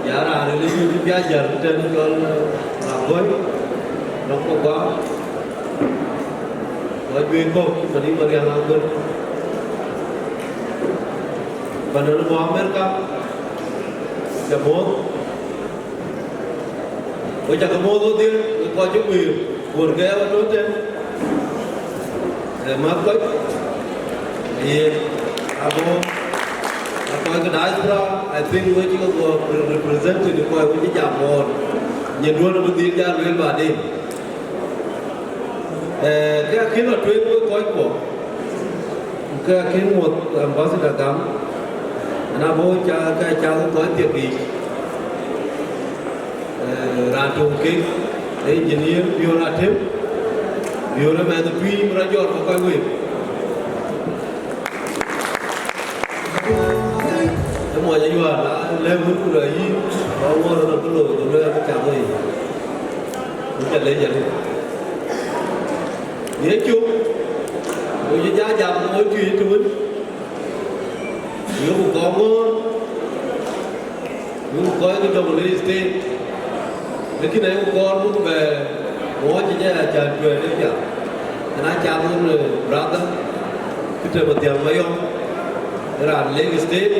ya raan ril ë yïn cï bï a jäl tɛ̈n cɔl, ë, Raŋ Gɔ̈i, nɔm ke guaar. Kɔc juëc kɔ̈k cï Madï Marial Aguer, panɔl bɔ̈ Amerika, cä muɔ̈ɔ̈th. Ku cä ke muɔ̈ɔ̈th wedhie, wek kɔc cï guiir, kuɔ̈r ke ya wä tɔ̈ tɛ̈n. Ee, mäth kɔc, yen, abɔ̈, a kɔc ke diaspora, I think wek cï ke guɔ represented kɔc wek cï jam ɣɔn. Nyin duɔ̈n abï dhil jal lueel baden. Eh, ke akën lɔ tueŋ wek kɔc kuɔ, ku ke akën muɔ̈th Ambassador gam, an, abɔ̈ ca, ke ca ke kɔc thiek yiic. Eh, Raan tök kek, ee engineer Biöör Atem, Biöör ë mɛnh ë pïïr bï rɔt jɔt ke kɔc wek. Ë mɔc ayuaar, na lɛ̈k wën ku lɔ yïn, ba ŋuɔ̈t rɔt ke looi, ku lueel abï cam wei. Ku ca lec arëët. Ye cök, ku cï jɔ jam, ku wën cuëc të wën. Yökku kɔŋ ŋöör, yökku kɔc ke Jonglei State, lakin ayökku kɔɔr buk bɛ ŋɔ̈ɔ̈c ë jɛ acan tuɛɛr ë piath. Yen acath ɣön, eh, brother, Peter Mathiang Mayɔm, ë raan Lake State,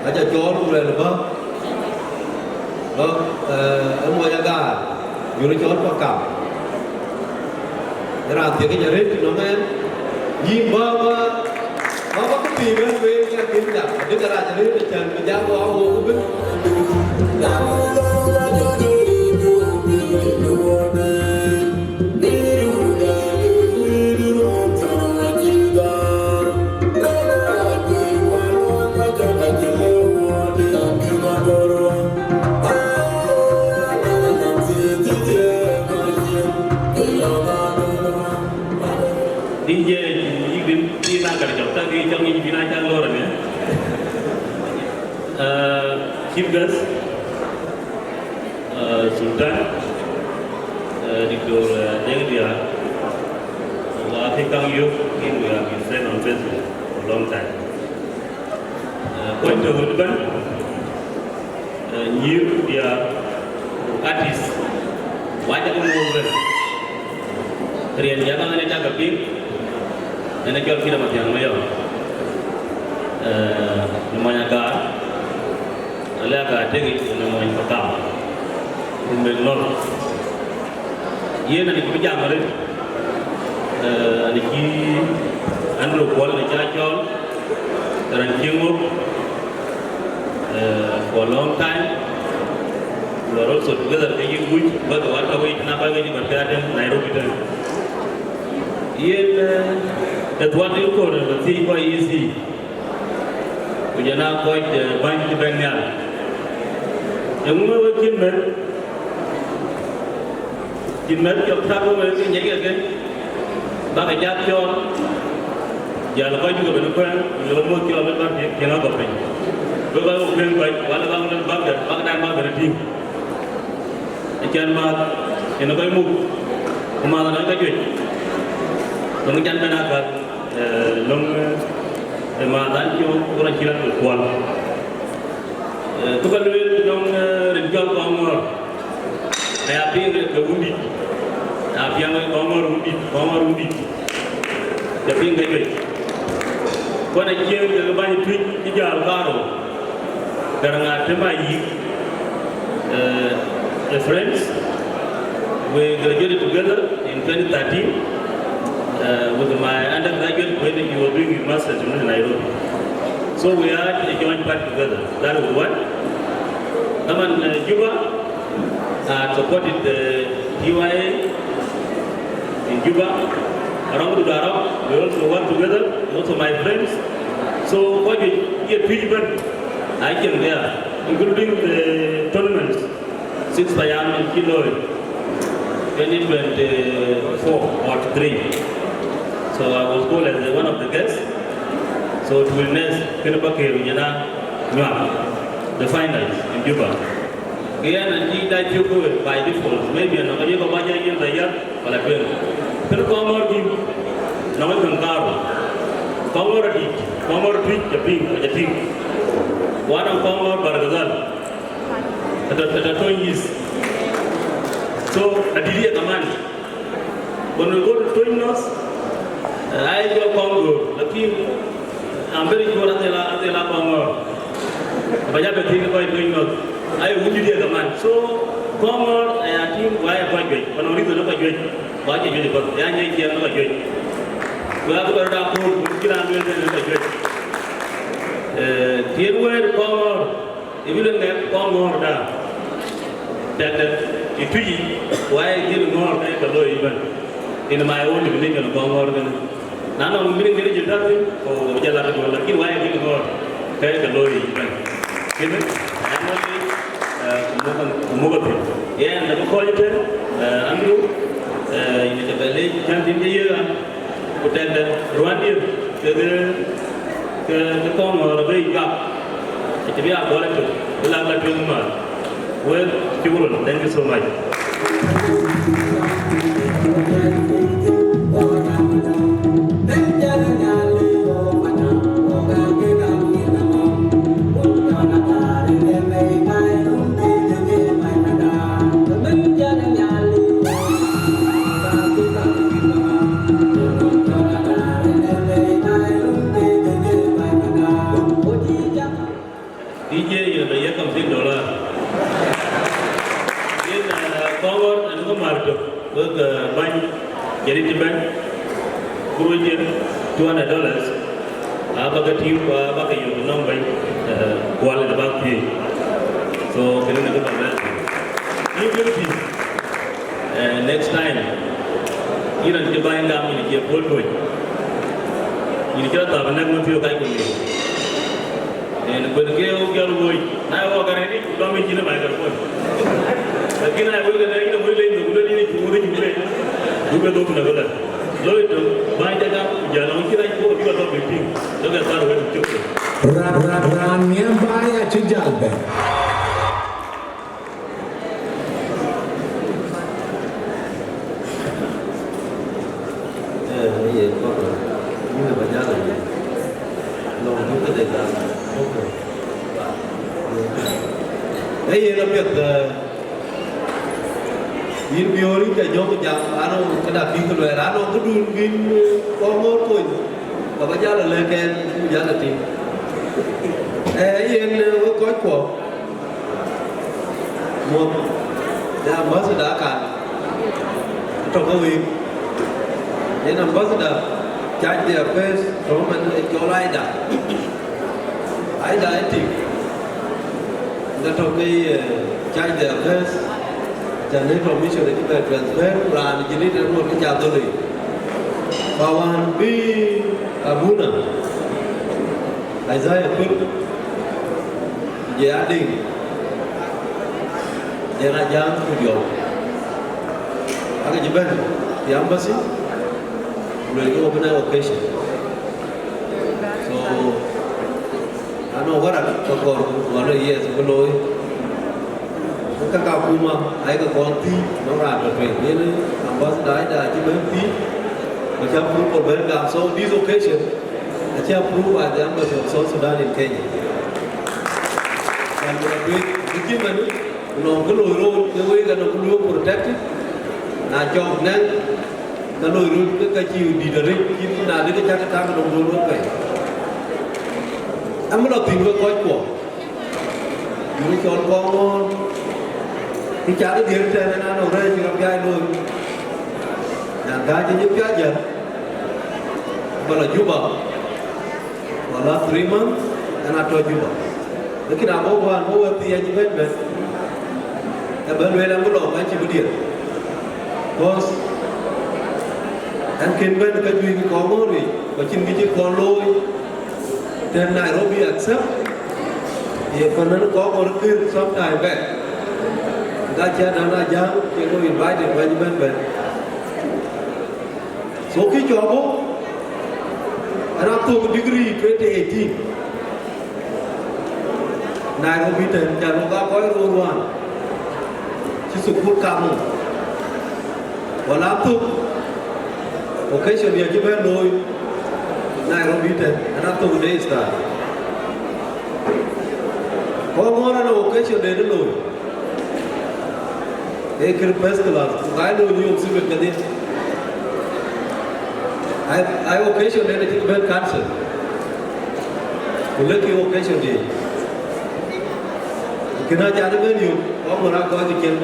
aca cɔɔl ku luɛl bä, bä, eh, ë mɔc agaar, jurë cɔl Pakam. Raan thiëkic arëët nɔm ɛn, yïn bä, bä, bä, bä këpïïr bɛ̈n wëëu ke akën jam, adï ke rac arëët acän bï jam wä wok ëbën. Din je yïk din, din na gär jɔk, tak yï cɔŋ yï din a cak lor ne. Eh, Chief Guest, eh, Sultan, eh, Doctor, eh, Deng Diar, wa ke kaŋ yök, in we have been friend on Facebook for a long time. Eh, kuany tök ëbɛ̈n, eh, nyïïr ku diäär ku artist, wac ke muk ëbɛ̈n. Riɛn jam ënë cak ke piŋ, ënë cɔl Peter Mathiang Mayɔm. Eh, në mony Agaar, alë Agaar Tekic, në mony Pakam, Rumbek North. Yen anï kë bï jam arëët, eh, anï cï Andrew Kuɔl në cä cɔɔl, raan cï ŋök, eh, for a long time. We are also together ke yï Guc, but what are we na ba ke jï bɛ̈n ke atën Nairobi tën. Yen, eh, ë thuat yï kor ë thiëc kɔc E C, ku jɔl a kɔc, eh, bäny cï bɛ̈n nhial. Eeŋö wek cïn mɛ̈th? Cïn mɛ̈th cɔk tak wek ke nyiɛc keke, bäk jat cɔɔl, jäl kɔc juëc ëbɛ̈n kuɛ̈ɛ̈n, ku jɔl moth cɔɔl bï bäk tiëŋ, tiëŋ agɔp piny. Wek kɔc wok kuëëŋ kɔc, wala bäk lɔ bäk dɛ̈t, bäk dan bäk bɛ̈n ë tïŋ. Acän maath, yen ë kɔc muk, ku maath anɔŋ ka juëc. Nɔŋ can bɛ̈n akäl, eh, nɔŋ, eh, maath an cï wok, ku rɔt cï rɔt kuɔl. Eh, ku ka lueel nɔŋ, eh, rin cɔl Kɔŋŋɔ̈ɔ̈r. Aya piŋ ke wundït. Aya piŋ ke Kɔŋŋɔ̈ɔ̈r wundït, Kɔŋŋɔ̈ɔ̈r wundït. Ca piŋ ke juëc. Kuan acieŋ ke bäny Tuic cï jäl kaarou. Garaŋ Atem Ayïk, eh, a friends. We graduated together in twenty thirteen, uh, with my undergraduate when he was doing his master's in Nairobi. So we had a joint path together. That was one. Taman, uh, Juba, I supported the T Y A in Juba. Around Darab, we also work together, also my friends. So what you hear, I came there, including the tournaments. Six Payam in Kiloi, twenty twenty-four or three. So I was called as the, one of the guests. So it will next, kën Pakëër, you know, Nyuak, the finals in Juba. Ke yɛn an cï dac cök ke wek by default. Maybe anɔŋ ka ye kɔc ba jɔ yiël da yäth, wala tueŋ. Kën Kɔŋŋɔ̈ɔ̈r dït, nɔŋ ë käŋ kaarou. Kɔŋŋɔ̈ɔ̈r adït, Kɔŋŋɔ̈ɔ̈r Tuic, ca piŋ, ca tïŋ. Ku anɔŋ Kɔŋŋɔ̈ɔ̈r Bargazal. Ata, ata Tony East. So, adït ye kaman. When we go to Tony North, eh, I go Congo, lakin I'm very sure that they are, they are Congo. Ba ya bɛ tïŋ kɔc Tony North. Ai wundït ye kaman. So, Congo, eh, I think why kɔc juëc. Kono reason kɔc juëc. Kɔc juëc bas. Ya nyɛ kiɛn kɔc juëc. Ku ya kɔc da ko, ku kï raan lueel kɔc juëc. Eh, tïŋ wɛ̈ɛ̈t Congo. Ë bï lɔ ŋɛk Kɔŋŋɔ̈ɔ̈r da, tɛ̈k tɛ̈k ë Tuic yic, why dït ŋɔ̈ɔ̈r ke ke looi ëbɛ̈n. In my own definition of Kɔŋŋɔ̈ɔ̈r kënë. Na nɔŋ meaning kënë cï tɔ̈ thïn, ku jɔl lat duɔ̈l, lakin why dït ŋɔ̈ɔ̈r ke ke looi ëbɛ̈n. Kënë, I'm only, uh, Ku muk, ku muk athïn. Yen, na bï kɔc ëtën, eh, Andrew, eh, yïn ca bɛ leec cän tïŋ ke yiëk an, ku tɛ̈dë ruandiɛ̈, ke, ke, ke, ke kɔŋ ŋɔ̈ɔ̈r abï juak. Acï bï a gɔl ëtök, bï lak la tueŋ ëmääth. Wek, shukran. Thank you so much. D J, yïn abï yiëk kam fifteen dollar. Yen, eh, kɔŋɔr, ɛn ŋö mär tök, wek, eh, bäny, jɛn cï bɛ̈n, kuruc yen two hundred dollars, aba ke tïŋ, ku aba ke yök nɔm bɛ̈ny, eh, kual ë bäk thiëëc. So, kënë në kë bä bɛ̈n. Yïn kë tïŋ, eh, next time, yïn raan cï bäny gam, yïn cie puɔl tuɔ̈c. Yïn cï rɔt thap ë nɛ̈k wën thiɔ̈k kac ku liu. Yen kuën ke wok jɔl woi, na ye wok arëët, ku dɔm yïn cïn ë microphone. Lakin na ye wek ënë, yïn ë woi leny, ku leny yïn ë cu wok ë cu leny. Duk ë dhok në këlä. Loi tök, bäny de gam, ku jɔl nɔŋ cï rac ku bï ke dɔm bï piŋ. Dɔkï thar wek cök. Ra-, ra-, raan nhiam bäny acï jäl bɛ̈n. Eh, ye, papa. Yïn ë ba jal a ye. Lɔŋ du këde gam. Okay. Eh, yen apiɛth, eh, yïn Biöör yïn ca jɔ̈k jam, anɔŋ këda bï ke luɛɛl, anɔŋ këdun bïn, eh, kɔŋ ŋoot kony. Ka ba jal a lɛ̈k ɛn, ku jal a tïŋ. Eh, yen, eh, wek kɔckuɔ. Muɔ̈th de ambassador akan, atɔ̈ ke week. Yen ambassador, charge de affairs, tɔ̈ man ë cɔl Aida. Aida ë tik. Yen atɔ̈ ke, eh, charge de affairs, cän ë tɔ̈ mission ë cï bɛ transfer, raan jëlë de ŋot ke ca dhöl yic. Ba wään bï abuna, Isaiah Kuek, ku jɔ ya Deŋ, Deŋ Ajaŋ ku Diɔ̈k. Ake cï bɛ̈n ë embassy, ku luelkï wok bï naŋ occasion. So, anɔŋ warak ke kɔɔr ku luɔl ë yes bï looi. Ka ka kuma, ayeke kɔn thiëc, nɔŋ raan tɔ̈ tueŋ. Yen ambassador Aida acï bɛ̈n thiëc, ku cä approve bɛ̈n gam. So this occasion, acï approve by the embassy of South Sudan in Kenya. Kan bï la tueŋ, ku cï man, ku nɔŋ kë loi rot, ke wek anɔŋ kë loi protected, na cɔk nɛ̈ŋ, ka loi rot ke ka cï dït arëët, cït na dït ke cak ke tak nɔŋ rot wek pɛ̈i. Am lɔ thïn wek kɔckuɔ. Yïn cɔl kɔŋ ŋɔ̈ɔ̈r, kë cak dhiëër tɛ̈n ënɔn rɛ̈ɛ̈c cï rɔt piac looi. Nyan kääc cï piac jäl, ba lɔ Juba, wala three months, ɛn atɔ̈ Juba. Lakin abɔ̈ wään bɔ̈ wek thiëëc bɛ̈n bɛ̈n, ë bɛ̈n lueel ɛn bï lɔ bɛ̈n cï bï diëër. Because ɛn kën bɛ̈n ka juëc kɔŋ ŋɔ̈ɔ̈r yic, ku acïn kë cï kɔn looi. Then Nairobi accept, ye panan kɔk or kir sometime back. That chair dana jam, ye go invited when you ben ben. So ki jobo, and I took degree twenty eighteen. Nairobi ten, jaro ga koi ruwan. Ci sukul kamu. Wala thuk occasion ya ci ben looi Nairobi ten, ana thuk Daystar. Ko ŋuɔr ana occasion de looi. E kir first class, ku ka looi ni occasion kadhi. Ai, ai occasion de ci ben cancel. Ku leki occasion de. Kena jana ben yök, wa mura ko ke ken.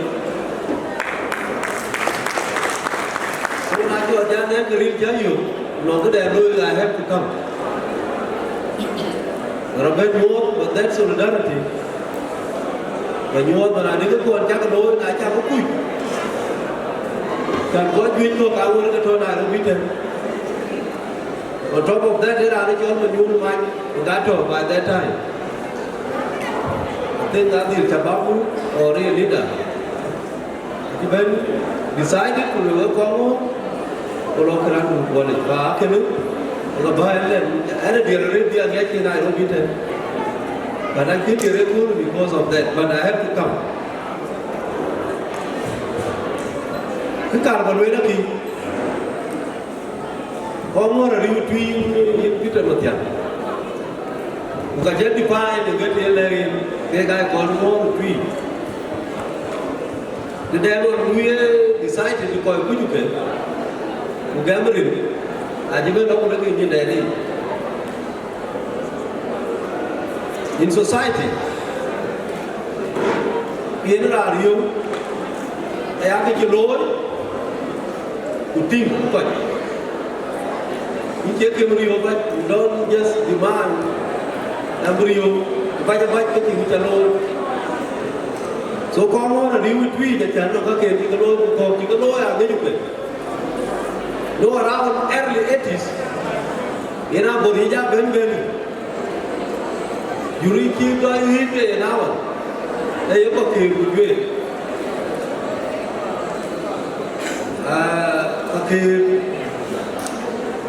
Kuna jo jana ke rin ja yök, no ke de looi, I have to come. Rabet mo, but that solidarity. Ba nyuɔɔth ba na dï ke kuɔn cak looi, na cak kuc. Kan kɔc juëc kɔ̈k ka wën ke tɔ̈ Nairobi ten. On top of that, ë raan ë cɔl Manyuɔ̈n Mac, ë ka tɔ̈ by that time. Then adhil shababu or a leader. Even decided to work on or look around to college. Ba kene ga ba and then and the Arabia get in Nairobi ten. But I think you're cool because of that. But I have to come. Kë kaar ba lueel akï, kɔŋ ŋɔ̈ɔ̈r ariu tui yen Peter Mathiaŋ. Ku ka jël define ë gët ye lɛ̈k yen, kek aa kɔn ŋɔ̈ɔ̈r tui. Të dɛn ɣɔn luui ë decided kɔc kuc ke, ku gɛm rin, acï bɛ̈n lɔ ku lek ë nyin dɛn yic. In society, yen raan riëëu, aya kë cï looi, ku tïŋ kɔc. Yïn cie kën riëëu bac, don't just demand, na bï riëëu, bac abac ke cï wïc alooi. So kɔn ŋɔ̈ɔ̈r ariu tui, acän nɔŋ ka ke cï ke looi, ku kɔ̈k cï ke looi, aŋic ku. No, around early eighties, yen abɔ̈ ric abɛ̈n bɛ̈n. Jur cï gɔl ɣic ke yen awal, ee ye Pakëër ku juëc. Ah, Pakëër,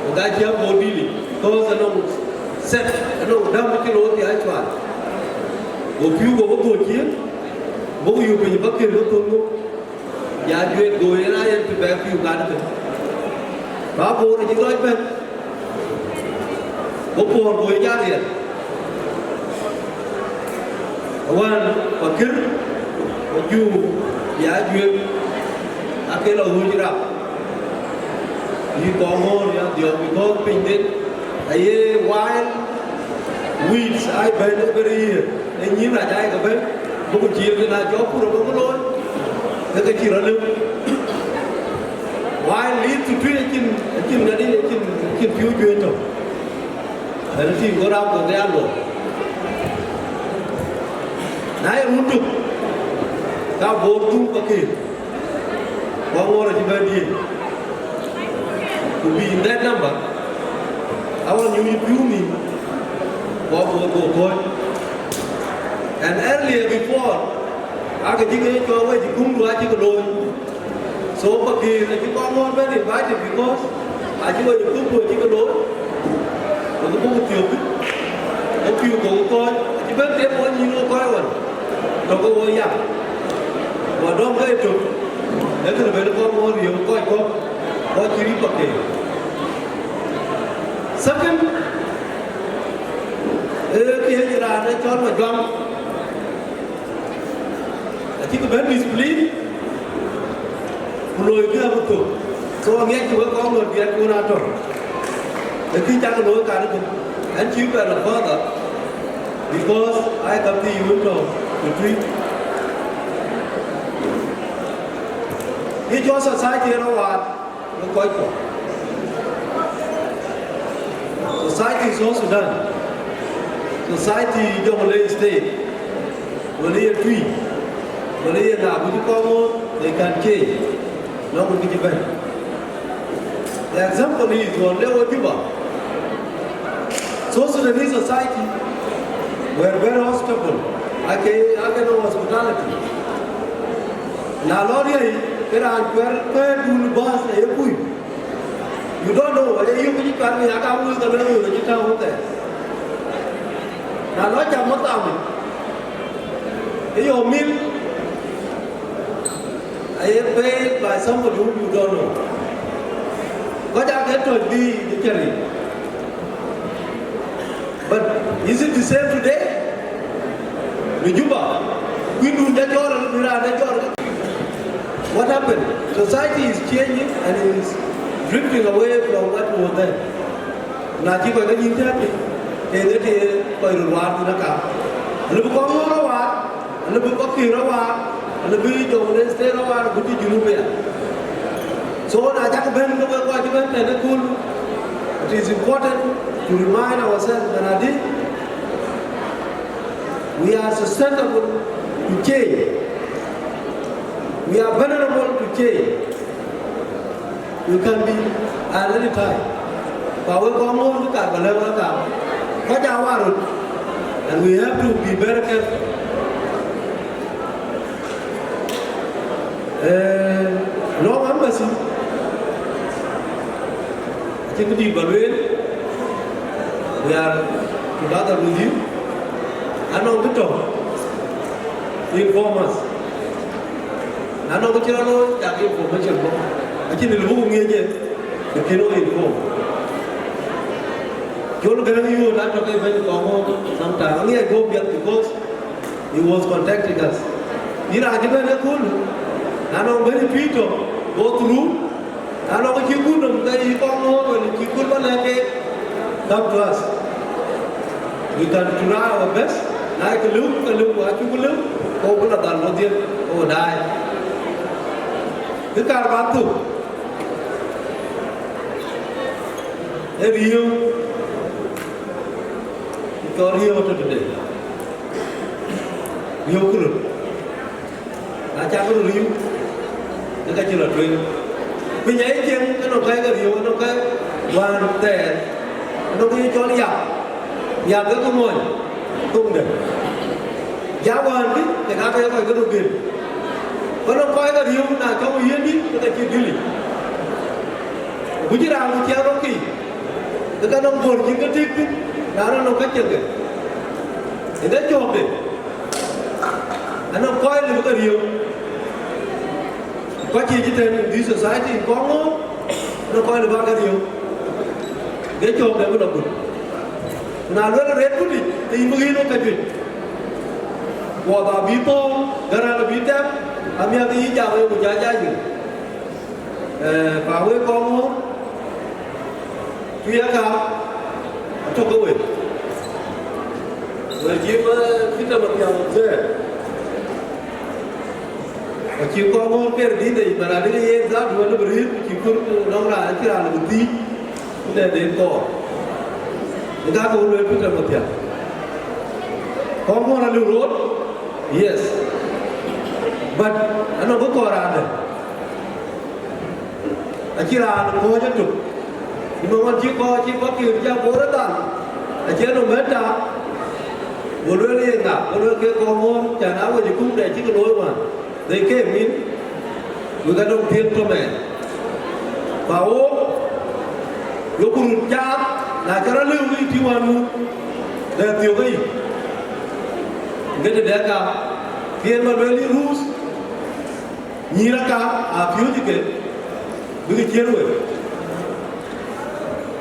ku ka cï abɔ̈ dïlic, because anɔŋ set, anɔŋ däm cï looi bï a cual. Go pïu go bɔ̈ dhöc cï, bɔ̈ ku yök piny Pakëër ke thon ŋö. Ya juëc go yen a yen të bɛ̈k pïu gat ëtök. Ba Bor acï gɔc bɛ̈n, go Bor go ye jal riɛl. Wään Pakëër, ku Jur, ya juëc, aake lɔ ɣööc rap. Yï kɔŋ ŋɔ̈ɔ̈r ya dhiɔ̈k, because piny den aye wild weeds aa bɛ̈n every year. Ë nyïïn rac aa ye ke bɛ̈n, bï ku ciëër kë na jɔ pur abï ku looi, ke ke cï rɔt lëu. Wai liith tui acïn, acïn ŋadï, acïn, acïn pïu juëc tök. Ënë tïŋ go rap go ke ya luɔk. Na ye run tök, ka Bor dhum Pakëër. Kɔŋ ŋɔ̈ɔ̈r acï bɛ̈n diëëc. Ku bï in that number, awa nyuc pïu mïth, ku abɔ̈ go kɔ̈ɔ̈c. And earlier before, ake cï ke cɔɔk wec ë kumdu acï ke looi. So Pakëër acï kɔŋ ŋɔ̈ɔ̈r bɛ̈n invited because acï wec ë kumdu acï ke looi. Ku ke bɔ̈ ku thiökë, ke pïu ke kɔ̈ɔ̈c, acï bɛ̈n them wɔ nyïïn wɔ kɔc wan, tɔ̈ ke wɔ yak. Wɔ dɔm ke ëtök, ee kënë ben kɔŋ ŋɔ̈ɔ̈r riëëu kɔc kɔ̈k, kɔc cï rïp Pakëër. Second, ee kë ye raan ë cɔl Majuaŋ, acï ke bɛ̈n discipline, ku loikï abï thök. So aŋiɛckï wek kɔŋ ŋɔ̈ɔ̈r biɛt kun atɔ̈. Ee kï cak looi kan ëbën. Ɛn cï bɛ lɔ further, because ai ka thii wën tɔ̈ ë tui. Ye jɔ society rɔt waar, wek kɔc kɔ̈k. Society South Sudan, society Jonglei State, wala ye tui, wala ye na ku cï kɔŋ ŋɔ̈ɔ̈r, they can change. Lɔ̈k ku cï bɛ̈n. The example is, ɣɔn le wo Juba, South Sudanese society were very hospitable. Ake, ake no hospitality. Na lɔ riɛi, ke raan cuɛr pɛ̈ɛ̈rdun bäth ë ye kuc. You don't know, aye yök cï cuat piny, aka wul ke lɔ yök cï tääu thɛɛr. Na lɔ cam mathaam, ë yök mil, aye paid by somebody whom you don't know. Kɔc ake tɔ̈c bï dictionary. But is it the same today? Në Juba, kuindun ca jɔɔr, alë bï raan ca jɔɔr. What happened? Society is changing and is drifting away from what was then. Na cï kɔc ke nyïn tɛ̈ɛ̈k piny, ke ŋet ye kɔc röt waar thïn aka. Alë bï kɔŋ ŋɔ̈ɔ̈r waar, alë bï Pakëër waar, alë bï Jonglei State waar, ku cï Junub ya. So na cak bɛ̈n ke wek kɔc cï bɛ̈n tɛ̈n ë kööl, it is important to remind ourselves that adi, we are susceptible to change. We are vulnerable to change. We can be at any time. But we come on, we can, whatever time. Kɔc aa waar röt. And we have to be very careful. Eh, long embassy, acïn kë dït ba lueel, we are together with you. Anɔŋ kë tɔ̈, inform us. Anɔŋ kë cï rɔt looi, yak information bɔ̈. Acïn lë buk ŋiɛc ë, të kën ɣo inform. Jɔl Gäräŋ Yuöör atɔ̈ ke bɛ̈ny kɔŋ ɣo sometime. Aŋiɛc guɔ̈p piɛth because he was contacting us. Yïn raan cï bɛ̈n ë kööl, na nɔŋ bɛ̈ny ë Twitter, go through. Na nɔŋ cï kut nɔm ke yï kɔŋ ŋoot wën cï kut bä lɛ̈k ke, come to us. We can try our best. Na ye kë lëu, ke lëu, ku acuk lëu, ke wo bï lɔ dhal wodhie, ke wo daai. Kë kaar bä thök, ee riëëu, cɔl riëëu ëtök tëde. Riëëu kë röt. Na cak röt riëëu, ke ka cï lɔ tueŋ. Piny ayï cieŋ, ke nɔŋ kɛ̈ɛ̈k ke riëëu, ke nɔŋ kɛ̈ɛ̈k wään thɛɛr, ke nɔŋ kë ye cɔl yak. Yak ke ke mɔny, thoŋde. Yak wään kï, ke ka ke ye kɔc ke röt gel. Ke nɔŋ kɔc ke riëëu, na cɔk yen dït, ke ka cï dhil yic. Ku cï raan ku ciɛɛŋ rɔt kï, ke ka nɔŋ bɔ̈r cïn ke tik thïn, na rɔt nɔŋ ka cieŋ ke. Ë ke cɔ̈ɔ̈kde. Anɔŋ kɔc lëu ke riëëu. Kɔc cï cï tɛ̈n in this society in Kɔŋɔ̈ɔ̈r, anɔŋ kɔc lëu bä ke riëëu. Ke cɔ̈ɔ̈kde bï lɔ gut. Ku na luel rɛɛt kutic, ke yïn bï ɣiin wek ka juëc. Kuɔth abï thɔ̈ɔ̈ŋ, Gäräŋ abï tɛ̈m, amiäk yï jam wek ku ja ja yïn. Eh, pa wek Kɔŋɔ̈ɔ̈r, Tuiɛka atɔ̈ ke we. We cï, eh, Peter Mathiang observe. Acï Kɔŋɔ̈ɔ̈r ker dït yic, but adï yen that wën bï rïïr, ku cï kut nɔŋ raan, acï raan bï thiëc, ku dɛ den kɔɔr. Ë ka ke wën lueel Peter Mathiang. Kɔŋɔ̈ɔ̈r aliu road, yes. But anɔŋ bï kɔɔr raan dɛ̈. Acï raan kɔ̈ɔ̈c etök. Ku nɔŋ ɣɔn cï kɔ̈ɔ̈c cï bɔ̈ kïr cä bɔ̈ rɔt dhal, acie nɔm bɛ̈n tak. Go lueel yen ŋa? Go lueel ke Kɔŋɔ̈ɔ̈r, can aa wec ë kumde acï ke looi wään. They came in, we ka dɔm thiëëk tɔ̈ mɛɛn. Ku awook, yoku rut caath, na cä rɔt lëu ke yï tïŋ wään muk, lɛ̈k thiök ke yï. Ŋet ë dɛ̈k ka, kï en ma lueel yï ruuth, Nyïïr aka aa piööcë ke bïk ciëër wek,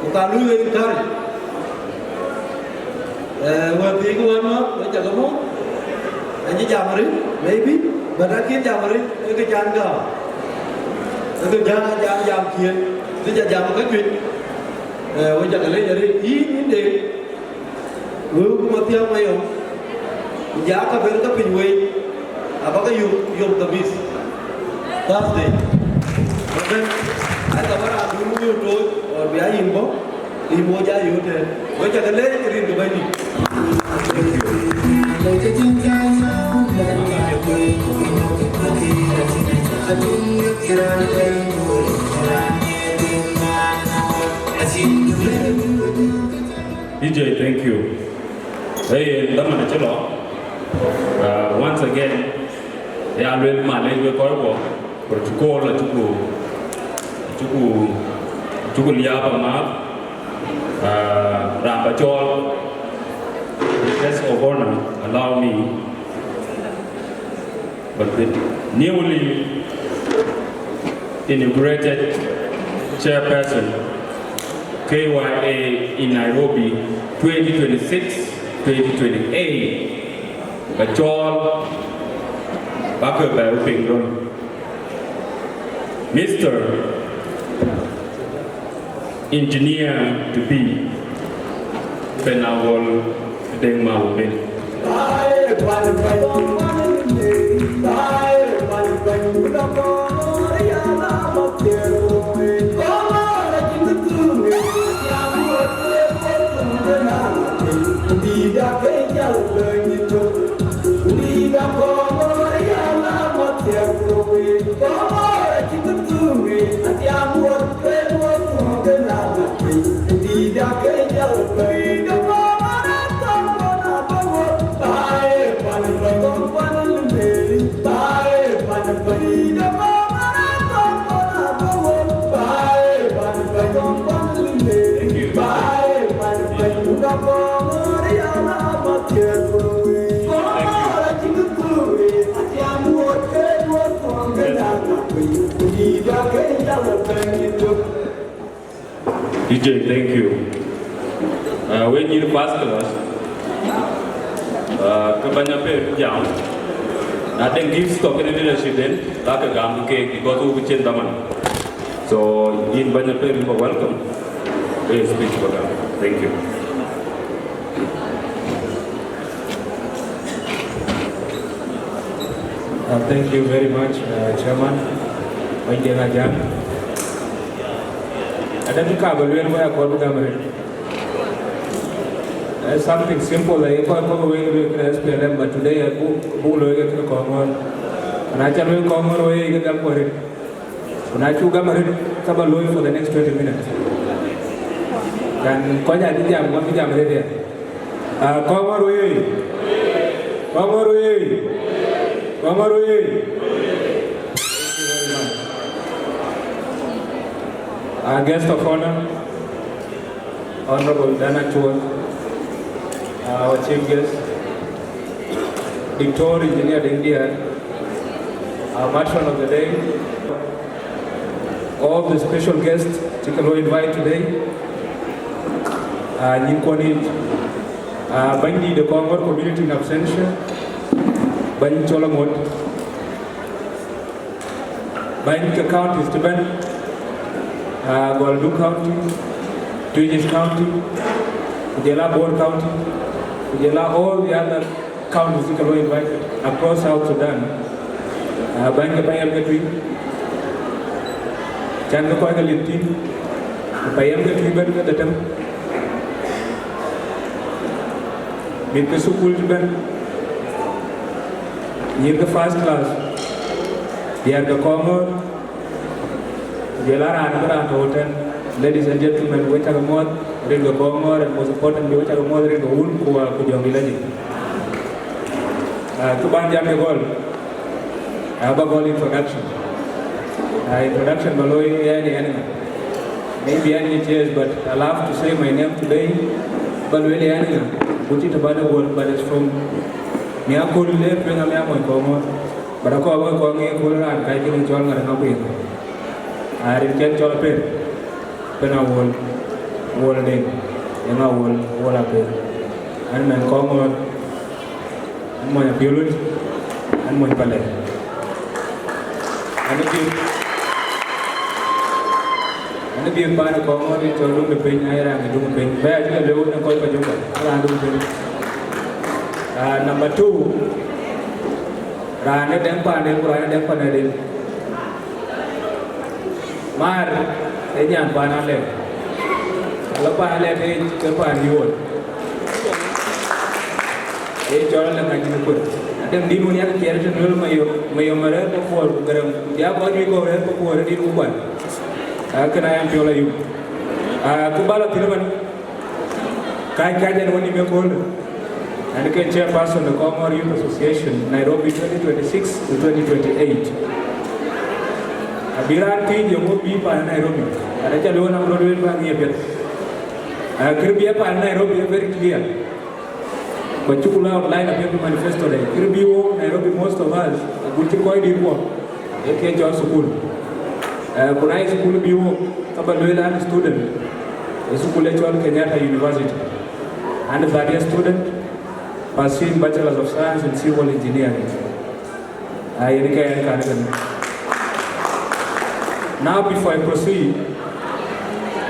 ku ka luui wek encourage. Eh, wek thiëëc wën mɔ̈k, wek cä ke mɔ̈k, acï jam arëët, maybe, but akïn jam arëët, ee kë can gääu. Ee kë jam, jam, jam ciëën, të cä jam ke cuëc. Eh, wek cä ke lec arëët, yïn, yïn de. Wëu ku Mathiang Mayom, ku ja ka bɛ̈n ka piny wei, abä ke yök yom kabith, Thursday. Amen. Ai ka bä raan dun yök tooc, or bï a yïn bɔ̈, yïn bɔ̈ ja yök tɛ̈n. Wek cä ke leec rin ke Bɛ̈nydït. D J, thank you. Hey, dhaman acï lɔ. Uh, once again, ya luel malec wek kɔc kuɔ, protocol acuku, acuku, acuku liaap amääth. Uh, raan ba cɔɔl, guest of honor, allow me. But the newly inaugurated chairperson, K Y A in Nairobi, twenty twenty-six, twenty twenty-eight, ba cɔɔl, ba ke bɛ piŋ röl. Mister Engineer to be Penawol Deng Mawubel. D J, thank you. Uh, we need first class. Uh, ke banya pe jam. Na den gifts to kene leadership den, ka ke gam ke, because we change the man. So, in banya pe, you are welcome. Please speak for them. Thank you. Uh, thank you very much, uh, Chairman. Wajeng Ajang. Ada kika ba luel waya kor bu gam rit. Uh, something simple, like, ko ko we we S P L M, but today I book book lo ke Kongor. And I tell you, Kongor we ke gam kor rit. Ku na cuk gam arëët, ka ba looi for the next twenty minutes. Kan kɔc aa cï jam, wek cï jam arëët ya. Ah, Kongor wei! Kongor wei! Kongor wei! Thank you very much. Our guest of honor, Honorable Dan Acuot, our chief guest, Doctor Engineer Deng Diar, our matron of the day, all the special guests cï ke lɔ invite today, uh, nyin kuɔn yic, uh, bɛ̈nydït de Kongor community in absentia, bɛ̈ny cɔl aŋot, bäny ke counties cï bɛ̈n, uh, Gal Duk County, Twic East County, ku jɔl a Bor County, ku jɔl a all the other counties cï ke lɔ invited across South Sudan. Uh, bäny ke payam ke Twic, can ke kɔc ke lim tïŋ, ku payam ke Twic bɛ̈n ke dhetem. Mïth ke thukul cï bɛ̈n, nyïïr ke first class, diäär ke Kongor, ku jɔl a raan bï raan tɔ̈u tɛ̈n. Ladies and gentlemen, we cak muɔ̈th rin ke Kongor, and most importantly, we cak muɔ̈th rin ke wun ku, uh, ku jɔŋdït lajik. Uh, kë ban jam ke gɔl, uh, ba gɔl introduction. Uh, introduction ba looi ɣɛn, ɣɛn ŋa. Maybe ɣɛn ŋic, yes, but I love to say my name today. Ba lueel ɣɛn ŋa, ku cï të bä de wöl, but it's from Miakol, le tueŋ a Miamony Kongor. But akɔɔr bä kɔn ŋic kööl raan kackinë cɔl ŋa, rin Aguiŋ. Aa, rin cɛn cɔl Aper, pen Awol, Wol Deŋ, yen Awol, Wol Aper. Ɣɛn mɛn Kongor, ɣɛn mony Apiöluc, ɣɛn mony Palek. Ɣɛn ë dhiëth, ɣɛn ë dhiëth paan ë Kongor rin cɔl Duŋ de Piny, aye raan ë Duŋ de Piny. Bɛ̈ɛ̈i acï ke lëu në kɔc ke Juba, raan Duŋ de Piny. Aa, number two, raan ë dɛŋ paanden ku raan ë dɛŋ panɛden. Maar ë nyan paan Alɛt. Ala paan Alɛt ë ke paan yuɔɔt. Ee cɔl Alɛt ŋac në kueth. Adɛŋ dït wën yak kiɛɛr tën luel Mayom, Mayom arɛ̈ɛ̈r Pakuɔɔr ku Gäräŋ, ku jɔ kɔc juëc kɔ̈k rɛ̈ɛ̈r Pakuɔɔr ë dït ku kuan. Aa, kën aa yɛn piɔl ayum. Aa, kë bä lɔ thïn ëmën. Kac, kac ɛn wën nïm ëköölë, ɛn ke chairperson de Kongor Youth Association, Nairobi twenty twenty-six to twenty twenty-eight. Abï raan thiëëc yeŋö bï paan Nairobi, ade ca lueel nɔm rɔt wël bä ŋiɛc piɛth. Aa, kërë bï paan Nairobi ë very clear. Ku acuk la outline apiɛth manifesto de. Kërë bï wok Nairobi, most of us, agut cï kɔc dït kuɔ. Ee kë cɔl thukul. Eh, ku na ye thukul bï wok, ka ba lueel an student, ee thukul ee cɔl Kenyatta University. An third year student, pursuing Bachelors of Science in Civil Engineering. Ah, yen ke ɛn kan kënë. Now, before I proceed,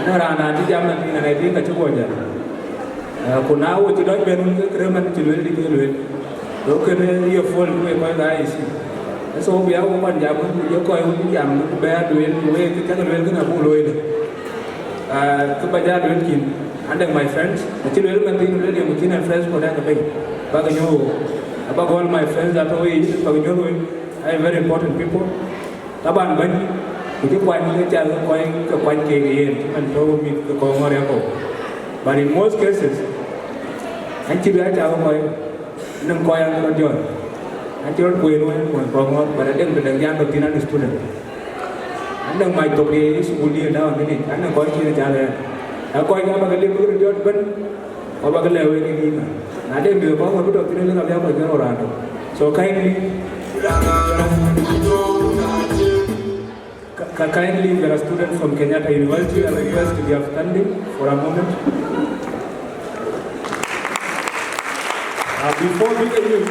na raan an cï jam na tïŋ, na tïŋ ka cï guɔ jam. Eh, ku na wo cï dɔc bɛn wun ke kërë man cï lueel dï ke lueel. Go kënë ye fault ku ye kɔc ke I E C. Ë so bï a wo kɔn jam wun ku ye kɔc wun cï jam ku bɛ a lueel ku wek cäk lueel kënë abuk looi de. Ah, kë ba ja lueel kïn, an dek my friends, acï lueel man thiin lueel ye ku cïn an friends ku dɛ̈k ke piny. Bak nyuɔ̈th wo. Aba gɔl my friends that always bak nyuɔ̈th wo. Are very important people. Taban bɛ̈ny, ku cï kuany ke cal ke kɔc ke kuany kek yen, cï man tɔ̈u mïth ke Kongor yakɔ̈u. But in most cases, an cï bï a cak ke kɔc, nɔŋ kɔc an rɔt jɔt. An cï rɔt kueen wën, wën Kongor, but adɛŋ bï dɛŋ jam tɔ̈ thïn an student. An dɛŋ mac thok ye thukul diën daun kënë, an dɛŋ kɔc cïn cal ɣɛn. Na kɔc ka bä ke liep bï röt jɔt ëbɛ̈n, ku abä ke lɛ̈k wek ë yïn. Na de mïth kɔ̈k abï tɔ̈ thïn ëlë ka bï a kɔc ke rou raan tök. So kindly, ka, Ka-, kindly, there are students from Kenyatta University. I request to be upstanding for a moment. Uh, before bï ke nyuc,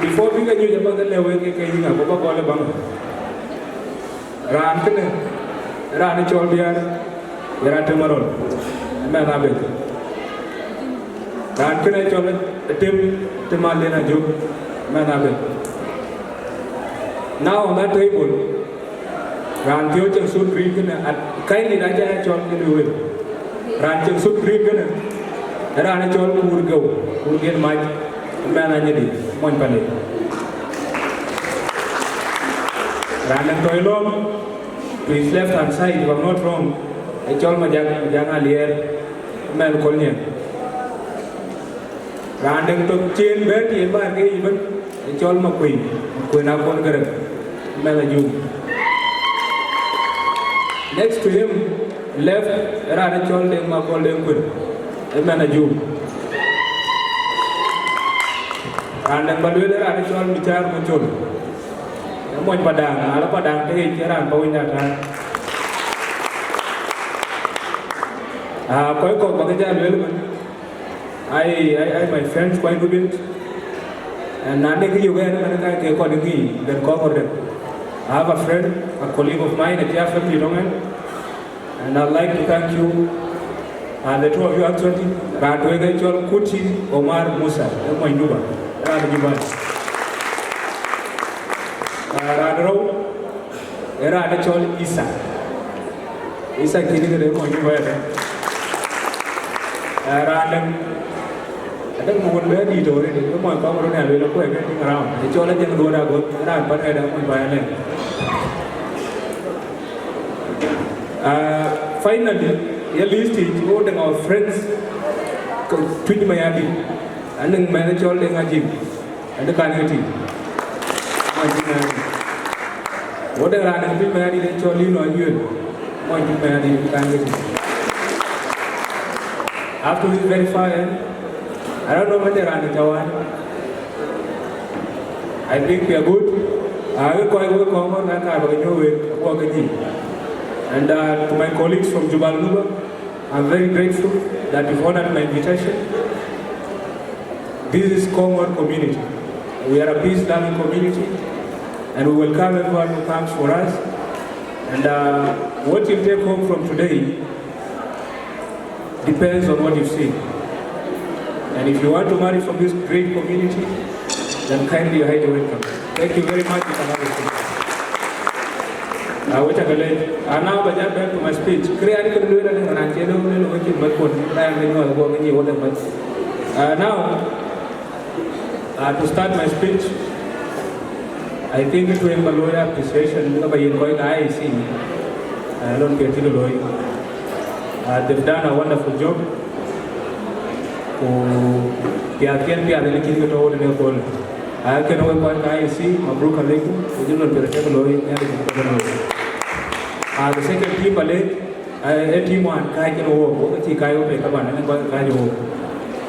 before bï ke nyuc, abä ke lëu wek ke, ke yïn, abä ba gɔl ë baŋ. Raan kënë, raan ë cɔl Biar, ye raan Temarol, ë mɛnh Abeth. Raan kënë cɔl Tem, Tem Alen Ajök, ë mɛnh Abeth. Now on that table, raan piɔ̈u cieŋ suit green kënë, at, kindly, na ca cɔl kënë wël. Raan cieŋ suit green kënë, ë raan ë cɔl Kuur Geu, Kuur Gen Mac, ë mɛnh Anyidi, mony Palek. Raan ë tɔ̈ lɔ̈ɔ̈m, to his left hand side, if I'm not wrong, ë cɔl Majak, Majak Aliɛɛr, ë mɛnh Kolnyiɛɛn. Raan dɛ̈ tök cïn bɛ̈n tiɛɛl bäär ke yic ëbën, ë cɔl Makuëi, Makuëi Akon Gërëŋ, ë mɛnh Ajum. Next to him, left, ë raan ë cɔl Deŋ Makɔl Deŋ Kuër, ë mɛnh Ajum. Raan dɛ̈ ba lueel ë raan ë cɔl Micar Macol, ë mony Padaŋ, ala Padaŋ ke yic ë raan bä winy ata. Ah, kɔc kɔ̈k bä ke jal lueel ëbën. Ai, ai, ai, my friends, quite good it. And na de kë yök ɛn, man ka ke kɔn ŋic, then kɔn kɔn dem. I have a friend, a colleague of mine, a dear family, don't I? And I'd like to thank you, uh, the two of you actually. Raan tueŋ ë cɔl Kuti Omar Musa, ë mony Juba, raan Juba. Uh, raan rou, ë raan ë cɔl Isa. Isa kïn këde mony Juba ëdë. Ë raan dɛ̈, adɛ̈ mony bɛ dït already, ë mony kɔŋ röt ë lueel kuɛɛk ke tïŋ around. Ë cɔl Ajäŋ Duɔ̈t Agoth, ë raan pan ëdë mony Payalek. Uh, finally, ye list yic, wo dɛ̈ŋ our friends, ke Tuic Mayardit, anɛŋ mɛnh ë cɔl Deŋ Ajim. Ënë kan ke tïŋ. Mony Tuic Mayardit. Wo dɛ̈ŋ raan ë Tuic Mayardit ë cɔl Lino Ayuel. Mony Tuic Mayardit ënë kan ke tïŋ. Up to this very far, eh, I don't know mɛnh de raan ë cä wään. I think we are good. Ah, we kɔc, we kɔc ŋɔ̈ɔ̈r kan kaar bä ke nyuɔ̈th wek, aguɔ ke nyïïn. And, uh, to my colleagues from Juba Nuba, I'm very grateful that you've honored my invitation. This is Kongor community. We are a peace-loving community, and we welcome everyone who comes for us. And, uh, what you take home from today depends on what you see. And if you want to marry from this great community, then kindly you're highly welcome. Thank you very much. You can have a seat. Uh, wek aca ke leec. And now, bä jal back to my speech. Kërë an, kën lueel an, raan cï lueel, lueel, wek cïn bä kuɔn, raan bï nyuɔɔth guɔ ke nyic wo dɛ̈ŋ bä. Uh, now, uh, to start my speech, I think it will be a appreciation, bï ka bä yen kɔc ke I E C, uh, lon piɛth cï ke looi. Uh, they've done a wonderful job. Ku piathkiɛn piath ënë cïn ke tɔ̈u tëde kööl. Aa, kënë wek kɔc ke I E C, mabruk aleikum, ku jï lon piɛth cï ke looi, Nhialic cï ke looi. Aa, the second team bä leec, aa, ee team wään kääc kenë wook, wok acï kääc wok pei kaban, ënë kɔc kääc wook.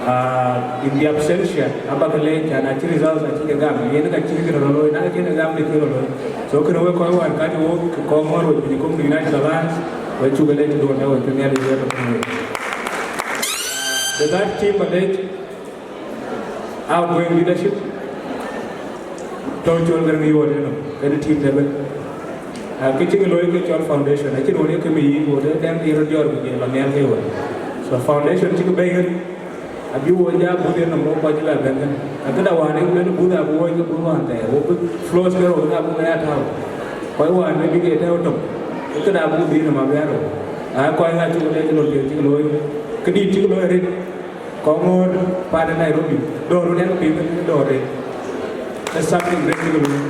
Aa, in the absentia, abä ke leec, cän acï results acï ke gam, yen ka cï kë rɔt looi, na cïn gam de cï rɔt looi. So kënë wek kɔc wään kääc wook, ke kɔŋ ŋɔ̈ɔ̈r wek piny Koŋ United Alliance, wek cuk ke leec duɔ̈n ë wek cï Nhialic wek tɔ̈ kënë wek. The third team bä leec, outgoing leadership, tɔ̈ cɔl Garaŋ Yuɔɔt ënɔm, kënë team de bɛ̈n. Aa, kë cï ke looi ke cɔl foundation, acïn wën ye ke mi yic, wo de dɛŋ ke röt jɔɔr ku jël lɔ nhial ke wën. So foundation cï ke bɛ̈i ɣɛn, abï wo ja buth ënɔm wo kɔc cï bɛ bɛ̈n kënë. Aa, këda wään ë wël buth abï wo ke buth wään thɛɛr, wo bï floors ke rou abï ke ya tääu. Kɔc wään bï bï ke tääu tök, këda buth ënɔm abï ya rou. Aa, kɔc ŋa cuk lec lon piɛth cï ke looi, këdït cï ke looi arëët. Kɔŋɔ̈ɔ̈r paan ë Nairobi, dɔ̈ɔ̈r wën ë ke piŋ ë dɔ̈ɔ̈r de, ë something great cï ke looi.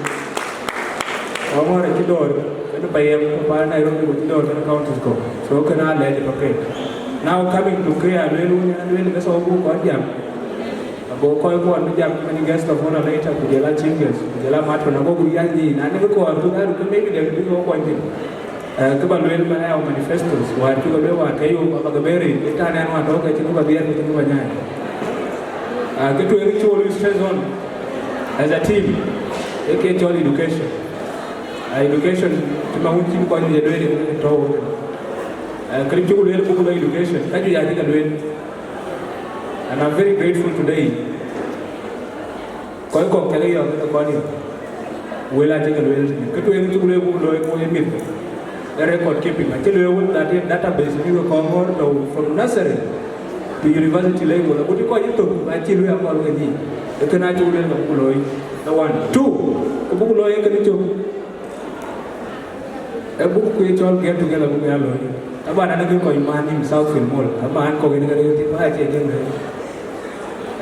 Kɔŋɔ̈ɔ̈r acï dɔ̈ɔ̈r, kënë payam, ku paan ë Nairobi ku cï dɔ̈ɔ̈r kënë counties kɔ̈k. So kënë aa lɛc ë paket. Now coming to kë ya lueel wën, ya lueel ke so buk kɔn jam. Ago kɔc kuɔn bï jam, many guest of honor later, ku jɔl a chief guest, ku jɔl a matron, ago bï ya nyic, na nï bï kɔɔr, ku na ruk, maybe they will be kɔc thïn. Eh, kë bä lueel man ë manifestos, wäär cï ke lueel wäär ke yom, abä ke bɛ̈ɛ̈r yic, ë tɛ̈n ɛn wään tɔ̈u ke cïn kë bä dhiɛɛr, ku cïn kë bä nyaai. Ah, kë tueŋ cï wo luui stress on as a team, ee kë cɔl education. Education, cï ma wun cïn kɔc juëc lueel ë tɔ̈u. Eh, kërë cuk lueel buk lɔ education, ka juëc acï ke lueel. And I'm very grateful today. Kɔc kɔ̈k kek yɔ̈ɔ̈k ke kɔn yök. Wël acï ke lueel tënë. Kë tueŋ cuk lueel buk looi ku ë mïth. Ë record keeping. Acï lueel wun that yen database bï ke kɔn ŋɔ̈ɔ̈r tɔ̈u from nursery to university level. Agut cï kɔc ë thök, acï lueel akɔl ke nyïc. Ë kënë acuk lueel ke buk looi. The one. Two, ke buk looi ë kënë cök. Ë buk ku ye cɔl get together buk ya looi. Taban, an, ke kɔc man in South Field Mall. Aman kɔc in ke rëër thïn, ba cie jël rëër.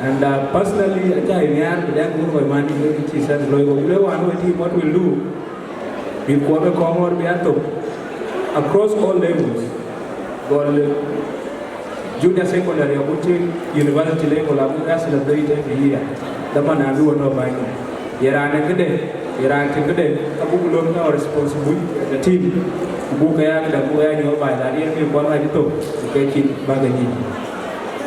And, uh, personally, aca nhiaar bï dɛ̈ŋ buk kɔc man in ke cï sense looi. Ku le wan we team, what we'll do, bï kuɔɔr ke kɔŋ ɣɔr bï a thok across all levels. Gɔl junior secondary agut cï university level abuk ya celebrate every year. Dhaman abï wä tɔ̈ bäny. Ye raan ë këde, ye raan cïn këde, ka buk lon ka responsible the team. Ku buk ke ya këde, buk ya nyuɔɔth baai, that yen ke kuɔn ka cï thok, ku ke cïn bäk ke nyic.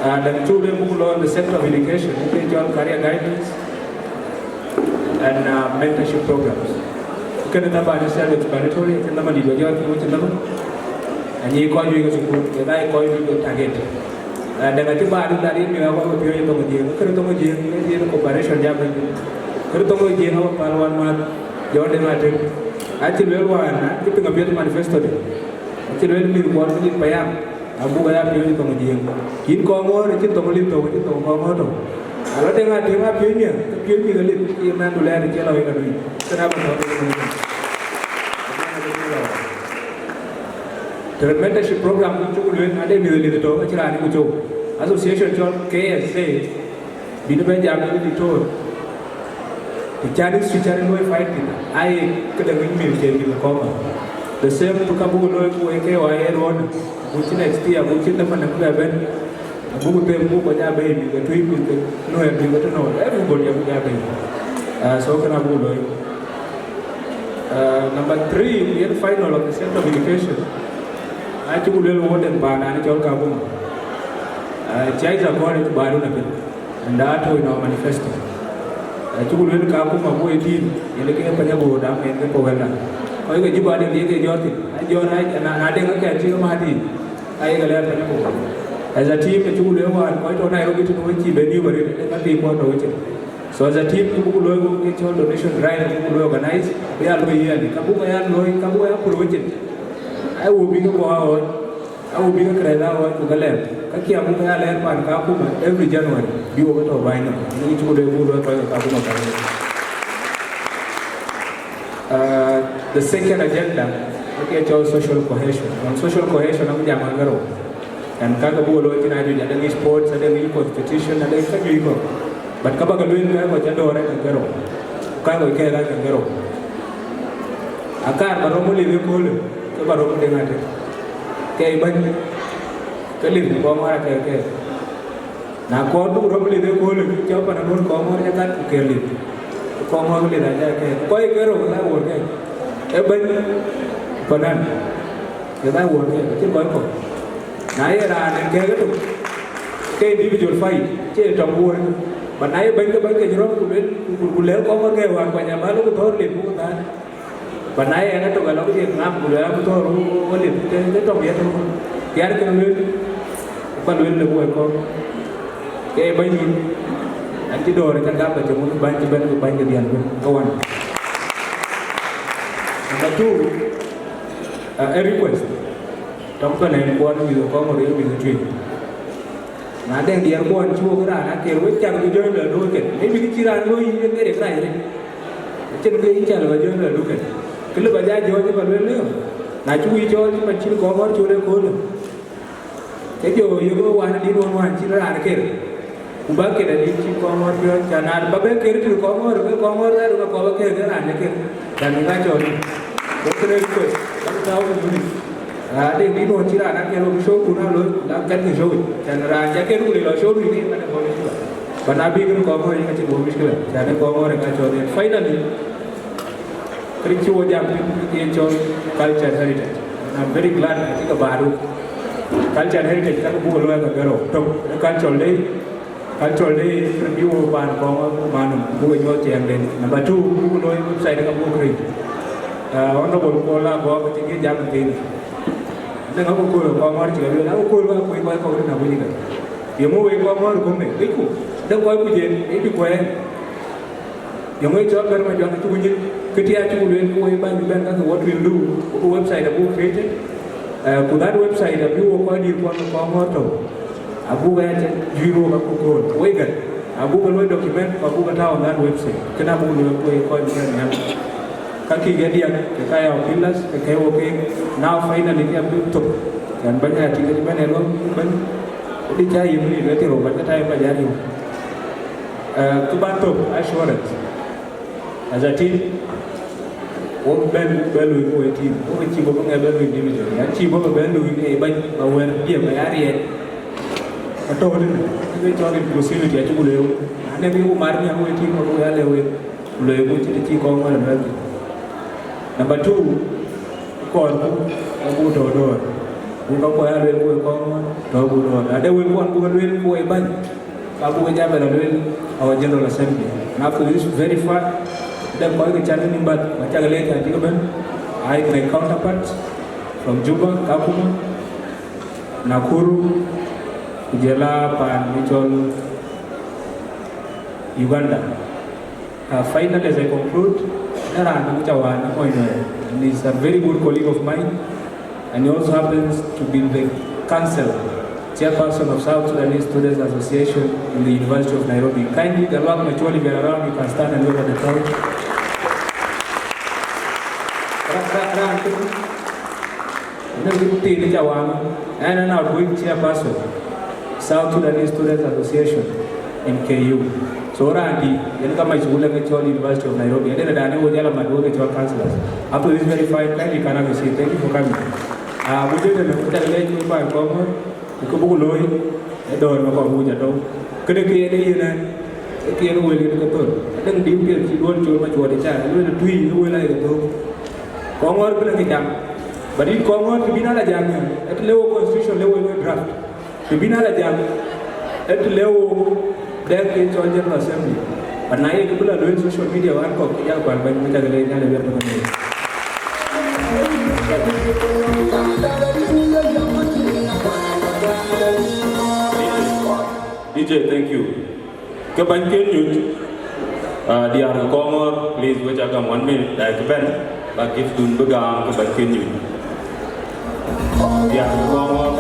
Ah, dɛ̈ŋ cuk de buk lɔ the sector of education, ke cɔl career guidance and, uh, mentorship programs. Kënë dhaman ë self explanatory, cïn dhaman dït wä jɔt, cïn dhaman. Anyi kɔc juëc ke thukul, ke ka ye kɔc juëc ke target. Ah, dɛ̈ŋ acï baai dun that yen bï ŋa kɔc ke piööc ë thoŋ ë Jiëëŋ. Kënë thoŋ ë Jiëëŋ, ë yen cooperation jam ë. Kënë thoŋ ë Jiëëŋ, awä päl wan mäth, jɔ dɛ̈ŋ atëm. Acï lueel wään, acï piŋ apiɛth manifesto de. Acï lueel mïth kuɔn bï lip payam. Abuk aya piööc thoŋ Jiëëŋ. Yïn kɔŋ ŋoot, acïn thoŋ lip thok, acïn thoŋ kɔŋ ŋoot thok. Ala deŋ a deŋ a piööc miɛt, ke piööc mïth alip, ke ye mɛnhdu lɛɛr ë ciɛl awek anui. Kënë abï thɔ̈n ë thoŋ Jiëëŋ. Të mentorship program ku cuk lueel, ade mïth alip thok, acïn raan ë ku cou. Association cɔl K S A, bï në bɛ jam në diktor. Të cän history cän luɔi fight thïn, aye këde ŋic mïth cï mïth kɔ̈k. The same to ka buk looi ku wek ke wa ye ruɔ̈n, buk cï next year, buk cï däman buk bɛ bɛ̈n, buk them buk kɔc aa bei mïth ke Tuic, mïth ke Nuɛɛr, mïth ke tënou, everybody abuk aa bei. Uh, so kënë abuk looi. Uh, number three, yen final of the Center of Education. Acuk lueel wɔ den paan an cɔl Kakuma. Uh, cia Isaac Kɔn ë baai dun apɛn. Nda tɔ̈ in our manifesto. Acuk lueel Kakuma bɔ̈ ë team, yen ke Panyabor dam, yen ke Pawɛlda. Kɔc ke Juba de ye ke jɔt thïn. A jɔt na, na, na deŋ ke cï ke mat thïn. Aye ke lɛɛr Panyabor. As a team, acuk lueel wään, kɔc tɔ̈ Nairobi tënë we cï ben yup arëët, ë ka thii kuɔn tɔ̈ wecin. So as a team, ku buk looi ku ke cɔl donation drive, ku buk looi organize, bï ya looi yearly. Ka buk ya looi, ka buk ya pur wecin. Ai wo bï ke bɔ̈ a ɣɔɔc. Awu bï ke kërɛɛc aa ɣɔɔc ku ke lɛɛr, ka kiɛɛr buk ya lɛɛr paan Kakuma every January, bï wok ke tɔ̈ bäny nɔm, në cuk de buk luɔi kɔc ke Kakuma ka. Uh, the second agenda, ke cɔl social cohesion. On social cohesion, abï jam aa gärou. And ka ke buk looi thïn ajuëc, ade ŋic sports, ade ŋic constitution, ade ka juëc kɔ̈k. But ka bä ke lueel ka kɔc adɔ̈ɔ̈r aa ke gärou. Ka kɔc kɛɛk aa ke gärou. Akaar bä rɔm lip ëköölë, ke bä rɔm deŋ ater. Ke bäny, ke lip kɔŋ aa ke kɛɛk. Na kɔɔr buk rɔm lip ëköölë, ke cɔk pan aduɔ̈n kɔŋ aa ke gat ku ke lip. Kɔŋ aa ke lip aja kɛɛk. Kɔc ke rou ke aa wor kɛɛk. Ee bäny panan, ke aa wor kɛɛk, acïn kɔc kɔ̈k. Na ye raan en kɛɛk ëtök, ke individual fight, cie tɔŋ wor. But na ye bäny ke bäny ke cï rɔm ku luel, ku, ku lɛ̈k kɔŋ aa ke wään kuany abä lɔ ku thɔ̈r lip ku thaar. But na ye ɣɛn atök alɔ ke ŋam ku lueel abï thɔ̈r wo, wo lip ke, ke tɔŋ ye tök. Diäär ke lueel, ku ka lueel lëk wek kɔ̈k. Ke bäny nun, an cï dɔ̈ɔ̈r ë ka gam ba cï ŋuth bäny cï bɛ̈n ku bäny ke dhiɛl bï ke wan. Number two, uh, a request. Tɔŋ pan en kuɔn mïth kɔŋ ë rëër mïth ë tueŋ. Na dɛŋ diɛɛr kuɔn cuk raan aker wek cak bï jɔ̈ɔ̈ny lɔ duööc kën. Maybe kë cï raan looi yïn ë ŋeric rac rëc. Acïn kë yïn cä lɔ bä jɔ̈ɔ̈ny lɔ duööc kën. Kë lë bä ja jɔ̈ɔ̈ny bä lueel lëu. Na cuk yï cɔɔl cï man cïn kɔŋ ɣɔ̈r col ëköölë. Ke jɔ yök ë wan adït ɣɔn wään cïn raan ker. Ku bä ket adït cïn kɔŋ ɣɔ̈r piɔ̈ɔ̈c, cä na bä bɛ ker tënë kɔŋ ɣɔ̈r, ke kɔŋ ɣɔ̈r rɛ̈ɛ̈r ke kɔn bä ker ke raan ë ker. Cän ë ka cɔl. Go kënë request, bä tääu në muni. Ade bï nɔn cï raan apiɛth wok show kun a looi, la kɛt ke show. Cän raan ca ken ku le lɔ show ni ni man ko ni ba. Ba na bï ken ko ko ni ka ci bo mi kila. Cän ko mo re ka cho de. Finally, kri ci wo jam pin ke cho culture heritage. And I'm very glad that ka baru. Culture heritage ka bu lo ka garo. To culture day. Culture day, bï wo paan kɔŋ man buk nyuɔɔth ciɛɛŋden. Number two, buk looi website ka buk create. Ah, Honorable Paul Agok, cï ke jam thïn. Ade ŋa ku kööl Kɔŋɔ̈ɔ̈r cï ke lueel, aku kööl wa kuc kɔc kɔ̈k rin akuc ke. Yeŋö wek Kɔŋɔ̈ɔ̈r kumde, wicku, ade kɔc kuc en, ë bï kuɛɛn. Yeŋö cɔl Garaŋ Majuaŋ acï ku nyin, këtï acï ku lueel ku wek bäny bï bɛ̈n ka ke what will do, ku website abuk created. Eh, ku that website abï wok kɔc dït kuɔn Kɔŋɔ̈ɔ̈r tɔ̈u. Abuk ɣɛɛc juiir wok akököl, wek gät, abuk ke luɔi document, ku abuk ke tääu on that website. Kënë abuk luɔi ku ye kɔc bï bɛ̈n nhial. Ka kï ke diäk, ke ka ya pillars, ke ke wok ke, now finally ke abuk thök. Yɛn bɛ̈ny aya tïŋ ke cï bɛ̈n ë lɔ, bɛ̈ny, ëdï ca yïn ni ke thil wok, bɛ̈ny ke time ba ja riëëu. Eh, kë ban thök, assurance. As a team, wo bɛ̈n bɛ luui ku wek team, wo cï bɔ̈ bï ŋɛk bɛ luui individual, ya cï bɔ̈ bɛ bɛ̈n luui ë bɛ̈ny ba wɛ̈r diɛ̈ ba ya riɛɛt. Atɔ̈u tënë, ke cɔl inclusivity acï ku lueel, na ne bï ku mar nhial wek team, ku ya lëu wek, ku lueel ku cï të cï kɔŋ wɛ̈n ë luɛɛl thïn. Number two, kɔɔrku, abuk tɔ̈u dɔ̈ɔ̈r, buk ka kuɔɔr ya lueel ku wek kɔŋ wɛ̈n, tɔ̈u buk dɔ̈ɔ̈r. Na de wek kuɔn buk lueel ku wek bäny, ka buk jam bɛ lɔ lueel our General Assembly. Na ku is very far, de kɔc ke can ni bat, ba cak leec an cï ke bɛ̈n, ai my counterparts from Juba, Kakuma, Nakuru, ku jɔl a paan ni cɔl Uganda. Uh, finally, as I conclude, na raan ku ca wan mono, and he's a very good colleague of mine. And he also happens to be the council chairperson of South Sudanese Students Association in the University of Nairobi. Kindly, Galwak Machual, if you're around, you can stand and wave at the crowd. Ra- ra- ra- Ënë kë thiin ca wan, ɣɛn an outgoing chairperson, South Sudanese Students Association in K U. So raan dï, yen ka mac wulë ke cɔl University of Nairobi. Ade na dani wo jala mat wo ke cɔl councillors. After this very fine time, you can have a seat. Thank you for coming. Ah, we did a little bit late, we find Congo. Ku kë buk looi, ë dɔ̈ɔ̈r në kɔc wuc atɔ̈u. Kënë ke yen ë yen ɛn, ë ke yen wël yen ke thöl. Adëŋ dïm piɛth cï duɔl col Machuɔt ë ca, lueel ë tui, ë wël ayek thök. Kɔŋɔ̈ɔ̈r bï lɔ ke jam. But yïn Kɔŋɔ̈ɔ̈r të bïn ala jam nhial, ë të le wo constitution, le wo draft. Të bïn ala jam, ë të le wo dɛk ke cɔl General Assembly. But na ye kë bï la lueel social media wan kɔ̈k, ke jal kual bɛ̈ny, ke jal ke le nyal ë wiɛt tök ënë. D J, thank you. Ke bäny kën nyuc, uh, diäär ke Kɔŋɔ̈ɔ̈r, please, we ca gam one minute, dai ke bɛ̈n, ba gift dun bï gam ke bäny kën nyuc. Diäär ke Kɔŋɔ̈ɔ̈r.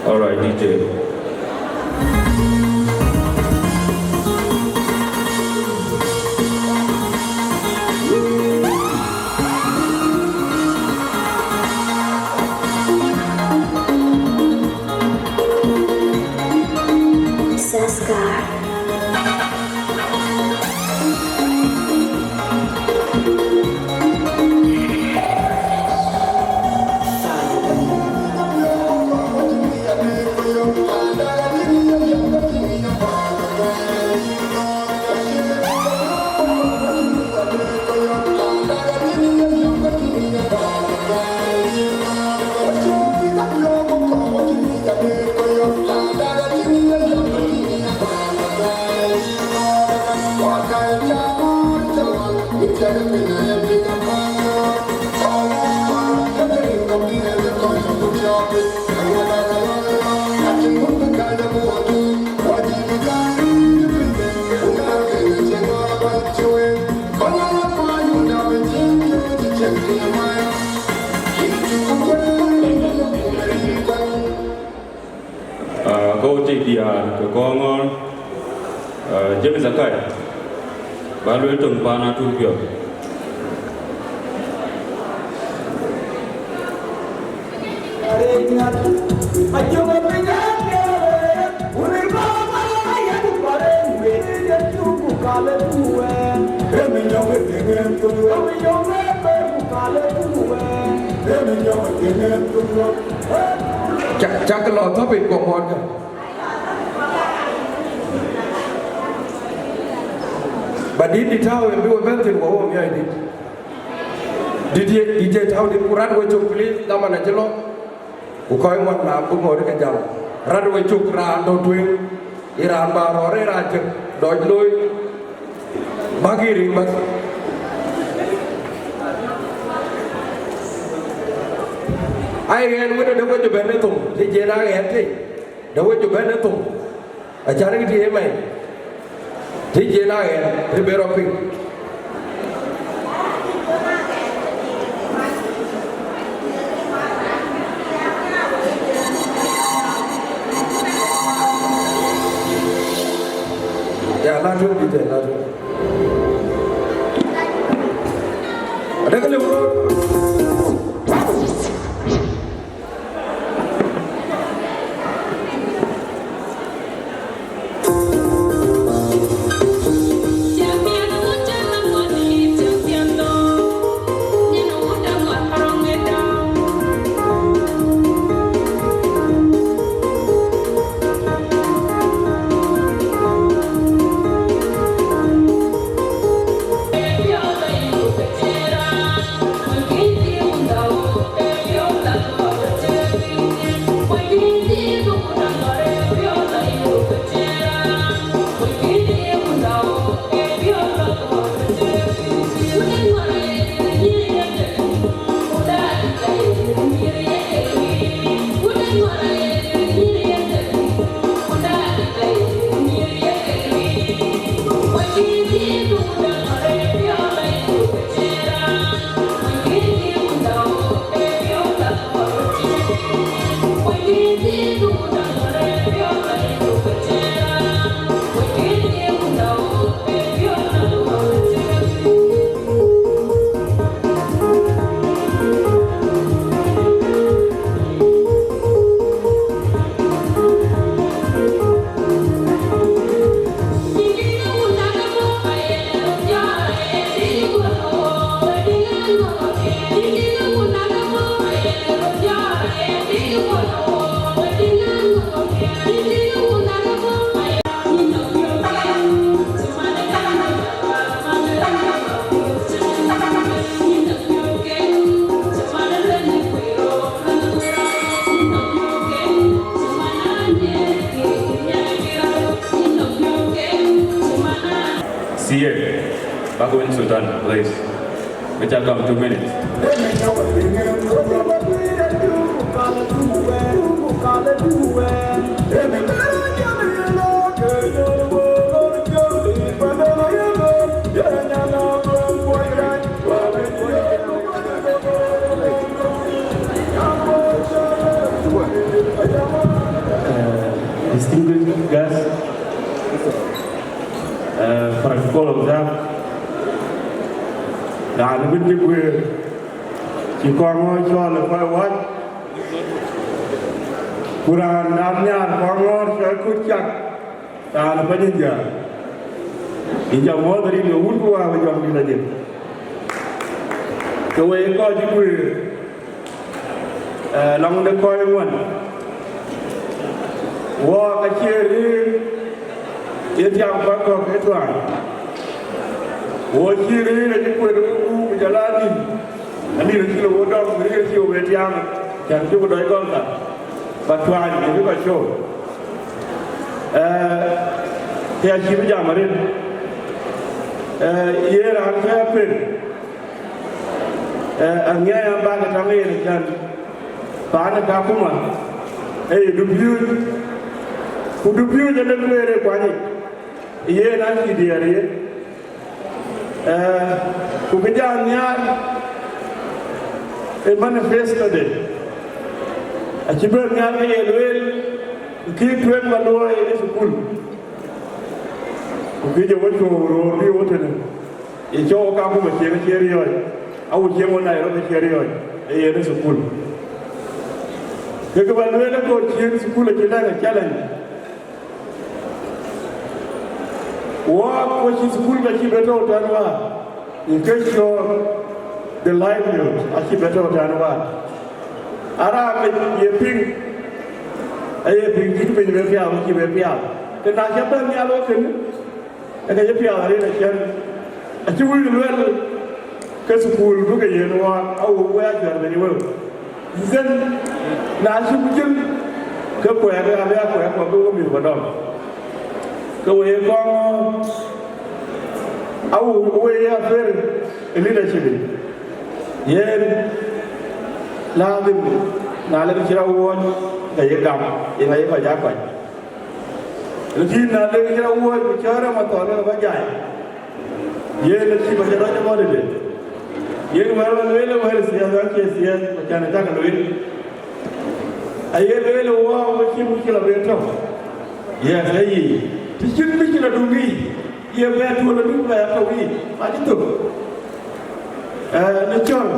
All right, D J. Saskar. Ah, go take diäär ke Kɔŋɔ̈ɔ̈r, ah, James Akai, ba lueel töŋ paan Atur Piɔ̈u. Cak, cak lɔ topic kɔŋɔ̈ɔ̈r kë. Ba Dït, dït tääu yen bï we bɛ̈n thïn, ku wo miɔɔc dït. Dït ye, dït ye tääu dït, ku rat we cök, please, dhaman acï lɔ. Ku kɔc ŋuɔt na bï ŋoot ke jam. Rat we cök, raan tɔ̈ tueŋ, ë raan bä rɔɔr, ë raan cï dɔc looi. Bäk yï riŋ bäk. Ai ɣɛn wën de we cök bɛ̈n ë thok, të jien a ɣɛn tei, de we cök bɛ̈n ë thok. Acan kë tï ëmɛn, të cïn aɣɛn, të bï rɔt piŋ. Ya, la tueŋ, dït, la tueŋ. Adek lëu rɔt. C A, Bakuin Sultan, please. We shall come two minutes. Uh, distinguished guests, uh, protocol observed, raan ëbën cï guëër, cï kɔŋ ŋɔ̈ɔ̈r cɔl ë kɔc wääc, ku raan ë nhiaar kɔŋ ŋɔ̈ɔ̈r cɔl kut cak, raan ë pany ë jäl, yïn ca muɔ̈th rin ë wun ku wää we jɔŋdït adï. Ke we kɔc cï guëër, eh, lɔŋ de kɔc ŋuan, wɔ ka cie rëër ye tiam kɔc kɔ̈k ë tuany. Wɔ cï rëër acï kuet ë wun ku jɔl a nïn, anïn acï le wo dɔm rëër cï wo be tiam, cän cï wo dɔc gɔl ka, ba tuany ë bï kɔc cööt. Eh, ke acï bï jam arëët, eh, ye raan cä per, eh, aŋiɛc an, bäk tɔŋ yen cän paan ë Kakuma, ee ye dupiööc, ku dupiööc ënë lueel ë kuany yic, yen acï diɛɛr ye. Eh, ku bï jam nhial ë manifesto de, acï bɛ̈n nhial ke ye lueel, kï tueŋ ba luɔi ë thukul, ku kï jɔ wo cuɔ̈u roor bï wo tënë. Ye cɔk Kakuma cieŋ acie riɔ̈ɔ̈c, awu cieŋ wo Nairobi acie riɔ̈ɔ̈c, ee yen ë thukul. Ke kë ba lueel ë kɔc cieŋ thukul acï lɛ̈ŋ ë challenge. Wɔ, wɔ cï thukul ka cï bɛ tɔ̈u tɛ̈n wäär, in ke cɔɔr de livelihood acï bɛ tɔ̈u tɛ̈n wäär. Araan mec ye piŋ, aye piŋ cït piny bɛ piath, acï bɛ piath. Ke na cä bɛ̈n nhial wɔ kënë, ë ke cï piath arëët acïn Acï wïc luel ke thukul bï ke yiën wään, awu wek acuɛɛr bɛ̈ny wëu. Then, na cï ku jël, ke kuɛɛk abï a kuɛɛk kɔ̈k bï wek mïth ba dɔm. Ke we ye kɔŋ, awu we ye afer ë leadership yic. Yen ladhim, na lek cï rɔt wuɔ̈ɔ̈c, ke ye gam, yen aye kɔc aa kɔc. Lakin na lek cï rɔt wuɔ̈ɔ̈c, ku cɔɔr ë mathɔɔl ke ba jai. Yen acï ba jɔt rɔt ëbɔ̈ tëde. Yen wɛ̈ɛ̈r ba lueel ë wɛ̈ɛ̈r thiëëth, acie thiëëth, ku cän ë cak lueel. Aye lueel ë wɔ, ku cï muckila bï tɔ̈u. Yes, aye. Të cïn muckila duŋ yic, ye bɛ tuɔl ë duŋ bɛ tɔ̈u yic, ma cï thök. Ee, në cɔl,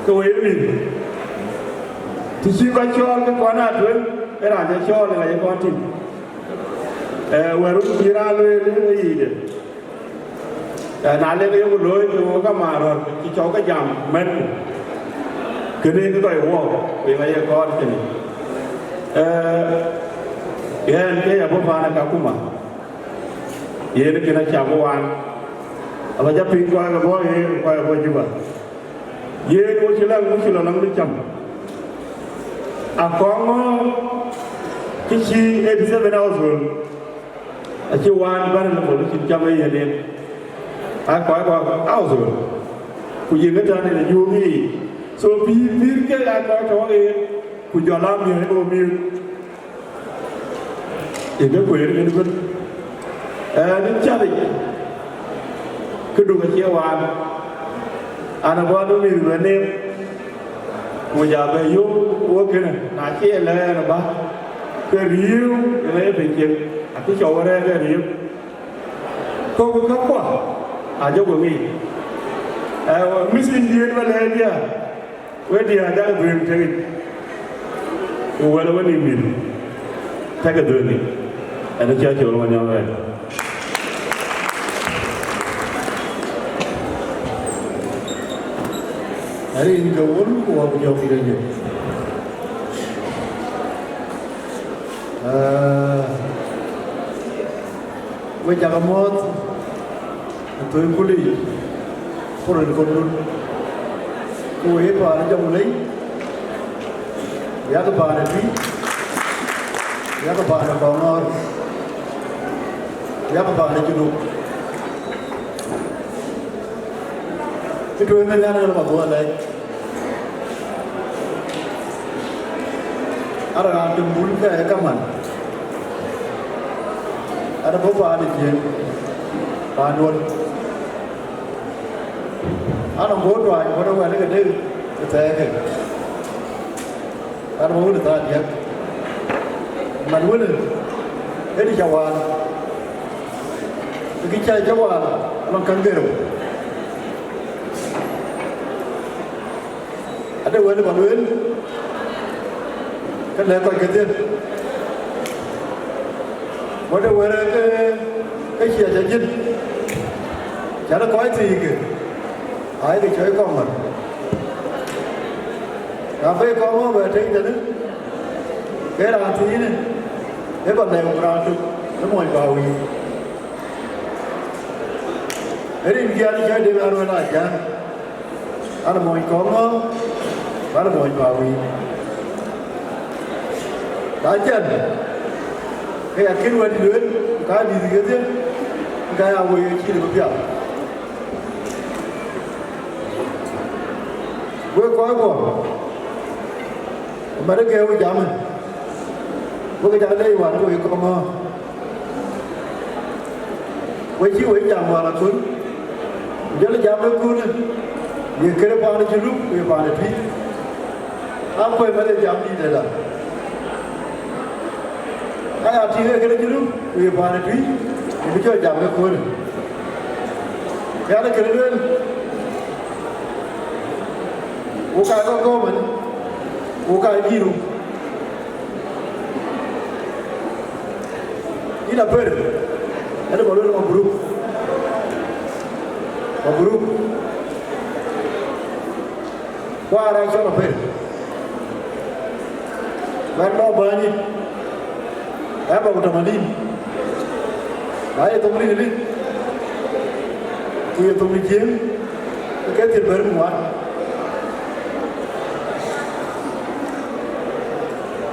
ke we ye mïth. Të cï kɔc cɔɔl ke kɔn aa tueŋ, ee raan cä cɔɔl ë ŋa ye kɔn tïŋ. Ee, wɛ̈ɛ̈r wën cï raan lueel ë yicde. Ee, na lek ye ku looi, ke wo ka maar rɔt, cï cɔk ke jam mɛ̈tku. Kënë ke kɔc wuɔɔk, ku ye ŋa ye kɔɔr kënë. Ee, yɛn ke ya bɔ̈ paan ë Kakuma. Yen kënë acä bï waan, aba jɔ piŋ kɔc ke bɔ̈ ɣeer ku kɔc ke bɔ̈ Juba. Yen wo cï läŋ, wo cï lɔ läŋ de cam. Akɔŋ ŋö kë cï eighty seven household acï waan bän ë lɔ cïn cam ë yen en. Aa kɔc kɔ̈k household. Ku yiëk ëtɛ̈ɛ̈n ë Juuk yiic. So pïïr pïïr ke aa kɔc tɔ̈ ɣeer, ku jɔl aa miɔ̈c ë miɔ̈c. Ë ke kueer kën ëbën. Ɛn ë cäthic, këdu acie waan, an, abɔ̈ adu mïth bɛ neem, ku ja bɛ yöök wok kënë, na cie lɛɛr ë bä, ke riëëu ë rɛɛc piny cieŋ, akï cɔu ë rɛɛc ë riëëu. Kɔ̈k käkua ajɔ ku ŋic. Ɛɛ, mïthin diëët bä lɛɛc diäär. Wek diäär, jakï dhuëëŋ tëkic, ku wɛ̈l ë wenïïm mïth, tɛ̈kï dhuëëŋ yic, ɛn ë cä col ŋɔny ɣɛn. Arin ke wun ku wä ku jɔk ke jël. Ee, we cak muɔ̈ɔ̈th ë thöi kulic, ku röt kɔ̈kdun, ku we ye paan ë Jɔŋlei, ku yakë paan ë Tuï, ku yakë paan ë Kɔŋɔ̈ɔ̈r, ku yakë paan ë Junub. Kë tueŋ ë Nhialic ë lɔ ba dhuɔl lɛc. Ara raan dï mul ke ë kaman, ara bɔ̈ paan ë Jiëëŋ, paanduɔn. Ana bɔ̈ tuany bɔ̈ de wɛ̈l ke dek ë thɛɛk ke. An, wä wën ë thaar diäk, man wënë, ënë cä waal, kë cä cä waal alɔŋ käŋ gërou. Ade wël bä lueel, ke lɛ̈k kɔc kedhie, wä de wël ke, ke cia cä jin, cä de kɔc thiike. Ai, ke cɔi kɔŋ ɣɔn. Na bei kɔŋ ɣɔn bɛ tëëc tënë, ke raan thiinë, ë bä lɛ̈k raan tök, ë mony bä wïïr. Ë rin kiɛɛr cɔi de bɛ ruɛl aa jään, an, mony kɔŋ ɣɔn, bä mony bä wïïr. Na cän, ke ya kën wɛ̈t lueel, ka dït kedhie, ka ya woi ë cïn bï piath. Wek kɔc guɔ, mat ë gɛ̈ɛ̈u jamë, wek jam lei wään ke wek kɔŋ ɣɔn. Wek cï wek jam wään aköl, ku jɔl jam ëköölë, ye kërë paan ë Junub, ku ye paan ë Tuï. Akuëc mat ë jam dït ëda. Aya tïŋ ee kënë cï ruk, ku ye paan ë Tuï, ku bï jɔ jam ëköölë. Yɛn ë kënë lueel, ku ka kɔ̈k gɔ̈ɔ̈r man, ku ka dïïr ru. Yïn Apɛr, ënë bä lueel mabruk. Mabruk. Kuaar aa cɔl Apɛr. Wɛ̈t lɔ bäny yic, ë bä ku tamanin, na ye thoŋ rin rin, Ku ye thoŋ ë Jiëëŋ, ke thil bɛ̈t ŋuan.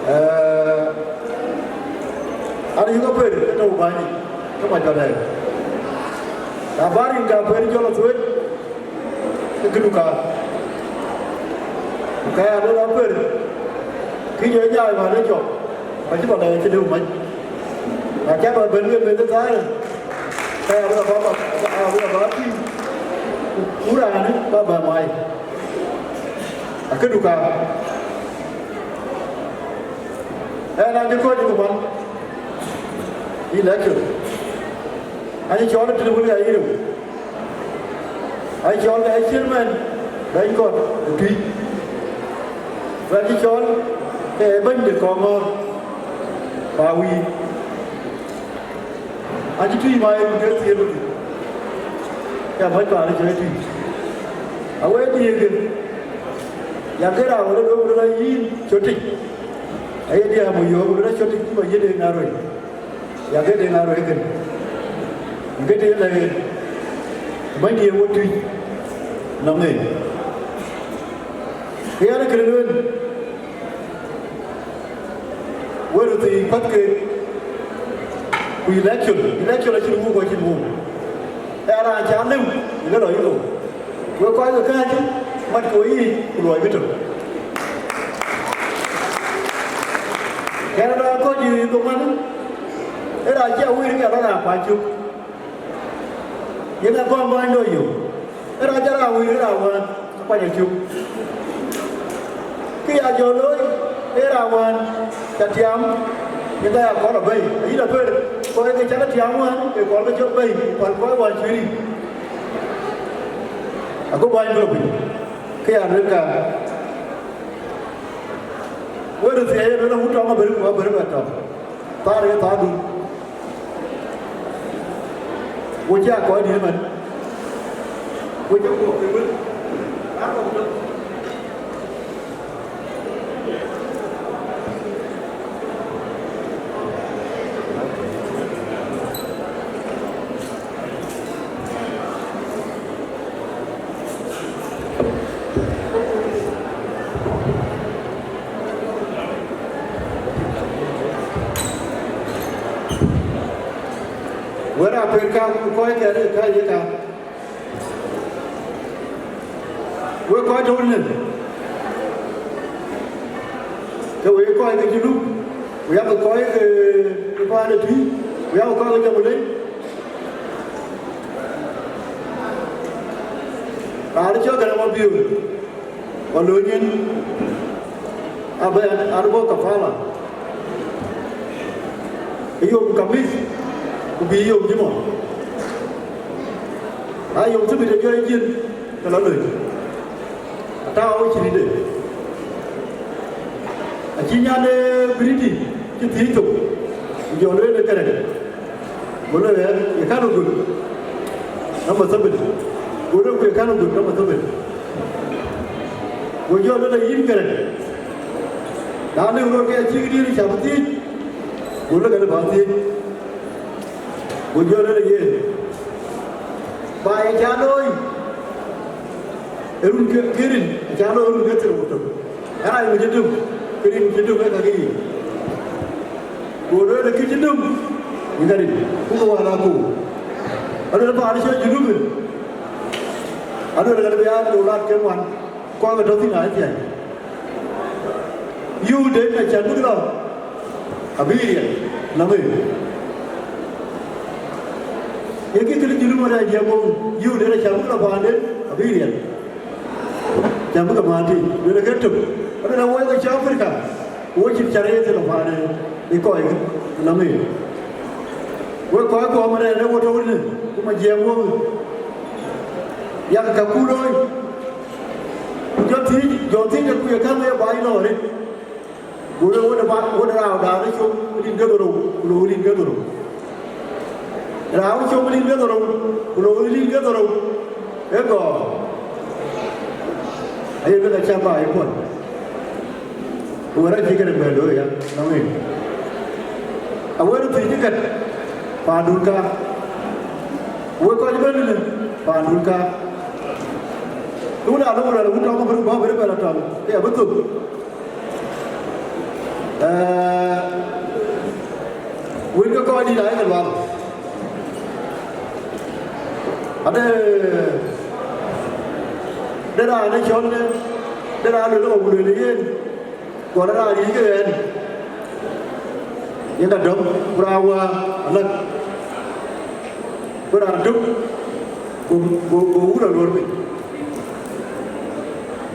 Ee, an yïk aper ke tɔ̈u bäny, ke mac ba lɛɛr. Na bä rin ka aper jɔl athueec, ke këdu ka. Ku ka ya lël aper, kë jɔ nyaai wään ë jɔk, ka cï ba lɛɛr cï dëu mac. Na cä ba bɛ̈n ke meth ë thaar, ka ya bï la bä, ka ya bï la bä tïŋ, ku raanë ba bɛ mai. Akëdu ka. Ɣɛn acï kɔc ë man election. Acï cɔɔl ë tëde wël ɣa yï rou. Acï cɔɔl ke chairman bɛ̈ny kɔt ë tui. Ku acï cɔɔl ke bɛ̈ny de kɔŋɔ̈ɔ̈r ba wïïr. Acï tui ma ye run ke thiëër ku tui. Ke bäny paan cï tui. Awëëdiëëkë, yak ke raan wën ë duökï röt ayïn cötic. Aye diɛɛm ë yöök röt acotic cï bä yiëk ë ŋaar wei. Yak ke de ŋaar wei kënë. Ke de lɛ̈k en. Bäny diëëk wo tui. Nɔŋ en. Ke yɛn ë kënë lueel. Wël röt thii päth ke, ku election, election acïn wuk, acïn wuk. Ee raan cä lëu, ë ke lɔ yï lou. Wek kɔc ke kääc, mat ke we yiic, ku luɔi bï tök. Kɛn raan kɔc yï dhoŋuan, ee raan cï a wëër ke raan kuany cök. Yen a gɔ̈m bäny lɔ yök. Ee raan cä raan wëër raan wään, kuany acök. Kë ya jɔ looi, ee raan wään cä tiam, yen ka ya kɔl abɛ̈i. Ayï la per, kɔc ke cä ke tiam wään, ke kɔl ke cök bɛ̈i, ku päl kɔc wään cuëëri. Ago bäny bï lɔ piny. Kë ya lueel ka. Wël röt thii aye lueel, awut tɔŋ abël, ku abël bɛ tɔŋ. Thaar ye thaardun. Wo cï a kɔc dït ëmën. Wo cï kuɔk ke wël. Wër aper ka, ku kɔc kɛ̈ɛ̈t ë ka ye ka. Wek kɔc tɔ̈u në, ke wek kɔc ke Junub, ku yak kɔc ke, ke paan ë tui, ku yak kɔc ke Jonglei. Raan cɔl Garaŋ Mabiöör, wa lööny en, abɛ an bɔ̈ Kampala, ë yom Kamith, ku bï yom Juma. A yom Thabit ë jɔ jiël, ke lɔ lööny. Atääu cï rït de. Acï nyan de British cï thiëc thok, ku jɔ lueel ë Garaŋ. Go lueel ɣɛn, ye kan ë gök, number seven. Go lueel ku ye kan ë gök, number seven. Go jɔ lueel, yïn Garaŋ, na lëu rɔt ke acïk diëër ca bï thiëc? Go lueel, kën bä thiëc. Go jɔ lueel yen, ba ye ca looi ë run ke, ke rin, aca looi ë run ke thiërrou ku tök. Ë rac ku cï dum, ke rin ku cï dum ë ka ke yiic. Ku lueel, kë cï dum, yïn ka rin, ku ke wään aa ku. Alueel, paan cɔl Junub, alueel, ka bï aa dolar ke ŋuan, kɔc ke tɔ̈ thïn aa thiäi. Yöökde, acan bïk lɔ, abï riɛl, nɔm ë. Ye kï kënë Junub ëmën ë jiɛɛm wok, yöökde, acan bïk lɔ paanden, abï riɛl. Can bï ke maan tïŋ, luelë ke tök. Aluel awoi ke cï Africa, wo cïn cä rëër thïn lɔ paanden, ë kɔc kë, nɔm ë. Wek kɔc kuɔ ëmën ë wo tɔ̈u në, ku ma jiɛɛm wok. Yak ka ku looi. Ku jɔ thiëc, jɔ thiëc, ku ye käŋ ye baai lɔ arëët. Go lueel, wën ë ba, wën ë raan daan ë com ë rin ke dhorou, ku lou ë rin ke dhorou. Raan ë com ë rin ke dhorou, ku lou ë rin ke dhorou, ë gɔɔr. Aye bï ka cam ba ye puɔ̈l. Ku wën acï kënë bɛ looi ya, nɔm ë. Awër thiëc ë kɛt, paandun ka. Wek kɔc ëbɛ̈n ënë, paandun ka. Ku na lɔ wun rɛ̈ɛ̈r wun tɔŋ abï röt bɔ̈, abï röt bɛ̈n la tɔŋ, ke abï thök. Ee, wek ke kɔc dït ayek lual. Ade, de raan ë cɔl de, de raan luel ɣɔn ku lueel yen. Ku raan riëëc ke ɣɛn, yen ka dɔm, ku raan wäär alak, ku raan duk, ku, ku, ku wun aluɔr piny.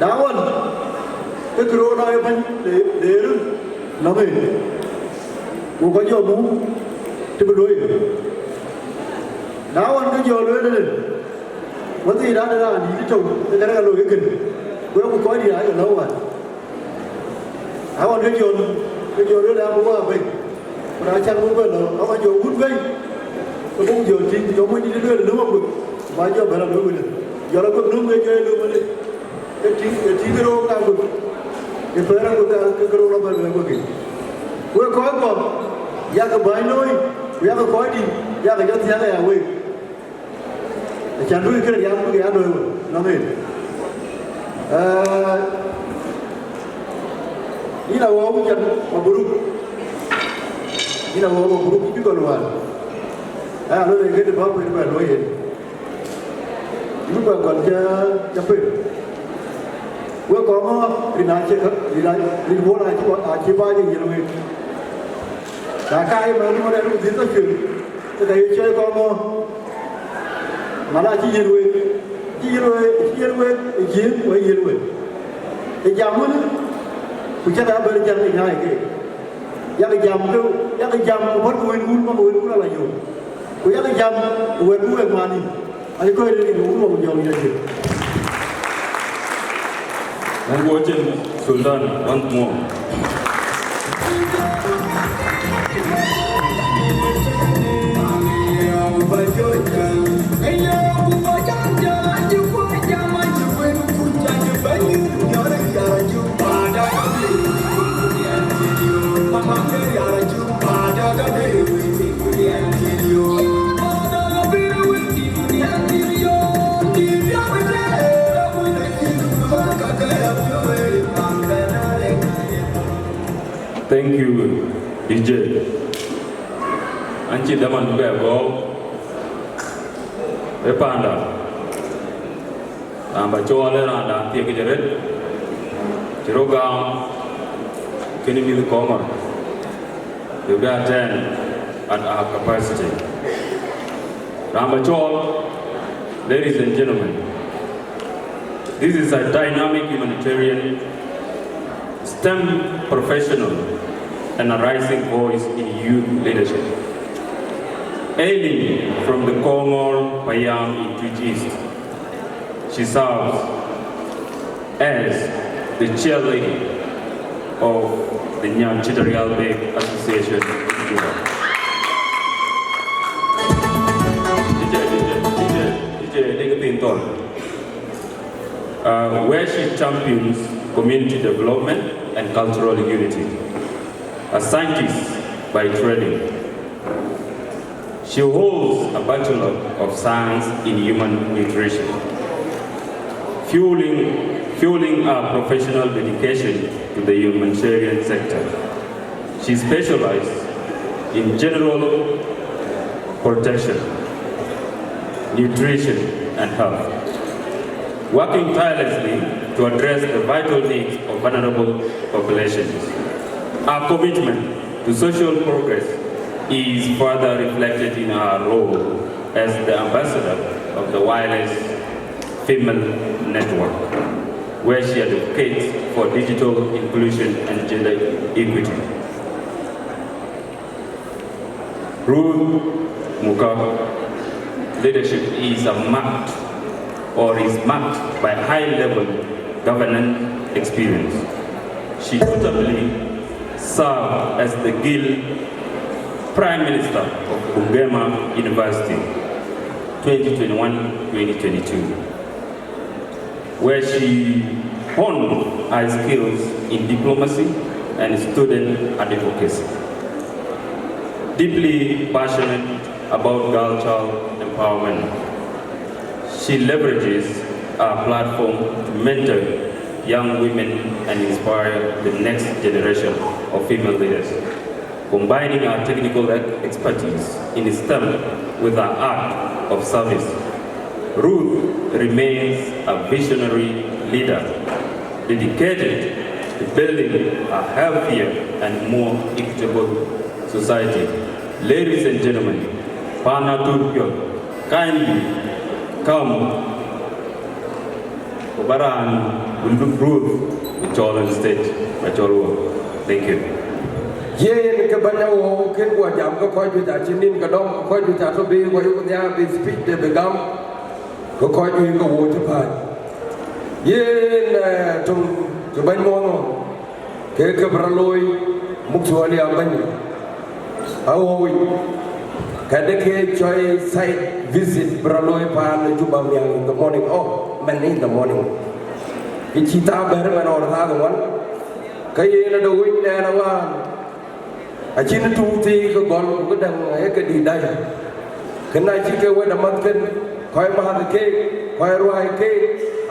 Na ɣɔn, ke kërou lɔ ë bɛ̈ny le, le run nɔm en, ku kɔc jɔ muk të bï looi. Na ɣɔn, ke jɔ lueel ëlë, wën thii raan ë raan dït tɔ̈u, ke kërɛɛc ka looi kënë, ku ee ku kɔc dït aa ke lɔ̈u wään. Aɣɔn ke Jɔn, ke Jɔn lueel an, bï wä bɛ̈ny. Ku na cäk bï bɛ̈n lɔ, aɣɔn jɔ wut bɛ̈ny. Ke buk jɔ tïŋ, jɔ mony dït lueel lum aguëp. Ba jɔ bɛ̈n lɔ lueel wëlë. Jɔ lɔ guëp lum ke jɔ lum wëlë. Ke tïŋ, ke tïŋ ke rou ka guëp. Ke pɛ̈ɛ̈r aguëp ka, ke, ke rou lɔ bɛ̈n lueel guëp. Wek kɔc kɔ̈k, yak bäny looi, ku yak kɔc dït, yak jɔ thiäk aya wek. Acan bï kërë rial bï ke ya looi wek nɔm en. Ee, yïn awɔu cän mabruk. Yïn awɔu mabruk cï bï gɔl wään. Ee, alo le këdï bä kuëër bɛ luɔi yen. Yïn bä gɔl cä, cä pek. Wek kɔŋ rin acï kä, rin a, rin bol acï, acï bä ye yiël wek. Na ka ye mɛn mɔn rin dhil thɔ cuël. Ke ka ye cuɛi kɔŋ ŋö. Mala cï yiël wek, cï yiël wek, cï yiël wek ë Jiëëŋ, wek yiël wek. Ë jam wën, ku cä ka bɛ̈n jam ë nyaai ke. Yak jam ke, yak jam ku bɔ̈ ku wën wun, bɔ̈ ku wën wun ala yom. Ku yak jam ku wën ku wek mani. Ani kɔc rëër ku wun wɔ ku jɔŋ yɛn jël. Thank you, Sultan, once more. Thank you, D J. An cï dhaman bï bɛ gɔ̈ɔ̈u ë panda. Raan bä cɔɔl ë raandan thiek yic arëët, cï rɔt gam kënë mïth Koŋɔr, bï bɛ attend at our capacity. Raan bä cɔɔl, ladies and gentlemen, this is a dynamic humanitarian STEM professional and a rising voice in youth leadership. Hailing from the Koŋɔr Payam in Twic East, she serves as the chair lady of the Nyan Cï Tɛ̈ Rial Bek Association in Juba. DJ, DJ, DJ, DJ, DJ, uh, where she champions community development and cultural unity. A scientist by training, she holds a Bachelor of Science in Human Nutrition, fueling, fueling her professional dedication to the humanitarian sector. She specializes in general protection, nutrition, and health, working tirelessly to address the vital needs of vulnerable populations. Our commitment to social progress is further reflected in our role as the ambassador of the Wireless Female Network, where she advocates for digital inclusion and gender equity. Ruth Mukar leadership is a marked or is marked by high-level governance experience. She notably served as the Gil Prime Minister of Bungoma University, twenty twenty-one twenty twenty-two, where she honed her skills in diplomacy and student advocacy. Deeply passionate about girl child empowerment. She leverages her platform to mentor young women and inspire the next generation of female leaders, combining her technical ex- expertise in STEM with her art of service. Ruth remains a visionary leader dedicated to building a healthier and more equitable society. Ladies and gentlemen, Pana Turpio, kindly come. Ku ba raan Ruth bï cɔl on stage, ba cɔl wɔ. Thank you. Yen ke bɛ̈ny awɔu kën guɔ jam ke kɔc juëc acï nïn ke dɔm, ke kɔc juëc atɔ̈ bï guɔ yök nhiaar bï speech de bï gam, ke kɔc juëc ke wɔ cï pääc. Yen eh, töŋ cï bɛ̈ny muɔ̈ɔ̈ŋ ke ke bï rɔt looi muk thuɔɔl ya bɛ̈ny. Awɔu yic, ka de ke cɔl site visit bï rɔt looi paan Juba miäk in the morning. Oh, man in the morning. Ke cï thaa bɛ̈r man ɣɔn thaa ŋuan. Ke yen ade wec nɛn awään. Acïn tuŋ thii ke gɔl ku ke däŋ ee ke dït dai. Kën acï ke wet amäth kën, kɔc mäth keek, kɔc ruääi keek,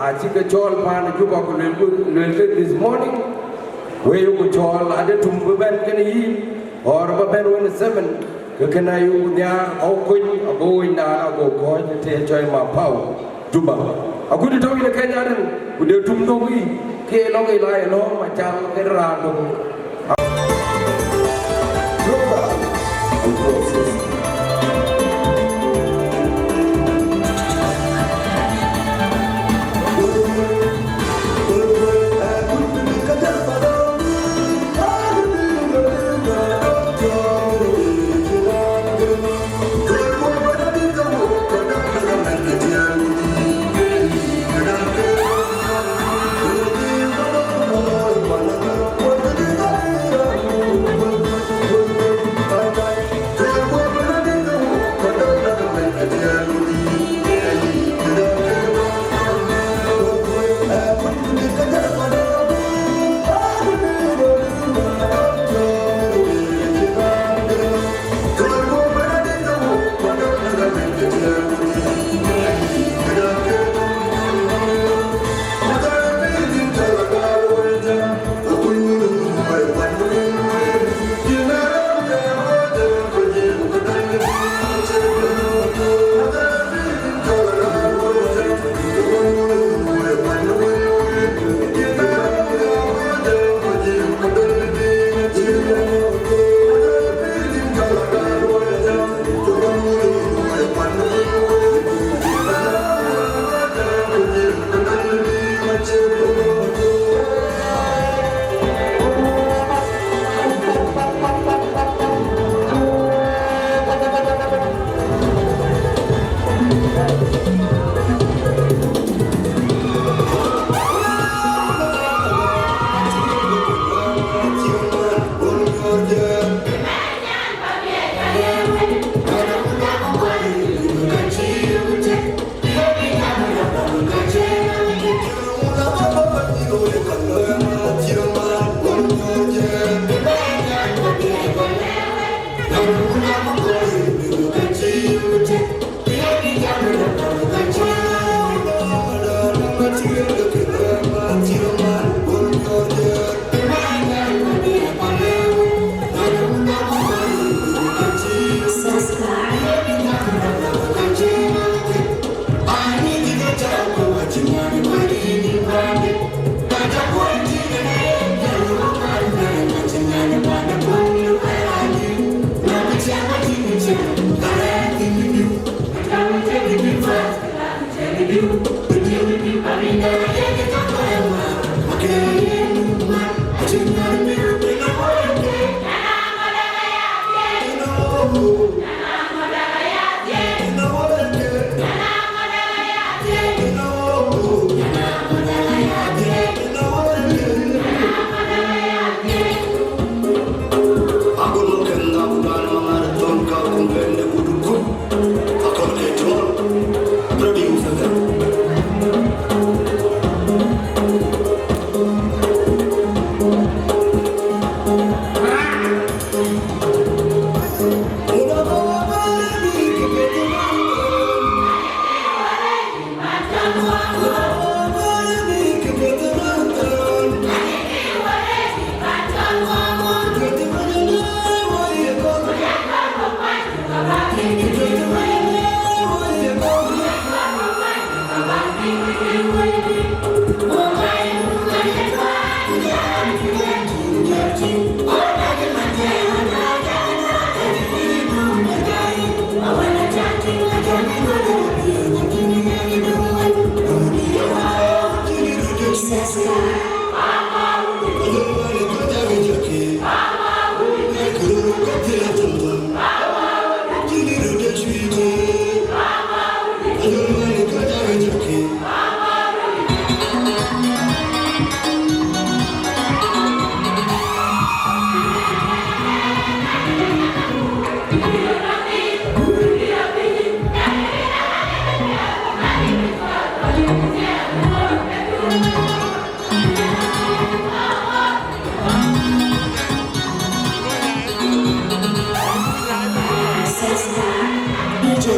acï ke cɔɔl paan Juba ku luelku, luelkë this morning. Wek ku cɔɔl ade tum bï bɛ̈n kën yïn, or ba bɛ̈n wën seven, ke kën ayuk nhiaar ɣɔu kony ago wënydan ago kɔ̈ɔ̈c ë tëë cɔl Mapau, Juba. Agut tɔ̈ yïn ë Kenya rin, ku de tum dhok yï, ke lɔk ë la ë lɔ̈ɔ̈m acal ke raan dhok.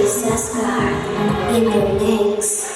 Saskar in the mix.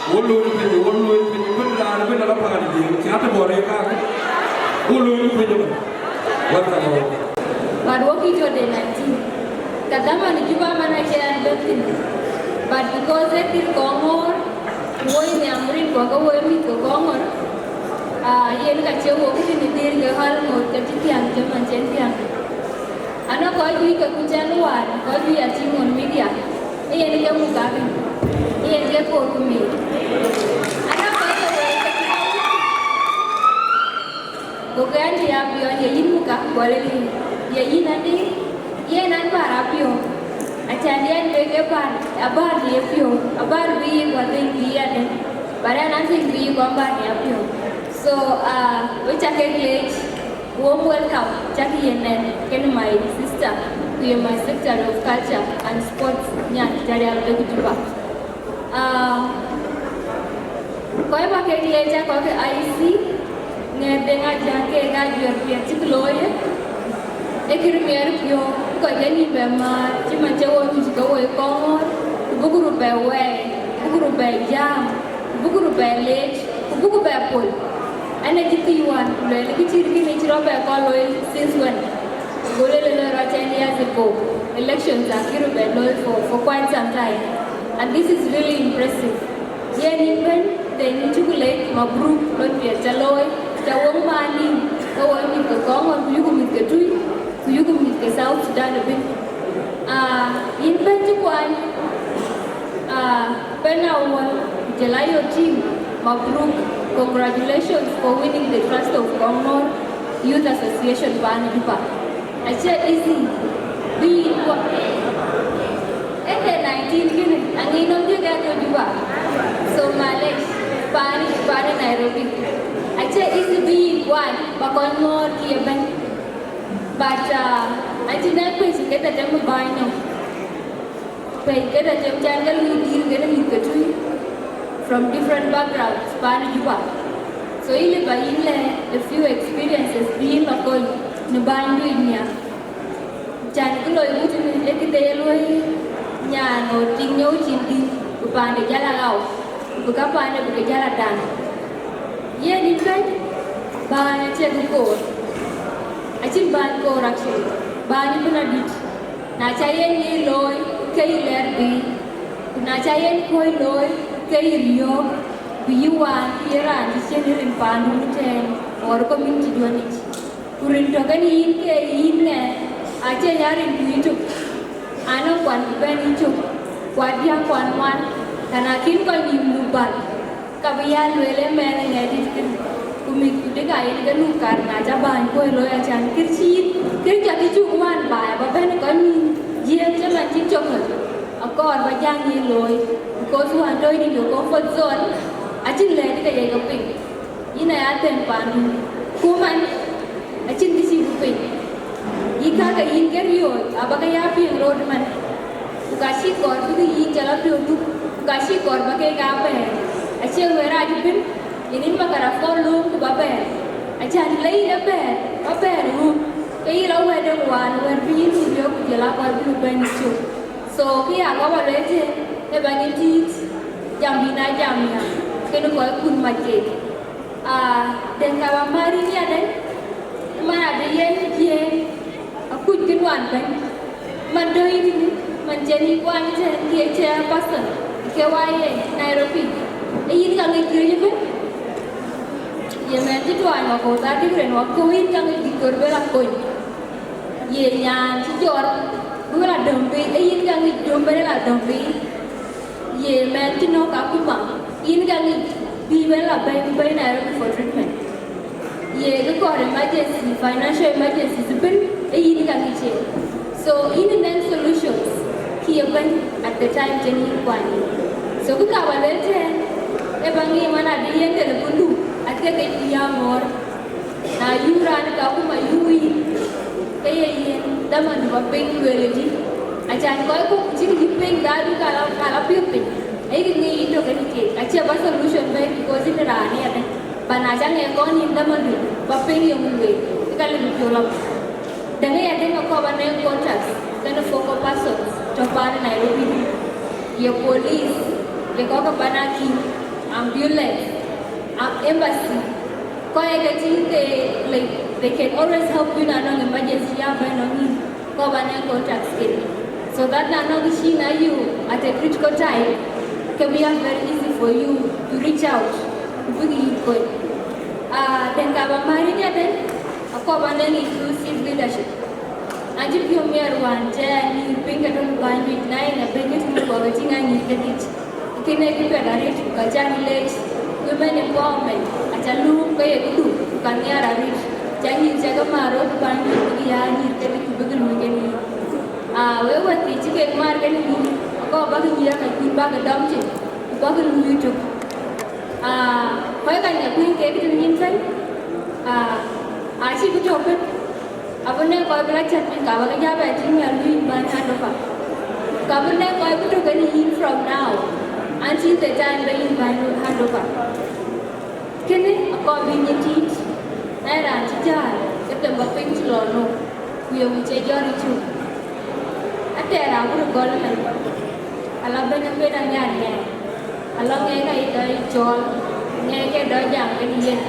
Wo looi piny, wo looi piny, bï raan bï lɔ paan jiëëŋ, cä të bɔ̈ rëër kake. Wo looi piny ëmën. Welcome all. But wo kï jɔ de nineteen. Ka dhaman ë Juba man acï ɛn bɛ̈n thïn. But because ee thil kɔŋ ŋoor, ku wo ye nhiam rin kɔ̈k ke wo ye mïth ke kɔŋ ŋoor, aa, yen ka cie wo kë tïn ë dhil ke ɣäl ŋoot ke cï thiäŋ cï man cen thiäŋ. Anɔŋ kɔc juëc ke kuc ɛn wään, kɔc juëc acï ŋoot media, ee yen ke muk abï, ee yen ke koor ku miir. Anɔŋ kɔc ke wëëk ke cï Gokë ɛn tï apiɔ̈ɔ̈c, ye yïn muka, gɔl ë liu, ye yïn adï, yen an bär apiɔ̈ɔ̈c. Acän yɛn wek ë bär, abär ye piɔ̈ɔ̈c, abär bï yï guɔ dhil bï yɛn ë, bär ɛn an dhil bï yï guɔ bär ye apiɔ̈ɔ̈c. So, uh, we cä kek leec, warm welcome, cäk yen nɛn, kënë my sister, ku ye my secretary of culture and sports, nyan Jarial Bek Juba. Ah, kɔc ba kek leec aa kɔc ke I E C, ŋɛ̈ɛ̈t Deŋ Ajak kek ajuɛɛr piɛth cïk looi, ee kë miɛt piɔ̈u, bï kɔc ke nïïm bɛ määr, cï man cï wo nyuc ke wo ë kɔŋ ŋoot, ku bï group bɛ wɛɛi, bï group bɛ jääm, ku bï group bɛ leec, ku bï ku bɛ pol. Ɛn ë cï thii wään, ku luɛɛl kë cït kënë cï rɔt bɛ kɔn looi since when? Go lueel ëlë rɔt ten years ago, elections akï röt bɛ looi for, for quite some time. And this is really impressive. Yen yïn bɛ̈ny, then yïn cuk lec, mabruk, lon piɛth ca looi, ca wok maan nïïm, ke wok mïth ke kɔŋ ŋɔn, ku yuku mïth ke Tui, ku yuku mïth ke South Sudan ëbën. Ah, yïn bɛ̈ny cï kuany, ah, Pɛn Awuɔl, ku jɔl a your team, Mabruk, congratulations for winning the trust of Kongor Youth Association paan Juba. Acie easy bï yïn wa-, ënë nineteen kënë, aŋic nɔm diëk ë ke Juba. So, malesh, paan, paan Nairobi. Acie easy bï yïn kuany ba kɔc ŋɔ̈ɔ̈r kï ëbɛ̈n. But, uh, acïn ë pɛ̈c ke tɛ̈ tɛ̈m bäny nɔm. Pɛ̈c ke tɛ̈ tɛ̈m can ke lui dïïr kenë mïth ke tui from different backgrounds paan Juba. So, yïn lëu ba yïn lɛ̈k a few experiences bï yïn la kony në bäny juëc nhial. Can kë loi ku tënë ee këde ye luɔi nyan ɣöö tik nyɔu cin dït, ku paande jäl a ɣau, ku bï ka paande bï ke jäl a daŋ. Yen yïn bɛ̈ny, bäny acie kë koor, acïn bäny koor actually, bäny ëbɛ̈n adït. Na ca yen ye looi, ke yï lɛɛr bï, ku na ca yen kuɔ̈c looi, ke yï riɔ̈ɔ̈k, bï yï waan ke ye raan cï ciën ë rin paanduɔ̈n ëtɛ̈ɛ̈n, or community duɔ̈n yic. Ku rin tɔ̈ kenë yïn ke yïn ŋɛk, acie nya rin ku yï tök. Anɔŋ kuan ku bɛ̈n yï tök, ku adiäk kuan ŋuan, ka na kïn kɔc nïïm nu bal, ka bï ya lueel ë mɛɛn ë ŋɛk dït kënë. Ku mïth ku dïk aa yen ke nu kar na ca bäny kuɔ̈c looi acan kër cï yïn, kër ca kï cuk wään baai ba bɛ̈n ë kɔc nïïm jiëëŋ cï man cï cök ɣöt, akɔɔr ba jäŋ yïn looi, because wään tɔ̈ yïn in your comfort zone, acïn lɛ̈ɛ̈t ke ye ke piŋ. Yïn aya them paandu, ku man, acïn kë cï bï piny. Yï kakë yïn ke riɔ̈ɔ̈c, aba ke ya piŋ rot man. Ku ka cï kɔɔr bï ke yïn cä la piɔ̈u duk, ku ka cï kɔɔr ba keek aa bɛ̈ɛ̈r. Acie wëër rac ëbën, yen yïn makar a kɔn lööm ku ba bɛ̈ɛ̈r. Acan le yïn ë bɛ̈ɛ̈r, ba bɛ̈ɛ̈r ë ɣöm, ke yïn la wɛ̈ɛ̈t de wään, wɛ̈ɛ̈t bï yïn nu riɔ̈ɔ̈k ku jɔl aa kɔɔr bï bɛ̈n yï cök. So, kë ya kɔɔr ba lueel tëë, ee ba yïn tiit, jam bï na jam ya, kenë kɔc kun mac keek. Aa, den ka ba määr yïn ya den, man adï yen jiëëŋ, akuc kë nuan bɛ̈ny. Man dööc yïn tënë, man cïn yï kuany tɛ̈n ke chairperson ke wa ye Nairobi. Ee yïn ka ŋic kërëc ëbën. Ye mɛn cï tuany wa koth adïk rin wa kɔ̈u yïn ka ŋic diktor bï la kony. Ye nyan cï jɔt bï la döm piny, ee yïn ka ŋic döm bï la döm piny. Ye mɛn cï nɔ̈k akuma, yïn ka ŋic bï bɛ̈n la bɛ̈ny, bɛ̈ny Nairobi for treatment. Ye kë kɔɔr emergency, financial emergencies ëbën, ee yïn ka ŋic ye. So, yïn ë nɛn solutions kë ye bɛ̈ny at the time cïn yïn kuany. So, kë ka ba lueel tɛ̈ɛ̈n, ee ba ŋic man adï yen telephone du, athiek ke cï ya ŋɔɔr. Na yuu raan ka kuma yuu yïn, ke ye yen dhaman du ba piny lueel ëdï. Acan kɔc kɔ̈k cïk yï piny, dhaadu ka la, ka la piɔ̈ɔ̈th piny. Ayï kë ŋic yïn tök kenë keek. Acie ba solution bɛ̈n because yïn raan ë yadɛ̈. Ba na ca ŋɛk kɔn yïn dhaman du, ba piny yöŋ lueel. Ke ka lëu bï piɔ̈u la. Däŋ ë yadɛ̈ ŋa kɔɔr ba nɛŋ contacts kenë focal persons tɔ̈ paan Nairobi. Ye police, ye kɔc ke pan akïm, ambulance, um, embassy. Kɔc ee ke tïŋ ke, like, they can always help you na nɔŋ emergency ya bɛ̈n nɔŋ yïn. Kɔɔr ba nɛŋ contacts kenë. So that na nɔŋ kë cï na you at a critical time, ke bï ya very easy for you to reach out, ku bïk yïn kony. Ah, den ka ba määr yïn ya den, akɔɔr ba nɛŋ inclusive leadership. Acï piɔ̈u miɛt wään cɛ nyïïr piny ke tɔ̈ në bäny juëc, na yen abëny ke tïŋ kɔɔr ke tïŋ anyïïr ke dït. Kënë kë piɛth arëët, ku ka cä leec, women empowerment, aca luuk ke ye këdu, ku ka nhiaar arëët, cä nyïïr cä ke määr röt bäny juëc bïk ya nyïïr ke dït ku bïk luui kenë yïn. Aa, wek wäthii cï kek määr kenë yïn, akɔɔr bäk nyïïr aka kuc bäk dɔm cin, ku bäk luui tök. Aa, kɔc ka nya kuëny kek tënë yïn kën, aa, acï bï tɔ̈u kën. Abï nɛ̈k kɔc bï la cät piny, ka bä ke ja bɛ tïŋ ya luui bäny handover. Ka bï nɛ̈k kɔc bï tök kenë yïn from now until the time bï yïn bäny luui handover. Kënë akɔɔr bï nyin tiit, na ye raan cï jäl, ke them bä piny cï lɔ nɔ̈k, ku ye ŋö cï jɔt yï cök. Atɛɛr raan bï röt gɔl ëmën, ala bɛ̈ny akuën anhiar ŋɛɛr, ala ŋɛɛr ka yï dɔ yï cɔɔl, ŋɛɛr ke dɔ jam kenë yen.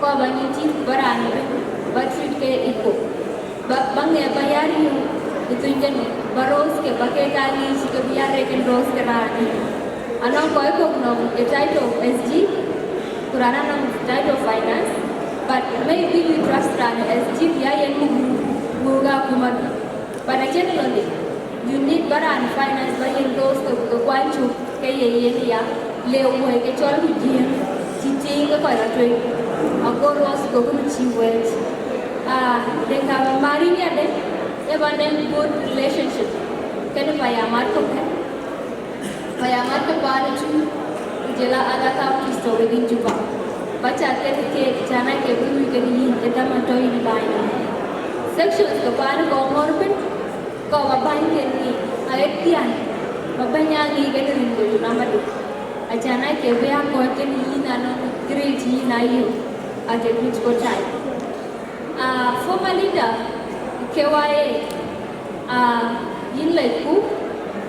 Kɔɔr bä nyin tiit ku bä raan ëbën bä treat ke equal. Bä, bä ŋɛk bä ya riëëu ë thöny kënë, bä roles ke bä kek aa ŋic ke bï ya rek en roles ke raan ëbën. Anɔŋ kɔc kɔ̈k nɔŋ ë title of S G, ku raan anɔŋ title of finance, but maybe you trust raan ë S G bï ya yen muk muk akuma. But a generally, you need bä raan finance bä yen roles ke, ke kuany cök ke ye yen ya, le woi ke cɔl ku jiëëŋ. Kɔc rɔt tueŋ, ago rɔt gokï cï wɛ̈ɛ̈t. Ah, den ka ba mari nhial de, ë ba den good relationship kenë paya mat kɔ̈k, paya mat ke paan ë Tuïc, ku jɔl a other counties tɔ̈ within Juba. Ba ca kenë keek, ca na ke bï lui kenë yïn, ke dhamën tɔ̈ yïn baai. Sections ke paan ë Kɔŋɔ̈ɔ̈r ëbën, kɔc ba bäny kenë ŋic, aɣet thiaan, ba bɛ̈ny aa ŋic kenë rin ke tu namadu. Acan aa ke bï aa kɔc kenë yïn anɔŋ grade yïn aa yök, at a critical time. Ah, former leader K Y A, ah, yïn lɛcku,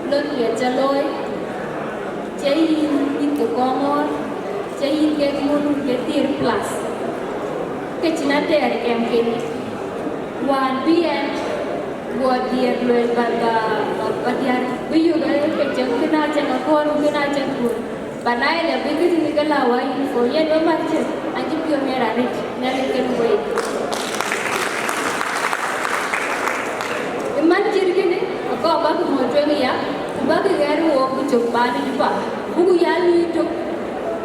lon piɛth ca looi, cie yïn, yïn ke Kɔŋɔ̈ɔ̈r, cie yïn kek mun ke thiëër plus. Ke cïn atɛɛr kɛm kek. Wään bï ɛn guɔ diɛɛr lueel ba, ba, ba, ba diäär bï yök ë ke cäŋ, kën aa cäŋ akɔ̈ɔ̈r, kën aa cäŋ kuur. Ba na yen abï kë tïŋ ke la wä uniform, yen we mat cï, an cï piɔ̈u miɛt arëët, Nhialic kenë wek. Ë man cït kënë, akɔɔr bäk mɔ̈u tueŋ ya, ku bäk ɣɛɛr wok ku cök paan ë Juba, buk ya luui tök.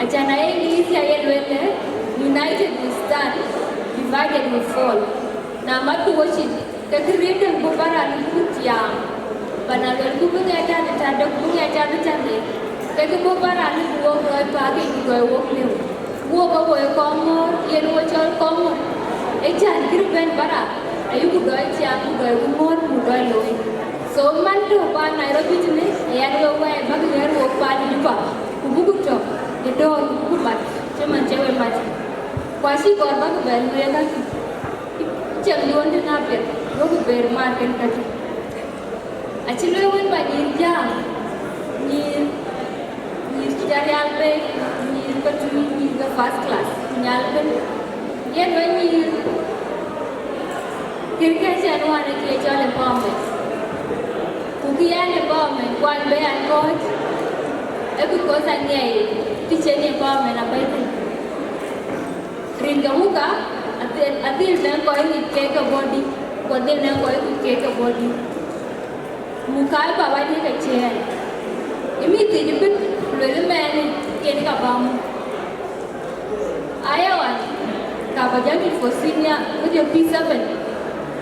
Acan aye English aye lueel ë, united we stand, divided we fall. Na mat ku wocin, ke kë rëër däŋ bɔ̈ baran ë buku tiaam, ba na luelku bï ŋɛk tän ë tän de, ku bï ŋɛk tän ë tän de, ke kë bɔ̈ baran ë bï wok lɔc paak yic, ku gɔ̈i wok lëu. Wok ë woi Kɔŋɔ̈ɔ̈r, yen wo cɔl Kɔŋɔ̈ɔ̈r. Ë cän kërë bɛ̈n baran, ayuku dɔc tiaam, ku dɔc ku ŋɔ̈ɔ̈r, ku dɔc looi. So man tɔ̈ paan Nairobi tënë, ë an, we wɛɛi bäk ɣɛɛr wok paan ë Juba, ku buku tɔ̈ ë dɔ̈ɔ̈r, ku buku mat, cï man cï we mat. Ku acï gɔ̈ɔ̈r bäk bɛ̈n wek kakï. Cieŋ duɔ̈n dït na piɛth, duɔ̈kï ber maar kën käkï. Acï lueel wën ba nyïïr jääm, nyïïr, nyïïr cï jɔ rial bei, nyïïr ke tui, nyïïr ke first class, ku nyal ëbën. Yen wën nyïïr, kërkë cän wään ë kë ye cɔl empowerment. Ku kë yan empowerment, kuany bei an kɔ̈ɔ̈c, ee because aŋiɛc kë cïn empowerment abɛ̈i thïn. Rin ke muka, adhil, adhil nɛ̈ŋ kɔc ŋic kek ke body, ku adhil nɛ̈ŋ kɔc kuc kek ke body. Muka ë baba diëk ke ciëën. Ë mïth thiic ëbën, ku luelë mɛɛnë, yen ka bä muk. Aya wan, ka bä jam for senior, with your P seven.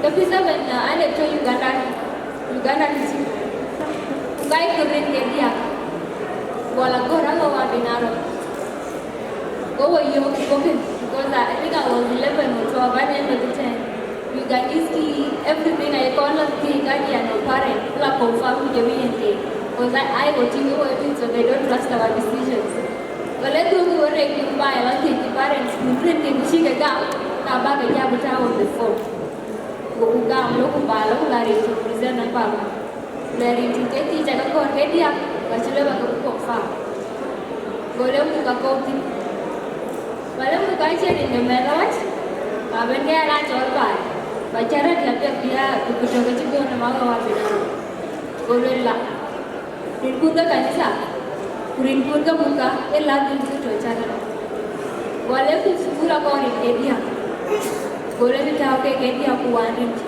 Ke P seven na, an e tɔ̈ Uganda, Uganda district. Ku ka ye kë rin ke diäk. Wala gɔ̈r aɣɔ̈u abï na rɔt. Go we yök bɔ̈ kën, because I, I think I was eleven or twelve, I never the ten. Ugandese kï, everything I call them kï, guardian or parent, la confirm with the yen kek. Because I, I was thinking what it is, so they don't trust our decisions. But let's do the work in by, I think the parents, we bring the machine, ka ba ka jab ta on the phone. Go ku gam, lo ku ba, lo ku la rin to present na baba. Lɛ̈k rin cï ke thiic, cä ke kɔ̈ɔ̈r ke diäk, ka cï lëu ba ke bï kɔ̈k faar. Go lëu ku ka kɔ̈k thïn. Ba lëu ku ka cie rin de mɛnh awäc, ka ben ke ya la cɔl baai, ba cä rɛ̈t ya piɛth bï ya, ku bï tɔ̈ ke cï göön ë maɣɔ̈u abï na. Go lueel la, rinkun ke kanitha, ku rinkun ke muka, ë la dhil bï tɔ̈ cä rɛ̈t. Go lëu ku thukul akɔɔr rin ke diäk. Go lëu tääu ke ke diäk ku wään rin cï.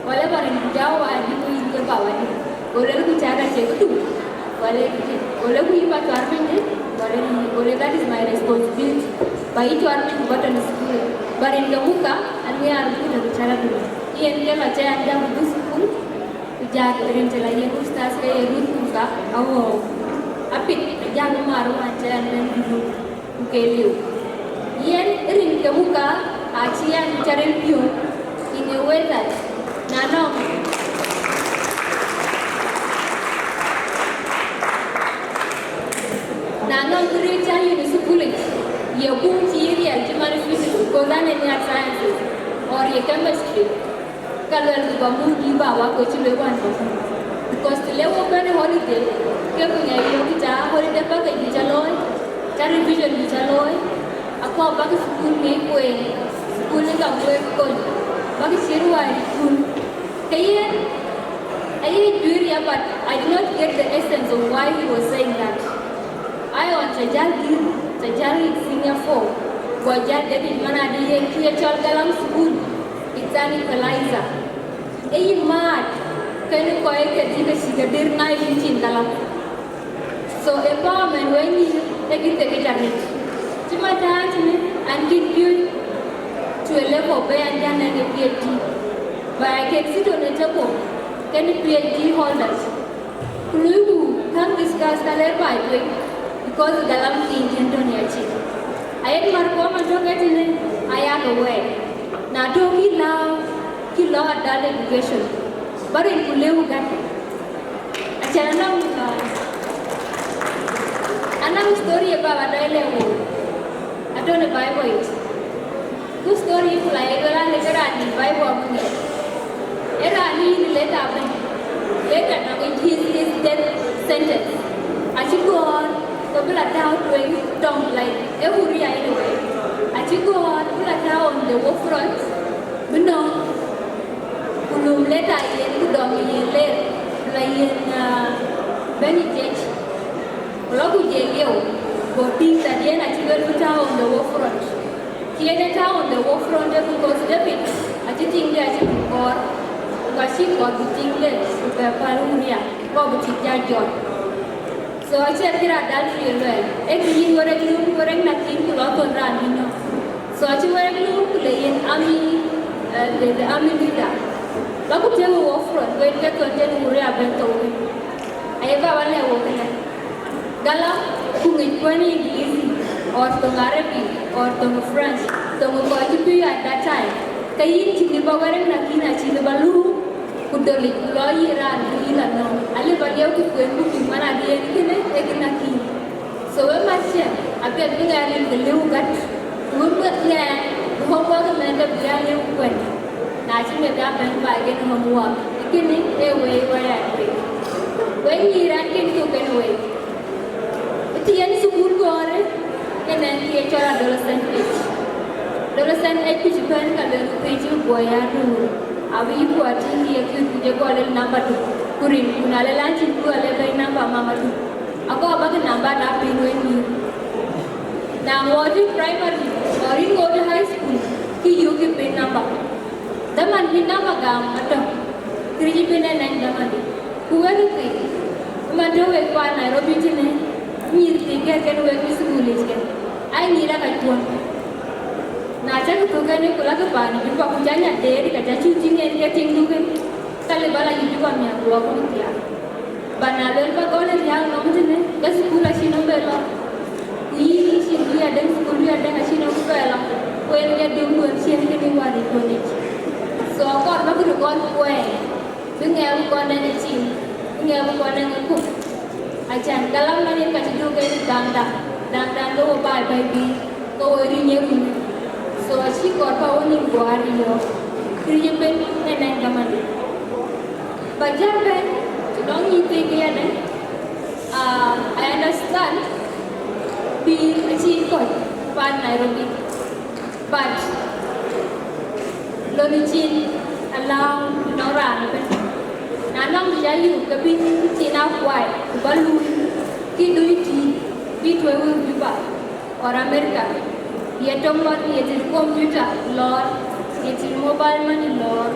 Wala ba rin ku jam wa di ku yïn ke baba di. Go lel ku cara cek du. Wala ke. Go lel ku yïn ba tuar piny de. Wala ni. Go lel that is my responsibility. Ba yï tuar piny ku ba tɔ̈ në school. Ba rin ke muka, an mi ar ku tɔ̈ ku cara du. Yen ke la cɛ an jam du school. Ku jak rin cɛ la yen ustaz ke ye rut muka. Awo. Apit, jak mar wan cɛ an ben du. Ku ke liu. Yen rin ke muka acï an cä ril piɔ̈u in a way that na nɔŋ, na nɔŋ kë ril cä yök ë thukulic, ye guum cï yï riɛl cï man ë physics, because an ë nhiar sciences, or ye chemistry. Ka luɛl ku ba muk dï ba wak, ku cï lueel wään ba muk. Because të le wok bɛ̈n ë holiday, ke ku ŋɛk yök cä holiday package bï cä looi, cä revision bï cä looi, akuɔ bäk thukul ŋic kueen, thukul ë gam wek kony, bäk cï ruääi thukul. Ke yen, aye juëër ya, but I did not get the essence of why he was saying that. Aye ɣɔn cä jäl dïr, cä jäl senior four, guɔ jäl David man adï yen kë ye cɔl galam thukul. It's an equalizer. Ë yï maat, kënë kɔc ke dhil ke cï ke dïr na yïn cin galam. So empowerment wëny yïn, ee kë thekë ca ŋic. Cï ma tääc An kïn piööc to a level bï an jän nɛn ë PhD. But I can sit on a table kenë PhD holders. Ku luiku käŋ discuss ka lɛɛr baai tueŋ, because galam thiin cïn tɔ̈ në acït. Ayek mär kuɔm an tɔ̈ ke tënë, aya ke wɛɛr. Na tɔ̈ kï lääu, kï lɔ adult education, ba rinku lëu gät. Acan anɔŋ, uh, anɔŋ story ë baba dɔc lɛ̈k wok, atɔ̈ në Bible yic. Ku story ku la ye lueel an, ke raan dït Bible abï ŋic. Ee raan yïn leta bɛ̈n, leta nɔŋ yic his, his death sentence. Acï gɔ̈ɔ̈r ke bï la tääu tueŋ tɔŋ, like, ee Uria anyway. Acï gɔ̈ɔ̈r bï la tääu on the war front, bï nɔ̈k, ku lum leta yen, ku dɔm yen ler, bï la yen, ah, bɛ̈ny jiëc. Ku la ku jiëc lieu, go tïŋ that yen acï lueel bï tääu on the war front. Cï yen ë tääu on the war front, ee because David acï tiŋde acï bï kɔɔr, ku ka cï kɔɔr bï tiŋde ku bɛ päl Uria, kɔɔr bï tiŋ jal jɔt. So acie kë raan dal cï ye lueel, ee kë yïn wërëk lueel, wërëk na thïn ku lɔ thon raan bï nɔ̈k. So acï wërëk lueel ku le yen army, eh, the, the army leader. Ba ku tiëŋ ë war front, wën ke thon tën Uria bɛ̈n thou. Aye baba lɛ̈k wok ënë. Galam, ku ŋic kuɛ̈n ë English, or thoŋ Arabi, or thoŋ French, thoŋ kɔc cï piööc at that time, ke yïn cïn bï ba wërëk na kïn acïn bï ba luuk, ku dölic, ku lɔ yï raan bï yïn la nɔ̈k. Alë ba liɛu ku kueen ku bï man adï en kënë ee kën akïn. So we mat cë, apiɛth bï ŋɛk rin ke lëu gät, ku we piɛth ŋɛk, ku homework ëmɛn ke bï ya lëu kuɛ̈n. Na cï ŋɛk ya bɛ̈n baai kenë homework, kënë ee wëi wɛ̈ɛ̈r wei. Wëi nyïïr an, kën thök kenë wëi. Ë të yen thukul gɔ̈ɔ̈rë, yen ɛn kë ye cɔl adolescent age. Adolescent age ku cï bɛ̈n ka luel ku piny cï guɔ ya duur. Abï yï guɔ tïŋ kë ye kït ku jɔ guɔ lel namba du. Ku rin, ku na lel an cïn guɔ lel bɛ̈ny namba mama du. Akɔɔr bäkï namba da piny wëi nyïïr. Na ŋoot ë primary, or yï ŋoot ë high school, kï yöökkï piny namba. Dhaman bï namba gam atɔ̈, kërëc bï nɛn nɛn dhaman dï. Ku wek röt thii, ëman tɔ̈ wek paan Nairobi tënë, nyïïr thii gɛ̈r kën wek bï thukul yic kën, aa nyïïr aka cuɔ̈n. Na cäkï thök kën ku lakï paan Juba ku ca nya deet, ka ca cuk tïŋ en ke tiŋdu kën, ka lë ba la yï Juba miäk ku lɔ ku thiaak. Ba na luel ba gɔl ë riääk nɔm tënë, ke thukul acï nɔm bɛ lɔ. Ku yïn, yïn cïn bï adɛ̈ŋ, thukul bï adɛ̈ŋ acï nɔm bɛ lɔ. Ku en ke döŋ duön cï en kënë wär ë duön yic. So akɔɔr ba këdu kɔn kuɛɛi, bï ŋɛk bï kɔn nɛn ë tim, bï ŋɛk bï kɔn nɛn ë kup. Acan, galam man yen ka cï döŋ ke daŋda, daŋdan ke wo baai bɛ̈i bï, ke wo riny ë run. So acï kɔɔr ba wo nïm guɔ ariɔ̈ɔ̈k. Kërëc ëbën ë nɛn gamande. Ba jäl bɛ̈n të nɔŋ nyïïn thii ke yadɛ̈, ah, I understand pïïr acï kɔc paan Nairobi, but lon cin alääu nɔŋ raan ëbën. Na nɔŋ të ca yök ke bï cin a kuai ku ba luui, kï dui tïït bï tuɔ̈i wëu Juba or America, ye tɔŋ lɔt, ye thil computer lɔɔr, ye thil mobile money lɔɔr,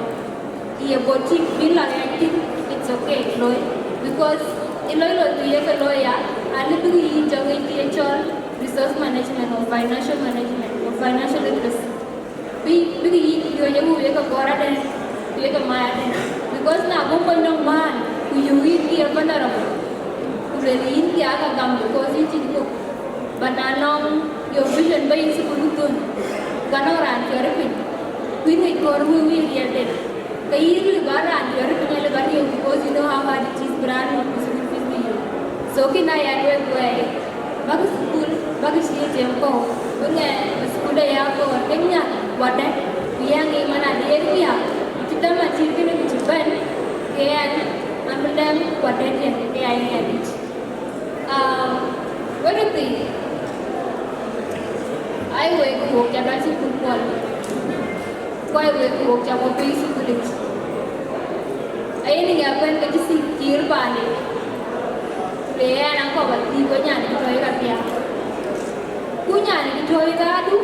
ye boutique bï la ŋɛc thïn, it's okay, loi. Because ë loi loi ku ye ke loi ya, alë bïk yï jɔ ŋic kë ye cɔl resource management or financial management or financial literacy. Bï, bïk yï yööc ë wëu ye ke gɔ̈ɔ̈r adɛ̈, ku ye ke maai adɛ̈. Because na bɔ̈ kɔc nɔŋ määr, ku yöök yïn kë ye vulnerable, ku luel yïn kë aka gam because yïn cïn kok. But na nɔŋ your vision ba yïn thukul bï thön, ka nɔŋ raan cuɛt piny, ku yïn ŋic kɔɔr wëu yï riɛlden, ke yïn lëu ba raan cuɛt piny alëu ba riëëu, because you know how hard it is bï raan ŋic ku thukul fees bï yök. So kënë aya luel wɛɛi, bäkï thukul, bäkï cïï tiɛm kɔ̈u, bï ŋɛk thukul de ya kɔɔr ke nya wadɛ̈, ku ya ŋic man adï yen nhiaar, ku cï däm acït kënë ku cï bɛ̈n, ke yɛn an bï dɛm wadɛ̈ tiɛm ke ya yen adït. Um, wek thii, ai wek wok ca dɔc thukul puɔl, ku ai wek wok ca bɔ̈ piny thukul yic. Ayen ë ŋɛk bɛ̈n ke cï thïk cïïr paande, ku le ɛn akɔ̈p athïïk we nyan ë cï tɔ̈ ë kathiaak. Ku nyan ë cï tɔ̈ ë dhaadu,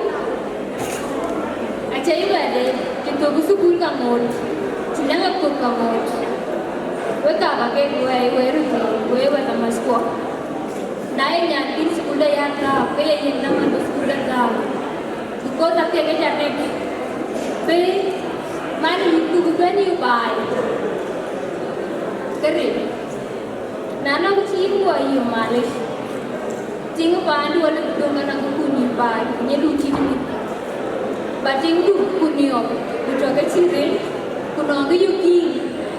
acie yï bɛ de cï thök ë thukul ka ŋoot, cï lɛ̈ŋ ë thök ka ŋoot. Wek aa ba kek luɛɛi, wek röt thii, wek wek amathkuɔ. Na ye nyan kïn thukul de ya dhääp, ke ye yen dhaman bï thukul de dhääp. Ku Bɛ̈ny, man yï dhuk bɛ̈n yï baai. Këril. Na nɔŋ cï yïn guɔ yï malec. Tiŋ paandu wala ku döŋ anɔŋ ku kun yï baai, ku nyin du cït mïth. Ba tiŋdu ku niɔp, ku tɔ ke cï ril, ku nɔŋ ke yök yïn,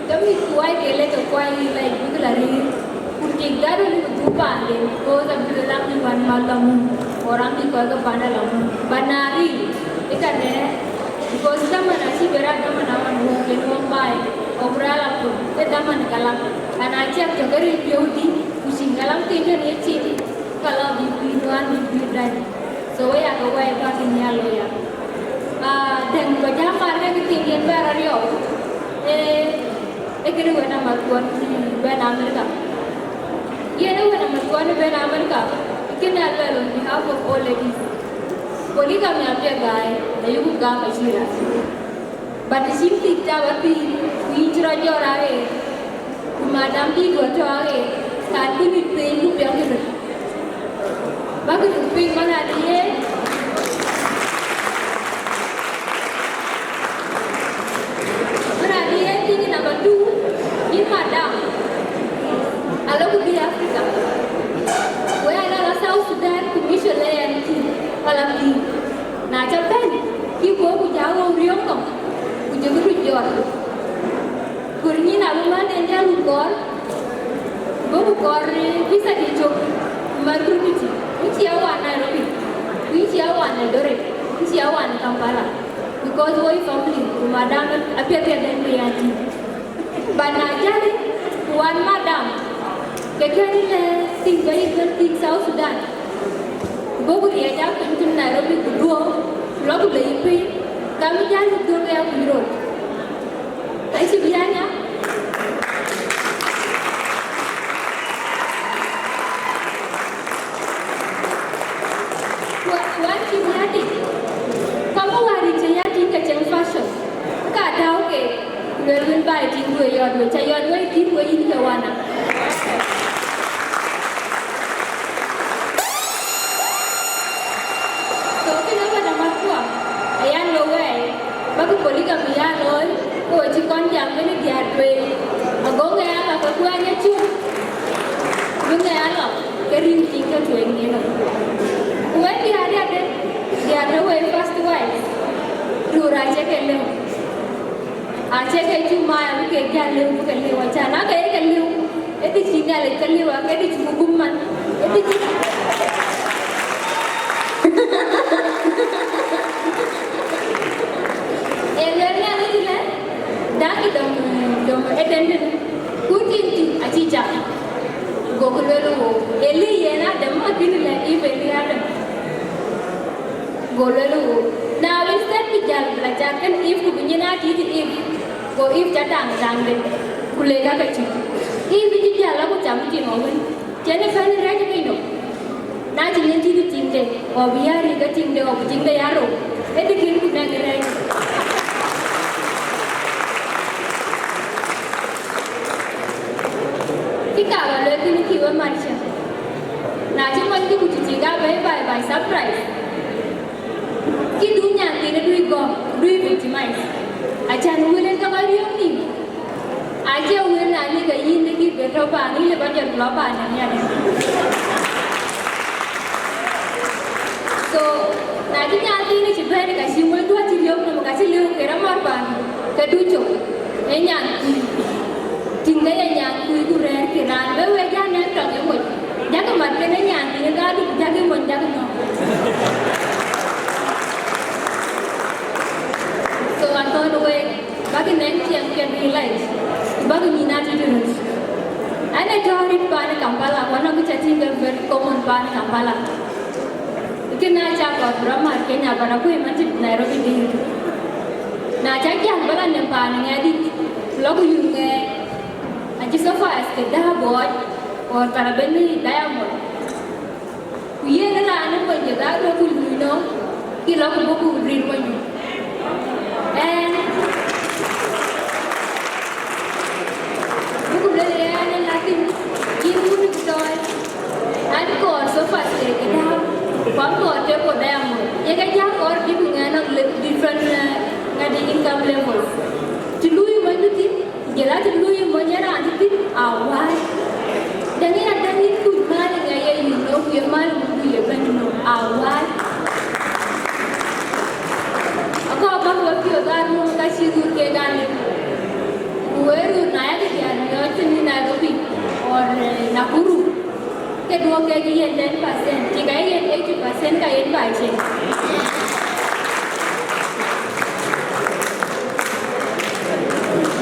ke mïth ku wai ke lek ke kuany yï lɛc bïk la ril. Ku tik dadu ni ku dhuk paanden, because abï ke lam ni wan mal la mum, or am bi kɔc ke panda la mum. Ba na ril, ë ka rɛɛr, because dhaman acï bɛ rat dhaman awan wok yen wok baai, wok rɛl apur, ke dhaman kalam. Ana cɛk tɔ ke ril piɔ̈u dï, ku cïn kalam ke jɔn ye cin, kalam bï kuïn wan bï kuïn dai. So we ya ke wai bak in ya loya. Ah, then ba jam mar ke thing yen bɛ rɔt yɔu. Eh, e kene wena ma tuan bɛn America. Yen e wena ma tuan bɛn America. Kene a luel on behalf of all ladies. Polygamy a bia gai, na yuku gam a chira. But the same thing, taba thing, we try your eye. Ku madam dït wä tɔ aɣeer, kan bï mit piny ku piɔ̈k röt. Bäk röt piny man adï yen. Man adï yen thing number two, yïn madam. Ala ku bï Africa. Wek ala South Sudan ku mission la yɛn thïn, ala piny. Na ca bɛ̈n, kï bɔ̈ ku ja ɣöö riɔ̈ŋ nɔm, ku jëkï du jɔt. Kör nyin abï män en jäl ku kɔɔr, bï ku kɔɔr, eh, visa dï cök, ku mär group dï tï. Yïn cï a wan Nairobi, ku yïn cï a wan Eldoret, yïn cï a wan Kampala. Because woi family, ku madam apiɛth piɛth den bï ya tï. But na jäl, ku wan madam, ke kën lɛ thïn ke yï kën thïn South Sudan. Ku bï ku riɛc a piny tïm Nairobi ku duɔ̈ɔ̈r, ku lɔ ku le yï piny, ka bï jäl ku duɔ̈ɔ̈r ke ya kuc rot. Acï bï anya. Wa-, wan cï bï ati. Ka bï wäär cï ya tïŋ ke cieŋ fashion. Ka tääu ke, luel wën ba ë tïŋ ku ë yɔt wei, ca yɔt wei tïŋ ku ë yïn ke wana. So, kënë wën amat kuɔ, ayan lo wɛɛi, bäkï polygamy ya looi, ku cï kɔn jam kënë diäär tueŋ. Ago ŋɛk ala ke kuɛny acuk, bï ŋɛk ala ke rïm cïn ke tueŋ yen. Ku wek diäär yadë, diäär de wei first wife, röör acï ke lëu. Acï ke cuk maai abï ke jäl lëu, bï ke lëu, acan, na ke ye ke lëu, ë dï cï Nhialic ke lëu, ake dï cï guum man, ë dï cï. Ee luel Nhialic lë, dak dɔm, dɔm ë den den, ku tïŋ tïŋ acï cak. Gokï luel wo, Eli yen Adam, akïn lë Eve Eli Adam. Go luel wo, na wën, instead bï jäl bï la cak kën Eve, ku bï nyin aa tït Eve, go Eve ca taŋ taŋde, ku le ka ke cï. Eve cï jäl, aku cam tïŋ ë wën, cïn ë bɛ̈n rɛ̈c piny nɔm. Na cï nyin tït tiŋde, ɣɔn bï ya rik ke tiŋde, ɣɔn bï tiŋde ya rou, ë dï kën ku nɛ̈k rɛ̈c. Kï ka ba luel kën kï we mat cä. Na cï mony kï ku cï tik a bɛ̈i by, by surprise. Kï du nyan thiinë dui gɔ̈k, dui victimize. Acan wël en ka ba riɔ̈ɔ̈k nïm. Acie wël na ni ke yïn de kï be tɔ paan, yïn ë ba jɔt lɔ paan ë nhial. So, na cï nyan thiinë cï bɛ̈n ka cï mony duɔ̈t cï riɔ̈ɔ̈k nɔm ka cï liu ke rɔt mɔ̈r paan, ke du cök. Ee nyan kuc. Tïŋ ke ye nyan kuc ku rɛ̈ɛ̈r kï raan bë wek jam nɛn tɔŋ ë moc. Jakï mat kën ë nyan thiinë ka du, jakï mony, jakï nɔ̈k. So, athɔ̈n wek, bäkï nɛn ciɛɛŋ piɛth bï lɛc, ku bäkï nyïn aa tït röt. An, ë tɔ̈ rit paan ë Kampala, ku anɔŋ kë ca tïŋ ke very common paan ë Kampala. Kën aa ca kɔɔr bï rɔt mat Kenya, but akuc man cï Nairobi dïït. Na cak jäl bä la nɛm paan ŋɛɛr dït, ku lɔ ku yum ŋɛɛr, acï sapphires ke dhääp ɣɔɔc, or tharabeni diamond. Ku yen ë raan ë mony de dhääp ku lui nɔm, kï lɔ ku bɔ̈ ku ril mony. Ɛn, bï ku lueel ë ɛn ë lakin, yïn wun ë tɔɔc, an kɔɔr sapphires ke dhääp, ku an kɔɔr teko diamond. Ye ke jäl kɔɔr dït ku ŋɛɛr nɔm le different, eh, ŋadï. levels. Të lui mony thïn, ku jɔl a të lui mony ë raan thïn, awäc. Dɛ̈ŋ ya dɛ̈ŋ yïn kuc mal ŋa ye yïn nɔ̈k, ku ye mal ŋa ku ye bɛ̈ny nɔ̈k, awäc. Akɔɔr bäk we piɔ̈ɔ̈th aa röör ka cï röör kek aa lëu. Ku wek röör na yak diäär miɔɔc thïn ë Nairobi or, eh, Nakuru, ke duɔ̈k kek yen ten percent, cï ka yen eighty percent ka yen bä cieŋ.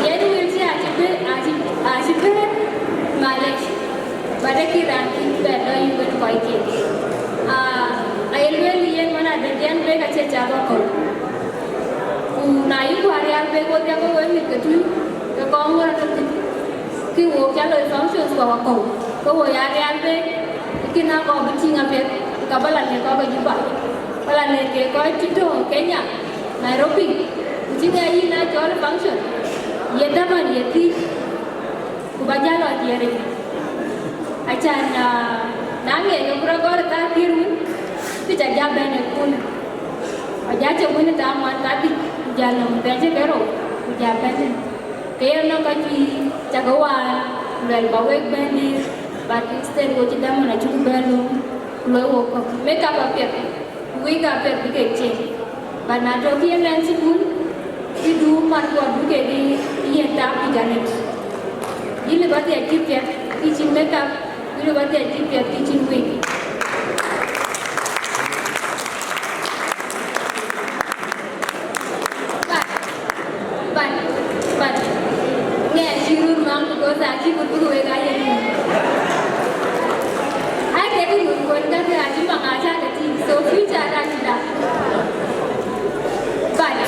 Yen wheelchair acï bɛ̈n, acï, acï bɛ̈n, malec, but akï raan kï bɛ lɔ yï wën kɔc kek. Ah, aye lueel yen man adɛ̈ diɛn bek acie cak wakɔ̈u. Ku na yï kuar rial bek wodhia ke wek mïth ke tui, ke kɔŋ wär ke thïn. Kï wok ca loi functions kɔ̈k akɔ̈u, ke wo ya rial bek, kï na kɔ̈k bï tïŋ apiɛth, ka bä la nek kɔ̈k ë Juba, bä la nek kek kɔc cï tɔ̈ Kenya, Nairobi, ku cï ŋɛk yïn aa cɔl function, ye dhaman ye thiëc, ku bä jal lɔ tiɛɛr yic. Acan, ah, na ŋiɛc ke bï rɔt gɔl ë thaa thiëër wën, kï ca ja bɛ̈n ë kun. Aja cï wën ë thaa ŋuan kadhïc, ku jal nɔm thɛɛr cï ke rou, ku ja bɛ̈n ë. Ke yen nɔŋ ka cï cak ë waan luɛl bä wek bɛ̈n dïïr, but instead wo cï dhaman acuk bɛ̈n löŋ, ku loi wok kɔ̈k. Makeup apiɛth, ku wig apiɛth bï kek cieŋ. But na tɔ̈ kï yen lɛn thukul, kï du man kuɔt bï kek yen tap ë janet. Yïn lë bä thiac kï piɛth kï cïn makeup, yïn lë bä thiac kï piɛth kï cïn wig. But, but, but, ŋɛk cï röt maŋ, because acï kut bï wek aa yen ŋö. Aa kek röt kuɔn ka ke acï maŋ acä ke tïŋ, so future acï dak. But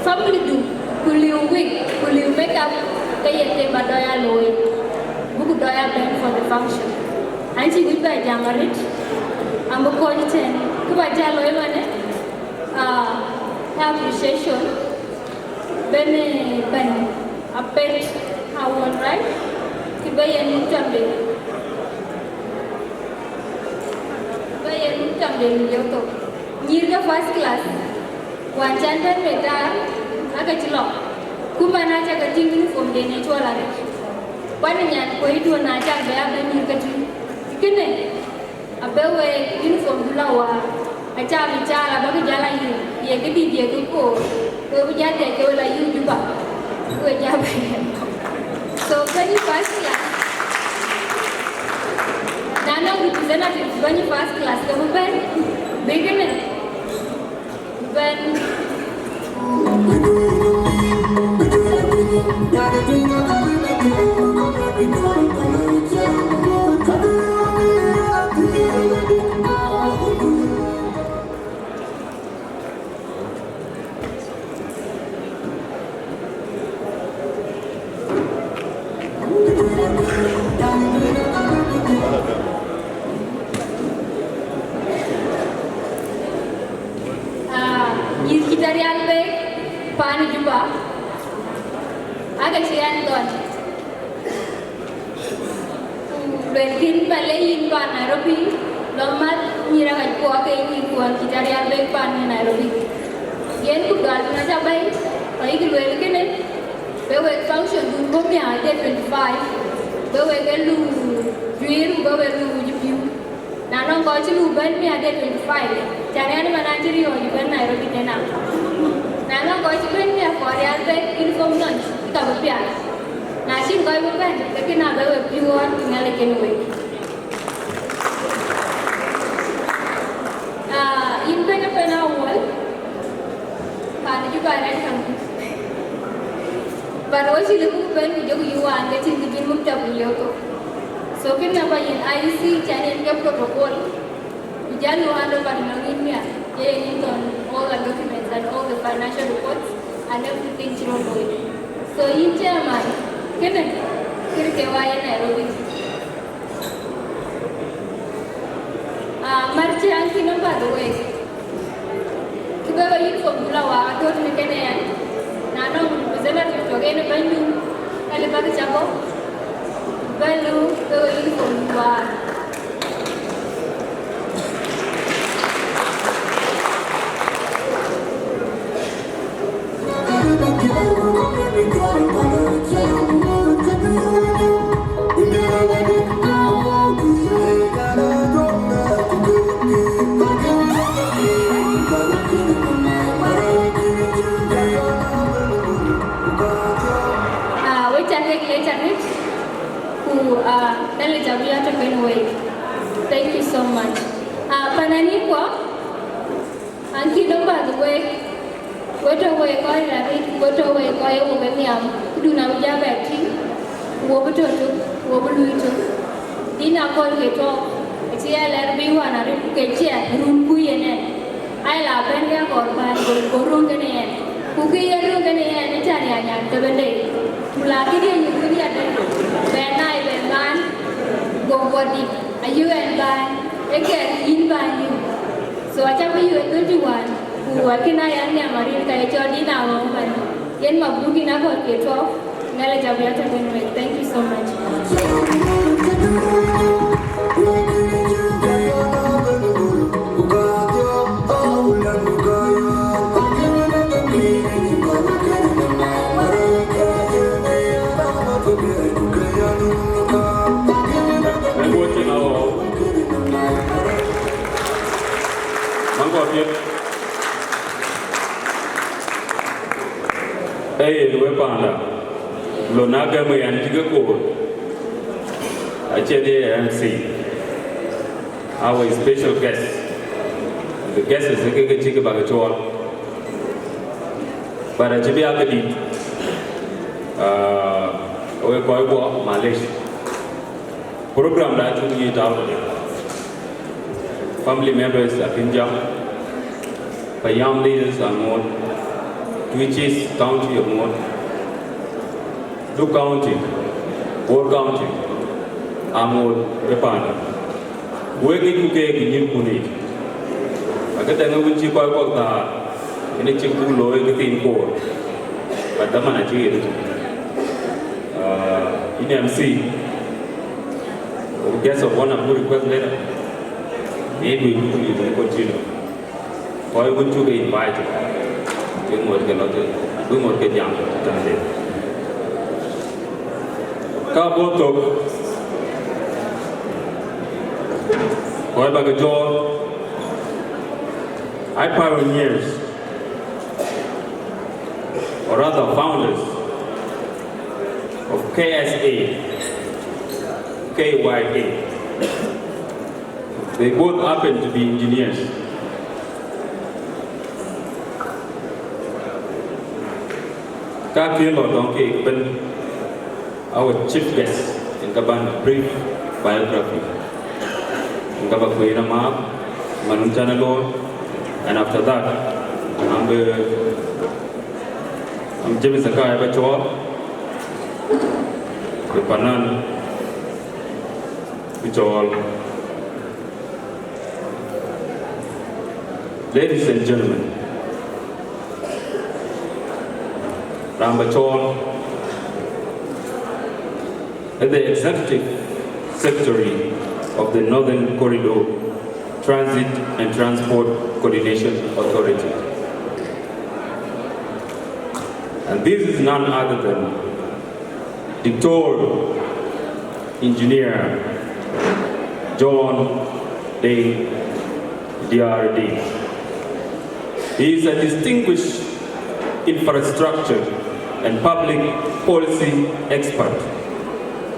family du, ku liu wig, ku liu makeup, ke ye them ba dɔc aa looi, buku dɔc aa bɛ̈n for the function. An cï wïc bɛ jam arët, an bï kɔc tɛ̈n, kë ba jal looi manë, ah, appreciation, bɛ̈n, eh, bɛ̈n, Apet Awuɔl, right? Kë bɛ yen muk tamde, kë bɛ yen muk tamde lieu thok. Nyïïr ke first class, wään can bɛ̈n meta, ake cï lɔ. Ku man acä ke tïŋ uniform den ë cuɔl arët. Kuan ë nyan kuöc duön na cak bɛ a bɛ̈n nyïïr ke tïŋ. Kënë, abï wek uniform du la waar, acä bï caal abäkï jäl a yïk, ye këdït ye kë koor, ke bï jäl dhiac ke we la yïk Juba, ke we jäl bɛ̈n. So, bɛ̈ny first class, na nɔŋ representative bɛ̈ny first class, ke bï bɛ̈n, bï kënë. Ah, nyïïr cï tɔ rial bek paan ë Juba, ake cï ɛn dhɔn. Ku luelkï ba le yïn paan Nairobi, lɔ mat nyïïr akac kuɔ ke nyïïr kuɔn cï tɔ rial bek paan ë Nairobi. Yen ku dual tun acä bɛ̈i, ku ayïk lueel kënë, be wek function dun bɔ̈ miäk de twenty five, be wek e lu juiir, ku be wek lu wuc piu. Na nɔŋ kɔc cï lu bɛ̈n miäk de twenty five, can ɛn man acï riɔ̈ɔ̈c bɛ̈n Nairobi tëna. Na nɔŋ kɔc cï bɛ̈n miäk kɔɔr rial bɛ̈n uniform nɔn, ka bï piath. Na cïn kɔc bï bɛ̈n, ke kën abï wek piɔ̈ɔ̈th, ku Nhialic kën wek. Ah, yïn bɛ̈ny ëbɛ̈n Awuɔl, paan Juba rɛ̈ɛ̈r käŋ. But wo cï lëu buk bɛ̈n ku jɔku yï wään ke tïŋ kë cïn muk tɔ̈ ku lieu thok. So kën namba yïn I E C can yen ke protocol. Ku jal nu hand over nɔŋ yïn miäk, ke yen yïn thɔn all the documents and all the financial reports and everything cï rɔt looi. So yïn chairman, kënë, kërë ke wa ye Nairobi. Ah, mar cï an kï nɔm, by the way. Kë bɛ wek uniform du la waar, athör në kënë ɛn. Na nɔŋ representative tɔ̈ ke në bɛ̈nydu, ka lëu bäkï cä bɔ̈. Bɛ̈n lëu ke wek uniform du waar. Uh, Elijah, we are talking way. Thank you so much. Uh, Panani kwa, anki no, by the way, we to we koi rarit, we to we koi wo be niam, do na uja beti, wo be to to, wo be lui to. Dina kol ke to, it's here let be one a ke chia, run kuyene. Ai la ben ke kor ban go go run kene yen. Ku ke ye run kene yen, ni tani anya ke bende. Ku la ke ye ni ku ya den. Ben nai ben ban go wadi. Ayu en ban. E ke yin ban yu. So acha ku yu twenty-one. Ku wa kina ya ni amarin ka ye cho dina wo ban. Yen ma bugi na kor ke to. Ngala jam ya ta ben. Thank you so much. Maŋ kɔ̈k piɛth. Ee yen we panda, lon na gɛm ë yɛn cï ke koor, acie de M C, our special guest. The guests ke ke cï ke bak cɔɔl. But acï bï a ke dït. Ah, we kɔc guɔ, malesh. Program da cuk yï tau tëde. Family members akën jam. Payam leaders aŋoot. Twic East County aŋoot. Duk County, Bor County, aŋoot ë panda. Wek ŋicku keek ë nyïnkun yiic. Akëdäŋ ë wën cï kɔc kɔ̈k thaar, yen ë cïk buk looi ke thiin koor. But dhaman acï ɣet. Uh, in M C, we guest of honor, who request letter, maybe we could even continue. Kɔc wën cuk invite, bï ŋot ke lɔ thïn, bï ŋot ke jam tënde. Ka bɔ̈ thok, kɔc bak ke jɔɔr, I pioneers, or rather founders of K S A, K Y A. They both happen to be engineers. Ka kë lɔ tɔŋ keek ëbɛ̈n, our chief guest, yen ka ban brief biography. Yen ka ba kueen amääth, man wën cän ë looi, and after that, I'm, uh, I'm James Akai ba cɔɔl, bï panan bï cɔɔl. Ladies and gentlemen, raan ba cɔɔl, the Executive Secretary of the Northern Corridor Transit and Transport Coordination Authority. And this is none other than Doctor Engineer John Deng Diar Deng. He is a distinguished infrastructure and public policy expert,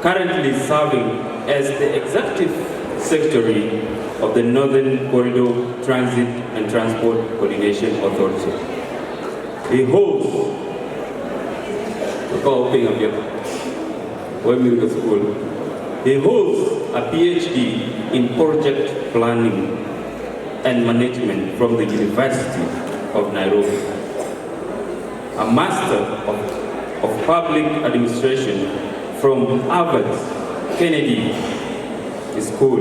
currently serving as the Executive Secretary of the Northern Corridor Transit and Transport Coordination Authority. He holds, kɔc piŋ apiɛth, wek mïth ke thukul. He holds a P H D in project planning and management from the University of Nairobi, a Master of, of Public Administration from Harvard Kennedy School,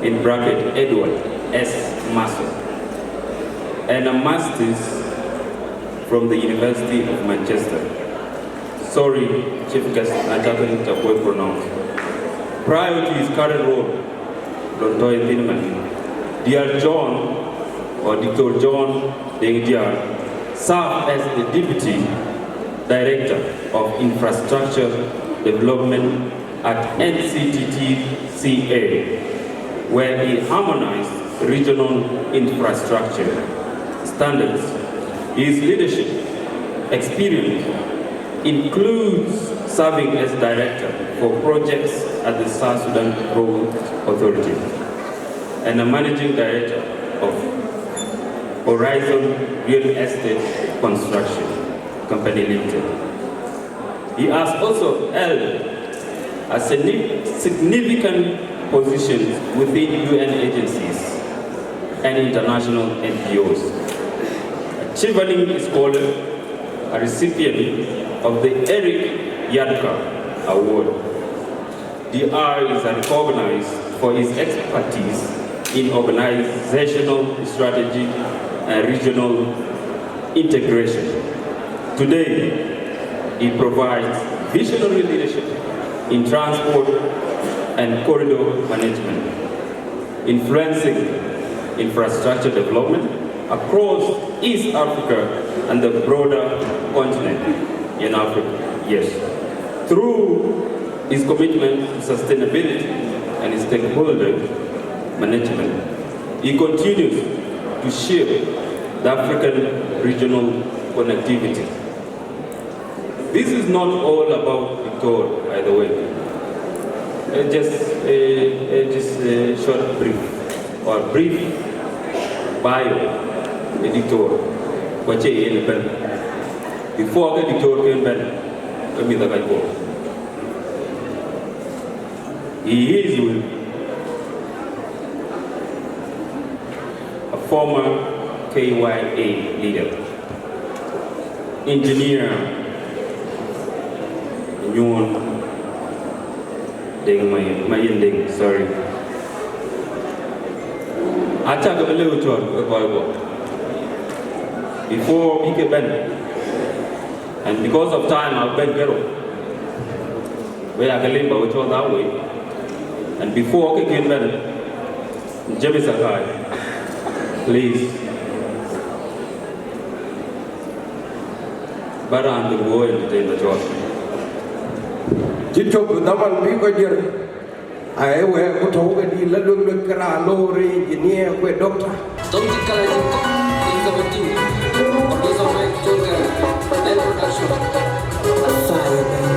in bracket, Edward S Mason, and a master's from the University of Manchester. Sorry, Chief Guest, na ca kën ca kuɔ̈c pronounce. Prior to his current role, lon tɔ̈ yen thïn man, Diar John, or Doctor John Deng Diar, served as the Deputy Director of Infrastructure Development at N C T T C A, where he harmonized regional infrastructure standards. His leadership experience includes serving as director for projects at the South Sudan Road Authority and a managing director of Horizon Real Estate Construction Company Limited. He has also held a signi-, significant positions within U N agencies and international N G Os. A Chief Aling Scholar, a recipient of the Eric Yadka Award. D R is recognized for his expertise in organizational strategy and regional integration. Today, he provides visionary leadership in transport and corridor management, influencing infrastructure development across East Africa and the broader continent in Africa. Yes. Through his commitment to sustainability and stakeholder management, he continues to shape the African regional connectivity. This is not all about Diktor, by the way. Uh, just, uh, uh, just a short brief or brief bio ë Diktor. Ku acie yen ëbɛ̈n. Before ke Diktor ke bɛ̈n, ke mïth ë Kɔckuɔ. He is a former K Y A leader. Engineer Nyuon Deng May-, Mayen Deng, sorry. Aca ke bï lëu cɔl ke kɔc guɔ. Before bï ke bɛ̈n, and because of time, abï bɛ̈n ke rou. We aa ke lim ba we cɔl that way. And before ke kën bɛ̈n, James Akai, please. Ba raan de wo entertain ba cɔl. Cï cök dhaman bï kɔc diër, aye wɛɛr ku tɔ̈u ke dït la luek luek ke raan loor, engineer ku doctor. Don't get color in seventeen. Producer Mike Tolga, live production. Fire, man.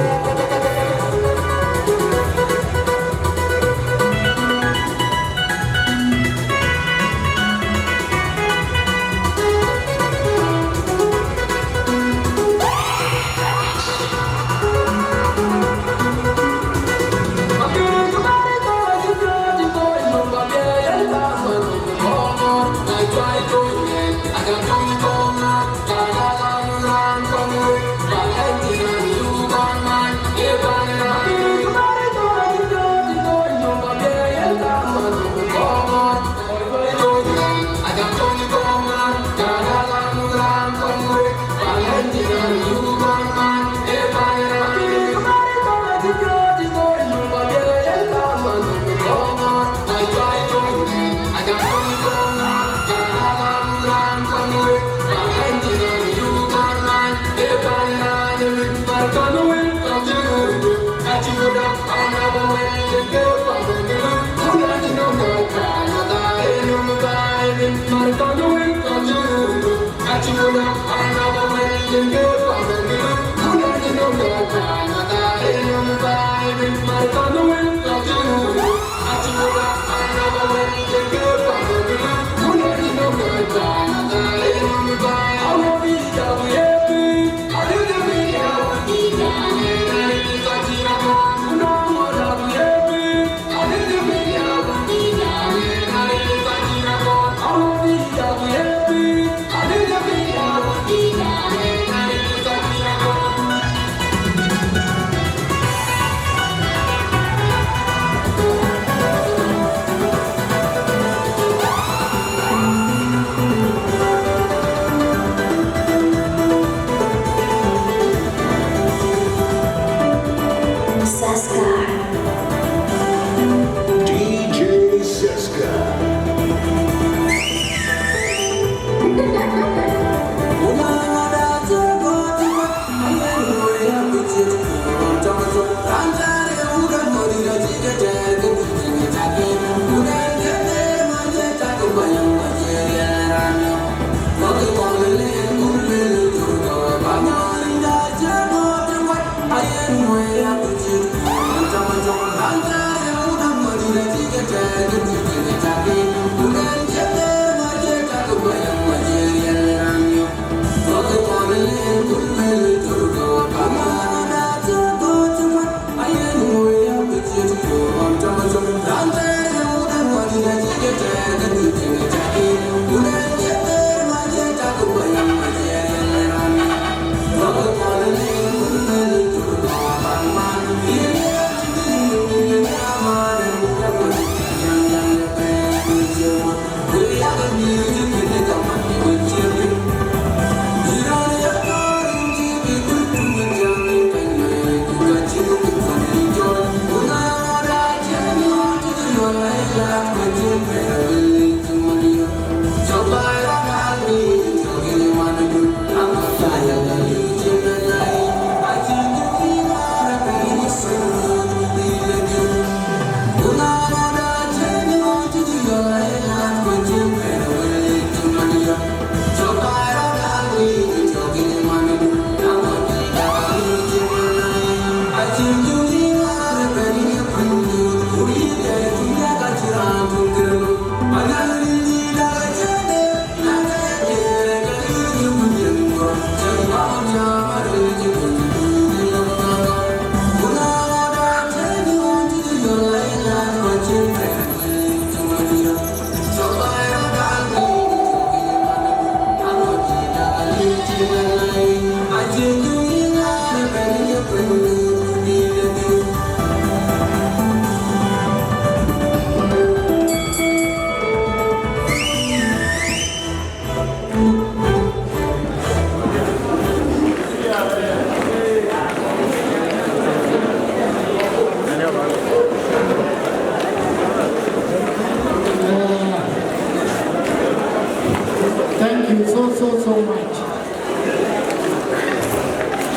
Thank you so, so, so much.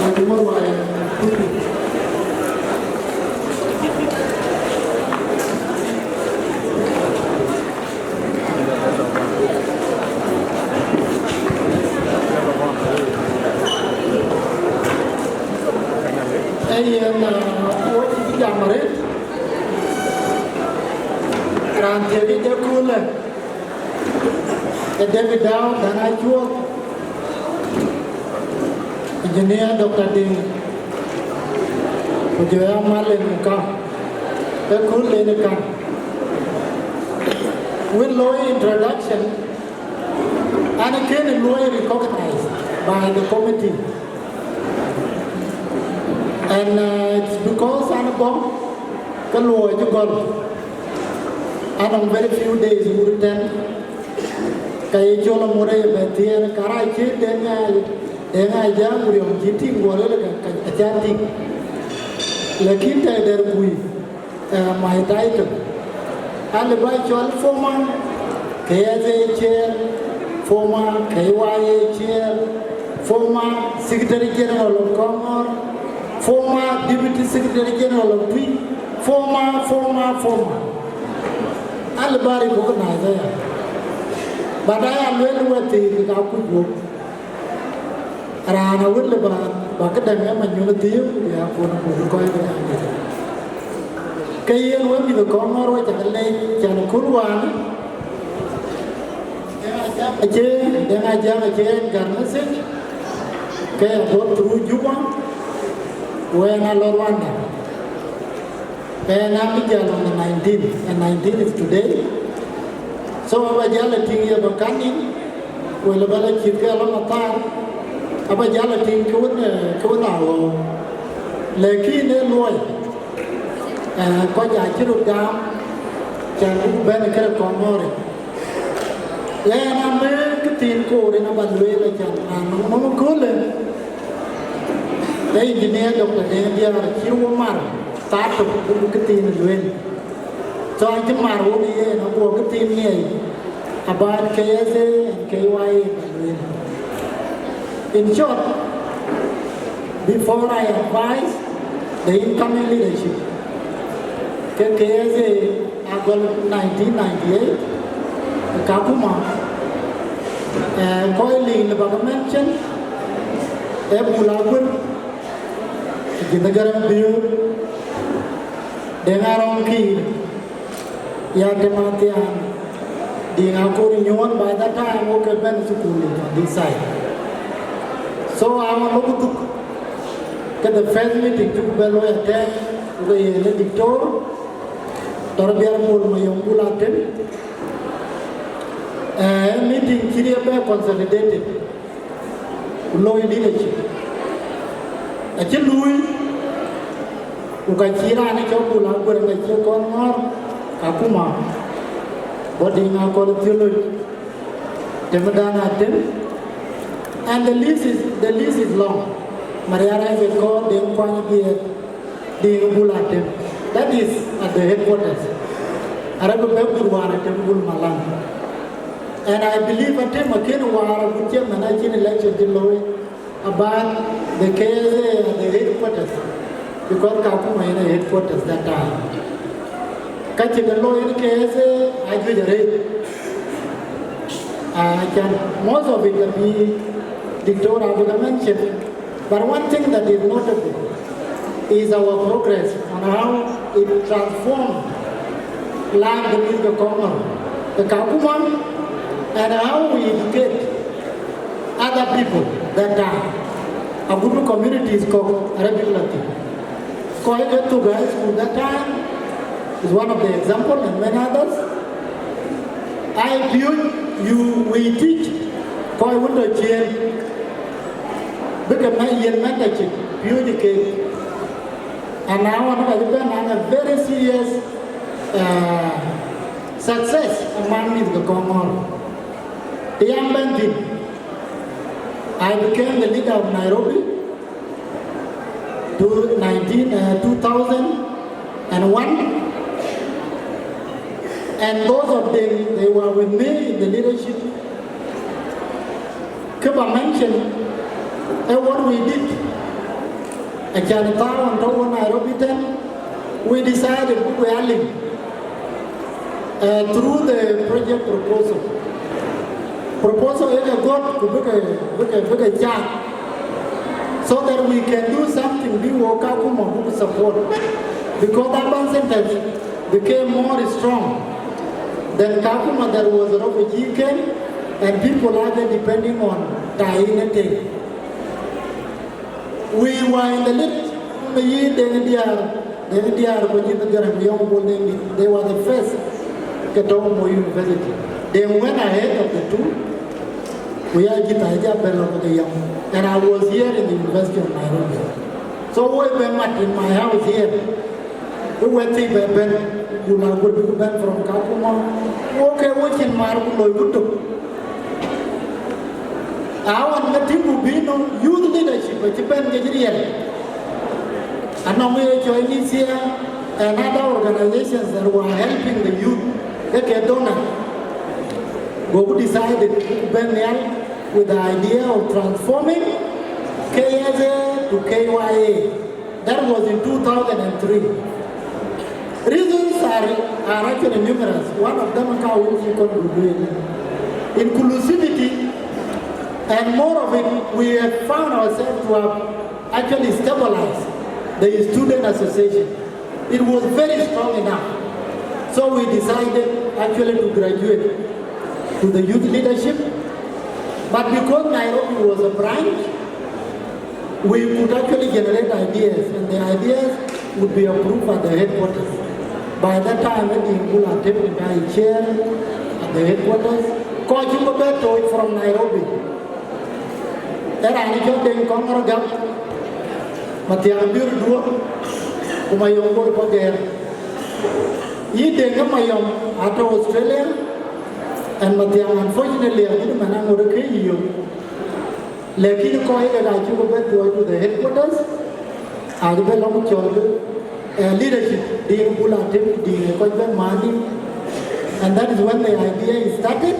Wek wä ruai, eh, pulpit. Ee yen, eh, wek cï jam arëët. Raan thiëëk ë jɔ köölë, ee David Dau, dan Acuɔɔth, Engineer Doctor Ding, ku jɔ ya Malin Muka, ee kööl den ë kan. Wën looi introduction, an, kën looi recognized by the committee. And, uh, it's because an bɔ̈ ke luɔi cï gɔl. Anɔŋ very few days wur tɛ̈n, ka ye cɔl amur ë bɛ thiëër, ka rac cï Deŋ Ajaŋ Riɔm cï tïŋ, guɔ lueel ka, ka, acä tïŋ. Lakin tɛ̈ dɛ̈r gui, uh, my title. Alë ba cɔl former K S A chair, former K Y A chair, former Secretary General of Kongor, former Deputy Secretary General of Twi, former, former, former. Alë ba recognize aya. But aya lueel wɛ̈t thïn ka kuc wok. Raan awën lë ba, ba këdäŋ ë Manyuɔ̈n thiëëu, ya kon buk kɔc bï nyan dït. Ke yen wek mïth Kongor, wek cä ke leec, can ë kööl wään. Deŋ Ajaŋ acie, Deŋ Ajaŋ acie en gät message, ke ya go through Juba, wën a lɔ Rwanda. Ɣɛn abï jäl on the nineteen, and nineteen is today. So aba jäl a tïŋ ye ba kaŋ nïn, wala ba la cït ke alɔ mathar, aba jäl a tïŋ ke wën, eh, ke wën a ɣɔ̈u. Lakin ee luɔi, eh, kɔc acï röt gam, can buk bɛ̈n kërë Kongor. Ɣɛn amëër këthiin koor yen aba lueel, acan raan nɔm nɔm ëköölë. Ee Engineer Doctor Deŋ Diäär acï wo mar thaa tök buk këthiin lueel. So acï mar wo në yen, aguɔ këthiin ŋiɛc about K S A and K Y A ba lueel. In short, before I advise the incoming leadership, ke K S A agɔl nineteen ninety-eight, Kakuma, eh, kɔc lik lë bä ke mention, ee Bul Aguër, Jïth Garaŋ Biöör, Deŋ Arɔŋ Kiir, ya Tëmathiaan, Diŋ Akor Nyuɔɔn, by that time, wo ke bɛ̈n thukul on this side. So, awa lok dhuk, ke the first meeting cuk bɛ looi atɛ̈ɛ̈n, ku ke ye le Diktor, Dr. Biar Bol Mayom Bul Atem, eh, meeting cï ye bɛ consolidated. Ku looi leadership acï luui, ku ka cï raan ë cɔk Bul Aguër ka cï kɔn ŋɔ̈ɔ̈r Kakuma, bɔ̈ Diŋ Akol Thiölöc, Atem Däŋ Atem, and the list is, the list is long. Marial Isaac Kɔɔr, Deŋ Kuany Biɛɛr, Deŋ Bul Atem. That is at the headquarters. Arëk bï bɛ̈n gut wäär Atem Bul Malan. And I believe Atem akën wäär agut cï man acïn election cï looi about the K S A at the headquarters, because Kakuma yen a headquarters that time. Ka cï ke looi yen K S A ajuëc arëët. Uh, can, most of it can be Diktor abï ke mention, but one thing that is notable is our progress on how it transformed life beneath the Congo, the Kakuma, and how we educate other people that time. A good communities kɔ̈k Arabic Latin. Kɔc ke thuk high school that time is one of the example, and many others. I feel you, we teach kɔc wën tɔ̈ ciëën, bï ke mɛn, yen mentorship, piööc keek. And now I'm gonna be a very serious uh, success among mïth ke Kongor. Të yam bɛ̈n thïn, I became the leader of Nairobi to nineteen, uh, two thousand and one. And those of them, they were with me in the leadership. Kë ba mention, eh, what we did. Acan thaar ɣɔn tɔ̈ wɔ Nairobi tɛ̈n, we decided we were linked uh, through the project proposal. Proposal ë ke gɔ̈t ku bï ke, bï ke, bï ke cak, so that we can do something bï wɔ Kakuma buk support. Because urban centers became more strong than Kakuma, that was a refugee camp, and people are there depending on Taine. We were in the lead, me yï Deŋ Diaar, Deŋ Diaar ku jïth Garang Yɔŋ Bol Deŋ Dït, they were the first ke tɔ̈ Moi University. They went ahead of the two. We are jïth aja bɛ̈n lɔ ke yam. And I was here in the University of Nairobi. So we were mat in my house here. We were thii bɛ bɛ̈n, ku na gur bï bɛ̈n from Kakuma. Okay, we cïn mar ku loi ku tök. Awan ke tïŋ ku bï nɔm youth leadership acï bɛ̈n ke cï riɛl. Anɔŋ ye cɔl Inisia and other organizations that were helping the youth, ke ke donor. Go ku decided ku bɛ̈n nhial with the idea of transforming K S A to K Y A. That was in two thousand and three. Reasons are, are actually numerous. One of them, ka wun cï kɔn ku lueel, inclusivity, and more of it, we have found ourselves to have actually stabilized the student association. It was very strong enough. So we decided actually to graduate to the youth leadership. But because Nairobi was a branch, we could actually generate ideas, and the ideas would be approved at the headquarters. By that time, Deŋ Bul Atem, I chair at the headquarters. Kɔc cï bɛ̈n tɔ̈ from Nairobi, ë raan cɔl Deŋ Kɔŋɔr Gam, Mathiaŋ Biöör Duɔ̈k, ku Mayɔm Bol Pagɛɛr. Yï Deŋ ë Mayɔm atɔ̈ Australia, and Mathiaŋ, unfortunately, agut man aŋot ke yï yök. Lakin kɔc ë kek acï ku bɛ̈n tuɔɔc to the headquarters, acï bɛ̈n lɔ ku cɔl ke, eh, leadership, Deŋ Bul Atem, Deŋ ë kɔc bɛ̈n mani. And that is when the idea is started.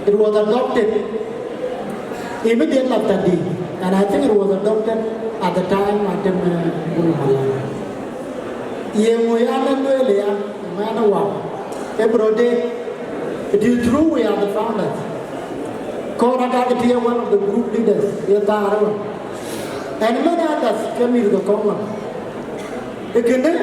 It was adopted immediately after Deŋ, and I think it was adopted at the time Atem, eh, Bul Malan. Ye ŋö ya lɔ lueel ya, man, wow. Every day, it is true we are the founders. Kɔn aka ke tiɛ one of the group leaders, ye thaar ëwën. And many others came into the common. Ee kënë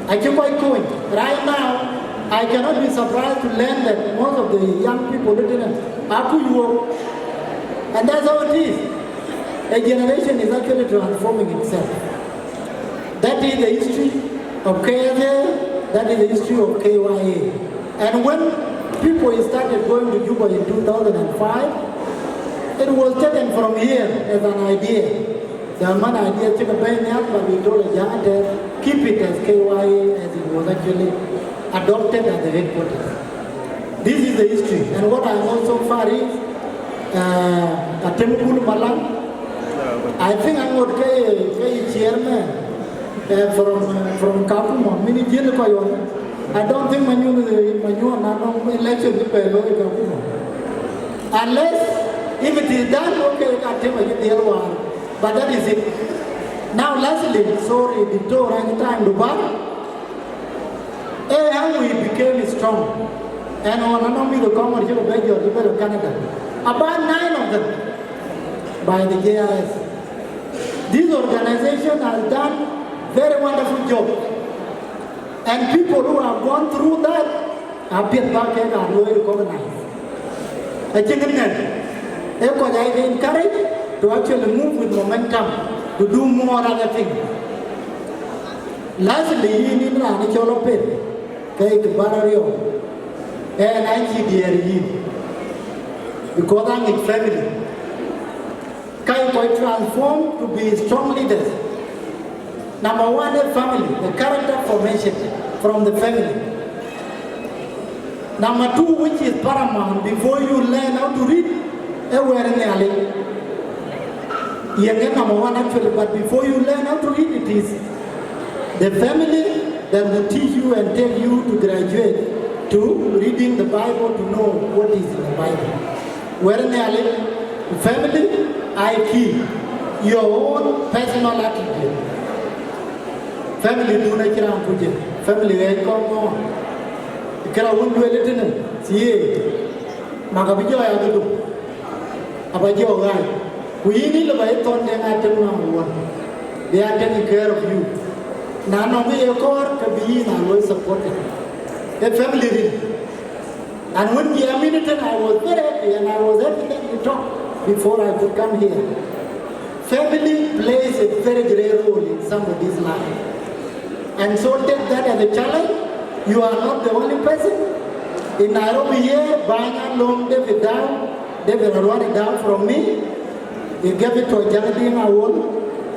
acï kɔc kony. Right now, I cannot be surprised to learn that most of the young people ëtënë akuc wok. And that's how it is. A generation is actually transforming itself. That is the history of K S A, that is the history of K Y A. And when people started going to Juba in two thousand and five, it was taken from here as an idea. The man idea cï ke bɛ̈n nhial, but we told Ajaŋ Ater, keep it as K Y A as it was actually adopted at the headquarters. This is the history, and what I know so far is, uh, Atem Bul Malang, I think I got ke, ke chairman, uh, from, uh, from Kakuma, mini jil ko yon. I don't think Manyun, Manyun na no election ke pe lo Kakuma. Unless if it is done, okay, Atem a deal one. But that is it. Now, lastly, sorry, Diktor, any time to back. Eh, how we became strong. And on another the common you Belgium, you go to Canada. About nine of them by the J R S. This organization has done very wonderful job. And people who have gone through that have been back and are well recognized. I think in that, they could have encouraged to actually move with momentum to do more other things. Lastly, yïn yïn raan cɔl Opet, ke ye kë bär ariɔ̈u, ɣɛn acï diɛɛr yïn, because aŋic family. Ka ye kɔc transform to be strong leaders. Number one, a family, the character formation from the family. Number two, which is paramount, before you learn how to read, a wɛ̈t Nhialic. Yen ë number one actually, but before you learn how to read, it is the family that will teach you and take you to graduate to reading the Bible to know what is in the Bible. Wɛ̈t Nhialic, family, I T, your own personal attitude. Family dun acï raan kuc, family ɣɛɛc kɔŋ ŋɔɔr. Kërɛɛc wun lueel tënë, thiëëc, mak abï jɔ ya këdu, aba jɔ ɣaac. Ku yïn ë lë ba ye thɔn deŋ a tem ŋa wun, they are taking care of you. Na nɔŋ ye kɔɔr, ke bï yïn a luɔi supported. A family rin. And when we are meeting, I was very happy and I was happy that we talked before I could come here. Family plays a very great role in somebody's life. And so take that as a challenge. You are not the only person. In Nairobi here, Banya Long David Dow, David Arwani Dow from me. He gave it to Ajagading Awol.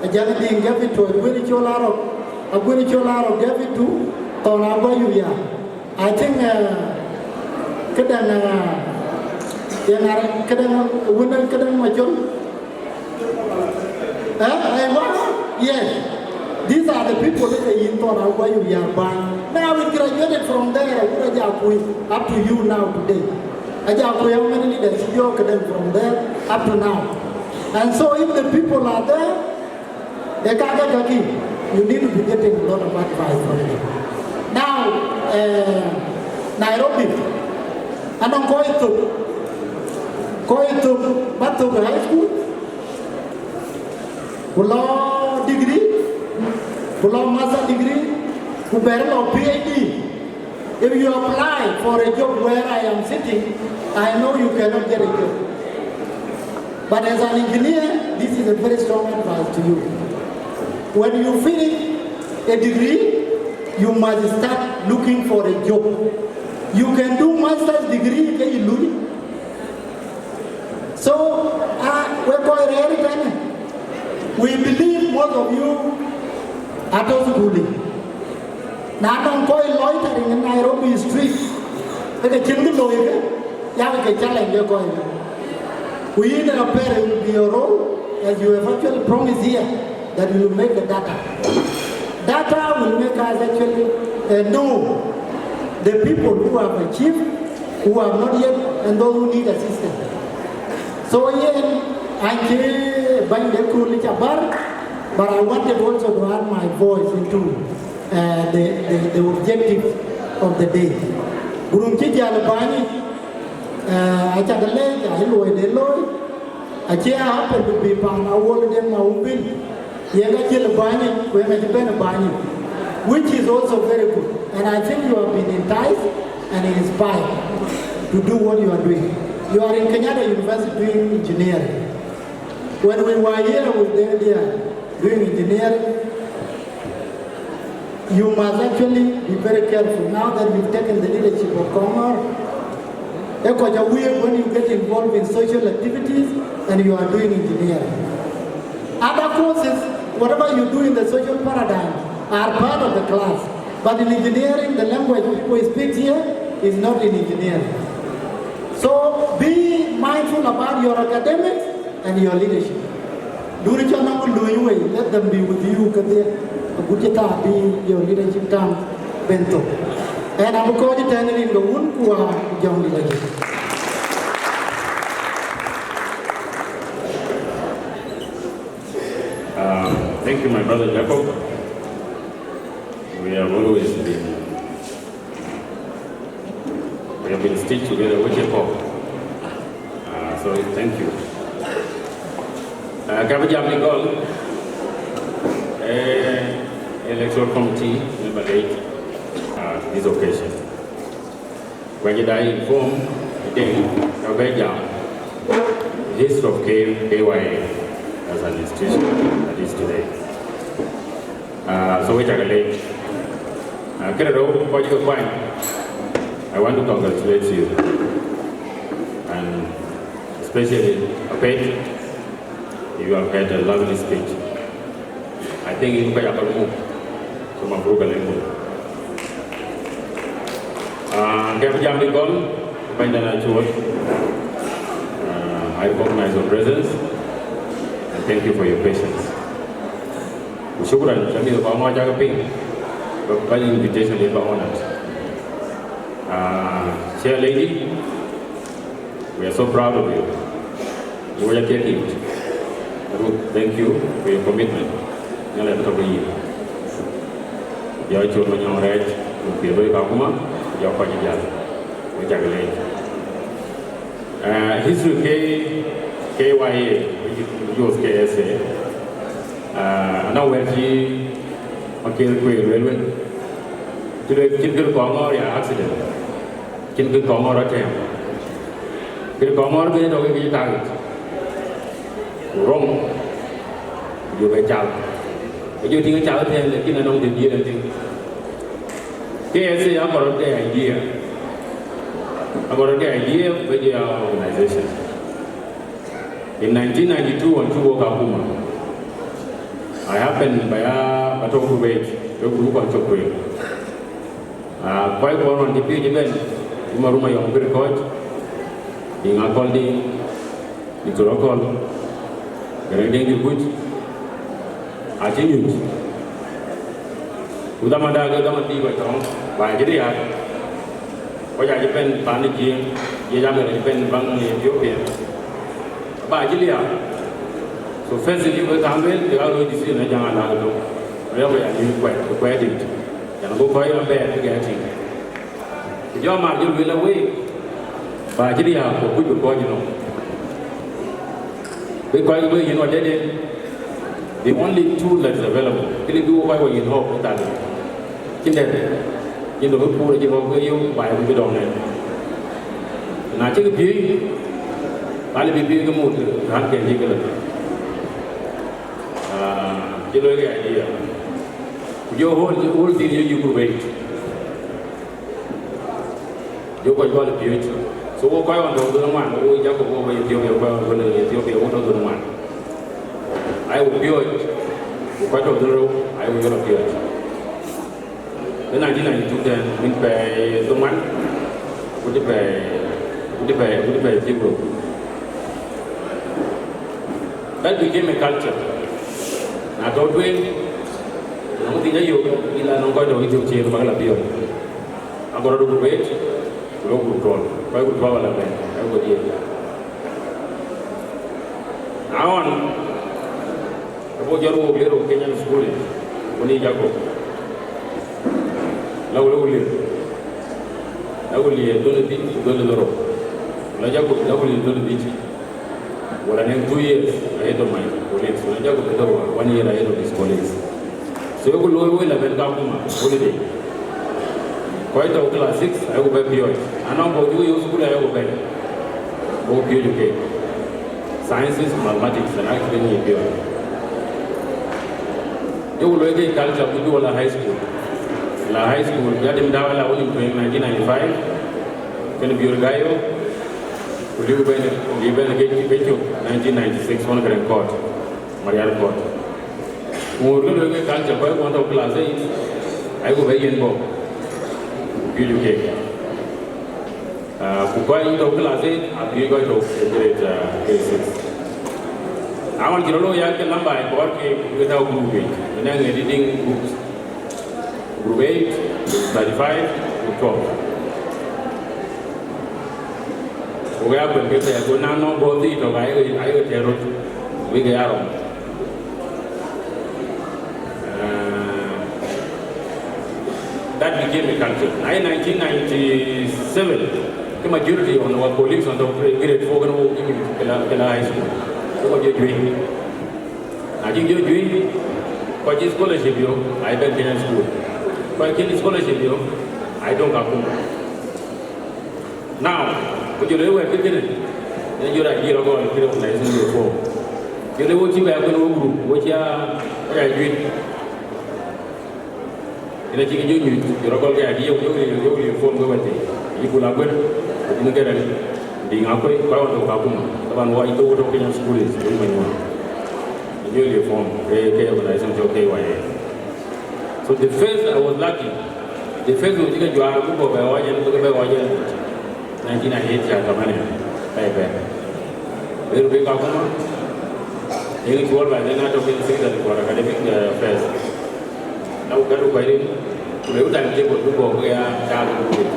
Ajagading gave it to Agwiri Cholarok. Agwiri Cholarok gave it to Tona Bayuya. I think, uh, këdäŋ, uh, yen ŋa, këdäŋ, wun, këdäŋ Macol. Eh, eh, what? Yes. These are the people that they in Tora where you are buying. Now we graduated from there, we are Ajakui, up to you now today. Ajakui, how many leaders you are getting from there up to now? And so if the people are there, Eka ke kaki, you need to be getting a lot of advice from them. Now, uh, Nairobi, anɔŋ kɔc thök, kɔc thök, ba thök high school, ku lɔ degree, ku lɔ master degree, ku bɛr lɔ P H D. If you apply for a job where I am sitting, I know you cannot get a job. But as an engineer, this is a very strong advice to you. When you finish a degree, you must start looking for a job. You can do master's degree ke ye lui. So, uh, we kɔc rɛɛr tënë. We believe most of you are to schooling. Na nɔŋ kɔc loitering in Nairobi street, ke ke cïn kë looi ke, yak ke challenge ke kɔc. Ku yïn ë apɛr, it will be your role, as you have actually promised here, that you will make the data. Data will make us actually, uh, know the people who have achieved, who have not yet, and those who need assistance. So yen, an cï bɛ̈ny de kööl ca bär, but I wanted also to add my voice into, uh, the, the, the objective of the day. Gurum cï jäl bäny, uh, aca ke leec, aye luɔi de looi, acie happen to be pan Awol Deŋ Mawun Bil. Yen ka cï lë bäny, ku yen ka cï bɛ̈n bäny, which is also very good. And I think you have been enticed and inspired to do what you are doing. You are in Kenyatta University doing engineering. When we were here with Deŋ Diaar doing engineering, you must actually be very careful now that you've taken the leadership of Kongor. Eko ja weird when you get involved in social activities and you are doing engineering. Other courses, whatever you do in the social paradigm, are part of the class. But in engineering, the language people speak here is not in engineering. Mindful about your academics and your leadership. Duɔ̈n cï nɔŋ luɔi wei, let them be with you kedhie. Agut cï thaa bï your leadership term ben thök. Ɣɛn abï kɔ̈ɔ̈c ëtɛ̈ɛ̈n rin ke wun ku wä jɔŋdït acï. Um, thank you, my brother Jacob. We have always been, we have been stitched together with Jacob. Uh, so thank you. Uh, Kabajami Gol, uh, Electoral Committee, member eight, uh, this occasion. Wajidai inform again, Kabeja, history of K- KYA as an institution that is today. Uh, so we take a late. Uh, Kerero, Kojika Kwany, I want to congratulate you. And especially Apet, you have had a lovely speech. I think in Kajaka move to Mabruka Lembu. Uh, Gabjam Bigol, Bandana Chuot, uh, I recognize your presence and thank you for your patience. Shukran, Shami, the Kongwa Jagaping, but by invitation, they were honored. Uh, Chair Lady, we are so proud of you. You were taking it. Ruth, thank you for your commitment. Nyala to be you. Your children, your right, your Kakuma, your Kajal. We take a late. Uh, history K- KYA, which is K S A, uh, ana wɛ̈t cï Makir Kuei lueel wën, cï lueel cïn kën kɔŋ ŋɔɔr ya accident, cïn kën kɔŋ ŋɔɔr atɛm, kën kɔŋ ŋɔɔr bï tɔ̈ ke kï tak yic, ku röm, ku jɔ ke cal, ke jɔ tïŋ cal atɛm, lakin anɔŋ të diëër atïŋ. K S A akɔrɔt ke idea, akɔrɔt ke idea bï jɔ ya organization. In nineteen ninety-two, ɣɔn cï wok akuma, I happen ba ya ba tɔ̈ ku wec, wek ku kɔn cök kueer. Ah, kɔc kuɔn ɣɔn cï piööc ëbɛ̈n, cï Marum Ayɔŋ Kërkɔc, Diŋ Akɔl Diŋ, Diktor Akɔl, Gɛrɛŋ Deŋ Dït Kuc, acï nyuc. Ku dhaman da ke dhaman dïït ba tɔŋ, ba cï riääk. Kɔc acï bɛ̈n paan ë Jiëëŋ, ye jam ënë cï bɛ̈n baŋ ë Ethiopia. Ba cï liaak. So first thing we can do, we are going to see na jang ala do. We are going to kuat, kuat it. Yan go kɔc abɛɛr ke tïŋ. Ku jɔ mar jɔ lueel awei. Ba cï riääk ku kuc bï kɔc nɔm. Bï kɔc bï yen wa dede. The only tool that is available, kili bi wo kɔc wa yen hope that cïn dɛ̈t, cïn dɔ̈ bï puur acï hope ke yök, ba ye bï dɔm nɛn. Na cï ke piööc, ka lë bï piööc ke mut raan kën cï ke lë. Ah, cï looi ke idea. Ku jɔ whole, whole thing ye yuku wait. Jɔ kɔc gɔl piööc. So wo kɔc ɣɔn tɔ̈ dhöl ŋuan, wo Jacob wo Ethiopia, kɔc ɣɔn tɔ̈ Ethiopia, wo tɔ̈ dhöl ŋuan. Ai wo piööc, ku kɔc tɔ̈ dhöl rou, ai wo yɔl piööc. Ë nineteen ninety-two tɛ̈n, min pɛɛi dhöl ŋuan, ku cï pɛɛi, ku cï pɛɛi, ku cï pɛɛi thiëk rou. That became a culture. Na tɔ̈ tueŋ, nɔŋ thïn ayök, ila nɔŋ kɔc tɔ̈ Ethiopia, bak la piööc. Agora do ku wait, ku lɔ ku tuɔl, kɔc ku tuɔl wala bɛ̈n, kɔc ku diëëc. Na ɣɔn, ke bɔ̈ jɔt wok ler wok Kenyan school, ku ni Jacob. La ku lɔ ku lir. La ku lir dhöl dhïc, dhöl dhorou. La Jacob, la ku lir dhöl dhïc. Wala nɛŋ two years ahead of my colleagues. Wala Jacob ëtɔ̈ one year ahead of his colleagues. So yeku looi wei la bɛ̈n Kakuma holiday. Kɔc tɔ̈ class six ayeku bɛ piööc. Anɔŋ kɔc cï ke yök school ayeku bɛ̈n. Ku piööc ke sciences, mathematics, and actually ni piööc. Yeku looi ke culture ku jɔ la high school. La high school, ya tim dawa la unim tueŋ nineteen ninety-five. Kën Biol Gayo. Ku liu bɛ̈n, liu bɛ̈n ke, ke cök nineteen ninety-six ɣɔn Kërɛŋ Court, Marial Court. Ku ŋoot ke looi ke culture, kɔc kuɔn tɔ̈ class eight, ayeku bɛ yen bɔ̈, ku piööcku keek. Ah, ku kɔc tɔ̈ class eight abï kɔc tɔ̈ grade, ah, grade six. Aɣɔn cï rɔt looi ya ke lamba ë kɔɔr ke ke tɔ̈ group yic, ënɔŋ ë reading groups. Group eight, thirty-five, group twelve. Ku ya kuën ke thɛɛr, ku na nɔŋ bɔ̈ dhil tɔ̈, ayek, ayek tɛ̈ɛ̈r röt, wek ya rɔm. Uh, that became a culture. Na ë nineteen ninety-seven, ke majority of our colleagues on the grade four kënë wok ke la, ke la high school. Ke wok jɔ juëc. Na cï jɔ juëc, kɔc cï scholarship yök, ayek bɛ̈n Kenyan school. Kɔc cïn scholarship yök, ayek döŋ Kakuma. Now, ku jɔl ë wɛ̈t kë kënë, ë jɔl a jïïr agɔɔl kë organization reform. Jɔl ë wo cï bɛ akën wo group, wo cï a, wo ya juëc. Ënë cï ke jɔ nyuc, jɔl agɔl ke ya jïï, jɔl, jɔl, jɔl reform ke wɛ̈t thii. Yï ku la guër, ku jïn ke rɛn, dï ŋa kuëi, kɔc ɣɔn tɔ̈ Kakuma. Taban wɔ yï tɔ̈, wo tɔ̈ Kenyan school is, wo many one. Jɔl reform, ke, ke organization cɔl K Y A. So the first, I was lucky. The first wo cï ke juaar bï bɔ̈ bɛ ɣɔc yen, bï ke bɛ ɣɔc yen. Nineteen ninety-eight ca kamane, bɛ bɛ. Bï röt bï Kakuma, yen cuɔl bä yen atɔ̈ ke six and for academic, uh, first. Na ku gät ku kuɛ̈t rin, ku le ku time table bï bɔ̈ ke ya taar ku kuc.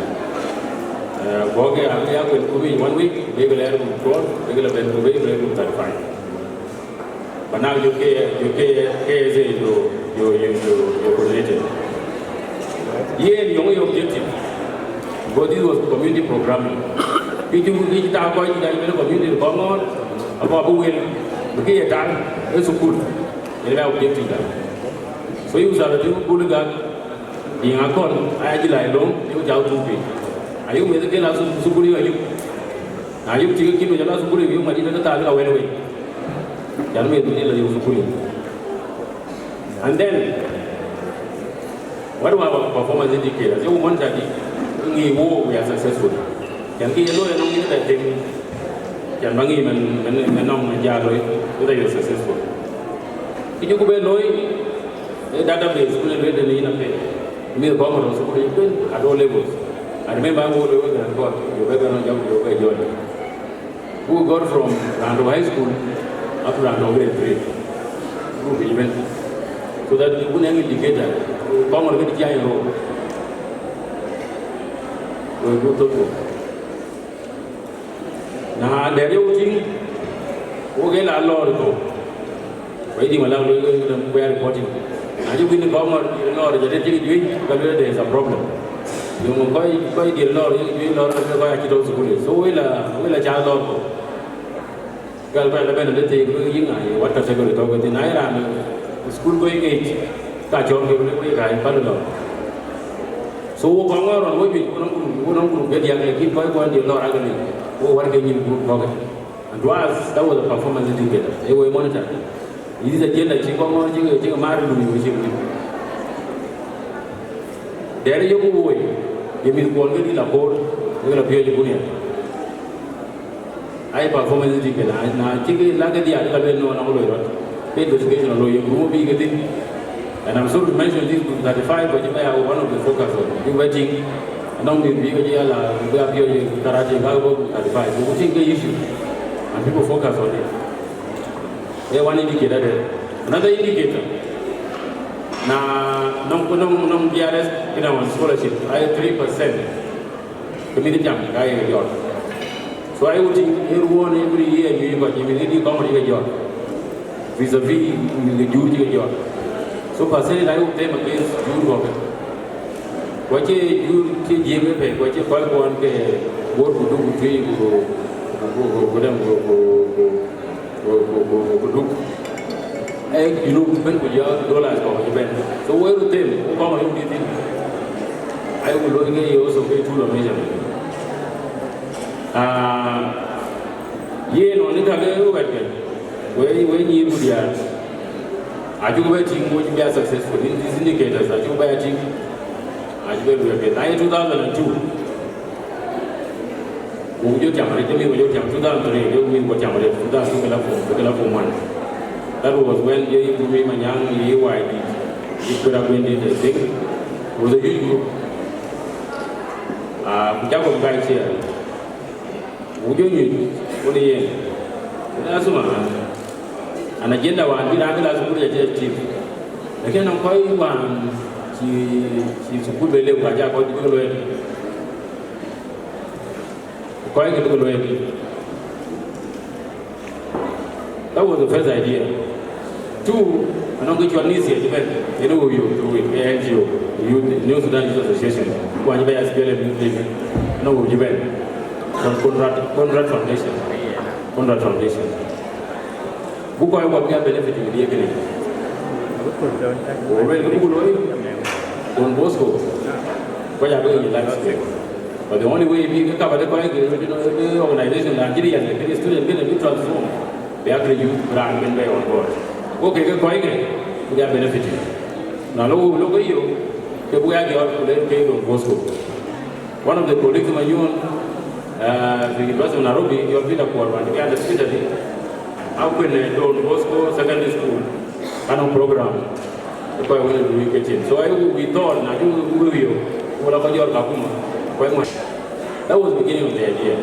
Uh, bɔ̈ ke ya, ya kuën ku bï one week, bï ke lɛɛr ku cuɔl, bï ke lɛ bɛ̈n ku bï ke lɛɛr ku thirty-five. But now you care, you care, K S A, you, you, you, you, you coordinated. Yen yöŋ ye objective. Because this was community programming. Kï cï, kï cï tak kɔc cï jal bɛ̈n community kɔŋ ŋɔ̈ɔ̈r, abɔ̈ abï wel, bï kï ye tak ë thukul. Yen ë objective da. So you shall do good, gat, diŋ akɔn, aya jï la ë löŋ, yök cak thuk piny. Ayök meth ke la thuk, thukul yök ayök. Na yök tik kï, meth la thukul yök, yök madït ke thal ka wɛ̈n wei. Can meth dun la yök thukul. And then, what about our performance indicators? Yök monitor dï, ŋic wo we are successful. Can kï ye looi anɔŋ yïn bɛ them, can ba ŋic man, man, man nɔŋ man ja looi, whether you are successful. Kï jɔ ku bɛ looi, ë database, ku le lueel den yïn apɛi. Mïth kɔŋ rɔt thukul yök ben at all levels. I remember I wo looi wek raan kɔɔr, yök bɛ bɛ nɔŋ jam, yök bɛ join. Who got from Rando High School up to Rando Grade three. Group event. So that you wouldn't have indicator. Kɔŋ ɣɔn ke cï a yen rou. Lo group thok. Na dɛ̈t ye wo tïŋ, wo ke la lɔɔr thok. Kɔc dï malak looi ke dɛm bɛ reporting. Na cï wïn kɔŋ ŋɔt dït lɔɔr jɔt ë cïk juëc, ka lueel there is a problem. Yöŋ kɔc, kɔc dït lɔɔr ye juëc lɔɔr ka lueel kɔc acï tɔ̈u thukul. So wël a, wël a ca lɔɔr kɔ̈k. Gal bɛ la bɛ̈n ade thëëk bï yïŋ a ye what category tɔ̈u ke thïn. Na ye raan thukul going eight, ka cɔɔl ke wël wël ka ye päl lɔɔr. So wo kɔŋ ŋɔt rɔn wo juëc, wo nɔŋ group, wo nɔŋ group ke diäk, lakin kɔc kɔn dït lɔɔr agënë, wo wär ke nyïn group kɔ̈k. And to us, that was a performance indicator. Ë wo monitor. Yïn agenda cï kɔŋ ŋɔ̈ɔ̈r cï, cï ke maar ë luui, cï luui. Dɛ̈t ë yök woi, ye mïth kuɔn ke dït la koor, ke la piɔ̈ɔ̈c ë gunia. Ai performance indicator, na, na cï ke la ke diäk, ka lueel nɔn nɔŋ loi rɔt. Ke investigation loi ye group bï ke thïn. And I'm sorry to mention this group thirty-five, but you may have one of the focus on. You waiting, anɔŋ mïth bï ke jɔ ya la, bï a piɔ̈ɔ̈c karate, ka bɔ̈ group thirty-five. Ku tïŋ ke issue, and people focus on it. Ee one indicator de. Another indicator, na nɔŋ, nɔŋ, nɔŋ B R S, kina wan scholarship, ai three percent. Ke mïth jam, ka ye jɔt. So I would think, everyone, every year, you got, you will get your comedy jɔt. Vis-a-vis, you will get your jɔt. So percent, I would them against jur kɔ̈k. Kuacie jur cï jiëëm ë pɛ̈i, kuacie kɔc kuɔn ke wor ku duk ku tui ku, ku, ku, ku, ku, ku, ku, ku, ku, ku, ku, ku duk. Ee, you know, ben ku jɔ dollars kɔ̈k cï bɛ̈n. So we röt them, ku kɔŋ röt dït thïn. Ai ku looi ke ye also ke tool of measurement. Ah, yen ɣɔn ë kakë wɛ̈t kë, we, we nyïïr ku diäär. Acuk bɛ tïŋ wo cï bɛ successful in these indicators, acuk bɛ tïŋ. Acuk bɛ lueel ke. Na ye two thousand and two, wo jɔ tiam arëët, jɔ mïth wo jɔ tiam two thousand three, jɔ mïth wo tiam arëët, two thousand two ke la form, ke la form one. That was when ye Bumi Manyang, ye Y D, ye Kura Gwendi, I think. It was a huge group. Ah, ku Jacob Gai chair. Ku jɔ nyuc, ku në yen. Lazima, an agenda wään bï raan bï la thukul ya cï achieve. Lakin anɔŋ kɔc wään cï, cï thukul bɛ lëu, ka ja kɔc bï ke lueel. Kɔc ke bï ke lueel. That was the first idea. Two, anɔŋ kë cɔl NYSA cï bɛ̈n, yen ë wëu yök through it, ke N G O, Youth, New Sudan Youth Association, ku anyï bɛ S P L M Youth League, anɔŋ wëu cï bɛ̈n, from Conrad, Conrad Foundation, Conrad Foundation. Buk kɔc wä bï a benefit in diëk kënë. Ku luel kë buk looi, Don Bosco, kɔc abï ke life skill. But the only way bï ke cover the kɔc ke, you know, the organization dan cï riɛl, ke student kënë bï transform. Bï a graduate, bï raan ben bɛ on board. Ku ke ke kɔc ke, bï a benefit. Na lo, lo ke yo, ke buk ya jɔt ku le ke Don Bosco. One of the colleagues of Manyuɔn, uh, the University of Nairobi, your Peter Kuɔl, wan cï ke ya the secretary, akuën, uh, Don Bosco Secondary School, anɔŋ program, kɔc wën ë lui ke cin. So I, we thought, na cï we, we yo, ku la kɔc jɔt Kakuma, kɔc ŋuan. That was beginning of the idea.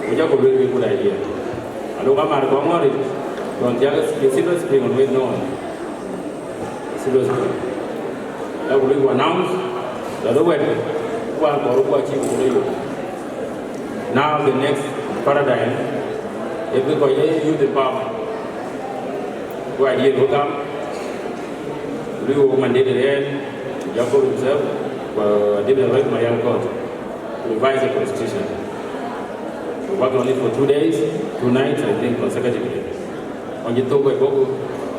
We just a very good idea. Alo ka mar kɔŋ ŋɔ̈ric, Don thiak ke Silver Spring on West Nile. Silver Spring. That will be announced, that the word, who are for who achieve the yo. Now the next paradigm, if we call it youth empowerment. Who idea will come, we will mandate the end, Jacob himself, uh, David Arwek Mariam Court, to revise the constitution. We worked on it for two days, two nights, I think, consecutively. Ɣɔn cï thok kɔc bɔ̈ ku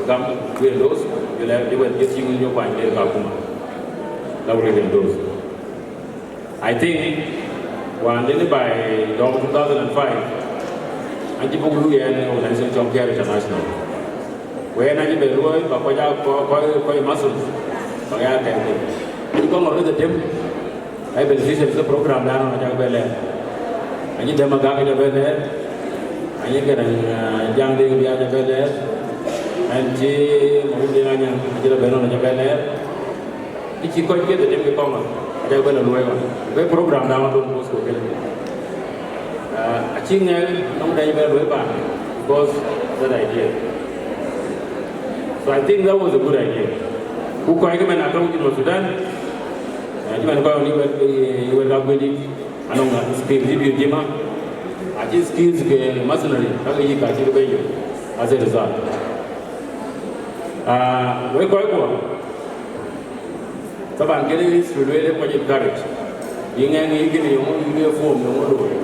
gam, we endorse, we lɛ̈k, we wɛ̈t, we cï wun nyök kuany ler Kakuma. That we endorse. I think, wään den by dɔm two thousand and five, an cï buk lui ɛn organization cɔl Care International. Ku ɛn acï bɛ luɔi, ba kɔc aa kɔc, kɔc, kɔc muscle, ba ya kɛn thïn. An cï kɔŋ ɣɔn röth ë tem, ai beneficiaries ke program dan ɣɔn acak bɛ lɛɛr. An cï Dɛm Agak acak bɛ lɛɛr. An cï Garaŋ, ah, Jaŋ Deŋ Biac acak bɛ lɛɛr. An cï Mawun Deŋ Anyaŋ acï lɔ bɛ̈n ɣɔn acak bɛ lɛɛr. Kë cï kɔc piɛth ë tem ke kɔŋ ɣɔn acak bɛ lɔ luɔi ɣɔn. Bɛ program dan ɣɔn Don Bosco kënë. Ah, acï ŋɛk nɔŋ dɛc bɛ luɔi paan because of that idea. So I think that was a good idea. Ku kɔc ke mɛn atɔ̈ Junub Sudan, ah, cï mɛn kɔc ɣɔn ë wɛ̈t, ë wɛ̈t ka kuëndït, anɔŋ skills cï bï jiëma, acï skills ke mercenary, ka ke yïk ka cï ke bɛ yök as a result. Ah, wek kɔc kuɔ, taban kënë history lueel ë kɔc encourage. Yï ŋɛk yï kënë yöŋö, yï lueel form yöŋö looi.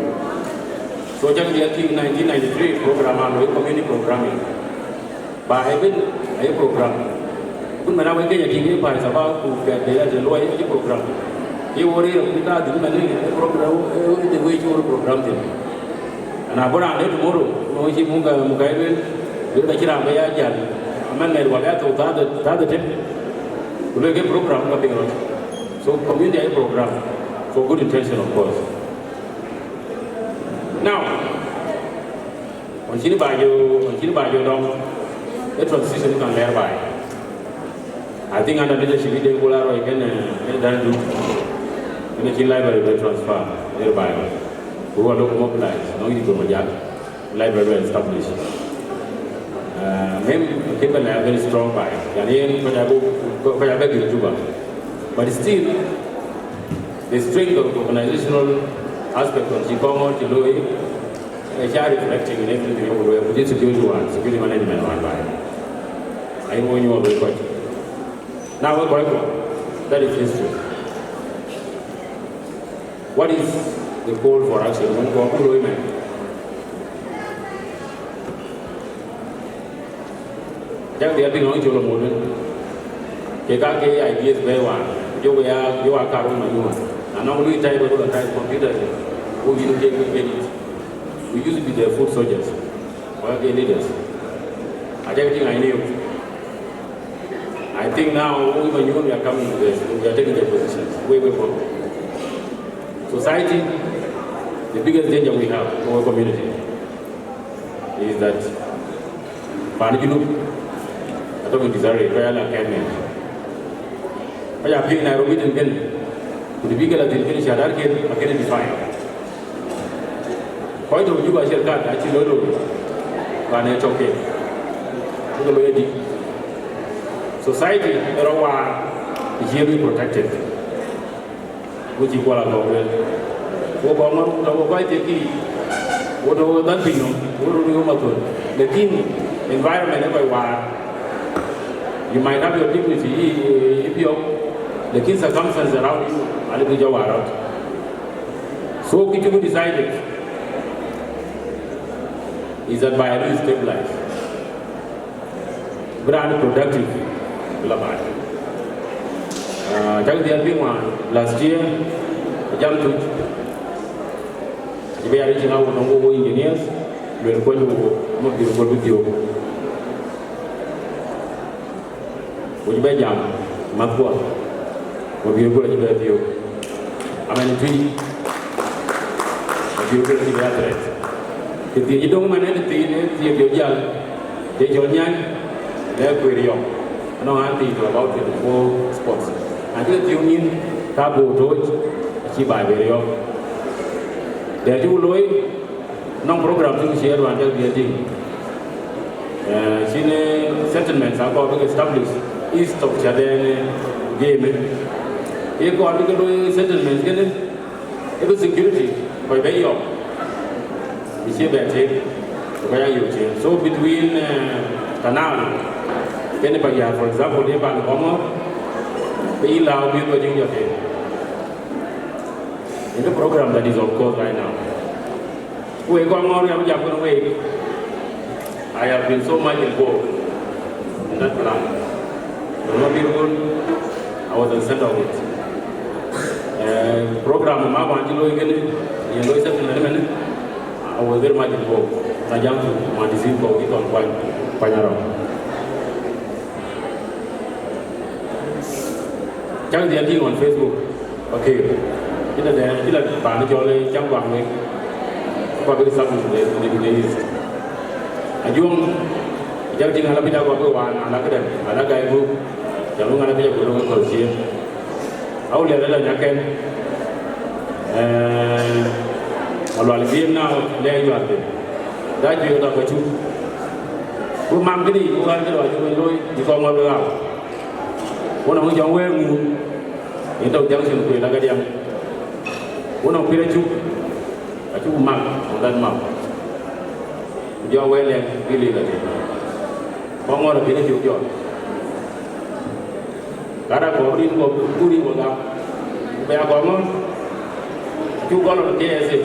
So cak diɛt tïŋ nineteen ninety-three program aa looi community programming. Baai ëbën aye program. Kun mɛn a wek Kenya tïŋ ë baai thaba ku kɛt de ya të luɔi acï program. Ye wo rëër ku ta dhïn mɛn ë program, ë the way cï wo program thïn. Ana bɔ̈ raan de tomorrow, no cï muk, muk ka lueel, lueel ka cï raan bɛ ya jäl. Amɛn mɛt wal ya thou thadhë, thadhë tëp. Ku lueel ke program ka piŋ rɔt. So community aye program for good intention, of course. Now, ɣɔn cïn ba jɔ, ɣɔn cïn ba jɔ dɔm, ë transition kan lɛɛr baai. I think under leadership ë Deŋ Bol Arɔi kën, eh, kën dan du, kën cïn library bɛ transfer, lɛɛr baai. Ku wa lok mobilize, nɔŋ yï Dr. Majak, library bɛ establish. Uh, mem, kën bɛ lɛɛr very strong baai. Yani yen kɔc abï, kɔc abï gir Juba. But still, the strength of organizational aspect ɣɔn cï kɔŋ ɣɔn cï looi, eh, ca reflecting in everything you do, which is security one, security management one baai. Aye wo nyuɔɔth wek kɔc. Now wek kɔc kuɔ, that is history. What is the call for action? Wën kɔɔr ku looi mɛn. Cak dhiɛl bï nɔŋ col amodun. Ke ka ke ideas bɛ̈ɛ̈i waan, jɔkï ya, jɔkï ya kaar wën Manyuɔn. Na nɔŋ lui type, ku lɔ type computer, ku yïn ke, ke, ke it. We used to be the foot soldiers, wala ke leaders. Ajak tïŋ I knew. I think now we Manyuɔn, we are coming to this, we are taking the positions. We, we, we. Society, the biggest danger we have to our community is that pan Junub atɔ̈ in disarray, kɔc ala kɛ̈ɛ̈t mɛn. Kɔc aa piŋ Nairobi tën kën, ku të bï ke la thïn kën, shadar kën, akënë define. Kɔc tɔ̈ Juba acie kat, acï loi loi. Raan ë tɔ̈ ke. Ke loi ëdï. Society ë rɔt waar, ë cï ye lui protected. Ku cï Kuɔl Agɔk lueel. Wo kɔŋ ŋɔn, ku tɔ̈ wo kɔc thiek kï. Wo tɔ̈ wo dhal piny nɔm, wo röt wo mathon. Lakin environment ë kɔc waar. You might have your dignity, ë, ë, ë piɔ̈u. Lakin circumstances around you, alëu bï jɔ waar rɔt. So kë cuk decided is that by alui stabilize. Bï raan productive, bï la baai. Ah, cak dhiɛl bï ŋuan last year, jam tuc. Cï bï ya rïc ŋa wo nɔŋ wo engineers, luel kuɔny wo, ma bï röt bï thiɔ̈k. Ku cï bɛ jam, mäthkuɔ, ma bï röt bï thiɔ̈k. Amɛn tui, ma bï röt bï ya threat. Kë thiëc ë döŋ man ë kë thiëc, ë thiëc jɔ jäl. Ye cɔl Nyany, lɛ̈k kueer yɔk. Anɔŋ an thiëc tɔ̈ about twenty-four sports. Na cï ke thiɔ̈k nyïn, ka buk tooc, acï baai bɛ riɔ̈ɔ̈k. Dɛ cï ku looi, nɔŋ program cï ku share wan jɔl bï tïŋ. Eh, cïn, eh, settlements akɔɔr bïk establish east of Chadɛn, eh, game, eh. Ye kɔɔr bï ke looi settlements kënë, ë bï security, kɔc bɛ yɔk, bï cie bɛ tek, bï kɔc aa yök cin. So between, eh, Tanal, kënë Payar, for example, ye pan Kɔŋɔ̈ɔ̈r, ke yï lääu bï kɔc yï jɔ tek. In the program that is on course right now. Ku wek Kɔŋɔ̈ɔ̈r, yam jam kënë wek. I have been so much involved in that plan. When I was beautiful, I was the center of it. Eh, program ma wan cï looi kënë, yen looi settlement ëmënë, I was very much involved. Na jam ku muhandisiin kɔ̈k cï thɔn kuany, kuany arɔ̈. Cak dhiɛl tïŋ on Facebook. Okay. Cï la dɛ, cï la paan cɔl, eh, cam guaŋ wek. Kua bï sub in the, in the, in the east. Ajuɔŋ, jal tïŋ ala piny akua bï wan, ala këdɛm, ala gai gup. Jal wun ala piny akua lok kɔl cien. Au lɛl ala nyakɛn. Eh, alual game now, lɛ yual de. Da juëc da kɔc cuk. Ku mam këdï, ku ɣän këdï wa cuk looi, bï kɔŋ ŋɔl bï ɣau. Wun aŋu jɔŋ wëëŋ ŋu, yen tɔ̈u junction kuël agadiäŋ. Wun aŋu pïr acuk, acuk mak, on that map. Ku jɔ wëëŋ lɛ̈k bï lil athïn. Kɔŋ ŋɔl abï ke cuk jɔl. Kara kɔɔr rin kɔɔr, ku rin kɔɔr gam. Bɛ ya kɔɔr ŋɔl, acuk gɔl on K S A.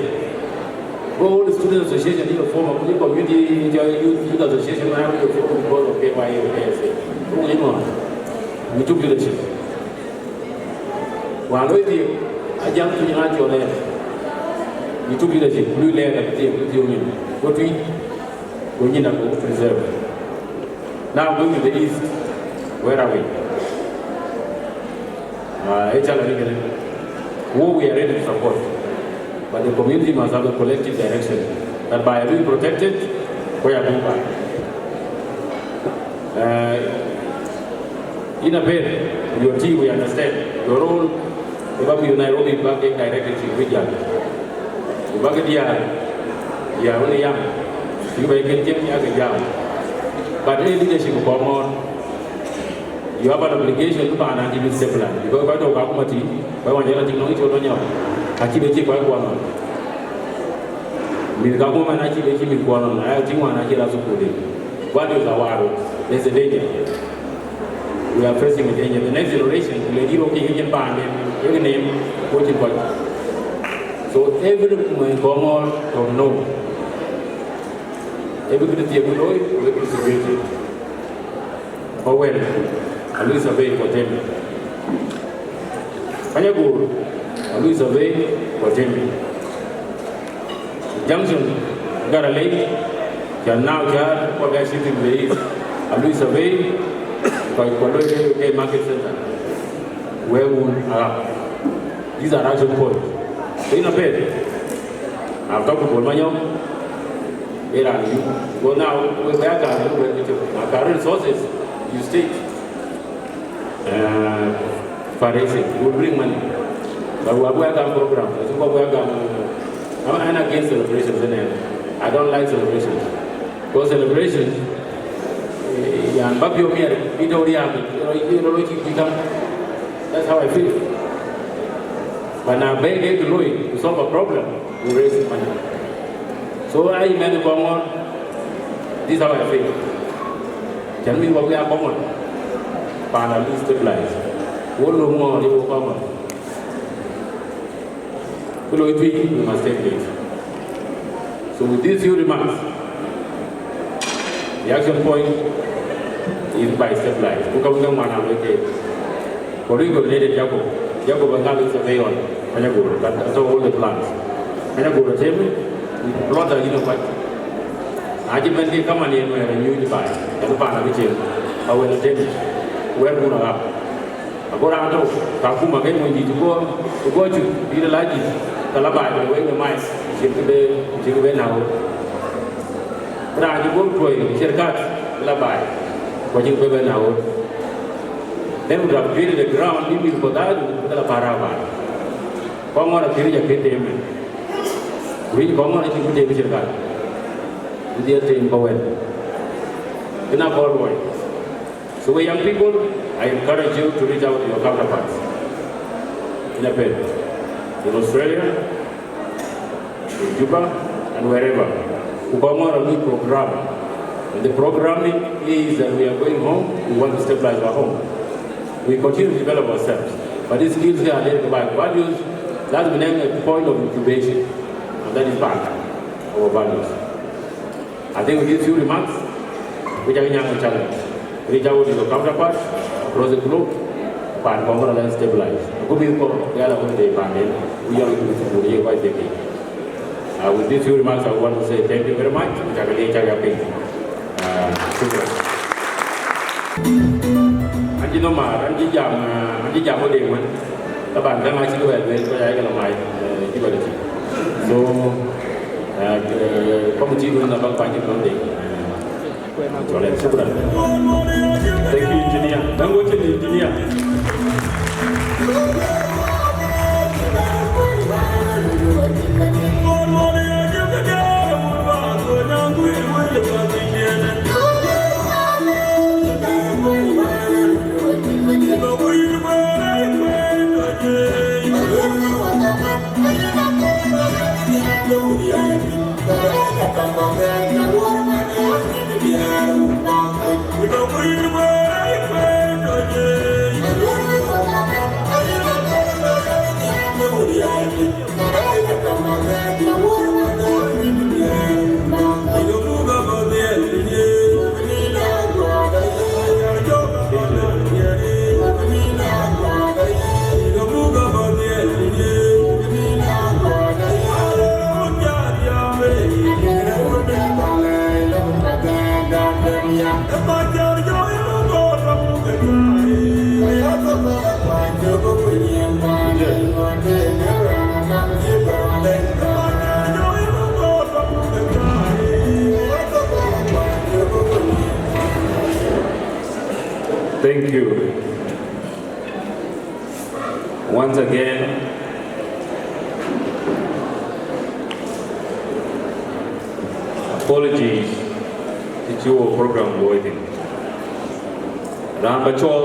Go all the student association, you form a community, you youth, youth association, now you form because of K Y A K S A. Who you know? We took leadership. Wa loi thiëëk, a jam tuny ŋa cɔl ɛ. We took leadership, lui lɛɛr ɛ thiëëk, thiëëk nyin. Go tui, go nyin a go preserve. Now going to the east, where are we? Uh, H L A, wo, we are ready to support, but the community must have a collective direction that by being protected, we are doing. Uh, in a bit, your team, we understand your role. If I'm in Nairobi, back in directed to region. Ku bäk diäär, diäär wën ë yam, cï bɛ kën cïn yak jam. But ë leadership kɔŋ ŋɔn, you have an obligation to ban anti mix supply. Because kɔc tɔ̈u ka kuma tï, kɔc wan jɔl a tïŋ nɔŋ col nyɔk. Ka cï bɛ cï kɔc kuɔn nɔn. Mïth ka kuma na cï bɛ cï mïth kuɔn nɔn, aya tïŋ wan acï la thukul de. What is our role? There's a danger. We are facing a danger. The next generation, ku le dït wok kï kecin paanden, wek neem, wok cïn kɔc. So every mony kɔŋɔɔr tɔ̈ nou. Every bï thiëk bï looi, wek bï security. Kɔc wɛl, alui survey kɔc tem. Panyagoor, alui survey kɔc tem. Junction, Garalei, Janau Jar, kɔc bɛ cï thïn bei, alui survey, kɔc kɔc loi ke, ke market center. Wek wun arap. These are action points. Rin apɛth. I've talked to Bol Manyok. Ë raan yu. Go now, we, we are gathering, we, we, we are resources, you state. Uh, fundraising, we bring money. But we have, we have a program. I think we have a, uh, I'm against celebrations, and I don't like celebrations. Because celebration, eh, yan ba piɔ̈u miɛt, bï tɔ̈u riääk, you know, you know, you become. That's how I feel. But now, bɛ̈ɛ̈i ke looi to solve a problem, we raise money. So I mɛn Kɔŋɔ̈ɔ̈r, this is how I feel. Can we work with Kɔŋɔ̈ɔ̈r? Paan a lu stabilize. Wo lo ŋɔ̈ɔ̈r ye wo Kɔŋɔ̈ɔ̈r. Ku looi tuic, we must take it. So with these few remarks, the action point is by stabilize. Ku ka wïc ŋuan a wek ke. Ku looi coordinated Jacob. Jacob a ŋal is a way on. Kanya guru, that, that's all the plans. Kanya guru, tell me, plot a yïn a kuac. Aji ben ke kaman yen wɛɛr a nyuc baai. Kɛn paan a bï cieŋ. A wɛl a tell me. Wɛɛr kun a ɣap. Ago raan tɔ̈u, ka kum ake mony dït, go, go cut, bï la jic, ka la baai, bï wek në mai, cïn kë bë, cïn kë bë na ɣöt. Raan cï guöp tuɔi në Shirkat, la baai, ku cïn kë bë na ɣöt. Then we have created a ground, bï mïth kɔ̈th aa du, ka la Para baai. Kɔŋɔ̈ɔ̈r akëric akën teem mɛn. Ku ric Kɔŋɔ̈ɔ̈r acïn kë teem Shirkat. Ku dhiël teem ba wɛ̈t. Kënë akɔɔr luɔi. So we young people, I encourage you to reach out to your counterparts in Apen, in Australia, in Juba, and wherever. Ku Kɔŋɔ̈ɔ̈r a lui program. And the programming is that we are going home, we want to stabilize our home. We continue to develop ourselves. But these skills here are led by values, that's the name a point of incubation. And that is back, our values. I think with these few remarks, we can young challenge. Reach out to your counterparts across the globe, pan Kɔŋɔ̈ɔ̈r and stabilize. Ku mïth kɔ̈k, we are going to pan in. We are going to be able to take it. Uh, with these few remarks, I want to say thank you very much. We can, we can, uh, shukran. An cï nɔm maar, an cï jam, uh, an cï jam wëde wën. Taban, käŋ acï wɛ̈ɛ̈t wël, kɔc ayek lɔ mai, eh, cï bɛ lɔ tïŋ. So, eh, eh, committee duön abä kuany cï duön dei. Eh, cɔl en, shukran. Thank you, engineer. Thank you, engineer. Thank you. Once again, apologies to your program waiting. Raan ba cɔl,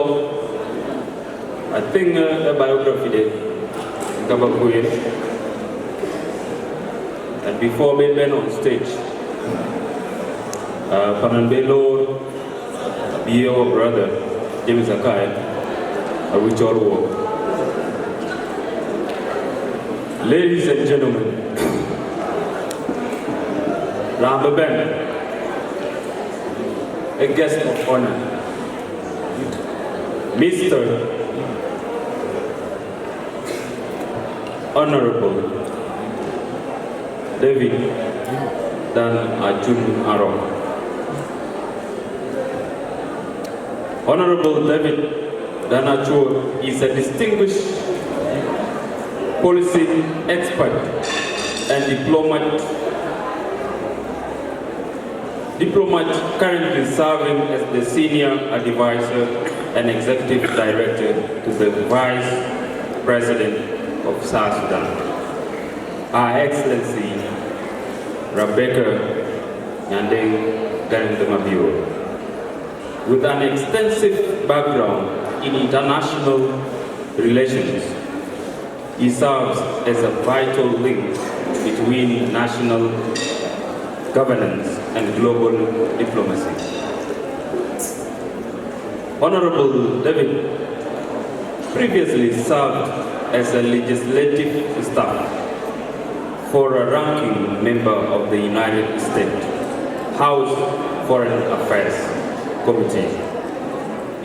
I think, uh, a biography de, ka ba kuir. And before being on stage, uh, Panan Belor, be our brother, James Akai, I will call work. Ladies and gentlemen, Ramba Ben, a guest of honor, Mister Honorable David Dan Achun Arok. Honorable David Dan Achun is a distinguished policy expert and diplomat, diplomat currently serving as the senior advisor and executive director to the Vice President of South Sudan, Her Excellency Rebecca Nyandeng Garang de Mabior, with an extensive background in international relations. He serves as a vital link between national governance and global diplomacy. Honorable David previously served as a legislative staff for a ranking member of the United States House Foreign Affairs Committee.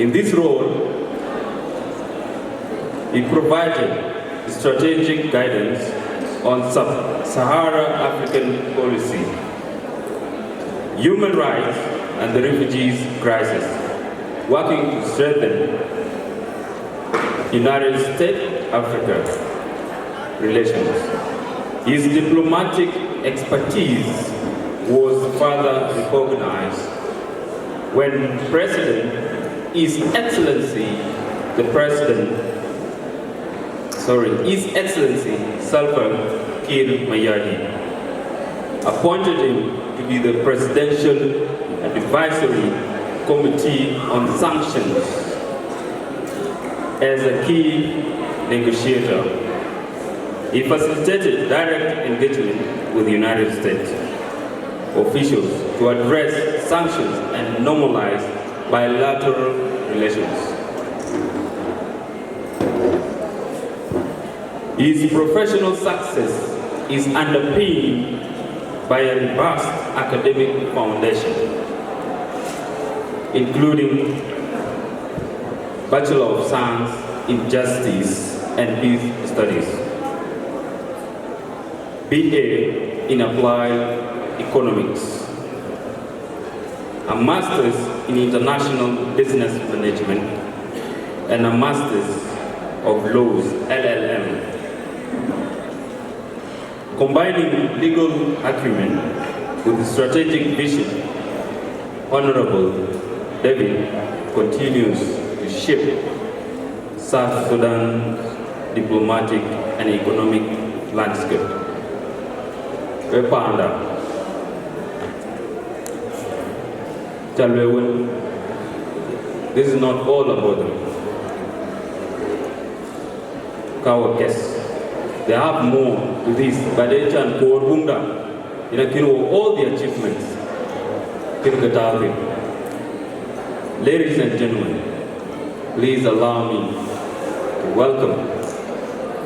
In this role, he provided strategic guidance on sub-Sahara African policy, human rights, and the refugees crisis, working to strengthen United States Africa relations. His diplomatic expertise was further recognized when President, His Excellency, the President, sorry, His Excellency Salva Kiir Mayardit appointed him to be the Presidential Advisory Committee on Sanctions as a key negotiator. He facilitated direct engagement with United States officials to address sanctions and normalize bilateral relations. His professional success is underpinned by a robust academic foundation, including Bachelor of Science in Justice and Peace Studies, B A in Applied Economics, a Master's in International Business Management, and a Master's of Laws, L L M. Combining legal acumen with strategic vision, Honorable David continues to shape South Sudan diplomatic and economic landscape. Ee panda, ca lueel wën, this is not all about them. Our guests, they have more to this, but they can koor buŋda, you know, kin wo all the achievements, kin ke tääu thïn. Ladies and gentlemen, please allow me to welcome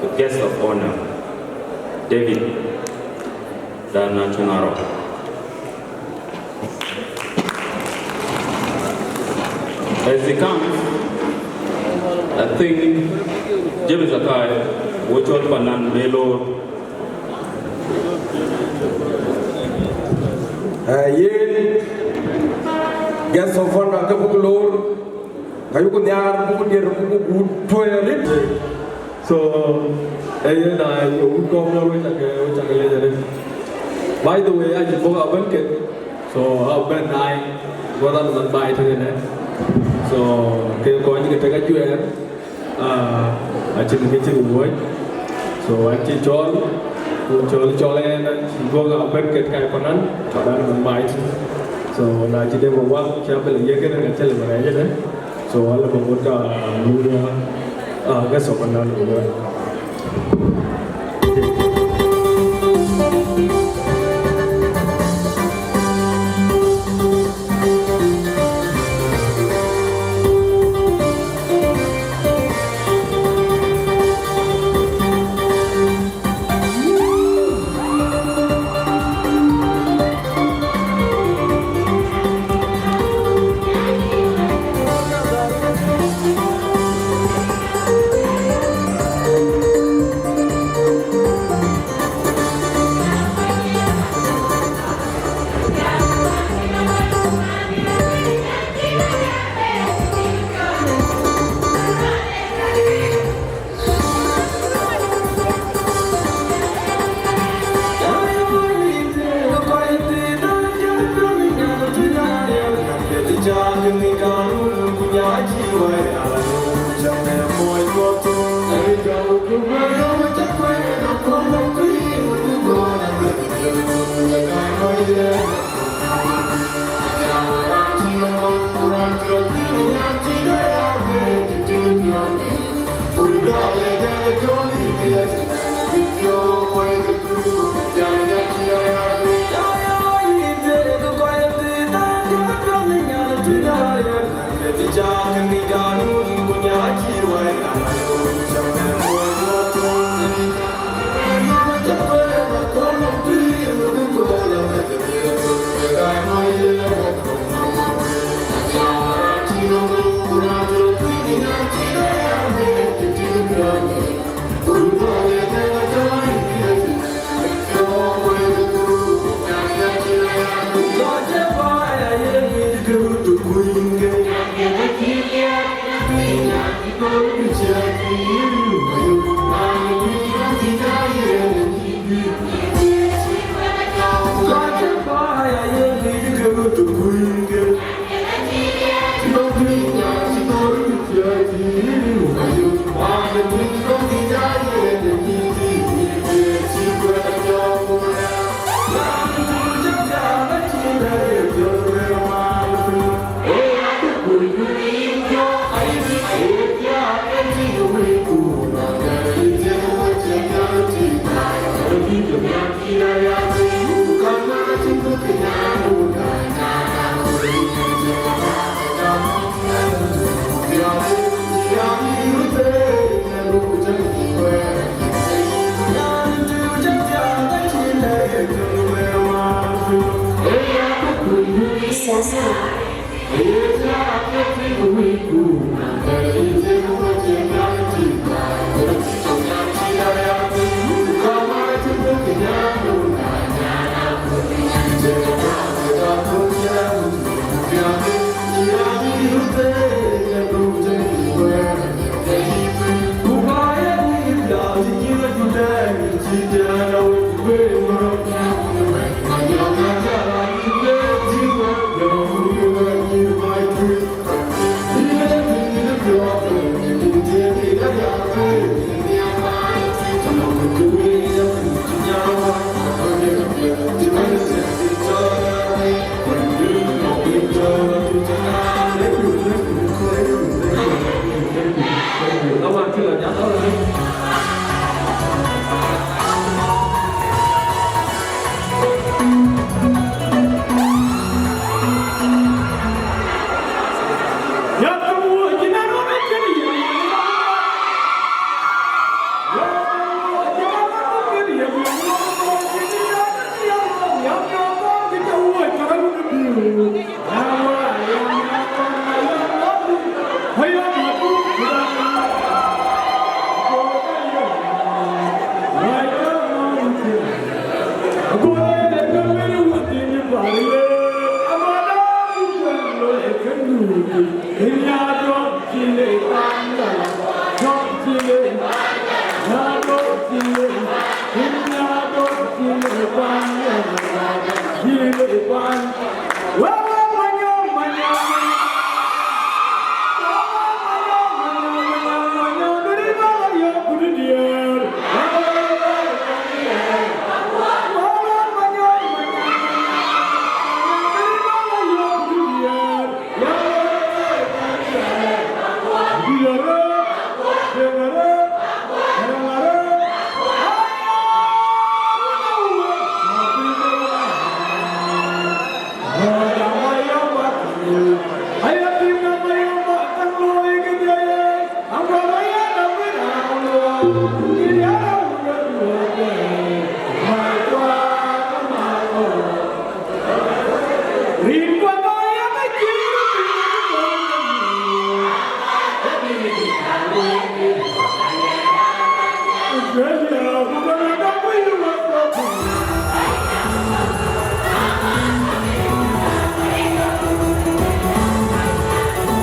the guest of honor, David Danachunaro. As he comes, I think James Akai, wo cɔl panan, bï loor. Eh, yen, guest of honor, ke buk loor, ka yuku nhiaar, buku dier, buku gut tueŋ arët. So, eh, yen a ye wut kɔ̈k lor, we cak, we cak leec arët. By the way, acï bɔ̈ abɛ̈n ket, so abɛ̈n nai, guɔ̈th an man baai tënë nɛ. So, ke kɔc ke tek ajuɛɛr, ah, acïn ke cïk wuɔ̈c. So, an cï cɔl, ku cɔl, cɔl ɛn, an cï guɔ̈k abɛ̈n ket kai panan, panan man baai tënë. So, na cï dek wä wak, cï abɛ̈n ye kënë, ka cï lë bɛ̈n rɛɛc ënë. So, alë ba ŋot ka, uh, Luria, uh, ke sokon na Luria.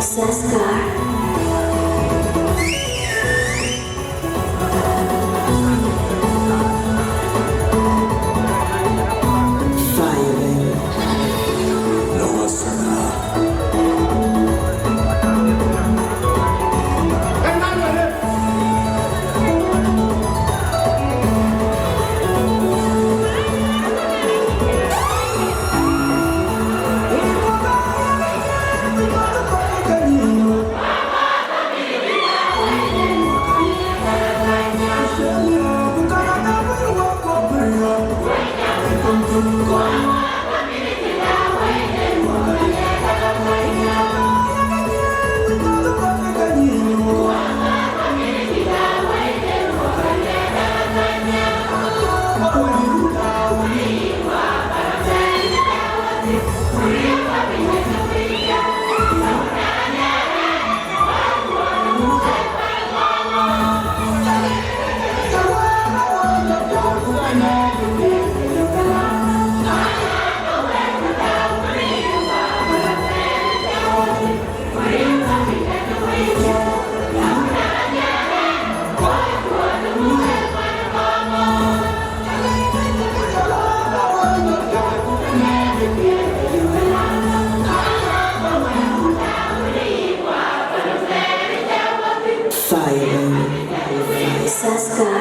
Saskar. Fire. No Fire. Saska.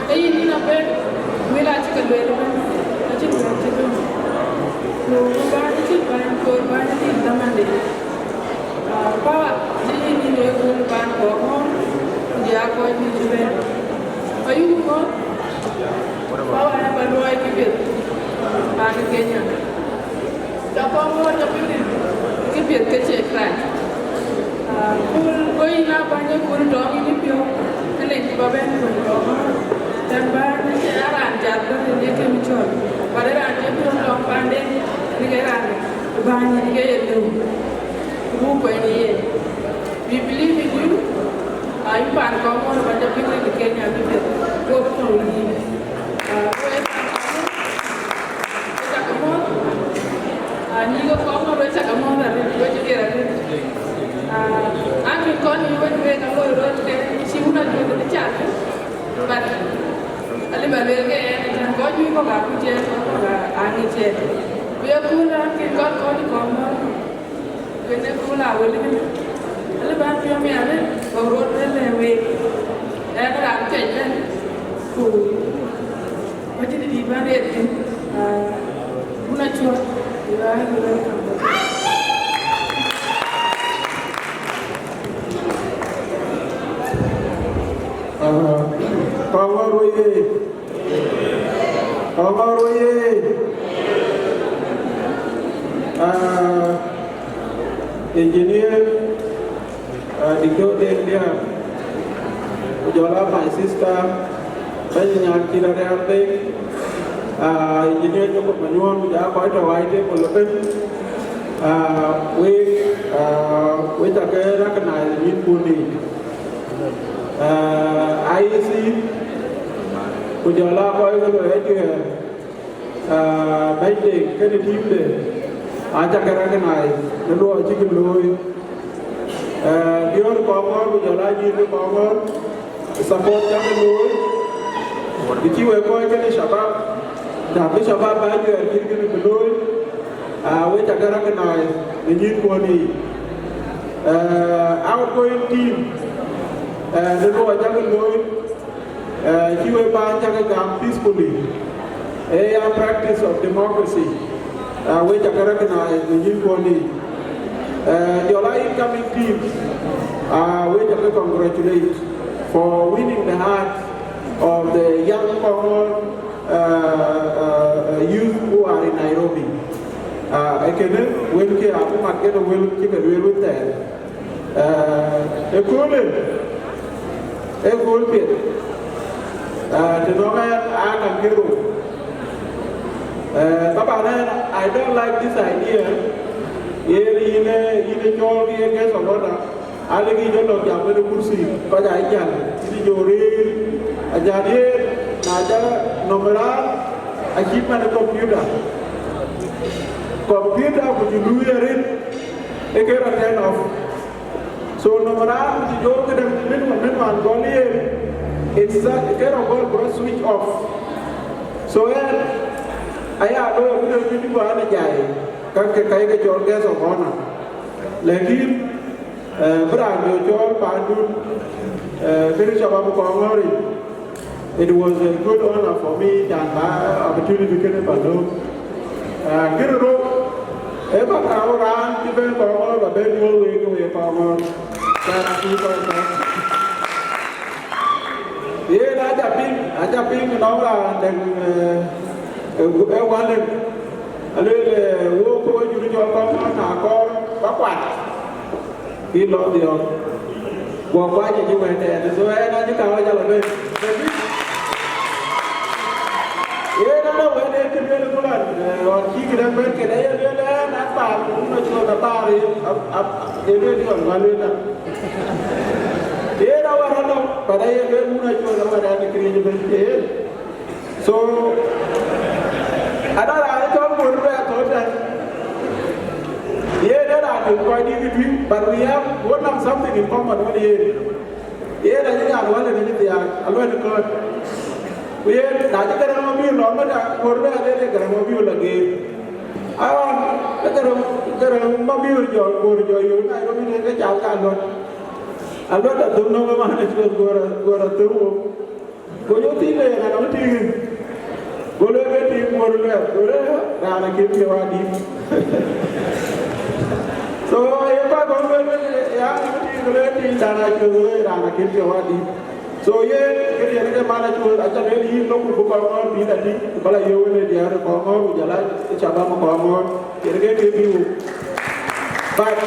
Ee yïn, yïn abël, wël acï ke lueel ëbɛ̈n, acïn wël cï döŋ. Ku bäny acïn bäny, ku bäny acïn dhamande. Ah, power cï yïn, yïn ee wël bäny kɔ̈k ŋɔ̈ɔ̈r, ku jɔ aa kɔc juëc ëbɛ̈n. Ayuk ŋɔ̈ɔ̈r, power ë ba luɔi kë piɛth, bäny Kenya. Cä kɔn ŋɔ̈ɔ̈r jɔ piŋ kë piɛth ke cie kërɛɛc. Ah, ku go yïn aa bäny ë kun tɔŋ yïn piɔ̈u, ke lec bï ba bɛ̈n kun tɔŋ. Tɛ̈n bäny acie aa raan cath bï rin ye kën cɔl, bä de raan ye piɔ̈u tɔŋ paanden, rin ke raan bäny yïn ke ye lëu. Ku buk kuɛny ë yen. We believe in you. Ayï pan kɔn ŋɔn ba jɔ piŋ rin Kenya bï piɛth. Go bï thou yïn. Ah, wek, wek cak mɔ̈th. Ah, nyïïk kɔn ŋɔn wek cak mɔ̈th arëët, wek cï diɛɛr arëët. Ah, an kën kɔn yï wek wek aloi röt ke cï wun ajuëc bï cath. But alë ba lueel ke ɣɛn ëtɛ̈n kɔc juëc kɔ̈k akuc ɣɛn, kɔc kɔ̈k aŋic ɣɛn. Ku ye kööl an kën kɔn kɔn kɔn ŋɔn. Kënë ku la wël kënë, alë bän piɔ̈u miɛt arëët, bä rot bë lɛ̈k week, ɣɛn raan piɛc bɛ̈n, ku bä cïn dït bän riɛt thïn, ah, wun acuɔt, you are welcome. Ah, Kɔŋɔ̈ɔ̈r wei ye. Kɔŋɔ̈ɔ̈r wei ye. Ah, engineer, ah, Diktor Deng Liang, ku jɔl a my sister, bɛ̈ny nyan cï rɔt rial piny, ah, engineer Jacob Manyuɔn, ku jɔl a kɔc tɔ̈ wai table ëbën. Ah, wek, ah, wek cä ke recognize yïn kun yic. Ah, I E C, ku jɔl a kɔc ke loi ajuɛɛr, ah, bɛ̈nyde kenë teamde, acä ke recognize në luɔi cï ke looi. Ah, diäär Kɔŋɔ̈ɔ̈r ku jɔl a nyïïr ke Kɔŋɔ̈ɔ̈r, support cä ke looi, të cï wek kɔc kenë shabab, të bï shabab bä ajuɛɛr cït kënë bï looi, ah, wek cä ke recognize në nyïïr kuɔn yiic. Eh, outgoing team, eh, në luɔi cä ke looi, eh, cï wek bäny cä ke gam peacefully, ee ya practice of democracy, eh, wek cä ke recognize në nyïïr kuɔn yiic. Eh, jɔl a incoming team, ah, wek cä ke congratulate for winning the heart of the young Kɔŋɔ̈ɔ̈r, uh, uh, uh, youth who are in Nairobi. Uh, ee kënë wëlkë abï mat kenë wël cï ke lueel wën thɛɛr. Uh, ëköölë, ëkööl piɛth. Uh, të nɔŋ ɣɛn aa kaŋ ke rou. Uh, taban ɣɛn, I don't like this idea. Yen yïn, yïn ë cɔɔl ke ye guest of honor. Alëk yic ë lɔ jam ënë kursi, kɔc aa jäl, yïn Jorir, ajan yen, na ja nɔm raan, acït man computer. Computer ku jɔ luui arëët, ë ke rɔt turn off. So nɔm raan ku jɔ jɔɔk këdäŋ, min, min man gɔl yen, it's a, ke rɔt gɔl bï rɔt switch off. So ɣɛn, aya looi ku de bï bä an jai, ka ke, ka ke cɔl guest of honor. Lakin, eh, bï raan jɔ cɔl pandun, eh, kërë cɔk abï kɔŋ ŋɔ̈ɔ̈ric. It was a good honor for me, can ba opportunity kënë ba lööm. Eh, kërë rou, ë ba kau raan cï ben kɔŋ ŋɔ̈ɔ̈r ba ben nyuɔ̈th wek, wek kɔŋ ŋɔ̈ɔ̈r. Can I see you? Yen aca piŋ, aca piŋ nɔm raan dɛ̈ŋ, eh, eh, eh, walë. Alueel, eh, wok, wok jur jɔ kɔn na kɔɔr ba kuat. Kï lɔ dhiɔ̈k. Guɔ kuac ë cï wɛ̈ɛ̈t ɛn, so ɛn acï kaŋ acä lɔ ben. Yen ënɔ wɛ̈ɛ̈t ë cï lueel ku lan, eh, ɣɔn cï këdäŋ ben kënë, ye lueel ɛn, an, paar, ku wun acuɔth apaar, ye, ab, ab, ye lueel yɔn, ba lueel na. Yen awär ënɔ, but aye lueel wun acuɔth awär ɛn ë këriëëc ëbën, yen. So, anɔŋ raan ë cɔl Bor bɛ athööt tɛ̈n. Yen ë raan tök kɔc dït ë tui, but we have, we have something in common wën yen. Yen acï nyan wälë në thiaak, aluɛ̈n ë kööt. Ku yen, na cï Garaŋ Mabiör lɔ ëmëda, Bor bɛ adhil ë Garaŋ Mabiör lɔ geer. Aɣɔn, ë Garaŋ, Garaŋ Mabiör jɔ, Bor jɔ yöök Nairobi, ke cal ka aluɔ̈t. Aluɔ̈t athöŋ nɔm ëmën ë cuɔth, Bor, Bor athöŋ wok. Go jɔ thiëëc le, yen anɔŋ tïŋ? Go lueel ke tïŋ Bor luɛth. Go lueel, raan akïn piɔ̈u adït. So, ye ba gɔ̈k lueel, ya, anɔŋ tïŋ? Go lueel, tïŋ dan acï, go lueel, raan akïn piɔ̈u adït. So, yen, këriëëc de man acï, aca lueel yïn, lok ku bï kɔŋ ŋɔ̈ɔ̈r bï la tïŋ, ku ba la yöök wën ë diäär kɔŋ ŋɔ̈ɔ̈r, ku jɔl a shabab kɔŋ ŋɔ̈ɔ̈r. Yen ke kë bï wok. But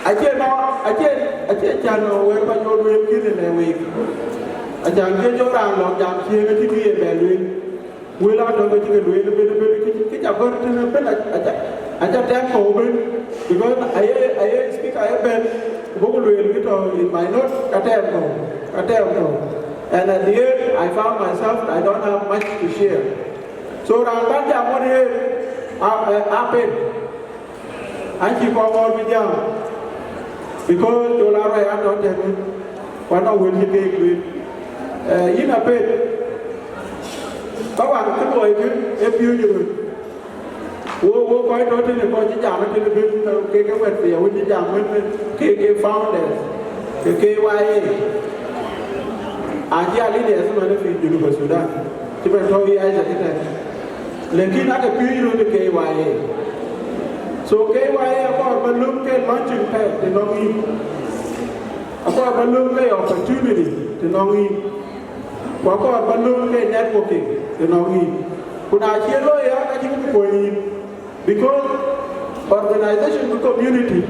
acie nɔ, acie, acie can nɔ wël ba nyuɔɔth lueel kïn ënë week. Acan ke jɔ raan lɔ jam ciëën acï bï ye bɛ lueel. Wël atɔ̈ ke cï ke lueel ëbën, ëbën, kë, kë ca gɔ̈t tënë ëbën, aca, aca, aca tɛm kɔ̈u ëbën. Because aye, aye speaker aye bɛ̈n, ku bɔ̈ ku lueel kë tɔ̈ in my note, ka tɛm kɔ̈u, ka tɛm kɔ̈u. And at the end, I found myself, I don't have much to share. So raan bän jam ɣɔn yen, a, a, a pen. An cï kɔŋ ŋɔ̈ɔ̈r bï jam, because col a ruɛc an tɔ̈ tɛ̈n, ku anɔŋ wël cï keek lueel. Eh, yïn a pen, ba wan kë luɔi kë ë piööc röt. Wo, wo kɔc tɔ̈ tënë kɔc cï jam tënë bën, ke, ke wɛ̈t thiëëu wën cï jam wën, ke, ke founders, ke K Y A. Acï a leaders man ë fi Junub Sudan, cï bɛ̈n tɔ̈u Isaac ëtɛ̈n. Lakin ake piööc röt ë K Y A. So K Y A akɔɔr ba lööm ke launching pad të nɔŋ yïn. Akɔɔr ba lööm ke opportunity të nɔŋ yïn. Ku akɔɔr ba lööm ke networking të nɔŋ yïn. Ku na cie looi ya, ka cï kë kuɔny yïn. Because organization ku community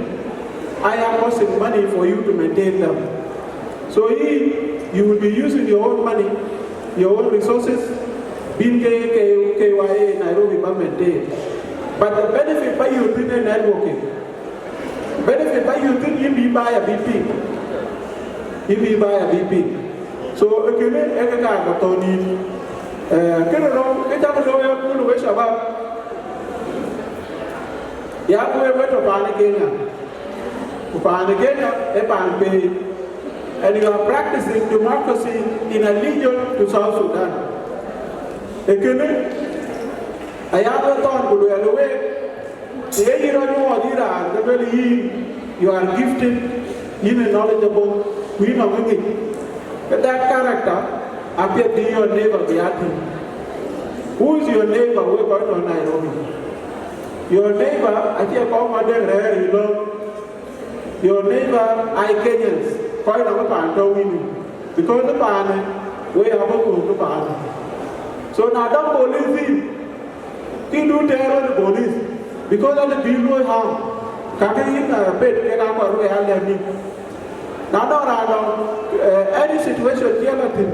aya costing money for you to maintain them. So yïn, you will be using your own money, your own resources, bïn ke, ke, K Y A Nairobi ba maintain. But the benefit ba yök thïn ë networking. Benefit ba yök thïn, yïn bï baai abï piŋ. Yïn bï baai abï piŋ. So, ee kënë, ee kë kaar ba thɔ̈n yïn. Eh, kënë rou, kë cäk looi ë kööl wek shabab. Ya ku wek wek tɔ̈ paan ë Kenya. Ku paan ë Kenya, ee paan peei. And you are practicing democracy in a legion to South Sudan. Ee kënë, aya wek thɔ̈n ku luɛɛl wek, të ye yïn rɔt nyuɔɔth yïn raan, ke lueel yïn, you are gifted, yïn ë knowledgeable, ku yïn nɔŋ ŋic. Ke that character apiɛth bï your neighbor bï a tïŋ. Who is your neighbor? Wek kɔc tɔ̈ Nairobi. Your neighbor acie kɔc ŋɔ̈t dek rɛ̈ɛ̈r yï lɔ̈ɔ̈m. Your neighbor are Kenyans, kɔc nɔŋ paan tɔ̈u yïn. Because paanë, wek abɔ̈ köök paanë. So na dɔm police yïn, kï du tɛɛr rɔt police, because ade bï luɔi harm, kakë yïn, eh, pet kek akɔɔr wek alɛ̈k yïn. Na nɔŋ raan nɔŋ, eh, any situation cï lɔ thïn,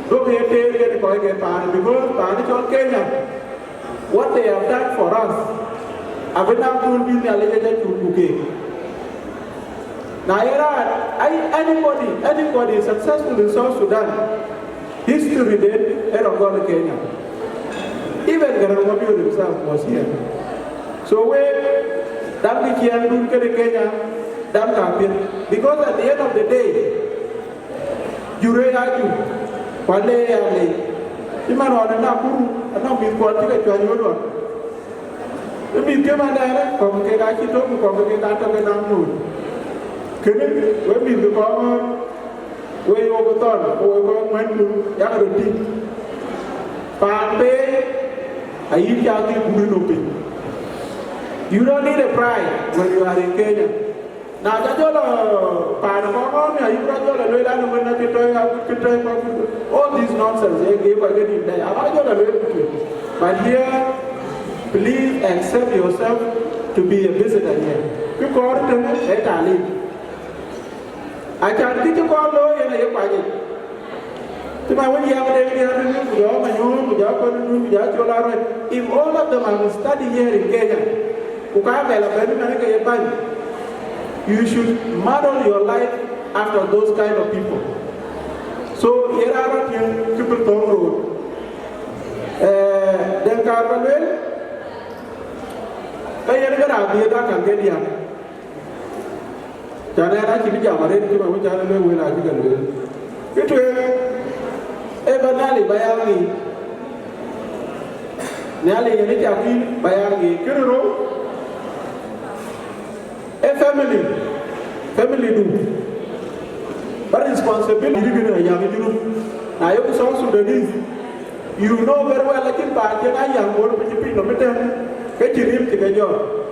duɔ̈kkë ye teer kek kɔc ke paanë, because paanë cɔl Kenya, what they have done for us, abï naŋ kööl bï Nhialic ë jɔ cuk ku keek. Na ye raan, ai, anybody, anybody successful in South Sudan, history den ë rɔt gɔl Kenya. Even Garang Mabior himself was here. So we, dam kë ciɛɛŋdun kënë Kenya, dam ka piɛth. Because at the end of the day, jur ë ya jur, ku ale ya le. Cï man ɣɔn ë Nakuru, anɔŋ mïth kuɔn cï ke cuany ɣöt ɣɔn. Ë mïth ke man dɛɛrë, kɔ̈k kek acï tök, ku kɔ̈k kek atɔ̈ ke naŋ noon. Kënë, we mïth ke kɔŋ ɣöt, we yok ë thɔn, ku we kɔŋ ŋuɛ̈n kun, yak röt tïŋ. Paan peei, ayï cak dhil guur nɔm piny. You don't need a pride when you are in Kenya. Na ca jɔl, uh, paan kɔŋ ɣɔn, ayï rɔt jɔl lueel an, wën akï tɔ̈i, akï tɔ̈i, all this nonsense, eh, ke kɔc ke nim dai, aba jɔl lueel ku. But here, please accept yourself to be a visitor here. Kë kɔɔr tënë, eh, talim. Acan kë cï kɔn looi yen aye kuany yic. Cï man wën yam de diäär ë ku jɔ manyuur, ku jɔ kɔn dun, ku jɔ col arɔt. If all of them are study here in Kenya, ku ka bɛ̈l abɛ̈n man ke ye bäny, you should model your life after those kind of people. So, ye raan rɔt tiëŋ kë pïr thɔ̈ŋ roor. Eh, den kaar ba lueel, ka yen ke raan dhiëëth akaŋ ke diäär. Can ɛn acï bï jam arëët, cï man wën can ë lueel wël acï ke lueel. Kë tueŋ, ee ba Nhialic ba ya ŋic. Nhialic yen ë cak yïn ba ya ŋic. Kë rou, ee family, family du. Ba responsibility kënë aya ke Junub. Na yok South Sudanese, you know very well, lakin ba cïn aya ŋoot bï cï piny nɔm ëtɛ̈n, ke cï ril cï ke jɔt.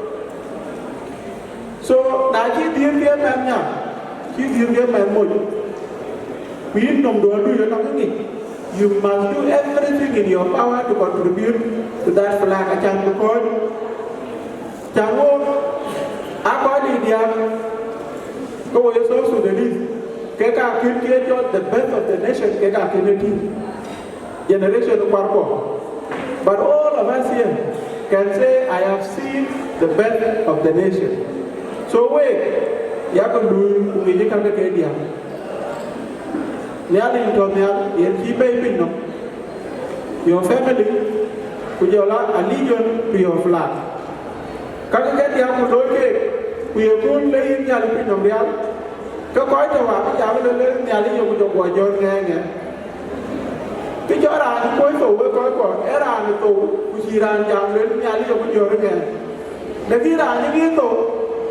So, na cï dhiëëth ke mɛnh nya, cï dhiëëth ke mɛnh moc, ku yïn nɔm duɔ̈ɔ̈r du yen nɔm ŋic, you must do everything in your power to contribute to that flag. Acan bï kɔc, can wok, aa kɔc dït diäk, ke wo ye South Sudanese, ke ka kën ke jɔt the best of the nation, ke ka kën e tïŋ. Generation kuarkɔ. But all of us here can say, "I have seen the best of the nation." So wek, yak luui ku ŋic ë käŋ ke ke diäk. Nhialic tɔ̈ nhial, yen cï bɛ̈i piny nɔm, your family, ku jɔl a allegiance to your flag. Käk ke diäk ku looi keek, ku ye kööl le yïn Nhialic piny nɔm rial, ke kɔc tɔ̈ wak bï jam ëlë, le Nhialic yok jɔ guɔ jɔt ŋɛɛŋɛ. Kë cɔl raan cï kuöc thou wek kɔc kɔ̈k, ee raan ë thou, ku cïï raan jam, lueel Nhialic yok jɔt ŋɛɛŋ. Lakin raan cï ŋic thou,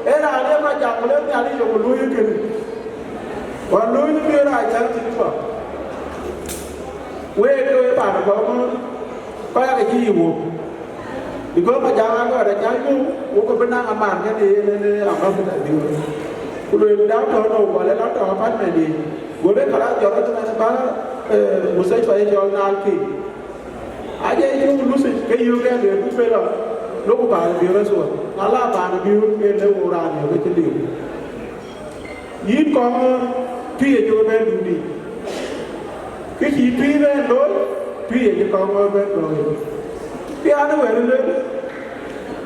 ee raan ë kɔc jam, lueel Nhialic yok luui kënë. Ɣɔn luui bï rac cäŋ cït kɔ̈k. Week ke we paan kɔ̈k ŋööt, kɔc ake cï yï wok. Because Majaŋ Agɔɔt acä yum, wok bï naŋ amar kën yen, yen, yen ambassador diu. Ku lueel, dau tɔ̈ nou, wala la tɔ̈ apartment yic. Go lueel, kala jɔt rɔt man ba, eh, mustashfa ye cɔl Nile King. Aje yum lusic, ke yöök ë lueel, du pe lɔ, loku paan biu rɔt suɔt. Na la paan biu, ke le wo raan yök ke cï liu. Yïn kɔŋ ŋööt, tui ye cï we bɛ̈n dun dït. Kë cï tui bɛ̈n looi, tui ye cï kɔŋ ŋööt bɛ̈n looi. Kë an, wɛ̈t ë lueel,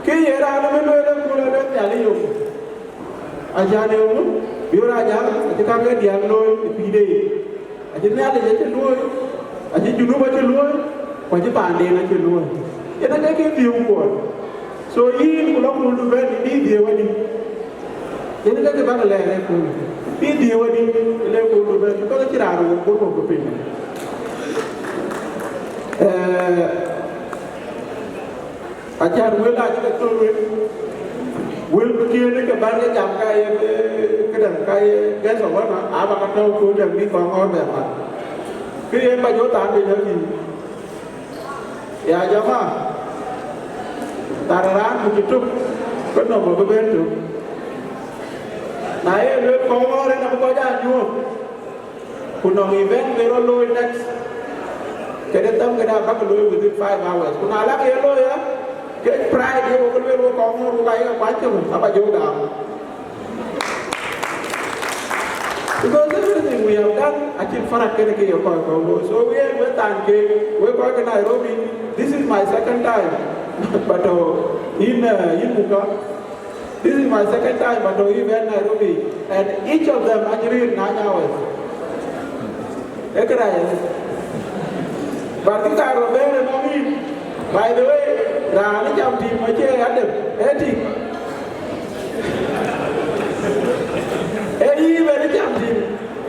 kë ye raan ëbɛ̈n lueel, ë kul ëbɛ̈n Nhialic yök. Acan ë ŋö, bï raan jam, acï käŋ ke diäk looi ë pïïrde yic. Acï Nhialic acï luööi, acï Junub acï luööi, ku acï paanden acï luööi. Yen ake ke dhiëëu kuɔɔn. So yïn ku lɔ kuldu bɛ̈n, bï dhiëëu adï? Yen ake ke bäk lɛɛr ë kul, bï dhiëëu adï? Le kuldu bɛ̈n, because acï raan wok bɔ̈ wok piny. Eh, Acan wël acï ke thöl wek, wël kën ke bän ke jam ka ye, eh, këdäŋ, ka ye guest of honor, aba ke tɔ̈u ku däŋ bï kɔŋ ŋɔ̈ɔ̈r bɛ mat. Kë yen ba jɔ thaar piny ëtï. Ya jama, thaar raan ku cï tök, ke nɔm bï ben tök. Na ye luel kɔŋ ŋɔ̈ɔ̈r en abï kɔc aa nyuɔ̈ɔ̈k. Ku nɔŋ event bï rɔt looi next, këde thɛm këde abäk looi within five hours. Ku na lak ye looi ya, ke pride ye wok lueel wok kɔŋ ŋööt wok ayek kuany cök, aba jɔ gam. Because everything we have done, acïn farak kënë ke ye kɔc kɔ̈k looi. So we, we thank you, we kɔc ke Nairobi, this is my second time. But, uh, in, uh, in Muka, This is my second time at the event Nairobi, and each of them actually nine hours. Ekra, but kï ka rɔt bɛ̈ɛ̈r ënɔŋ yïn. By the way, raan ë cam tim acie Adam, ee tik. Ee yï bɛ̈n ë cam tim.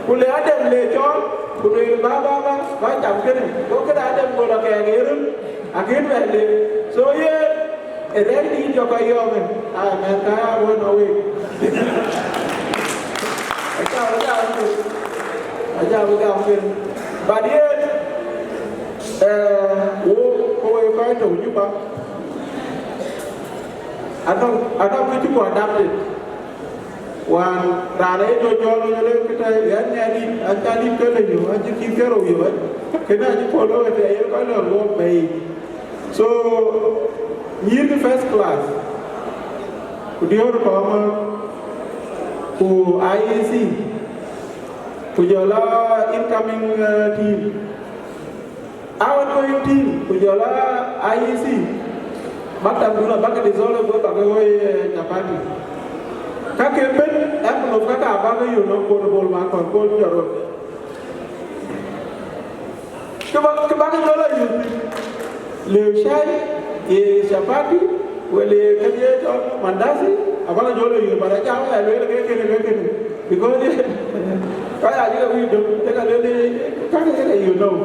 Ku le Adam le cɔɔl, ku le bä, bä, bä, bä cam kënë. Go kënë Adam go lɔ kɛɛk ë röt, akën bɛ le. So yen, ë rɛ̈ɛ̈r dïït jɔ kɔc yɔɔk ë, aa, mɛn ka ya ruɔ̈n awek. Aca, aca, aca bï gam kënë. But yen, eh, wo, ko we kɔc tɔ̈u Juba, anɔŋ, anɔŋ kë cï ku adapted. Wään raan ee jɔ jɔl ë le këtɛ, ɣɛn ŋɛk dït, an, ca dït ke le yök, an, cï kït ke rou yök, kënë acï puɔ̈l wek ëtɛ, yen kɔc lɔ luɔk bei. So, nyïïr kï first class, ku diöör kɔɔŋ, ku I E C, ku jɔl a incoming, eh, team. Outgoing team, ku jɔl a I E C, maktab dun abäk dissolve, bäk ke woi, eh, chapati. Ka ke bɛ̈n, envelope ka ka bäk yök nɔm kɔn Bol Makɔr, kɔn jɔt röt. Kë bäk, kë bäk jɔl a yök thïn. Le chai, ye chapati, wala ye kë ye cɔl mandazi, abäk jɔl a yök, but aca wek a lueel ke kënë, ke kënë. Because ka ya jël a wic döŋ, ke ka lueel, ka ke, ke, you know.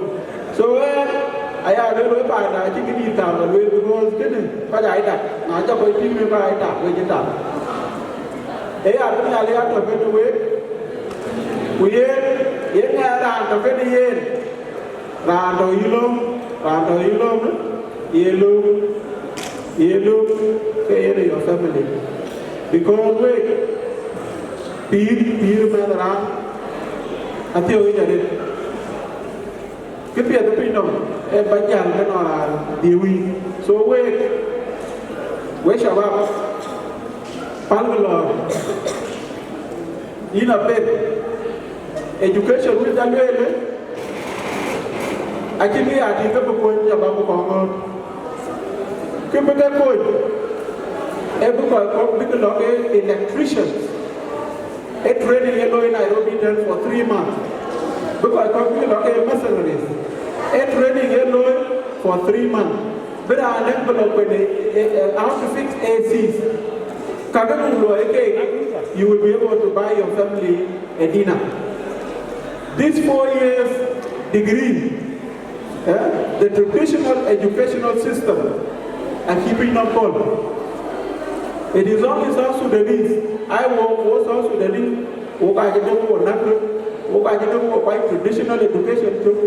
So, eh, aya lueel wek paanda acï këdït kaam ba lueel, because kënë kɔc aa dak, na cä kɔc tïŋ wek kɔc aa dak, wek cï dak. Ee ya bï Nhialic ya tɔ̈ kënë wek, ku yen, yen ŋɛɛr raan tɔ̈ kënë yen, raan tɔ̈ yï löm, raan tɔ̈ yï löm, ye löm, ye löm, ke yen ë your family. Because wek, pïïr, pïïr mɛnh raan, athiëëu yic arëët. Kë piɛth ë piny nɔm, ee ba jäl ke nɔn raan dhie wïï. So wek, wek shabab, pälkï lɔ̈ɔ̈r, yïn apet, education wïc ca lueel, acïn kë ya tïŋ ke bï kony shabab kɔŋ ŋɔ̈ɔ̈r. Kë bï ke kony, ee bï kɔc kɔ̈k bïk lɔ ke electricians. Ee training ye looi Nairobi tɛ̈n for three months. Bï kɔc kɔ̈k bïk lɔ ke mercenaries. Ee training ye looi for three months. Bï raan dɛ̈ŋ bï lɔ kuën, eh, eh, how to fix A Cs. Kakë buk luɔi keek, you will be able to buy your family a dinner. This four years degree, eh, the traditional educational system, acï piny nɔm pɔ̈l. It is only South Sudanese, ai wo, wo South Sudanese, wo ka cï döŋ wo näk röt, wo ka cï döŋ wo kuany traditional education tök.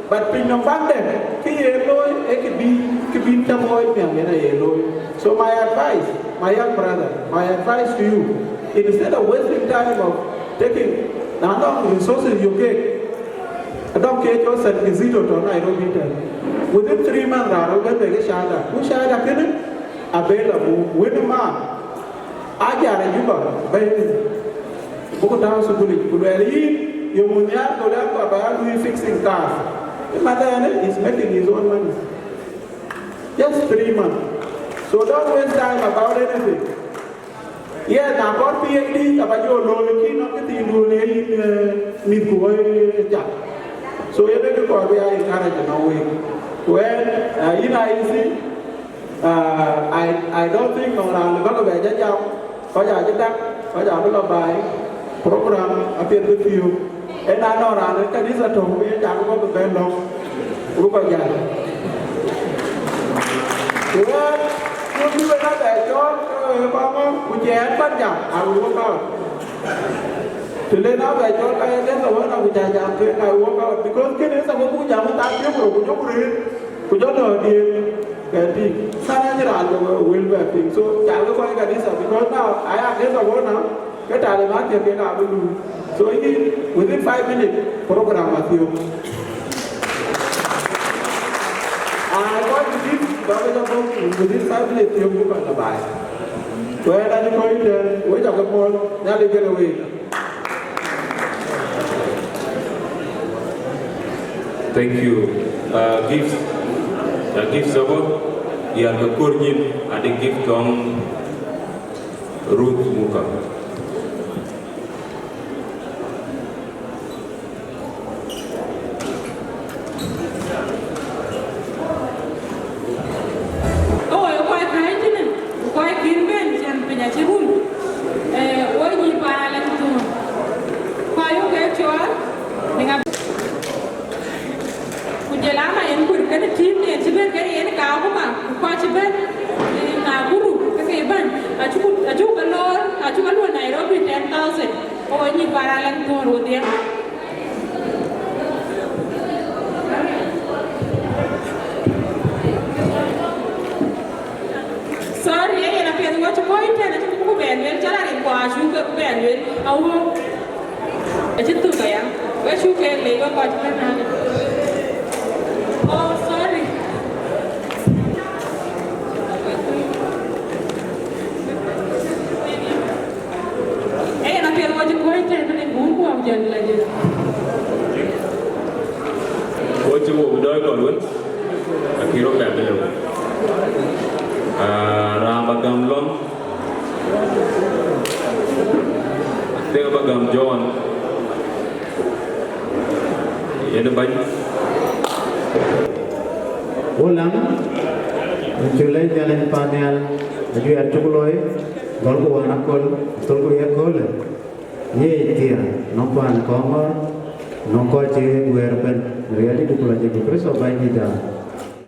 But piny nɔm baŋ dɛ̈, kë ye looi, ee kë bï, kë bï tɛ̈m ɣɔɔc nhial yen aye looi. So my advice, my young brother, my advice to you, instead of wasting time of taking, na nɔŋ resources yök kek, adɔŋ ke cɔl Saint Kizito tɔ̈ Nairobi tɛ̈n. Within three months, raan rɔt bɛ̈n bɛ̈k ë shahada. Ku shahada kënë, abël abuk wën ë ma, ajar ë Juba, bɛ̈ny. Buku tääu thukul yic, ku luɛɛl yïn, yöŋ nhiaar, go lɛ̈k baba ya lui fixing cars. Ë mɛnh ënë is making his own money. Just three months. So don't waste time about anything. Yes, na kɔɔr P H D, aba jɔ looi, kï nɔŋ kë thiin duön ë yïn, eh, mïth ku woi, eh, cak. So yen ë kë kɔɔr bï ya encourage nɔŋ wek. Ku ɣɛn, eh, yïn I E C, eh, I, I don't think nɔŋ raan lë bäkë bɛ jɔ jam, kɔc aa cï dak, kɔc aa bï lɔ baai, program apiɛth bï thiöök. Ëna nɔŋ raan ë kanitha tök, ku ye cak bɔ̈ bï bɛ̈n lɔ̈ŋ, ku bï kɔc jäl. Ku ɣɛn, ku bï wek abɛ cɔɔl, ke we kɔŋ ŋɔ̈ŋ, ku cɛ ɣɛn bän jam, I will walk out. Të le na bɛ cɔɔl, ka ye guest of honor, ku ca jam tueŋ, I will walk out. Because kënë ë thababu jam ë thaar tiök rou, ku jɔku rëër, ku jɔ lɔ diëër. Kɛn tïŋ, thaar acï raan jɔ wël bɛ piŋ. So, cak kɔc kanitha, because now, aya guest of honor, ke talimat thiëk kek abï luui. So yïn, within five minutes, program athiök. Ai, kɔc dït, ba ke jɔ bɔ̈, within five minutes thiök buk kɔc lɔ baai. Ku ɣɛn acï kɔc tɛ̈n, wek ca ke puɔ̈l, Nhialic kenë week. Thank you. Uh, gifts, uh, gifts aba, ya ke kor nyin, ade gift tɔŋ. Ruth Muka. Ë woi kɔc kääc tënë, ku kɔc kïn bɛ̈n cän piny acï run, ee, woi nyïïn paan alɛŋ thöör. Kɔc wok ke cɔɔl, në ŋa, ku jël ama yen kuër kënë team den cï bɛ̈n kënë yen Kakuma, ku kɔc cï bɛ̈n, ee, Nakuru, ke ke bɛ̈n, acuk, acuk ke loor, acuk ke luɔ̈i Nairobi ten thousand, ë woi nyïïn paan alɛŋ thöör wodhie. Sorry, ee yen apiɛth wɔ cï kɔc tɛ̈n acï buk bɛn lueel, cä la rin kua acuk ke bɛn lueel. Awo. Acï thök aya. We cuk ke le we kɔc bɛ̈n nani. Oh, sorry. Ee yen apiɛth wɔ cï kɔc tɛ̈n tënë buk wɔ jɛn la jël. Wɔ cï wok dɔɔc kɔn wën, akï rɔt bɛ̈n bï lëu. Ah, raan ba gam lɔ̈ŋ, thek ba gam John. Yen bäny. Wulaŋ, cuk lɛc Nhialic pan nhial, ajuɛɛr cuk looi, gɔlku wään aköl, thölku ye köölë. Ye thiëër, nɔŋ paan Kɔŋɔ̈ɔ̈r, nɔŋ kɔc cï guëër ëbɛ̈n, riɛldït ku la Yecu Kërtho Bɛ̈nydïïtda.